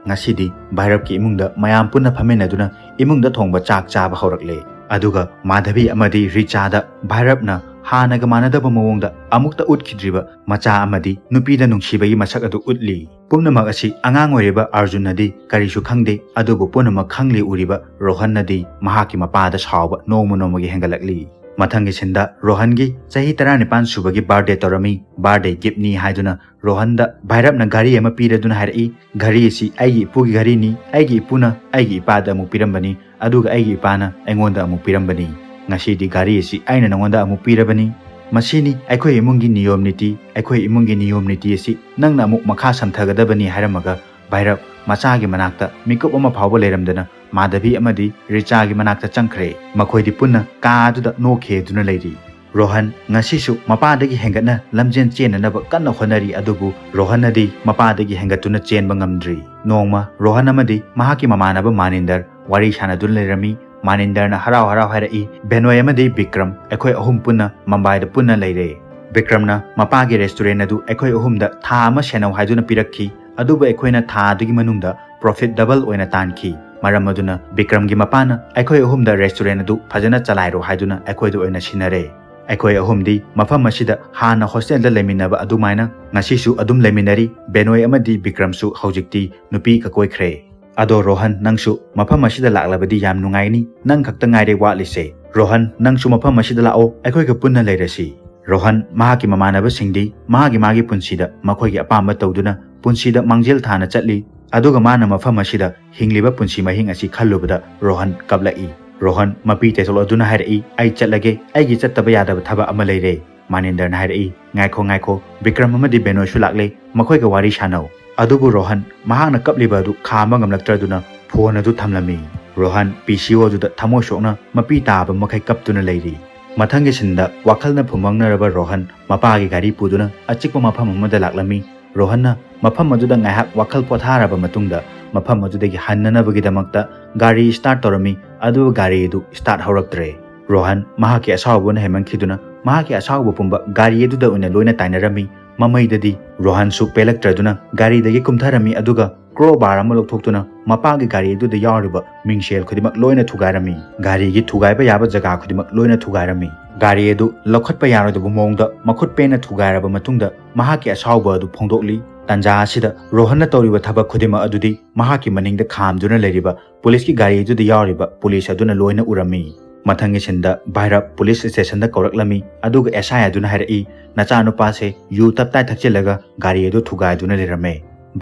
ꯉꯁꯤꯗꯤ ꯚꯥꯏꯔꯞꯀꯤ ꯏꯃꯨꯡꯗ ꯃꯌꯥꯝ ꯄꯨꯟꯅ ꯐꯝꯃꯤꯟꯅꯗꯨꯅ ꯏꯃꯨꯡꯗ ꯊꯣꯡꯕ ꯆꯥꯛ ꯆꯥꯕ ꯍꯧꯔꯛꯂꯦ꯫ ꯑꯗꯨꯒ ꯃꯥꯙꯕꯤ ꯑꯃꯗꯤ ꯔꯤꯆꯥꯗ ꯚꯥꯏꯔꯞꯅ ꯍꯥꯟꯅꯒ ꯃꯥꯟꯅꯗꯕ ꯃꯑꯣꯡꯗ ꯑꯃꯨꯛꯇ ꯎꯠꯈꯤꯗ꯭ꯔꯤꯕ ꯃꯆꯥ ꯑꯃꯗꯤ ꯅꯨꯄꯤꯗ ꯅꯨꯡꯁꯤꯕꯒꯤ ꯃꯁꯛ ꯑꯗꯨ ꯎꯠꯂꯤ꯫ ꯄꯨꯝꯅꯃꯛ ꯑꯁꯤ ꯑꯉꯥꯡ ꯑꯣꯏꯔꯤꯕ ꯑꯥꯔꯖꯨꯟꯅꯗꯤ ꯀꯔꯤꯁꯨ ꯈꯪꯗꯦ, ꯑꯗꯨꯕꯨ ꯄꯨꯝꯅꯃꯛ ꯈꯪꯂꯦ ꯎꯔꯤꯕ ꯔꯣꯍꯟꯅꯗꯤ ꯃꯍꯥꯛꯀꯤ ꯃꯄꯥꯗ ꯁꯥꯎꯕ ꯅꯣꯡꯃ ꯅꯣꯡꯃꯒꯤ ꯍꯦꯟꯒꯠꯂꯛꯂꯤ꯫ ꯃꯊꯪꯒꯤ ꯁꯤꯟꯗ ꯔꯣꯍꯟꯒꯤ ꯆꯍꯤ ꯇꯔꯥꯅꯤꯄꯥꯟ ꯁꯨꯕꯒꯤ ꯕꯥꯔꯗꯦ ꯇꯧꯔꯝꯃꯤ꯫ ꯕꯥꯔꯗꯦ ꯒꯤꯐꯅꯤ ꯍꯥꯏꯗꯨꯅ ꯔꯣꯍꯟꯗ ꯚꯥꯏꯔꯞꯅ ꯘꯔꯤ ꯑꯃ ꯄꯤꯔꯗꯨꯅ ꯍꯥꯏꯔꯛꯏ, "ꯘꯔꯤ ꯑꯁꯤ ꯑꯩꯒꯤ ꯏꯄꯨꯒꯤ ꯘꯔꯤꯅꯤ, ꯑꯩꯒꯤ ꯏꯄꯨꯅ ꯑꯩꯒꯤ ꯏꯄꯥꯗ ꯑꯃꯨꯛ ꯄꯤꯔꯝꯕꯅꯤ, ꯑꯗꯨꯒ ꯑꯩꯒꯤ ꯏꯄꯥꯅ ꯑꯩꯉꯣꯟꯗ ꯑꯃꯨꯛ ꯄꯤꯔꯝꯕꯅꯤ꯫ ꯉꯁꯤꯗꯤ ꯘꯔꯤ ꯑꯁꯤ ꯑꯩꯅ ꯅꯉꯣꯟꯗ ꯑꯃꯨꯛ ꯄꯤꯔꯕꯅꯤ꯫ ꯃꯁꯤꯅꯤ ꯑꯩꯈꯣꯏ ꯏꯃꯨꯡꯒꯤ ꯅꯤꯌꯣꯝ ꯅꯤꯇꯤ, ꯑꯩꯈꯣꯏ ꯏꯃꯨꯡꯒꯤ ꯅꯤꯌꯣꯝ ꯅꯤꯇꯤ ꯑꯁꯤ ꯅꯪꯅ ꯑꯃꯨꯛ ꯃꯈꯥ ꯁꯝꯊꯒꯗꯕꯅꯤ" ꯍꯥꯏꯔꯝꯃꯒ ꯚꯥꯏꯔꯞ ꯃꯆꯥꯒꯤ ꯃꯅꯥꯛꯇ ꯃꯤꯀꯨꯞ ꯑꯃ ꯐꯥꯎꯕ ꯂꯩꯔꯝꯗꯅ ꯃꯥꯙꯕꯤ ꯑꯃꯗꯤ ꯔꯤꯆꯥꯒꯤ ꯃꯅꯥꯛꯇ ꯆꯪꯈ꯭ꯔꯦ꯫ ꯃꯈꯣꯏꯗꯤ ꯄꯨꯟꯅ ꯀꯥ ꯑꯗꯨꯗ ꯅꯣꯛꯈꯦꯗꯨꯅ ꯂꯩꯔꯤ꯫ ꯔꯣꯍꯟ ꯉꯁꯤꯁꯨ ꯃꯄꯥꯗꯒꯤ ꯍꯦꯟꯒꯠꯅ ꯂꯝꯖꯦꯟ ꯆꯦꯟꯅꯅꯕ ꯀꯟꯅ ꯍꯣꯠꯅꯔꯤ, ꯑꯗꯨꯕꯨ ꯔꯣꯍꯟꯅꯗꯤ ꯃꯄꯥꯗꯒꯤ ꯍꯦꯟꯒꯠꯇꯨꯅ ꯆꯦꯟꯕ ꯉꯝꯗ꯭ꯔꯤ꯫ ꯅꯣꯡꯃ ꯔꯣꯍꯟ ꯑꯃꯗꯤ ꯃꯍꯥꯛꯀꯤ ꯃꯃꯥꯟꯅꯕ ꯃꯥꯅꯤꯟꯗꯔ ꯋꯥꯔꯤ ꯁꯥꯟꯅꯗꯨꯅ ꯂꯩꯔꯝꯃꯤ꯫ ꯃꯥꯅꯤꯟꯗꯔꯅ ꯍꯔꯥꯎ ꯍꯔꯥꯎ ꯍꯥꯏꯔꯛꯏ, "ꯕꯦꯅꯣꯏ ꯑꯃꯗꯤ ꯕꯤꯀ꯭ꯔꯝ, ꯑꯩꯈꯣꯏ ꯑꯍꯨꯝ ꯄꯨꯟꯅ ꯃꯝꯕꯥꯏꯗ ꯄꯨꯟꯅ ꯂꯩꯔꯦ꯫ ꯕꯤꯀ꯭ꯔꯝꯅ ꯃꯄꯥꯒꯤ ꯔꯦꯁꯇꯨꯔꯦꯟ ꯑꯗꯨ ꯑꯩꯈꯣꯏ ꯑꯍꯨꯝꯗ ꯊꯥ ꯑꯃ ꯁꯦꯟꯅꯧ ꯍꯥꯏꯗꯨꯅ ꯄꯤꯔꯛꯈꯤ, ꯑꯗꯨꯕꯨ ꯑꯩꯈꯣꯏꯅ ꯊꯥ ꯑꯗꯨꯒꯤ ꯃꯅꯨꯡꯗ ꯄ꯭ꯔꯣꯐꯤꯠ ꯗꯕꯜ ꯑꯣꯏꯅ ꯇꯥꯟꯈꯤ꯫ ꯃꯔꯝ ꯑꯗꯨꯅ ꯕꯤꯀ꯭ꯔꯝꯒꯤ ꯃꯄꯥꯅ ꯑꯩꯈꯣꯏ ꯑꯍꯨꯝꯗ ꯔꯦꯁꯇꯨꯔꯦꯟ ꯑꯗꯨ ꯐꯖꯅ ꯆꯂꯥꯏꯔꯣ ꯍꯥꯏꯗꯨꯅ ꯑꯩꯈꯣꯏꯗ ꯑꯣꯏꯅ ꯁꯤꯟꯅꯔꯦ꯫ ꯑꯩꯈꯣꯏ ꯑꯍꯨꯝꯗꯤ ꯃꯐꯝ ꯑꯁꯤꯗ ꯍꯥꯟꯅ ꯍꯣꯁꯇꯦꯜꯗ ꯂꯩꯃꯤꯟꯅꯕ ꯑꯗꯨꯃꯥꯏꯅ ꯉꯁꯤꯁꯨ ꯑꯗꯨꯝ ꯂꯩꯃꯤꯟꯅꯔꯤ꯫ ꯕꯦꯅꯣꯏ ꯑꯃꯗꯤ ꯕꯤꯀ꯭ꯔꯝꯁꯨ ꯍꯧꯖꯤꯛꯇꯤ ꯅꯨꯄꯤꯒ ꯀꯣꯏꯈ꯭ꯔꯦ꯫ ꯑꯗꯣ ꯔꯣꯍꯟ, ꯅꯪꯁꯨ ꯃꯐꯝ ꯑꯁꯤꯗ ꯂꯥꯛꯂꯕꯗꯤ ꯌꯥꯝ ꯅꯨꯡꯉꯥꯏꯅꯤ꯫ ꯅꯪ ꯈꯛꯇ ꯉꯥꯏꯔꯦ ꯋꯥꯠꯂꯤꯁꯦ꯫ ꯔꯣꯍꯟ, ꯅꯪꯁꯨ ꯃꯐꯝ ꯑꯁꯤꯗ ꯂꯥꯛꯑꯣ, ꯑꯩꯈꯣꯏꯒ ꯄꯨꯟꯅ ꯂꯩꯔꯁꯤ꯫" ꯔꯣꯍꯟ ꯃꯍꯥꯛꯀꯤ ꯃꯃꯥꯟꯅꯕꯁꯤꯡꯗꯤ ꯃꯥꯒꯤ ꯃꯥꯒꯤ ꯄꯨꯟꯁꯤꯗ ꯃꯈꯣꯏꯒꯤ ꯑꯄꯥꯝꯕ ꯇꯧꯗꯨꯅ ꯄꯨꯟꯁꯤꯗ ꯃꯥꯡꯖꯤꯜ ꯊꯥꯅ ꯆꯠꯂꯤ꯫ ꯑꯗꯨꯒ ꯃꯥꯅ ꯃꯐꯝ ꯑꯁꯤꯗ ꯍꯤꯡꯂꯤꯕ ꯄꯨꯟꯁꯤ ꯃꯍꯤꯡ ꯑꯁꯤ ꯈꯜꯂꯨꯕꯗ ꯔꯣꯍꯟ ꯀꯞꯂꯛꯏ꯫ ꯔꯣꯍꯟ ꯃꯄꯤ ꯇꯦꯊꯣꯛꯂꯗꯨꯅ ꯍꯥꯏꯔꯛꯏ, "ꯑꯩ ꯆꯠꯂꯒꯦ, ꯑꯩꯒꯤ ꯆꯠꯇꯕ ꯌꯥꯗꯕ ꯊꯕꯛ ꯑꯃ ꯂꯩꯔꯦ꯫" ꯃꯥꯅꯤꯟꯗꯔꯅ ꯍꯥꯏꯔꯛꯏ, "ꯉꯥꯏꯈꯣ, ꯉꯥꯏꯈꯣ, ꯕꯤꯀ꯭ꯔꯝ ꯑꯃꯗꯤ ꯕꯦꯅꯣꯏꯁꯨ ꯂꯥꯛꯂꯦ, ꯃꯈꯣꯏꯒ ꯋꯥꯔꯤ ꯁꯥꯟꯅꯧ꯫" ꯑꯗꯨꯕꯨ ꯔꯣꯍꯟ ꯃꯍꯥꯛꯅ ꯀꯞꯂꯤꯕ ꯑꯗꯨ ꯈꯥꯝꯕ ꯉꯝꯂꯛꯇ꯭ꯔꯗꯨꯅ ꯐꯣꯟ ꯑꯗꯨ ꯊꯝꯂꯝꯃꯤ꯫ ꯔꯣꯍꯟ ꯄꯤ ꯁꯤ ꯑꯣ ꯑꯗꯨꯗ ꯊꯃꯣꯏ ꯁꯣꯛꯅ ꯃꯄꯤ ꯇꯥꯕ ꯃꯈꯩ ꯀꯞꯇꯨꯅ ꯂꯩꯔꯤ꯫ ꯃꯊꯪꯒꯤ ꯁꯤꯟꯗ ꯋꯥꯈꯜꯅ ꯐꯨꯝꯕꯪꯅꯔꯕ ꯔꯣꯍꯟ ꯃꯄꯥꯒꯤ ꯒꯥꯔꯤ ꯄꯨꯗꯨꯅ ꯑꯆꯤꯛꯄ ꯃꯐꯝ ꯑꯃꯗ ꯂꯥꯛꯂꯝꯃꯤ꯫ ꯔꯣꯍꯟꯅ ꯃꯐꯝ ꯑꯗꯨꯗ ꯉꯥꯏꯍꯥꯛ ꯋꯥꯈꯜ ꯄꯣꯊꯥꯔꯕ ꯃꯇꯨꯡꯗ ꯃꯐꯝ ꯑꯗꯨꯗꯒꯤ ꯍꯟꯅꯅꯕꯒꯤꯗꯃꯛꯇ ꯒꯥꯔꯤ ꯁ꯭ꯇꯥꯔꯠ ꯇꯧꯔꯝꯃꯤ, ꯑꯗꯨꯒ ꯒꯥꯔꯤ ꯑꯗꯨ ꯁ꯭ꯇꯥꯔꯠ ꯍꯧꯔꯛꯇ꯭ꯔꯦ꯫ ꯔꯣꯍꯟ ꯃꯍꯥꯛꯀꯤ ꯑꯁꯥꯎꯕꯅ ꯍꯦꯟꯃꯟꯈꯤꯗꯨꯅ ꯃꯍꯥꯛꯀꯤ ꯑꯁꯥꯎꯕ ꯄꯨꯝꯕ ꯒꯥꯔꯤ ꯑꯗꯨꯗ ꯑꯣꯏꯅ ꯂꯣꯏꯅ ꯇꯥꯏꯅꯔꯝꯃꯤ꯫ ꯃꯃꯩꯗꯗꯤ ꯔꯣꯍꯟꯁꯨ ꯄꯦꯜꯂꯛꯇ꯭ꯔꯗꯨꯅ ꯒꯥꯔꯤꯗꯒꯤ ꯀꯨꯝꯊꯔꯝꯃꯤ, ꯑꯗꯨꯒ ꯀ꯭ꯔꯣ ꯕꯥꯔ ꯑꯃ ꯂꯧꯊꯣꯛꯇꯨꯅ ꯃꯄꯥꯒꯤ ꯒꯥꯔꯤ ꯑꯗꯨꯗ ꯌꯥꯎꯔꯤꯕ ꯃꯤꯡꯁꯦꯜ ꯈꯨꯗꯤꯡꯃꯛ ꯂꯣꯏꯅ ꯊꯨꯒꯥꯏꯔꯝꯃꯤ꯫ ꯒꯥꯔꯤꯒꯤ ꯊꯨꯒꯥꯏꯕ ꯌꯥꯕ ꯖꯒꯥ ꯈꯨꯗꯤꯡꯃꯛ ꯂꯣꯏꯅ ꯊꯨꯒꯥꯏꯔꯝꯃꯤ꯫ ꯒꯥꯔꯤ ꯑꯗꯨ ꯂꯧꯈꯠꯄ ꯌꯥꯔꯣꯏꯗꯕ ꯃꯑꯣꯡꯗ ꯃꯈꯨꯠ ꯄꯦꯟꯅ ꯊꯨꯒꯥꯏꯔꯕ ꯃꯇꯨꯡꯗ ꯃꯍꯥꯛꯀꯤ ꯑꯁꯥꯎꯕ ꯑꯗꯨ ꯐꯣꯡꯗꯣꯛꯂꯤ꯫ ꯇꯥꯟꯖꯥ ꯑꯁꯤꯗ ꯔꯣꯍꯟꯅ ꯇꯧꯔꯤꯕ ꯊꯕꯛ ꯈꯨꯗꯤꯡꯃꯛ ꯑꯗꯨꯗꯤ ꯃꯍꯥꯛꯀꯤ ꯃꯅꯤꯡꯗ ꯈꯥꯝꯗꯨꯅ ꯂꯩꯔꯤꯕ ꯄꯨꯂꯤꯁꯀꯤ ꯒꯥꯔꯤ ꯑꯗꯨꯗ ꯌꯥꯎꯔꯤꯕ ꯄꯨꯂꯤꯁ ꯑꯗꯨꯅ ꯂꯣꯏꯅ ꯎꯔꯝꯃꯤ꯫ ꯃꯊꯪꯒꯤ ꯁꯤꯟꯗ ꯚꯥꯏꯔꯞ ꯄꯨꯂꯤꯁ ꯁ꯭ꯇꯦꯁꯟꯗ ꯀꯧꯔꯛꯂꯝꯃꯤ, ꯑꯗꯨꯒ ꯑꯦꯁ ꯑꯥꯏ ꯑꯗꯨꯅ ꯍꯥꯏꯔꯛꯏ, "ꯅꯆꯥꯅꯨꯄꯥꯁꯦ ꯌꯨ ꯇꯞꯇꯥꯏ ꯊꯛꯆꯤꯜꯂꯒ ꯒꯥꯔꯤ ꯑꯗꯨ ꯊꯨꯒꯥꯏꯗꯨꯅ ꯂꯩꯔꯝꯃꯦ꯫"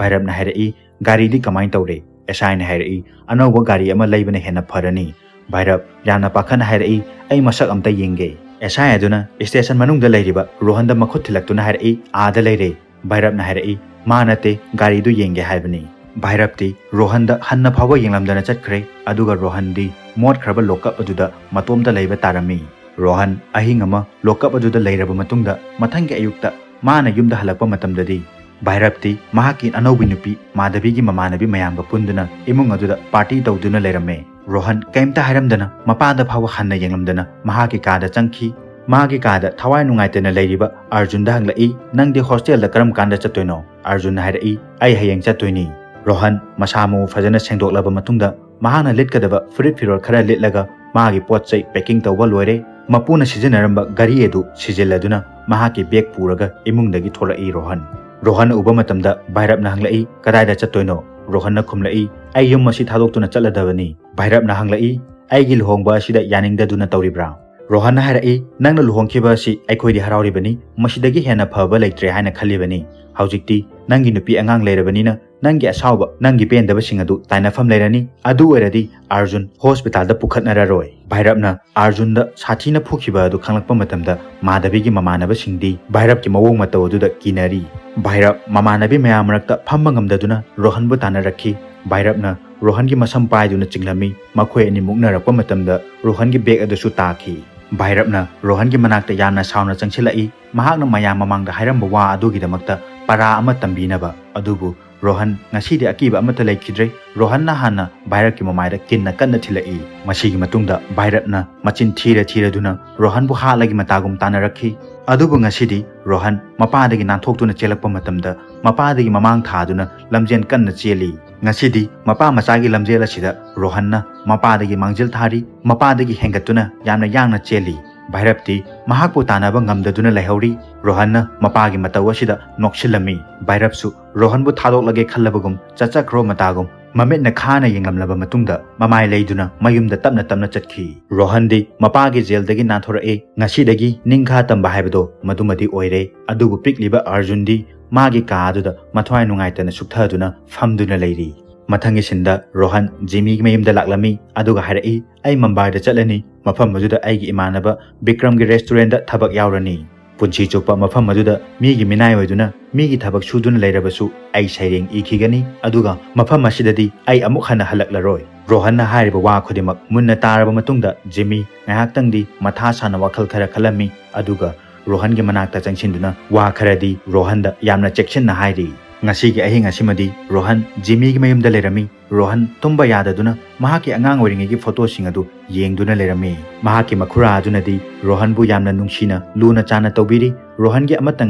ꯚꯥꯏꯔꯞꯅ ꯍꯥꯏꯔꯛꯏ, "ꯒꯥꯔꯤꯗꯤ ꯀꯃꯥꯏꯅ ꯇꯧꯔꯦ?" ꯑꯦꯁ ꯑꯥꯏꯅ ꯍꯥꯏꯔꯛꯏ, "ꯑꯅꯧꯕ ꯒꯥꯔꯤ ꯑꯃ ꯂꯩꯕꯅ ꯍꯦꯟꯅ ꯐꯔꯅꯤ꯫" ꯚꯥꯏꯔꯞ ꯌꯥꯝꯅ ꯄꯥꯈꯠꯅ ꯍꯥꯏꯔꯛꯏ, "ꯑꯩ ꯃꯁꯛ ꯑꯝꯇ ꯌꯦꯡꯒꯦ꯫" ꯑꯦꯁ ꯑꯥꯏ ꯑꯗꯨꯅ ꯁ꯭ꯇꯦꯁꯟ ꯃꯅꯨꯡꯗ ꯂꯩꯔꯤꯕ ꯔꯣꯍꯟꯗ ꯃꯈꯨꯠ ꯊꯤꯜꯂꯛꯇꯨꯅ ꯍꯥꯏꯔꯛꯏ, "ꯑꯥꯗ ꯂꯩꯔꯦ꯫" ꯚꯥꯏꯔꯞꯅ ꯍꯥꯏꯔꯛꯏ, "ꯃꯥ ꯅꯠꯇꯦ, ꯒꯥꯔꯤꯗꯨ ꯌꯦꯡꯒꯦ ꯍꯥꯏꯕꯅꯤ꯫" ꯚꯥꯏꯔꯞꯇꯤ ꯔꯣꯍꯟꯗ ꯍꯟꯅ ꯐꯥꯎꯕ ꯌꯦꯡꯂꯝꯗꯅ ꯆꯠꯈ꯭ꯔꯦ, ꯑꯗꯨꯒ ꯔꯣꯍꯟꯗꯤ ꯃꯣꯠꯈ꯭ꯔꯕ ꯂꯣꯛꯀꯞ ꯑꯗꯨꯗ ꯃꯇꯣꯝꯇ ꯂꯩꯕ ꯇꯥꯔꯝꯃꯤ꯫ ꯔꯣꯍꯟ ꯑꯍꯤꯡ ꯑꯃ ꯂꯣꯛꯀꯞ ꯑꯗꯨꯗ ꯂꯩꯔꯕ ꯃꯇꯨꯡꯗ ꯃꯊꯪꯒꯤ ꯑꯌꯨꯛꯇ ꯃꯥꯅ ꯌꯨꯝꯗ ꯍꯜꯂꯛꯄ ꯃꯇꯝꯗꯗꯤ ꯚꯥꯏꯔꯞꯇꯤ ꯃꯍꯥꯛꯀꯤ ꯑꯅꯧꯕꯤ ꯅꯨꯄꯤ ꯃꯥꯙꯕꯤꯒꯤ ꯃꯃꯥꯟꯅꯕꯤ ꯃꯌꯥꯝꯒ ꯄꯨꯟꯗꯨꯅ ꯏꯃꯨꯡ ꯑꯗꯨꯗ ꯄꯥꯔꯇꯤ ꯇꯧꯗꯨꯅ ꯂꯩꯔꯝꯃꯦ꯫ ꯔꯣꯍꯟ ꯀꯩꯝꯇ ꯍꯥꯏꯔꯝꯗꯅ ꯃꯄꯥꯗ ꯐꯥꯎꯕ ꯍꯟꯅ ꯌꯦꯡꯂꯝꯗꯅ ꯃꯍꯥꯛꯀꯤ ꯀꯥꯗ ꯆꯪꯈꯤ꯫ ꯃꯥꯒꯤ ꯀꯥꯗ ꯊꯋꯥꯏ ꯅꯨꯡꯉꯥꯏꯇꯅ ꯂꯩꯔꯤꯕ ꯑꯔꯖꯨꯟꯗ ꯍꯪꯂꯛꯏ, "ꯅꯪꯗꯤ ꯍꯣꯁꯇꯦꯜꯗ ꯀꯔꯝ ꯀꯥꯟꯗ ꯆꯠꯇꯣꯏꯅꯣ?" ꯑꯔꯖꯨꯟꯅ ꯍꯥꯏꯔꯛꯏ, "ꯑꯩ ꯍꯌꯦꯡ ꯆꯠꯇꯣꯏꯅꯤ꯫" ꯔꯣꯍꯟ ꯃꯁꯥ ꯃꯎ ꯐꯖꯅ ꯁꯦꯡꯗꯣꯛꯂꯕ ꯃꯇꯨꯡꯗ ꯃꯍꯥꯛꯅ ꯂꯤꯠꯀꯗꯕ ꯐꯨꯔꯤꯠ ꯐꯤꯔꯣꯜ ꯈꯔ ꯂꯤꯠꯂꯒ ꯃꯥꯒꯤ ꯄꯣꯠ ꯆꯩ ꯄꯦꯀꯤꯡ ꯇꯧꯕ ꯂꯣꯏꯔꯦ꯫ ꯃꯄꯨꯅ ꯁꯤꯖꯤꯟꯅꯔꯝꯕ ꯒꯥꯔꯤ ꯑꯗꯨ ꯁꯤꯖꯤꯜꯂꯗꯨꯅ ꯃꯍꯥꯛꯀꯤ ꯕꯦꯒ ꯄꯨꯔꯒ ꯏꯃꯨꯡꯗꯒꯤ ꯊꯣꯛꯂꯛꯏ ꯔꯣꯍꯟ꯫ ꯔꯣꯍꯟ ꯎꯕ ꯃꯇꯝꯗ ꯚꯥꯏꯔꯞꯅ ꯍꯪꯂꯛꯏ, "ꯀꯗꯥꯏꯗ ꯆꯠꯇꯣꯏꯅꯣ?" ꯔꯣꯍꯟꯅ ꯈꯨꯝꯂꯛꯏ, "ꯑꯩ ꯌꯨꯝ ꯑꯁꯤ ꯊꯥꯗꯣꯛꯇꯨꯅ ꯆꯠꯂꯗꯕꯅꯤ꯫" ꯚꯥꯏꯔꯞꯅ ꯍꯪꯂꯛꯏ, "ꯑꯩꯒꯤ ꯂꯨꯍꯣꯡꯕ ꯑꯁꯤꯗ ꯌꯥꯅꯤꯡꯗꯗꯨꯅ ꯇꯧꯔꯤꯕ꯭ꯔꯥ?" ꯔꯣꯍꯟꯅ ꯍꯥꯏꯔꯛꯏ, "ꯅꯪꯅ ꯂꯨꯍꯣꯡꯈꯤꯕ ꯑꯁꯤ ꯑꯩꯈꯣꯏꯗꯤ ꯍꯔꯥꯎꯔꯤꯕꯅꯤ, ꯃꯁꯤꯗꯒꯤ ꯍꯦꯟꯅ ꯐꯕ ꯂꯩꯇ꯭ꯔꯦ ꯍꯥꯏꯅ ꯈꯜꯂꯤꯕꯅꯤ꯫ ꯍꯧꯖꯤꯛꯇꯤ ꯅꯪꯒꯤ ꯅꯨꯄꯤ ꯑꯉꯥꯡ ꯂꯩꯔꯕꯅꯤꯅ ꯅꯪꯒꯤ ꯑꯁꯥꯎꯕ, ꯅꯪꯒꯤ ꯄꯦꯟꯗꯕꯁꯤꯡ ꯑꯗꯨ ꯇꯥꯏꯅꯐꯝ ꯂꯩꯔꯅꯤ꯫ ꯑꯗꯨ ꯑꯣꯏꯔꯗꯤ ꯑꯥꯔꯖꯨꯟ ꯍꯣꯁꯄꯤꯇꯥꯜꯗ ꯄꯨꯈꯠꯅꯔꯔꯣꯏ꯫ ꯚꯥꯏꯔꯞꯅ ꯑꯥꯔꯖꯨꯟꯗ ꯁꯥꯊꯤꯅ ꯐꯨꯈꯤꯕ ꯑꯗꯨ ꯈꯪꯂꯛꯄ ꯃꯇꯝꯗ ꯃꯥꯙꯕꯤꯒꯤ ꯃꯃꯥꯟꯅꯕꯁꯤꯡꯗꯤ ꯚꯥꯏꯔꯞꯀꯤ ꯃꯑꯣꯡ ꯃꯇꯧ ꯑꯗꯨꯗ ꯀꯤꯅꯔꯤ꯫ ꯚꯥꯏꯔꯞ ꯃꯃꯥꯟꯅꯕꯤ ꯃꯌꯥꯝ ꯃꯔꯛꯇ ꯐꯝꯕ ꯉꯝꯗꯗꯨꯅ ꯔꯣꯍꯟꯕꯨ ꯇꯥꯟꯅꯔꯛꯈꯤ꯫ ꯚꯥꯏꯔꯞꯅ ꯔꯣꯍꯟꯒꯤ ꯃꯁꯝ ꯄꯥꯏꯗꯨꯅ ꯆꯤꯡꯂꯝꯃꯤ꯫ ꯃꯈꯣꯏ ꯑꯅꯤ ꯃꯨꯛꯅꯔꯛꯄ ꯃꯇꯝꯗ ꯔꯣꯍꯟꯒꯤ ꯕꯦꯒ ꯑꯗꯨꯁꯨ ꯇꯥꯈꯤ꯫ ꯚꯥꯏꯔꯞꯅ ꯔꯣꯍꯟꯒꯤ ꯃꯅꯥꯛꯇ ꯌꯥꯝꯅ ꯁꯥꯎꯅ ꯆꯪꯁꯤꯜꯂꯛꯏ꯫ ꯃꯍꯥꯛꯅ ꯃꯌꯥꯝ ꯃꯃꯥꯡꯗ ꯍꯥꯏꯔꯝꯕ ꯋꯥ ꯑꯗꯨꯒꯤꯗꯃꯛꯇ ꯄꯔꯥ ꯑꯃ ꯇꯝꯕꯤꯅꯕ꯫ ꯑꯗꯨꯕꯨ ꯔꯣꯍꯟ ꯉꯁꯤꯗꯤ ꯑꯀꯤꯕ ꯑꯃꯠꯇ ꯂꯩꯈꯤꯗ꯭ꯔꯦ꯫ ꯔꯣꯍꯟꯅ ꯍꯥꯟꯅ ꯚꯥꯏꯔꯞꯀꯤ ꯃꯃꯥꯏꯗ ꯀꯤꯟꯅ ꯀꯟꯅ ꯊꯤꯜꯂꯛꯏ꯫ ꯃꯁꯤꯒꯤ ꯃꯇꯨꯡꯗ ꯚꯥꯏꯔꯞꯅ ꯃꯆꯤꯟ ꯊꯤꯔ ꯊꯤꯔꯗꯨꯅ ꯔꯣꯍꯟꯕꯨ ꯍꯥꯠꯂꯒꯤ ꯃꯇꯥꯒꯨꯝ ꯇꯥꯟꯅꯔꯛꯈꯤ꯫ ꯑꯗꯨꯕꯨ ꯉꯁꯤꯗꯤ ꯔꯣꯍꯟ ꯃꯄꯥꯗꯒꯤ ꯅꯥꯟꯊꯣꯛꯇꯨꯅ ꯆꯦꯜꯂꯛꯄ ꯃꯇꯝꯗ ꯃꯄꯥꯗꯒꯤ ꯃꯃꯥꯡ ꯊꯥꯗꯨꯅ ꯂꯝꯖꯦꯟ ꯀꯟꯅ ꯆꯦꯜꯂꯤ꯫ ꯉꯁꯤꯗꯤ ꯃꯄꯥ ꯃꯆꯥꯒꯤ ꯂꯝꯖꯦꯜ ꯑꯁꯤꯗ ꯔꯣꯍꯟꯅ ꯃꯄꯥꯗꯒꯤ ꯃꯥꯡꯖꯤꯜ ꯊꯥꯔꯤ꯫ ꯃꯄꯥꯗꯒꯤ ꯍꯦꯟꯒꯠꯇꯨꯅ ꯌꯥꯝꯅ ꯌꯥꯡꯅ ꯆꯦꯜꯂꯤ꯫ ꯚꯥꯏꯔꯞꯇꯤ ꯃꯍꯥꯛꯄꯨ ꯇꯥꯟꯅꯕ ꯉꯝꯗꯗꯨꯅ ꯂꯩꯍꯧꯔꯤ꯫ ꯔꯣꯍꯟꯅ ꯃꯄꯥꯒꯤ ꯃꯇꯧ ꯑꯁꯤꯗ ꯅꯣꯛꯁꯤꯜꯂꯝꯃꯤ꯫ ꯚꯥꯏꯔꯞꯁꯨ ꯔꯣꯍꯟꯕꯨ ꯊꯥꯗꯣꯛꯂꯒꯦ ꯈꯜꯂꯕꯒꯨꯝ ꯆꯠꯆꯈ꯭ꯔꯣ ꯃꯇꯥꯒꯨꯝ ꯃꯃꯤꯠꯅ ꯈꯥꯅ ꯌꯦꯡꯂꯝꯂꯕ ꯃꯇꯨꯡꯗ ꯃꯃꯥꯏ ꯂꯩꯗꯨꯅ ꯃꯌꯨꯝꯗ ꯇꯞꯅ ꯇꯞꯅ ꯆꯠꯈꯤ꯫ ꯔꯣꯍꯟꯗꯤ ꯃꯄꯥꯒꯤ ꯖꯦꯜꯗꯒꯤ ꯅꯥꯟꯊꯣꯔꯛꯏ꯫ ꯉꯁꯤꯗꯒꯤ ꯅꯤꯡꯈꯥ ꯇꯝꯕ ꯍꯥꯏꯕꯗꯣ ꯃꯗꯨꯃꯗꯤ ꯑꯣꯏꯔꯦ꯫ ꯑꯗꯨꯕꯨ ꯄꯤꯛꯂꯤꯕ ꯑꯥꯔꯖꯨꯟꯗꯤ ꯃꯥꯒꯤ ꯀꯥ ꯑꯗꯨꯗ ꯃꯊ꯭ꯋꯥꯏ ꯅꯨꯡꯉꯥꯏꯇꯅ ꯁꯨꯛꯊꯗꯨꯅ ꯐꯝꯗꯨꯅ ꯂꯩꯔꯤ꯫ ꯃꯊꯪꯒꯤ ꯁꯤꯟꯗ ꯔꯣꯍꯟ ꯖꯤꯃꯤꯒꯤ ꯃꯌꯨꯝꯗ ꯂꯥꯛꯂꯝꯃꯤ꯫ ꯑꯗꯨꯒ ꯍꯥꯏꯔꯛꯏ, "ꯑꯩ ꯃꯝꯕꯥꯏꯗ ꯆꯠꯂꯅꯤ꯫ ꯃꯐꯝ ꯑꯗꯨꯗ ꯑꯩꯒꯤ ꯏꯃꯥꯟꯅꯕ ꯕꯤꯀ꯭ꯔꯝꯒꯤ ꯔꯦꯁꯇꯨꯔꯦꯟꯗ ꯊꯕꯛ ꯌꯥꯎꯔꯅꯤ꯫ ꯄꯨꯟꯁꯤ ꯆꯨꯞꯄ ꯃꯐꯝ ꯑꯗꯨꯗ ꯃꯤꯒꯤ ꯃꯤꯅꯥꯏ ꯑꯣꯏꯗꯨꯅ ꯃꯤꯒꯤ ꯊꯕꯛ ꯁꯨꯗꯨꯅ ꯂꯩꯔꯕꯁꯨ ꯑꯩ ꯁꯩꯔꯦꯡ ꯏꯈꯤꯒꯅꯤ꯫ ꯑꯗꯨꯒ ꯃꯐꯝ ꯑꯁꯤꯗꯗꯤ ꯑꯩ ꯑꯃꯨꯛ ꯍꯟꯅ ꯍꯜꯂꯛꯂꯔꯣꯏ"꯫ ꯔꯣꯍꯟꯅ ꯍꯥꯏꯔꯤꯕ ꯋꯥ ꯈꯨꯗꯤꯡꯃꯛ ꯃꯨꯟꯅ ꯇꯥꯔꯕ ꯃꯇꯨꯡꯗ ꯖꯤꯃꯤ ꯉꯥꯏꯍꯥꯛꯇꯪꯗꯤ ꯃꯊꯥ ꯁꯥꯅ ꯋꯥꯈꯜ ꯈꯔ ꯈꯜꯂꯝꯃꯤ꯫ ꯑꯗꯨꯒ ꯔꯣꯍꯟꯒꯤ ꯃꯅꯥꯛꯇ ꯆꯪꯁꯤꯟꯗꯨꯅ ꯋꯥ ꯈꯔꯗꯤ ꯔꯣꯍꯟꯗ ꯌꯥꯝꯅ ꯆꯦꯛꯁꯤꯟꯅ ꯍꯥꯏꯔꯤ꯫ ꯉꯁꯤꯒꯤ ꯑꯍꯤꯡ ꯑꯁꯤꯃꯗꯤ ꯔꯣꯍꯟ ꯖꯤꯃꯤꯒꯤ ꯃꯌꯨꯝꯗ ꯂꯩꯔꯝꯃꯤ꯫ ꯔꯣꯍꯟ ꯇꯨꯝꯕ ꯌꯥꯗꯗꯨꯅ ꯃꯍꯥꯛꯀꯤ ꯑꯉꯥꯡ ꯑꯣꯏꯔꯤꯉꯩꯒꯤ ꯐꯣꯇꯣꯁꯤꯡ ꯑꯗꯨ ꯌꯦꯡꯗꯨꯅ ꯂꯩꯔꯝꯃꯤ꯫ ꯃꯍꯥꯛꯀꯤ ꯃꯈꯨꯔꯥ ꯑꯗꯨꯅꯗꯤ ꯔꯣꯍꯟꯕꯨ ꯌꯥꯝꯅ ꯅꯨꯡꯁꯤꯅ ꯂꯨꯅ ꯆꯥꯟꯅ ꯇꯧꯕꯤꯔꯤ꯫ ꯔꯣꯍꯟꯒꯤ ꯑꯃꯠꯇ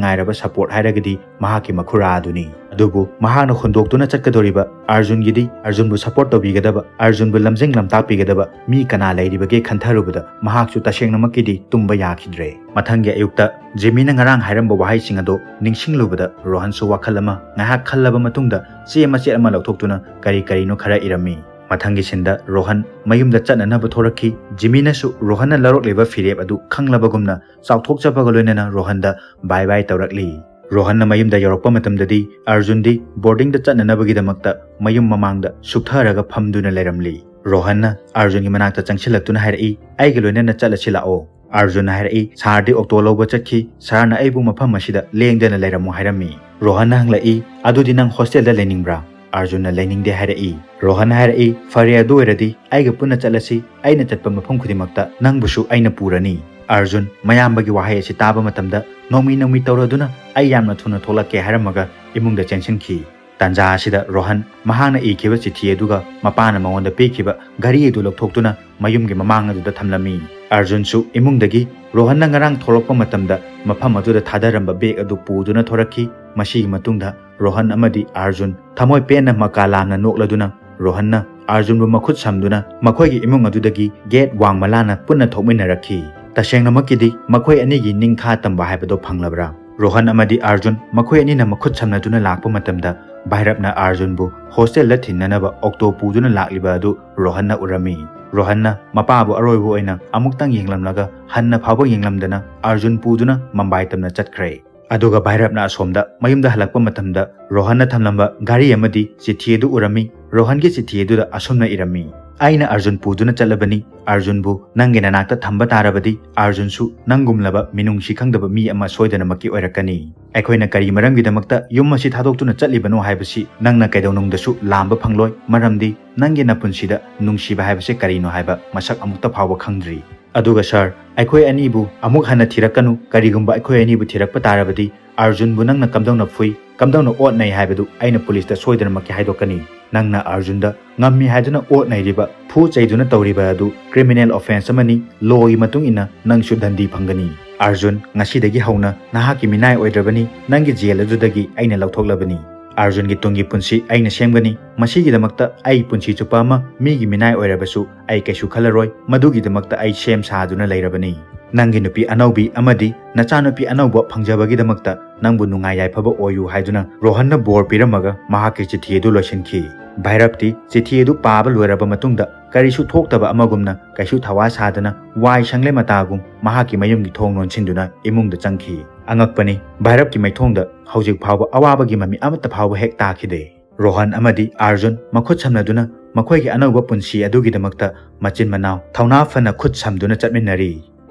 ꯉꯥꯏꯔꯕ ꯁꯄꯣꯔꯠ ꯍꯥꯏꯔꯒꯗꯤ ꯃꯍꯥꯛꯀꯤ ꯃꯈꯨꯔꯥ ꯑꯗꯨꯅꯤ꯫ ꯑꯗꯨꯕꯨ ꯃꯍꯥꯛꯅ ꯍꯨꯟꯗꯣꯛꯇꯨꯅ ꯆꯠꯀꯗꯧꯔꯤꯕ ꯑꯥꯔꯖꯨꯟꯒꯤꯗꯤ, ꯑꯥꯔꯖꯨꯟꯕꯨ ꯁꯄꯣꯔꯠ ꯇꯧꯕꯤꯒꯗꯕ, ꯑꯥꯔꯖꯨꯟꯕꯨ ꯂꯝꯖꯤꯡ ꯂꯝꯇꯥꯛꯄꯤꯒꯗꯕ ꯃꯤ ꯀꯅꯥ ꯂꯩꯔꯤꯕꯒꯦ ꯈꯟꯊꯔꯨꯕꯗ ꯃꯍꯥꯛꯁꯨ ꯇꯁꯦꯡꯅꯃꯛꯀꯤꯗꯤ ꯇꯨꯝꯕ ꯌꯥꯈꯤꯗ꯭ꯔꯦ꯫ ꯃꯊꯪꯒꯤ ꯑꯌꯨꯛꯇ ꯖꯤꯃꯤꯅ ꯉꯔꯥꯡ ꯍꯥꯏꯔꯝꯕ ꯋꯥꯍꯩꯁꯤꯡ ꯑꯗꯨ ꯅꯤꯡꯁꯤꯡꯂꯨꯕꯗ ꯔꯣꯍꯟꯁꯨ ꯋꯥꯈꯜ ꯑꯃ ꯉꯥꯏꯍꯥꯛ ꯈꯜꯂꯕ ꯃꯇꯨꯡꯗ ꯆꯦ ꯃꯆꯦꯠ ꯑꯃ ꯂꯧꯊꯣꯛꯇꯨꯅ ꯀꯔꯤ ꯀꯔꯤꯅꯣ ꯈꯔ ꯏꯔꯝꯃꯤ꯫ ꯃꯊꯪꯒꯤ ꯁꯤꯟꯗ ꯔꯣꯍꯟ ꯃꯌꯨꯝꯗ ꯆꯠꯅꯅꯕ ꯊꯣꯔꯛꯈꯤ꯫ ꯖꯤꯃꯤꯅꯁꯨ ꯔꯣꯍꯟꯅ ꯂꯧꯔꯛꯂꯤꯕ ꯐꯤꯔꯦꯞ ꯑꯗꯨ ꯈꯪꯂꯕꯒꯨꯝꯅ ꯆꯥꯎꯊꯣꯛꯆꯕꯒ ꯂꯣꯏꯅꯅ ꯔꯣꯍꯟꯗ ꯕꯥꯏ ꯕꯥꯏ ꯇꯧꯔꯛꯂꯤ꯫ ꯔꯣꯍꯟꯅ ꯃꯌꯨꯝꯗ ꯌꯧꯔꯛꯄ ꯃꯇꯝꯗꯗꯤ ꯑꯔꯖꯨꯟꯗꯤ ꯕꯣꯔꯗꯤꯡꯗ ꯆꯠꯅꯅꯕꯒꯤꯗꯃꯛꯇ ꯃꯌꯨꯝ ꯃꯃꯥꯡꯗ ꯁꯨꯛꯊꯔꯒ ꯐꯝꯗꯨꯅ ꯂꯩꯔꯝꯂꯤ꯫ ꯔꯣꯍꯟꯅ ꯑꯔꯖꯨꯟꯒꯤ ꯃꯅꯥꯛꯇ ꯆꯪꯁꯤꯜꯂꯛꯇꯨꯅ ꯍꯥꯏꯔꯛꯏ, "ꯑꯩꯒ ꯂꯣꯏꯅꯅ ꯆꯠꯂꯁꯤ ꯂꯥꯛꯑꯣ"꯫ ꯑꯔꯖꯨꯟꯅ ꯍꯥꯏꯔꯛꯏ, "ꯁꯥꯔꯗꯤ ꯑꯣꯛꯇꯣ ꯂꯧꯕ ꯆꯠꯈꯤ, ꯁꯥꯔꯅ ꯑꯩꯕꯨ ꯃꯐꯝ ꯑꯁꯤꯗ ꯂꯦꯡꯗꯅ ꯂꯩꯔꯝꯃꯨ ꯍꯥꯏꯔꯝꯃꯤ"꯫ ꯔꯣꯍꯟꯅ ꯍꯪꯂꯛꯏ, "ꯑꯗꯨꯗꯤ ꯅꯪ ꯍꯣꯁꯇꯦꯜꯗ ꯂꯩꯅꯤꯡꯕ꯭ꯔꯥ?" ꯑꯔꯖꯨꯟꯅ ꯂꯩꯅꯤꯡꯗꯦ ꯍꯥꯏꯔꯛꯏ꯫ ꯔꯣꯍꯟꯅ ꯍꯥꯏꯔꯛꯏ, "ꯐꯔꯦ, ꯑꯗꯨ ꯑꯣꯏꯔꯗꯤ ꯑꯩꯒ ꯄꯨꯟꯅ ꯆꯠꯂꯁꯤ, ꯑꯩꯅ ꯆꯠꯄ ꯃꯐꯝ ꯈꯨꯗꯤꯡꯃꯛꯇ ꯅꯪꯕꯨꯁꯨ ꯑꯩꯅ ꯄꯨꯔꯅꯤ"꯫ ꯑꯔꯖꯨꯟ ꯃꯌꯥꯝꯕꯒꯤ ꯋꯥꯍꯩ ꯑꯁꯤ ꯇꯥꯕ ꯃꯇꯝꯗ ꯅꯣꯡꯃꯤ ꯅꯣꯡꯃꯤ ꯇꯧꯔꯗꯨꯅ ꯑꯩ ꯌꯥꯝꯅ ꯊꯨꯅ ꯊꯣꯛꯂꯛꯀꯦ ꯍꯥꯏꯔꯝꯃꯒ ꯏꯃꯨꯡꯗ ꯆꯦꯟꯁꯤꯟꯈꯤ꯫ ꯇꯥꯟꯖꯥ ꯑꯁꯤꯗ ꯔꯣꯍꯟ ꯃꯍꯥꯛꯅ ꯏꯈꯤꯕ ꯆꯤꯊꯤ ꯑꯗꯨꯒ ꯃꯄꯥꯅ ꯃꯉꯣꯟꯗ ꯄꯤꯈꯤꯕ ꯘꯔꯤ ꯑꯗꯨ ꯂꯧꯊꯣꯛꯇꯨꯅ ꯃꯌꯨꯝꯒꯤ ꯃꯃꯥꯡ ꯑꯗꯨꯗ ꯊꯝꯂꯝꯃꯤ꯫ ꯑꯔꯖꯨꯟꯁꯨ ꯏꯃꯨꯡꯗꯒꯤ ꯔꯣꯍꯟꯅ ꯉꯔꯥꯡ ꯊꯣꯛꯂꯛꯄ ꯃꯇꯝꯗ ꯃꯐꯝ ꯑꯗꯨꯗ ꯊꯥꯗꯔꯝꯕ ꯕꯦꯒ ꯑꯗꯨ ꯄꯨꯗꯨꯅ ꯊꯣꯔꯛꯈꯤ꯫ ꯃꯁꯤꯒꯤ ꯃꯇꯨꯡꯗ ꯔꯣꯍꯟ ꯑꯃꯗꯤ ꯑꯔꯖꯨꯟ ꯊꯃꯣꯏ ꯄꯦꯟꯅ ꯃꯀꯥ ꯂꯥꯝꯅ ꯅꯣꯛꯂꯗꯨꯅ ꯔꯣꯍꯟꯅ ꯑꯔꯖꯨꯟꯕꯨ ꯃꯈꯨꯠ ꯁꯝꯗꯨꯅ ꯃꯈꯣꯏꯒꯤ ꯏꯃꯨꯡ ꯑꯗꯨꯗꯒꯤ ꯒꯦꯠ ꯋꯥꯡꯃ ꯂꯥꯟꯅ ꯄꯨꯟꯅ ꯊꯣꯛꯃꯤꯟꯅꯔꯛꯈꯤ꯫ ꯇꯁꯦꯡꯅꯃꯛꯀꯤꯗꯤ ꯃꯈꯣꯏ ꯑꯅꯤꯒꯤ ꯅꯤꯡꯊꯥ ꯇꯝꯕ ꯍꯥꯏꯕꯗꯣ ꯐꯪꯂꯕ꯭ꯔꯥ? ꯔꯣꯍꯟ ꯑꯃꯗꯤ ꯑꯔꯖꯨꯟ ꯃꯈꯣꯏ ꯑꯅꯤꯅ ꯃꯈꯨꯠ ꯁꯝꯅꯗꯨꯅ ꯂꯥꯛꯄ ꯃꯇꯝꯗ ꯚꯥꯏꯔꯞꯅ ꯑꯔꯖꯨꯟꯕꯨ ꯍꯣꯁꯇꯦꯜꯗ ꯊꯤꯟꯅꯅꯕ ꯑꯣꯛꯇꯣ ꯄꯨꯗꯨꯅ ꯂꯥꯛꯂꯤꯕ ꯑꯗꯨ ꯔꯣꯍꯟꯅ ꯎꯔꯝꯃꯤ꯫ ꯔꯣꯍꯟꯅ ꯃꯄꯥꯕꯨ ꯑꯔꯣꯏꯕ ꯑꯣꯏꯅ ꯑꯃꯨꯛꯇꯪ ꯌꯦꯡꯂꯝꯂꯒ ꯍꯟꯅ ꯐꯥꯎꯕ ꯌꯦꯡꯂꯝꯗꯅ ꯑꯔꯖꯨꯟ ꯄꯨꯗꯨꯅ ꯃꯝꯕꯥꯏ ꯇꯝꯅ ꯆꯠꯈ꯭ꯔꯦ꯫ ꯑꯗꯨꯒ ꯚꯥꯏꯔꯞꯅ ꯑꯁꯣꯝꯗ ꯃꯌꯨꯝꯗ ꯍꯜꯂꯛꯄ ꯃꯇꯝꯗ ꯔꯣꯍꯟꯅ ꯊꯝꯂꯝꯕ ꯘꯔꯤ ꯑꯃꯗꯤ ꯆꯤꯊꯤ ꯑꯗꯨ ꯎꯔꯝꯃꯤ꯫ ꯔꯣꯍꯟꯒꯤ ꯆꯤꯊꯤ ꯑꯗꯨꯗ ꯑꯁꯨꯝꯅ ꯏꯔꯝꯃꯤ, "ꯑꯩꯅ ꯑꯔꯖꯨꯟ ꯄꯨꯗꯨꯅ ꯆꯠꯂꯕꯅꯤ꯫ ꯑꯔꯖꯨꯟꯕꯨ ꯅꯪꯒꯤ ꯅꯅꯥꯛꯇ ꯊꯝꯕ ꯇꯥꯔꯕꯗꯤ ꯑꯔꯖꯨꯟꯁꯨ ꯅꯪꯒꯨꯝꯂꯕ ꯃꯤꯅꯨꯡꯁꯤ ꯈꯪꯗꯕ ꯃꯤ ꯑꯃ ꯁꯣꯏꯗꯅꯃꯛꯀꯤ ꯑꯣꯏꯔꯛꯀꯅꯤ꯫ ꯑꯩꯈꯣꯏꯅ ꯀꯔꯤ ꯃꯔꯝꯒꯤꯗꯃꯛꯇ ꯌꯨꯝ ꯑꯁꯤ ꯊꯥꯗꯣꯛꯇꯨꯅ ꯆꯠꯂꯤꯕꯅꯣ ꯍꯥꯏꯕꯁꯤ ꯅꯪꯅ ꯀꯩꯗꯧꯅꯨꯡꯗꯁꯨ ꯂꯥꯝꯕ ꯐꯪꯂꯣꯏ, ꯃꯔꯝꯗꯤ ꯅꯪꯒꯤ ꯅꯄꯨꯟꯁꯤꯗ ꯅꯨꯡꯁꯤꯕ ꯍꯥꯏꯕꯁꯦ ꯀꯔꯤꯅꯣ ꯍꯥꯏꯕ ꯃꯁꯛ ꯑꯃꯨꯛꯇ ꯐꯥꯎꯕ ꯈꯪꯗ꯭ꯔꯤ꯫ ꯑꯗꯨꯒ ꯁꯥꯔ, ꯑꯩꯈꯣꯏ ꯑꯅꯤꯕꯨ ꯑꯃꯨꯛ ꯍꯟꯅ ꯊꯤꯔꯛꯀꯅꯨ꯫ ꯀꯔꯤꯒꯨꯝꯕ ꯑꯩꯈꯣꯏ ꯑꯅꯤꯕꯨ ꯊꯤꯔꯛꯄ ꯇꯥꯔꯕꯗꯤ ꯑꯔꯖꯨꯟꯕꯨ ꯅꯪꯅ ꯀꯝꯗꯧꯅ ꯐꯨꯏ, ꯀꯝꯗꯧꯅ ꯑꯣꯠꯅꯩ ꯍꯥꯏꯕꯗꯨ ꯑꯩꯅ ꯄꯨꯂꯤꯁꯇ ꯁꯣꯏꯗꯅꯃꯛꯀꯤ ꯍꯥꯏꯗꯣꯛꯀꯅꯤ꯫ ꯅꯪꯅ ꯑꯔꯖꯨꯟꯗ ꯉꯝꯃꯤ ꯍꯥꯏꯗꯨꯅ ꯑꯣꯠꯅꯩꯔꯤꯕ, ꯐꯨ ꯆꯩꯗꯨꯅ ꯇꯧꯔꯤꯕ ꯑꯗꯨ ꯀ꯭ꯔꯤꯃꯤꯅꯦꯜ ꯑꯣꯐꯦꯟꯁ ꯑꯃꯅꯤ꯫ ꯂꯣꯒꯤ ꯃꯇꯨꯡ ꯏꯟꯅ ꯅꯪꯁꯨ ꯗꯟꯗꯤ ꯐꯪꯒꯅꯤ꯫ ꯑꯔꯖꯨꯟ, ꯉꯁꯤꯗꯒꯤ ꯍꯧꯅ ꯅꯍꯥꯛꯀꯤ ꯃꯤꯅꯥꯏ ꯑꯣꯏꯗ꯭ꯔꯕꯅꯤ꯫ ꯅꯪꯒꯤ ꯖꯦꯜ ꯑꯗꯨꯗꯒꯤ ꯑꯩꯅ ꯂꯧꯊꯣꯛꯂꯕꯅꯤ꯫ ꯑꯔꯖꯨꯟꯒꯤ ꯇꯨꯡꯒꯤ ꯄꯨꯟꯁꯤ ꯑꯩꯅ ꯁꯦꯝꯒꯅꯤ꯫ ꯃꯁꯤꯒꯤꯗꯃꯛꯇ ꯑꯩ ꯄꯨꯟꯁꯤ ꯆꯨꯞꯄ ꯑꯃ ꯃꯤꯒꯤ ꯃꯤꯅꯥꯏ ꯑꯣꯏꯔꯕꯁꯨ ꯑꯩ ꯀꯩꯁꯨ ꯈꯜꯂꯔꯣꯏ꯫ ꯃꯗꯨꯒꯤꯗꯃꯛꯇ ꯑꯩ ꯁꯦꯝ ꯁꯥꯗꯨꯅ ꯂꯩꯔꯕꯅꯤ꯫ ꯅꯪꯒꯤ ꯅꯨꯄꯤ ꯑꯅꯧꯕꯤ ꯑꯃꯗꯤ ꯅꯆꯥꯅꯨꯄꯤ ꯑꯅꯧꯕ ꯐꯪꯖꯕꯒꯤꯗꯃꯛꯇ ꯅꯪꯕꯨ ꯅꯨꯡꯉꯥꯏ ꯌꯥꯏꯐꯕ ꯑꯣꯏꯌꯨ" ꯍꯥꯏꯗꯨꯅ ꯔꯣꯍꯟꯅ ꯕꯣꯔ ꯄꯤꯔꯝꯃꯒ ꯃꯍꯥꯛꯀꯤ ꯆꯤꯊꯤ ꯑꯗꯨ ꯂꯣꯏꯁꯤꯟꯈꯤ꯫ ꯚꯥꯏꯔꯞꯇꯤ ꯆꯤꯊꯤ ꯑꯗꯨ ꯄꯥꯕ ꯂꯣꯏꯔꯕ ꯃꯇꯨꯡꯗ ꯀꯔꯤꯁꯨ ꯊꯣꯛꯇꯕ ꯑꯃꯒꯨꯝꯅ ꯀꯩꯁꯨ ꯊꯋꯥ ꯁꯥꯗꯅ ꯋꯥꯏ ꯁꯪꯂꯦ ꯃꯇꯥꯒꯨꯝ ꯃꯍꯥꯛꯀꯤ ꯃꯌꯨꯝꯒꯤ ꯊꯣꯡ ꯂꯣꯟꯁꯤꯟꯗꯨꯅ ꯏꯃꯨꯡꯗ ꯆꯪꯈꯤ꯫ ꯑꯉꯛꯄꯅꯤ, ꯚꯥꯏꯔꯞꯀꯤ ꯃꯥꯏꯊꯣꯡꯗ ꯍꯧꯖꯤꯛ ꯐꯥꯎꯕ ꯑꯋꯥꯕꯒꯤ ꯃꯃꯤ ꯑꯃꯠꯇ ꯐꯥꯎꯕ ꯍꯦꯛ ꯇꯥꯈꯤꯗꯦ꯫ ꯔꯣꯍꯟ ꯑꯃꯗꯤ ꯑꯥꯔꯖꯨꯟ ꯃꯈꯨꯠ ꯁꯝꯅꯗꯨꯅ ꯃꯈꯣꯏꯒꯤ ꯑꯅꯧꯕ ꯄꯨꯟꯁꯤ ꯑꯗꯨꯒꯤꯗꯃꯛꯇ ꯃꯆꯤꯟ ꯃꯅꯥꯎ ꯊꯧꯅꯥ ꯐꯅ ꯈꯨꯠ ꯁꯝꯗꯨꯅ ꯆꯠꯃꯤꯟꯅꯔꯤ꯫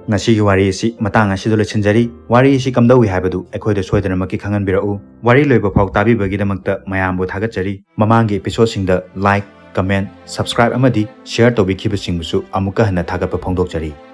ꯉꯁꯤꯒꯤ ꯋꯥꯔꯤ ꯑꯁꯤ ꯃꯇꯥꯡ ꯑꯁꯤꯗ ꯂꯣꯏꯁꯤꯟꯖꯔꯤ꯫ ꯋꯥꯔꯤ ꯑꯁꯤ ꯀꯝꯗꯧꯏ ꯍꯥꯏꯕꯗꯨ ꯑꯩꯈꯣꯏꯗ ꯁꯣꯏꯗꯅꯃꯛꯀꯤ ꯈꯪꯍꯟꯕꯤꯔꯛꯎ꯫ ꯋꯥꯔꯤ ꯂꯣꯏꯕ ꯐꯥꯎ ꯇꯥꯕꯤꯕꯒꯤꯗꯃꯛꯇ ꯃꯌꯥꯝꯕꯨ ꯊꯥꯒꯠꯆꯔꯤ꯫ ꯃꯃꯥꯡꯒꯤ episodeꯁꯤꯡꯗ like, comment, subscribe ꯑꯃꯗꯤ share ꯇꯧꯕꯤꯈꯤꯕꯁꯤꯡꯕꯨꯁꯨ ꯑꯃꯨꯛꯀ ꯍꯟꯅ ꯊꯥꯒꯠꯄ ꯐꯣꯡꯗꯣꯛꯆꯔꯤ꯫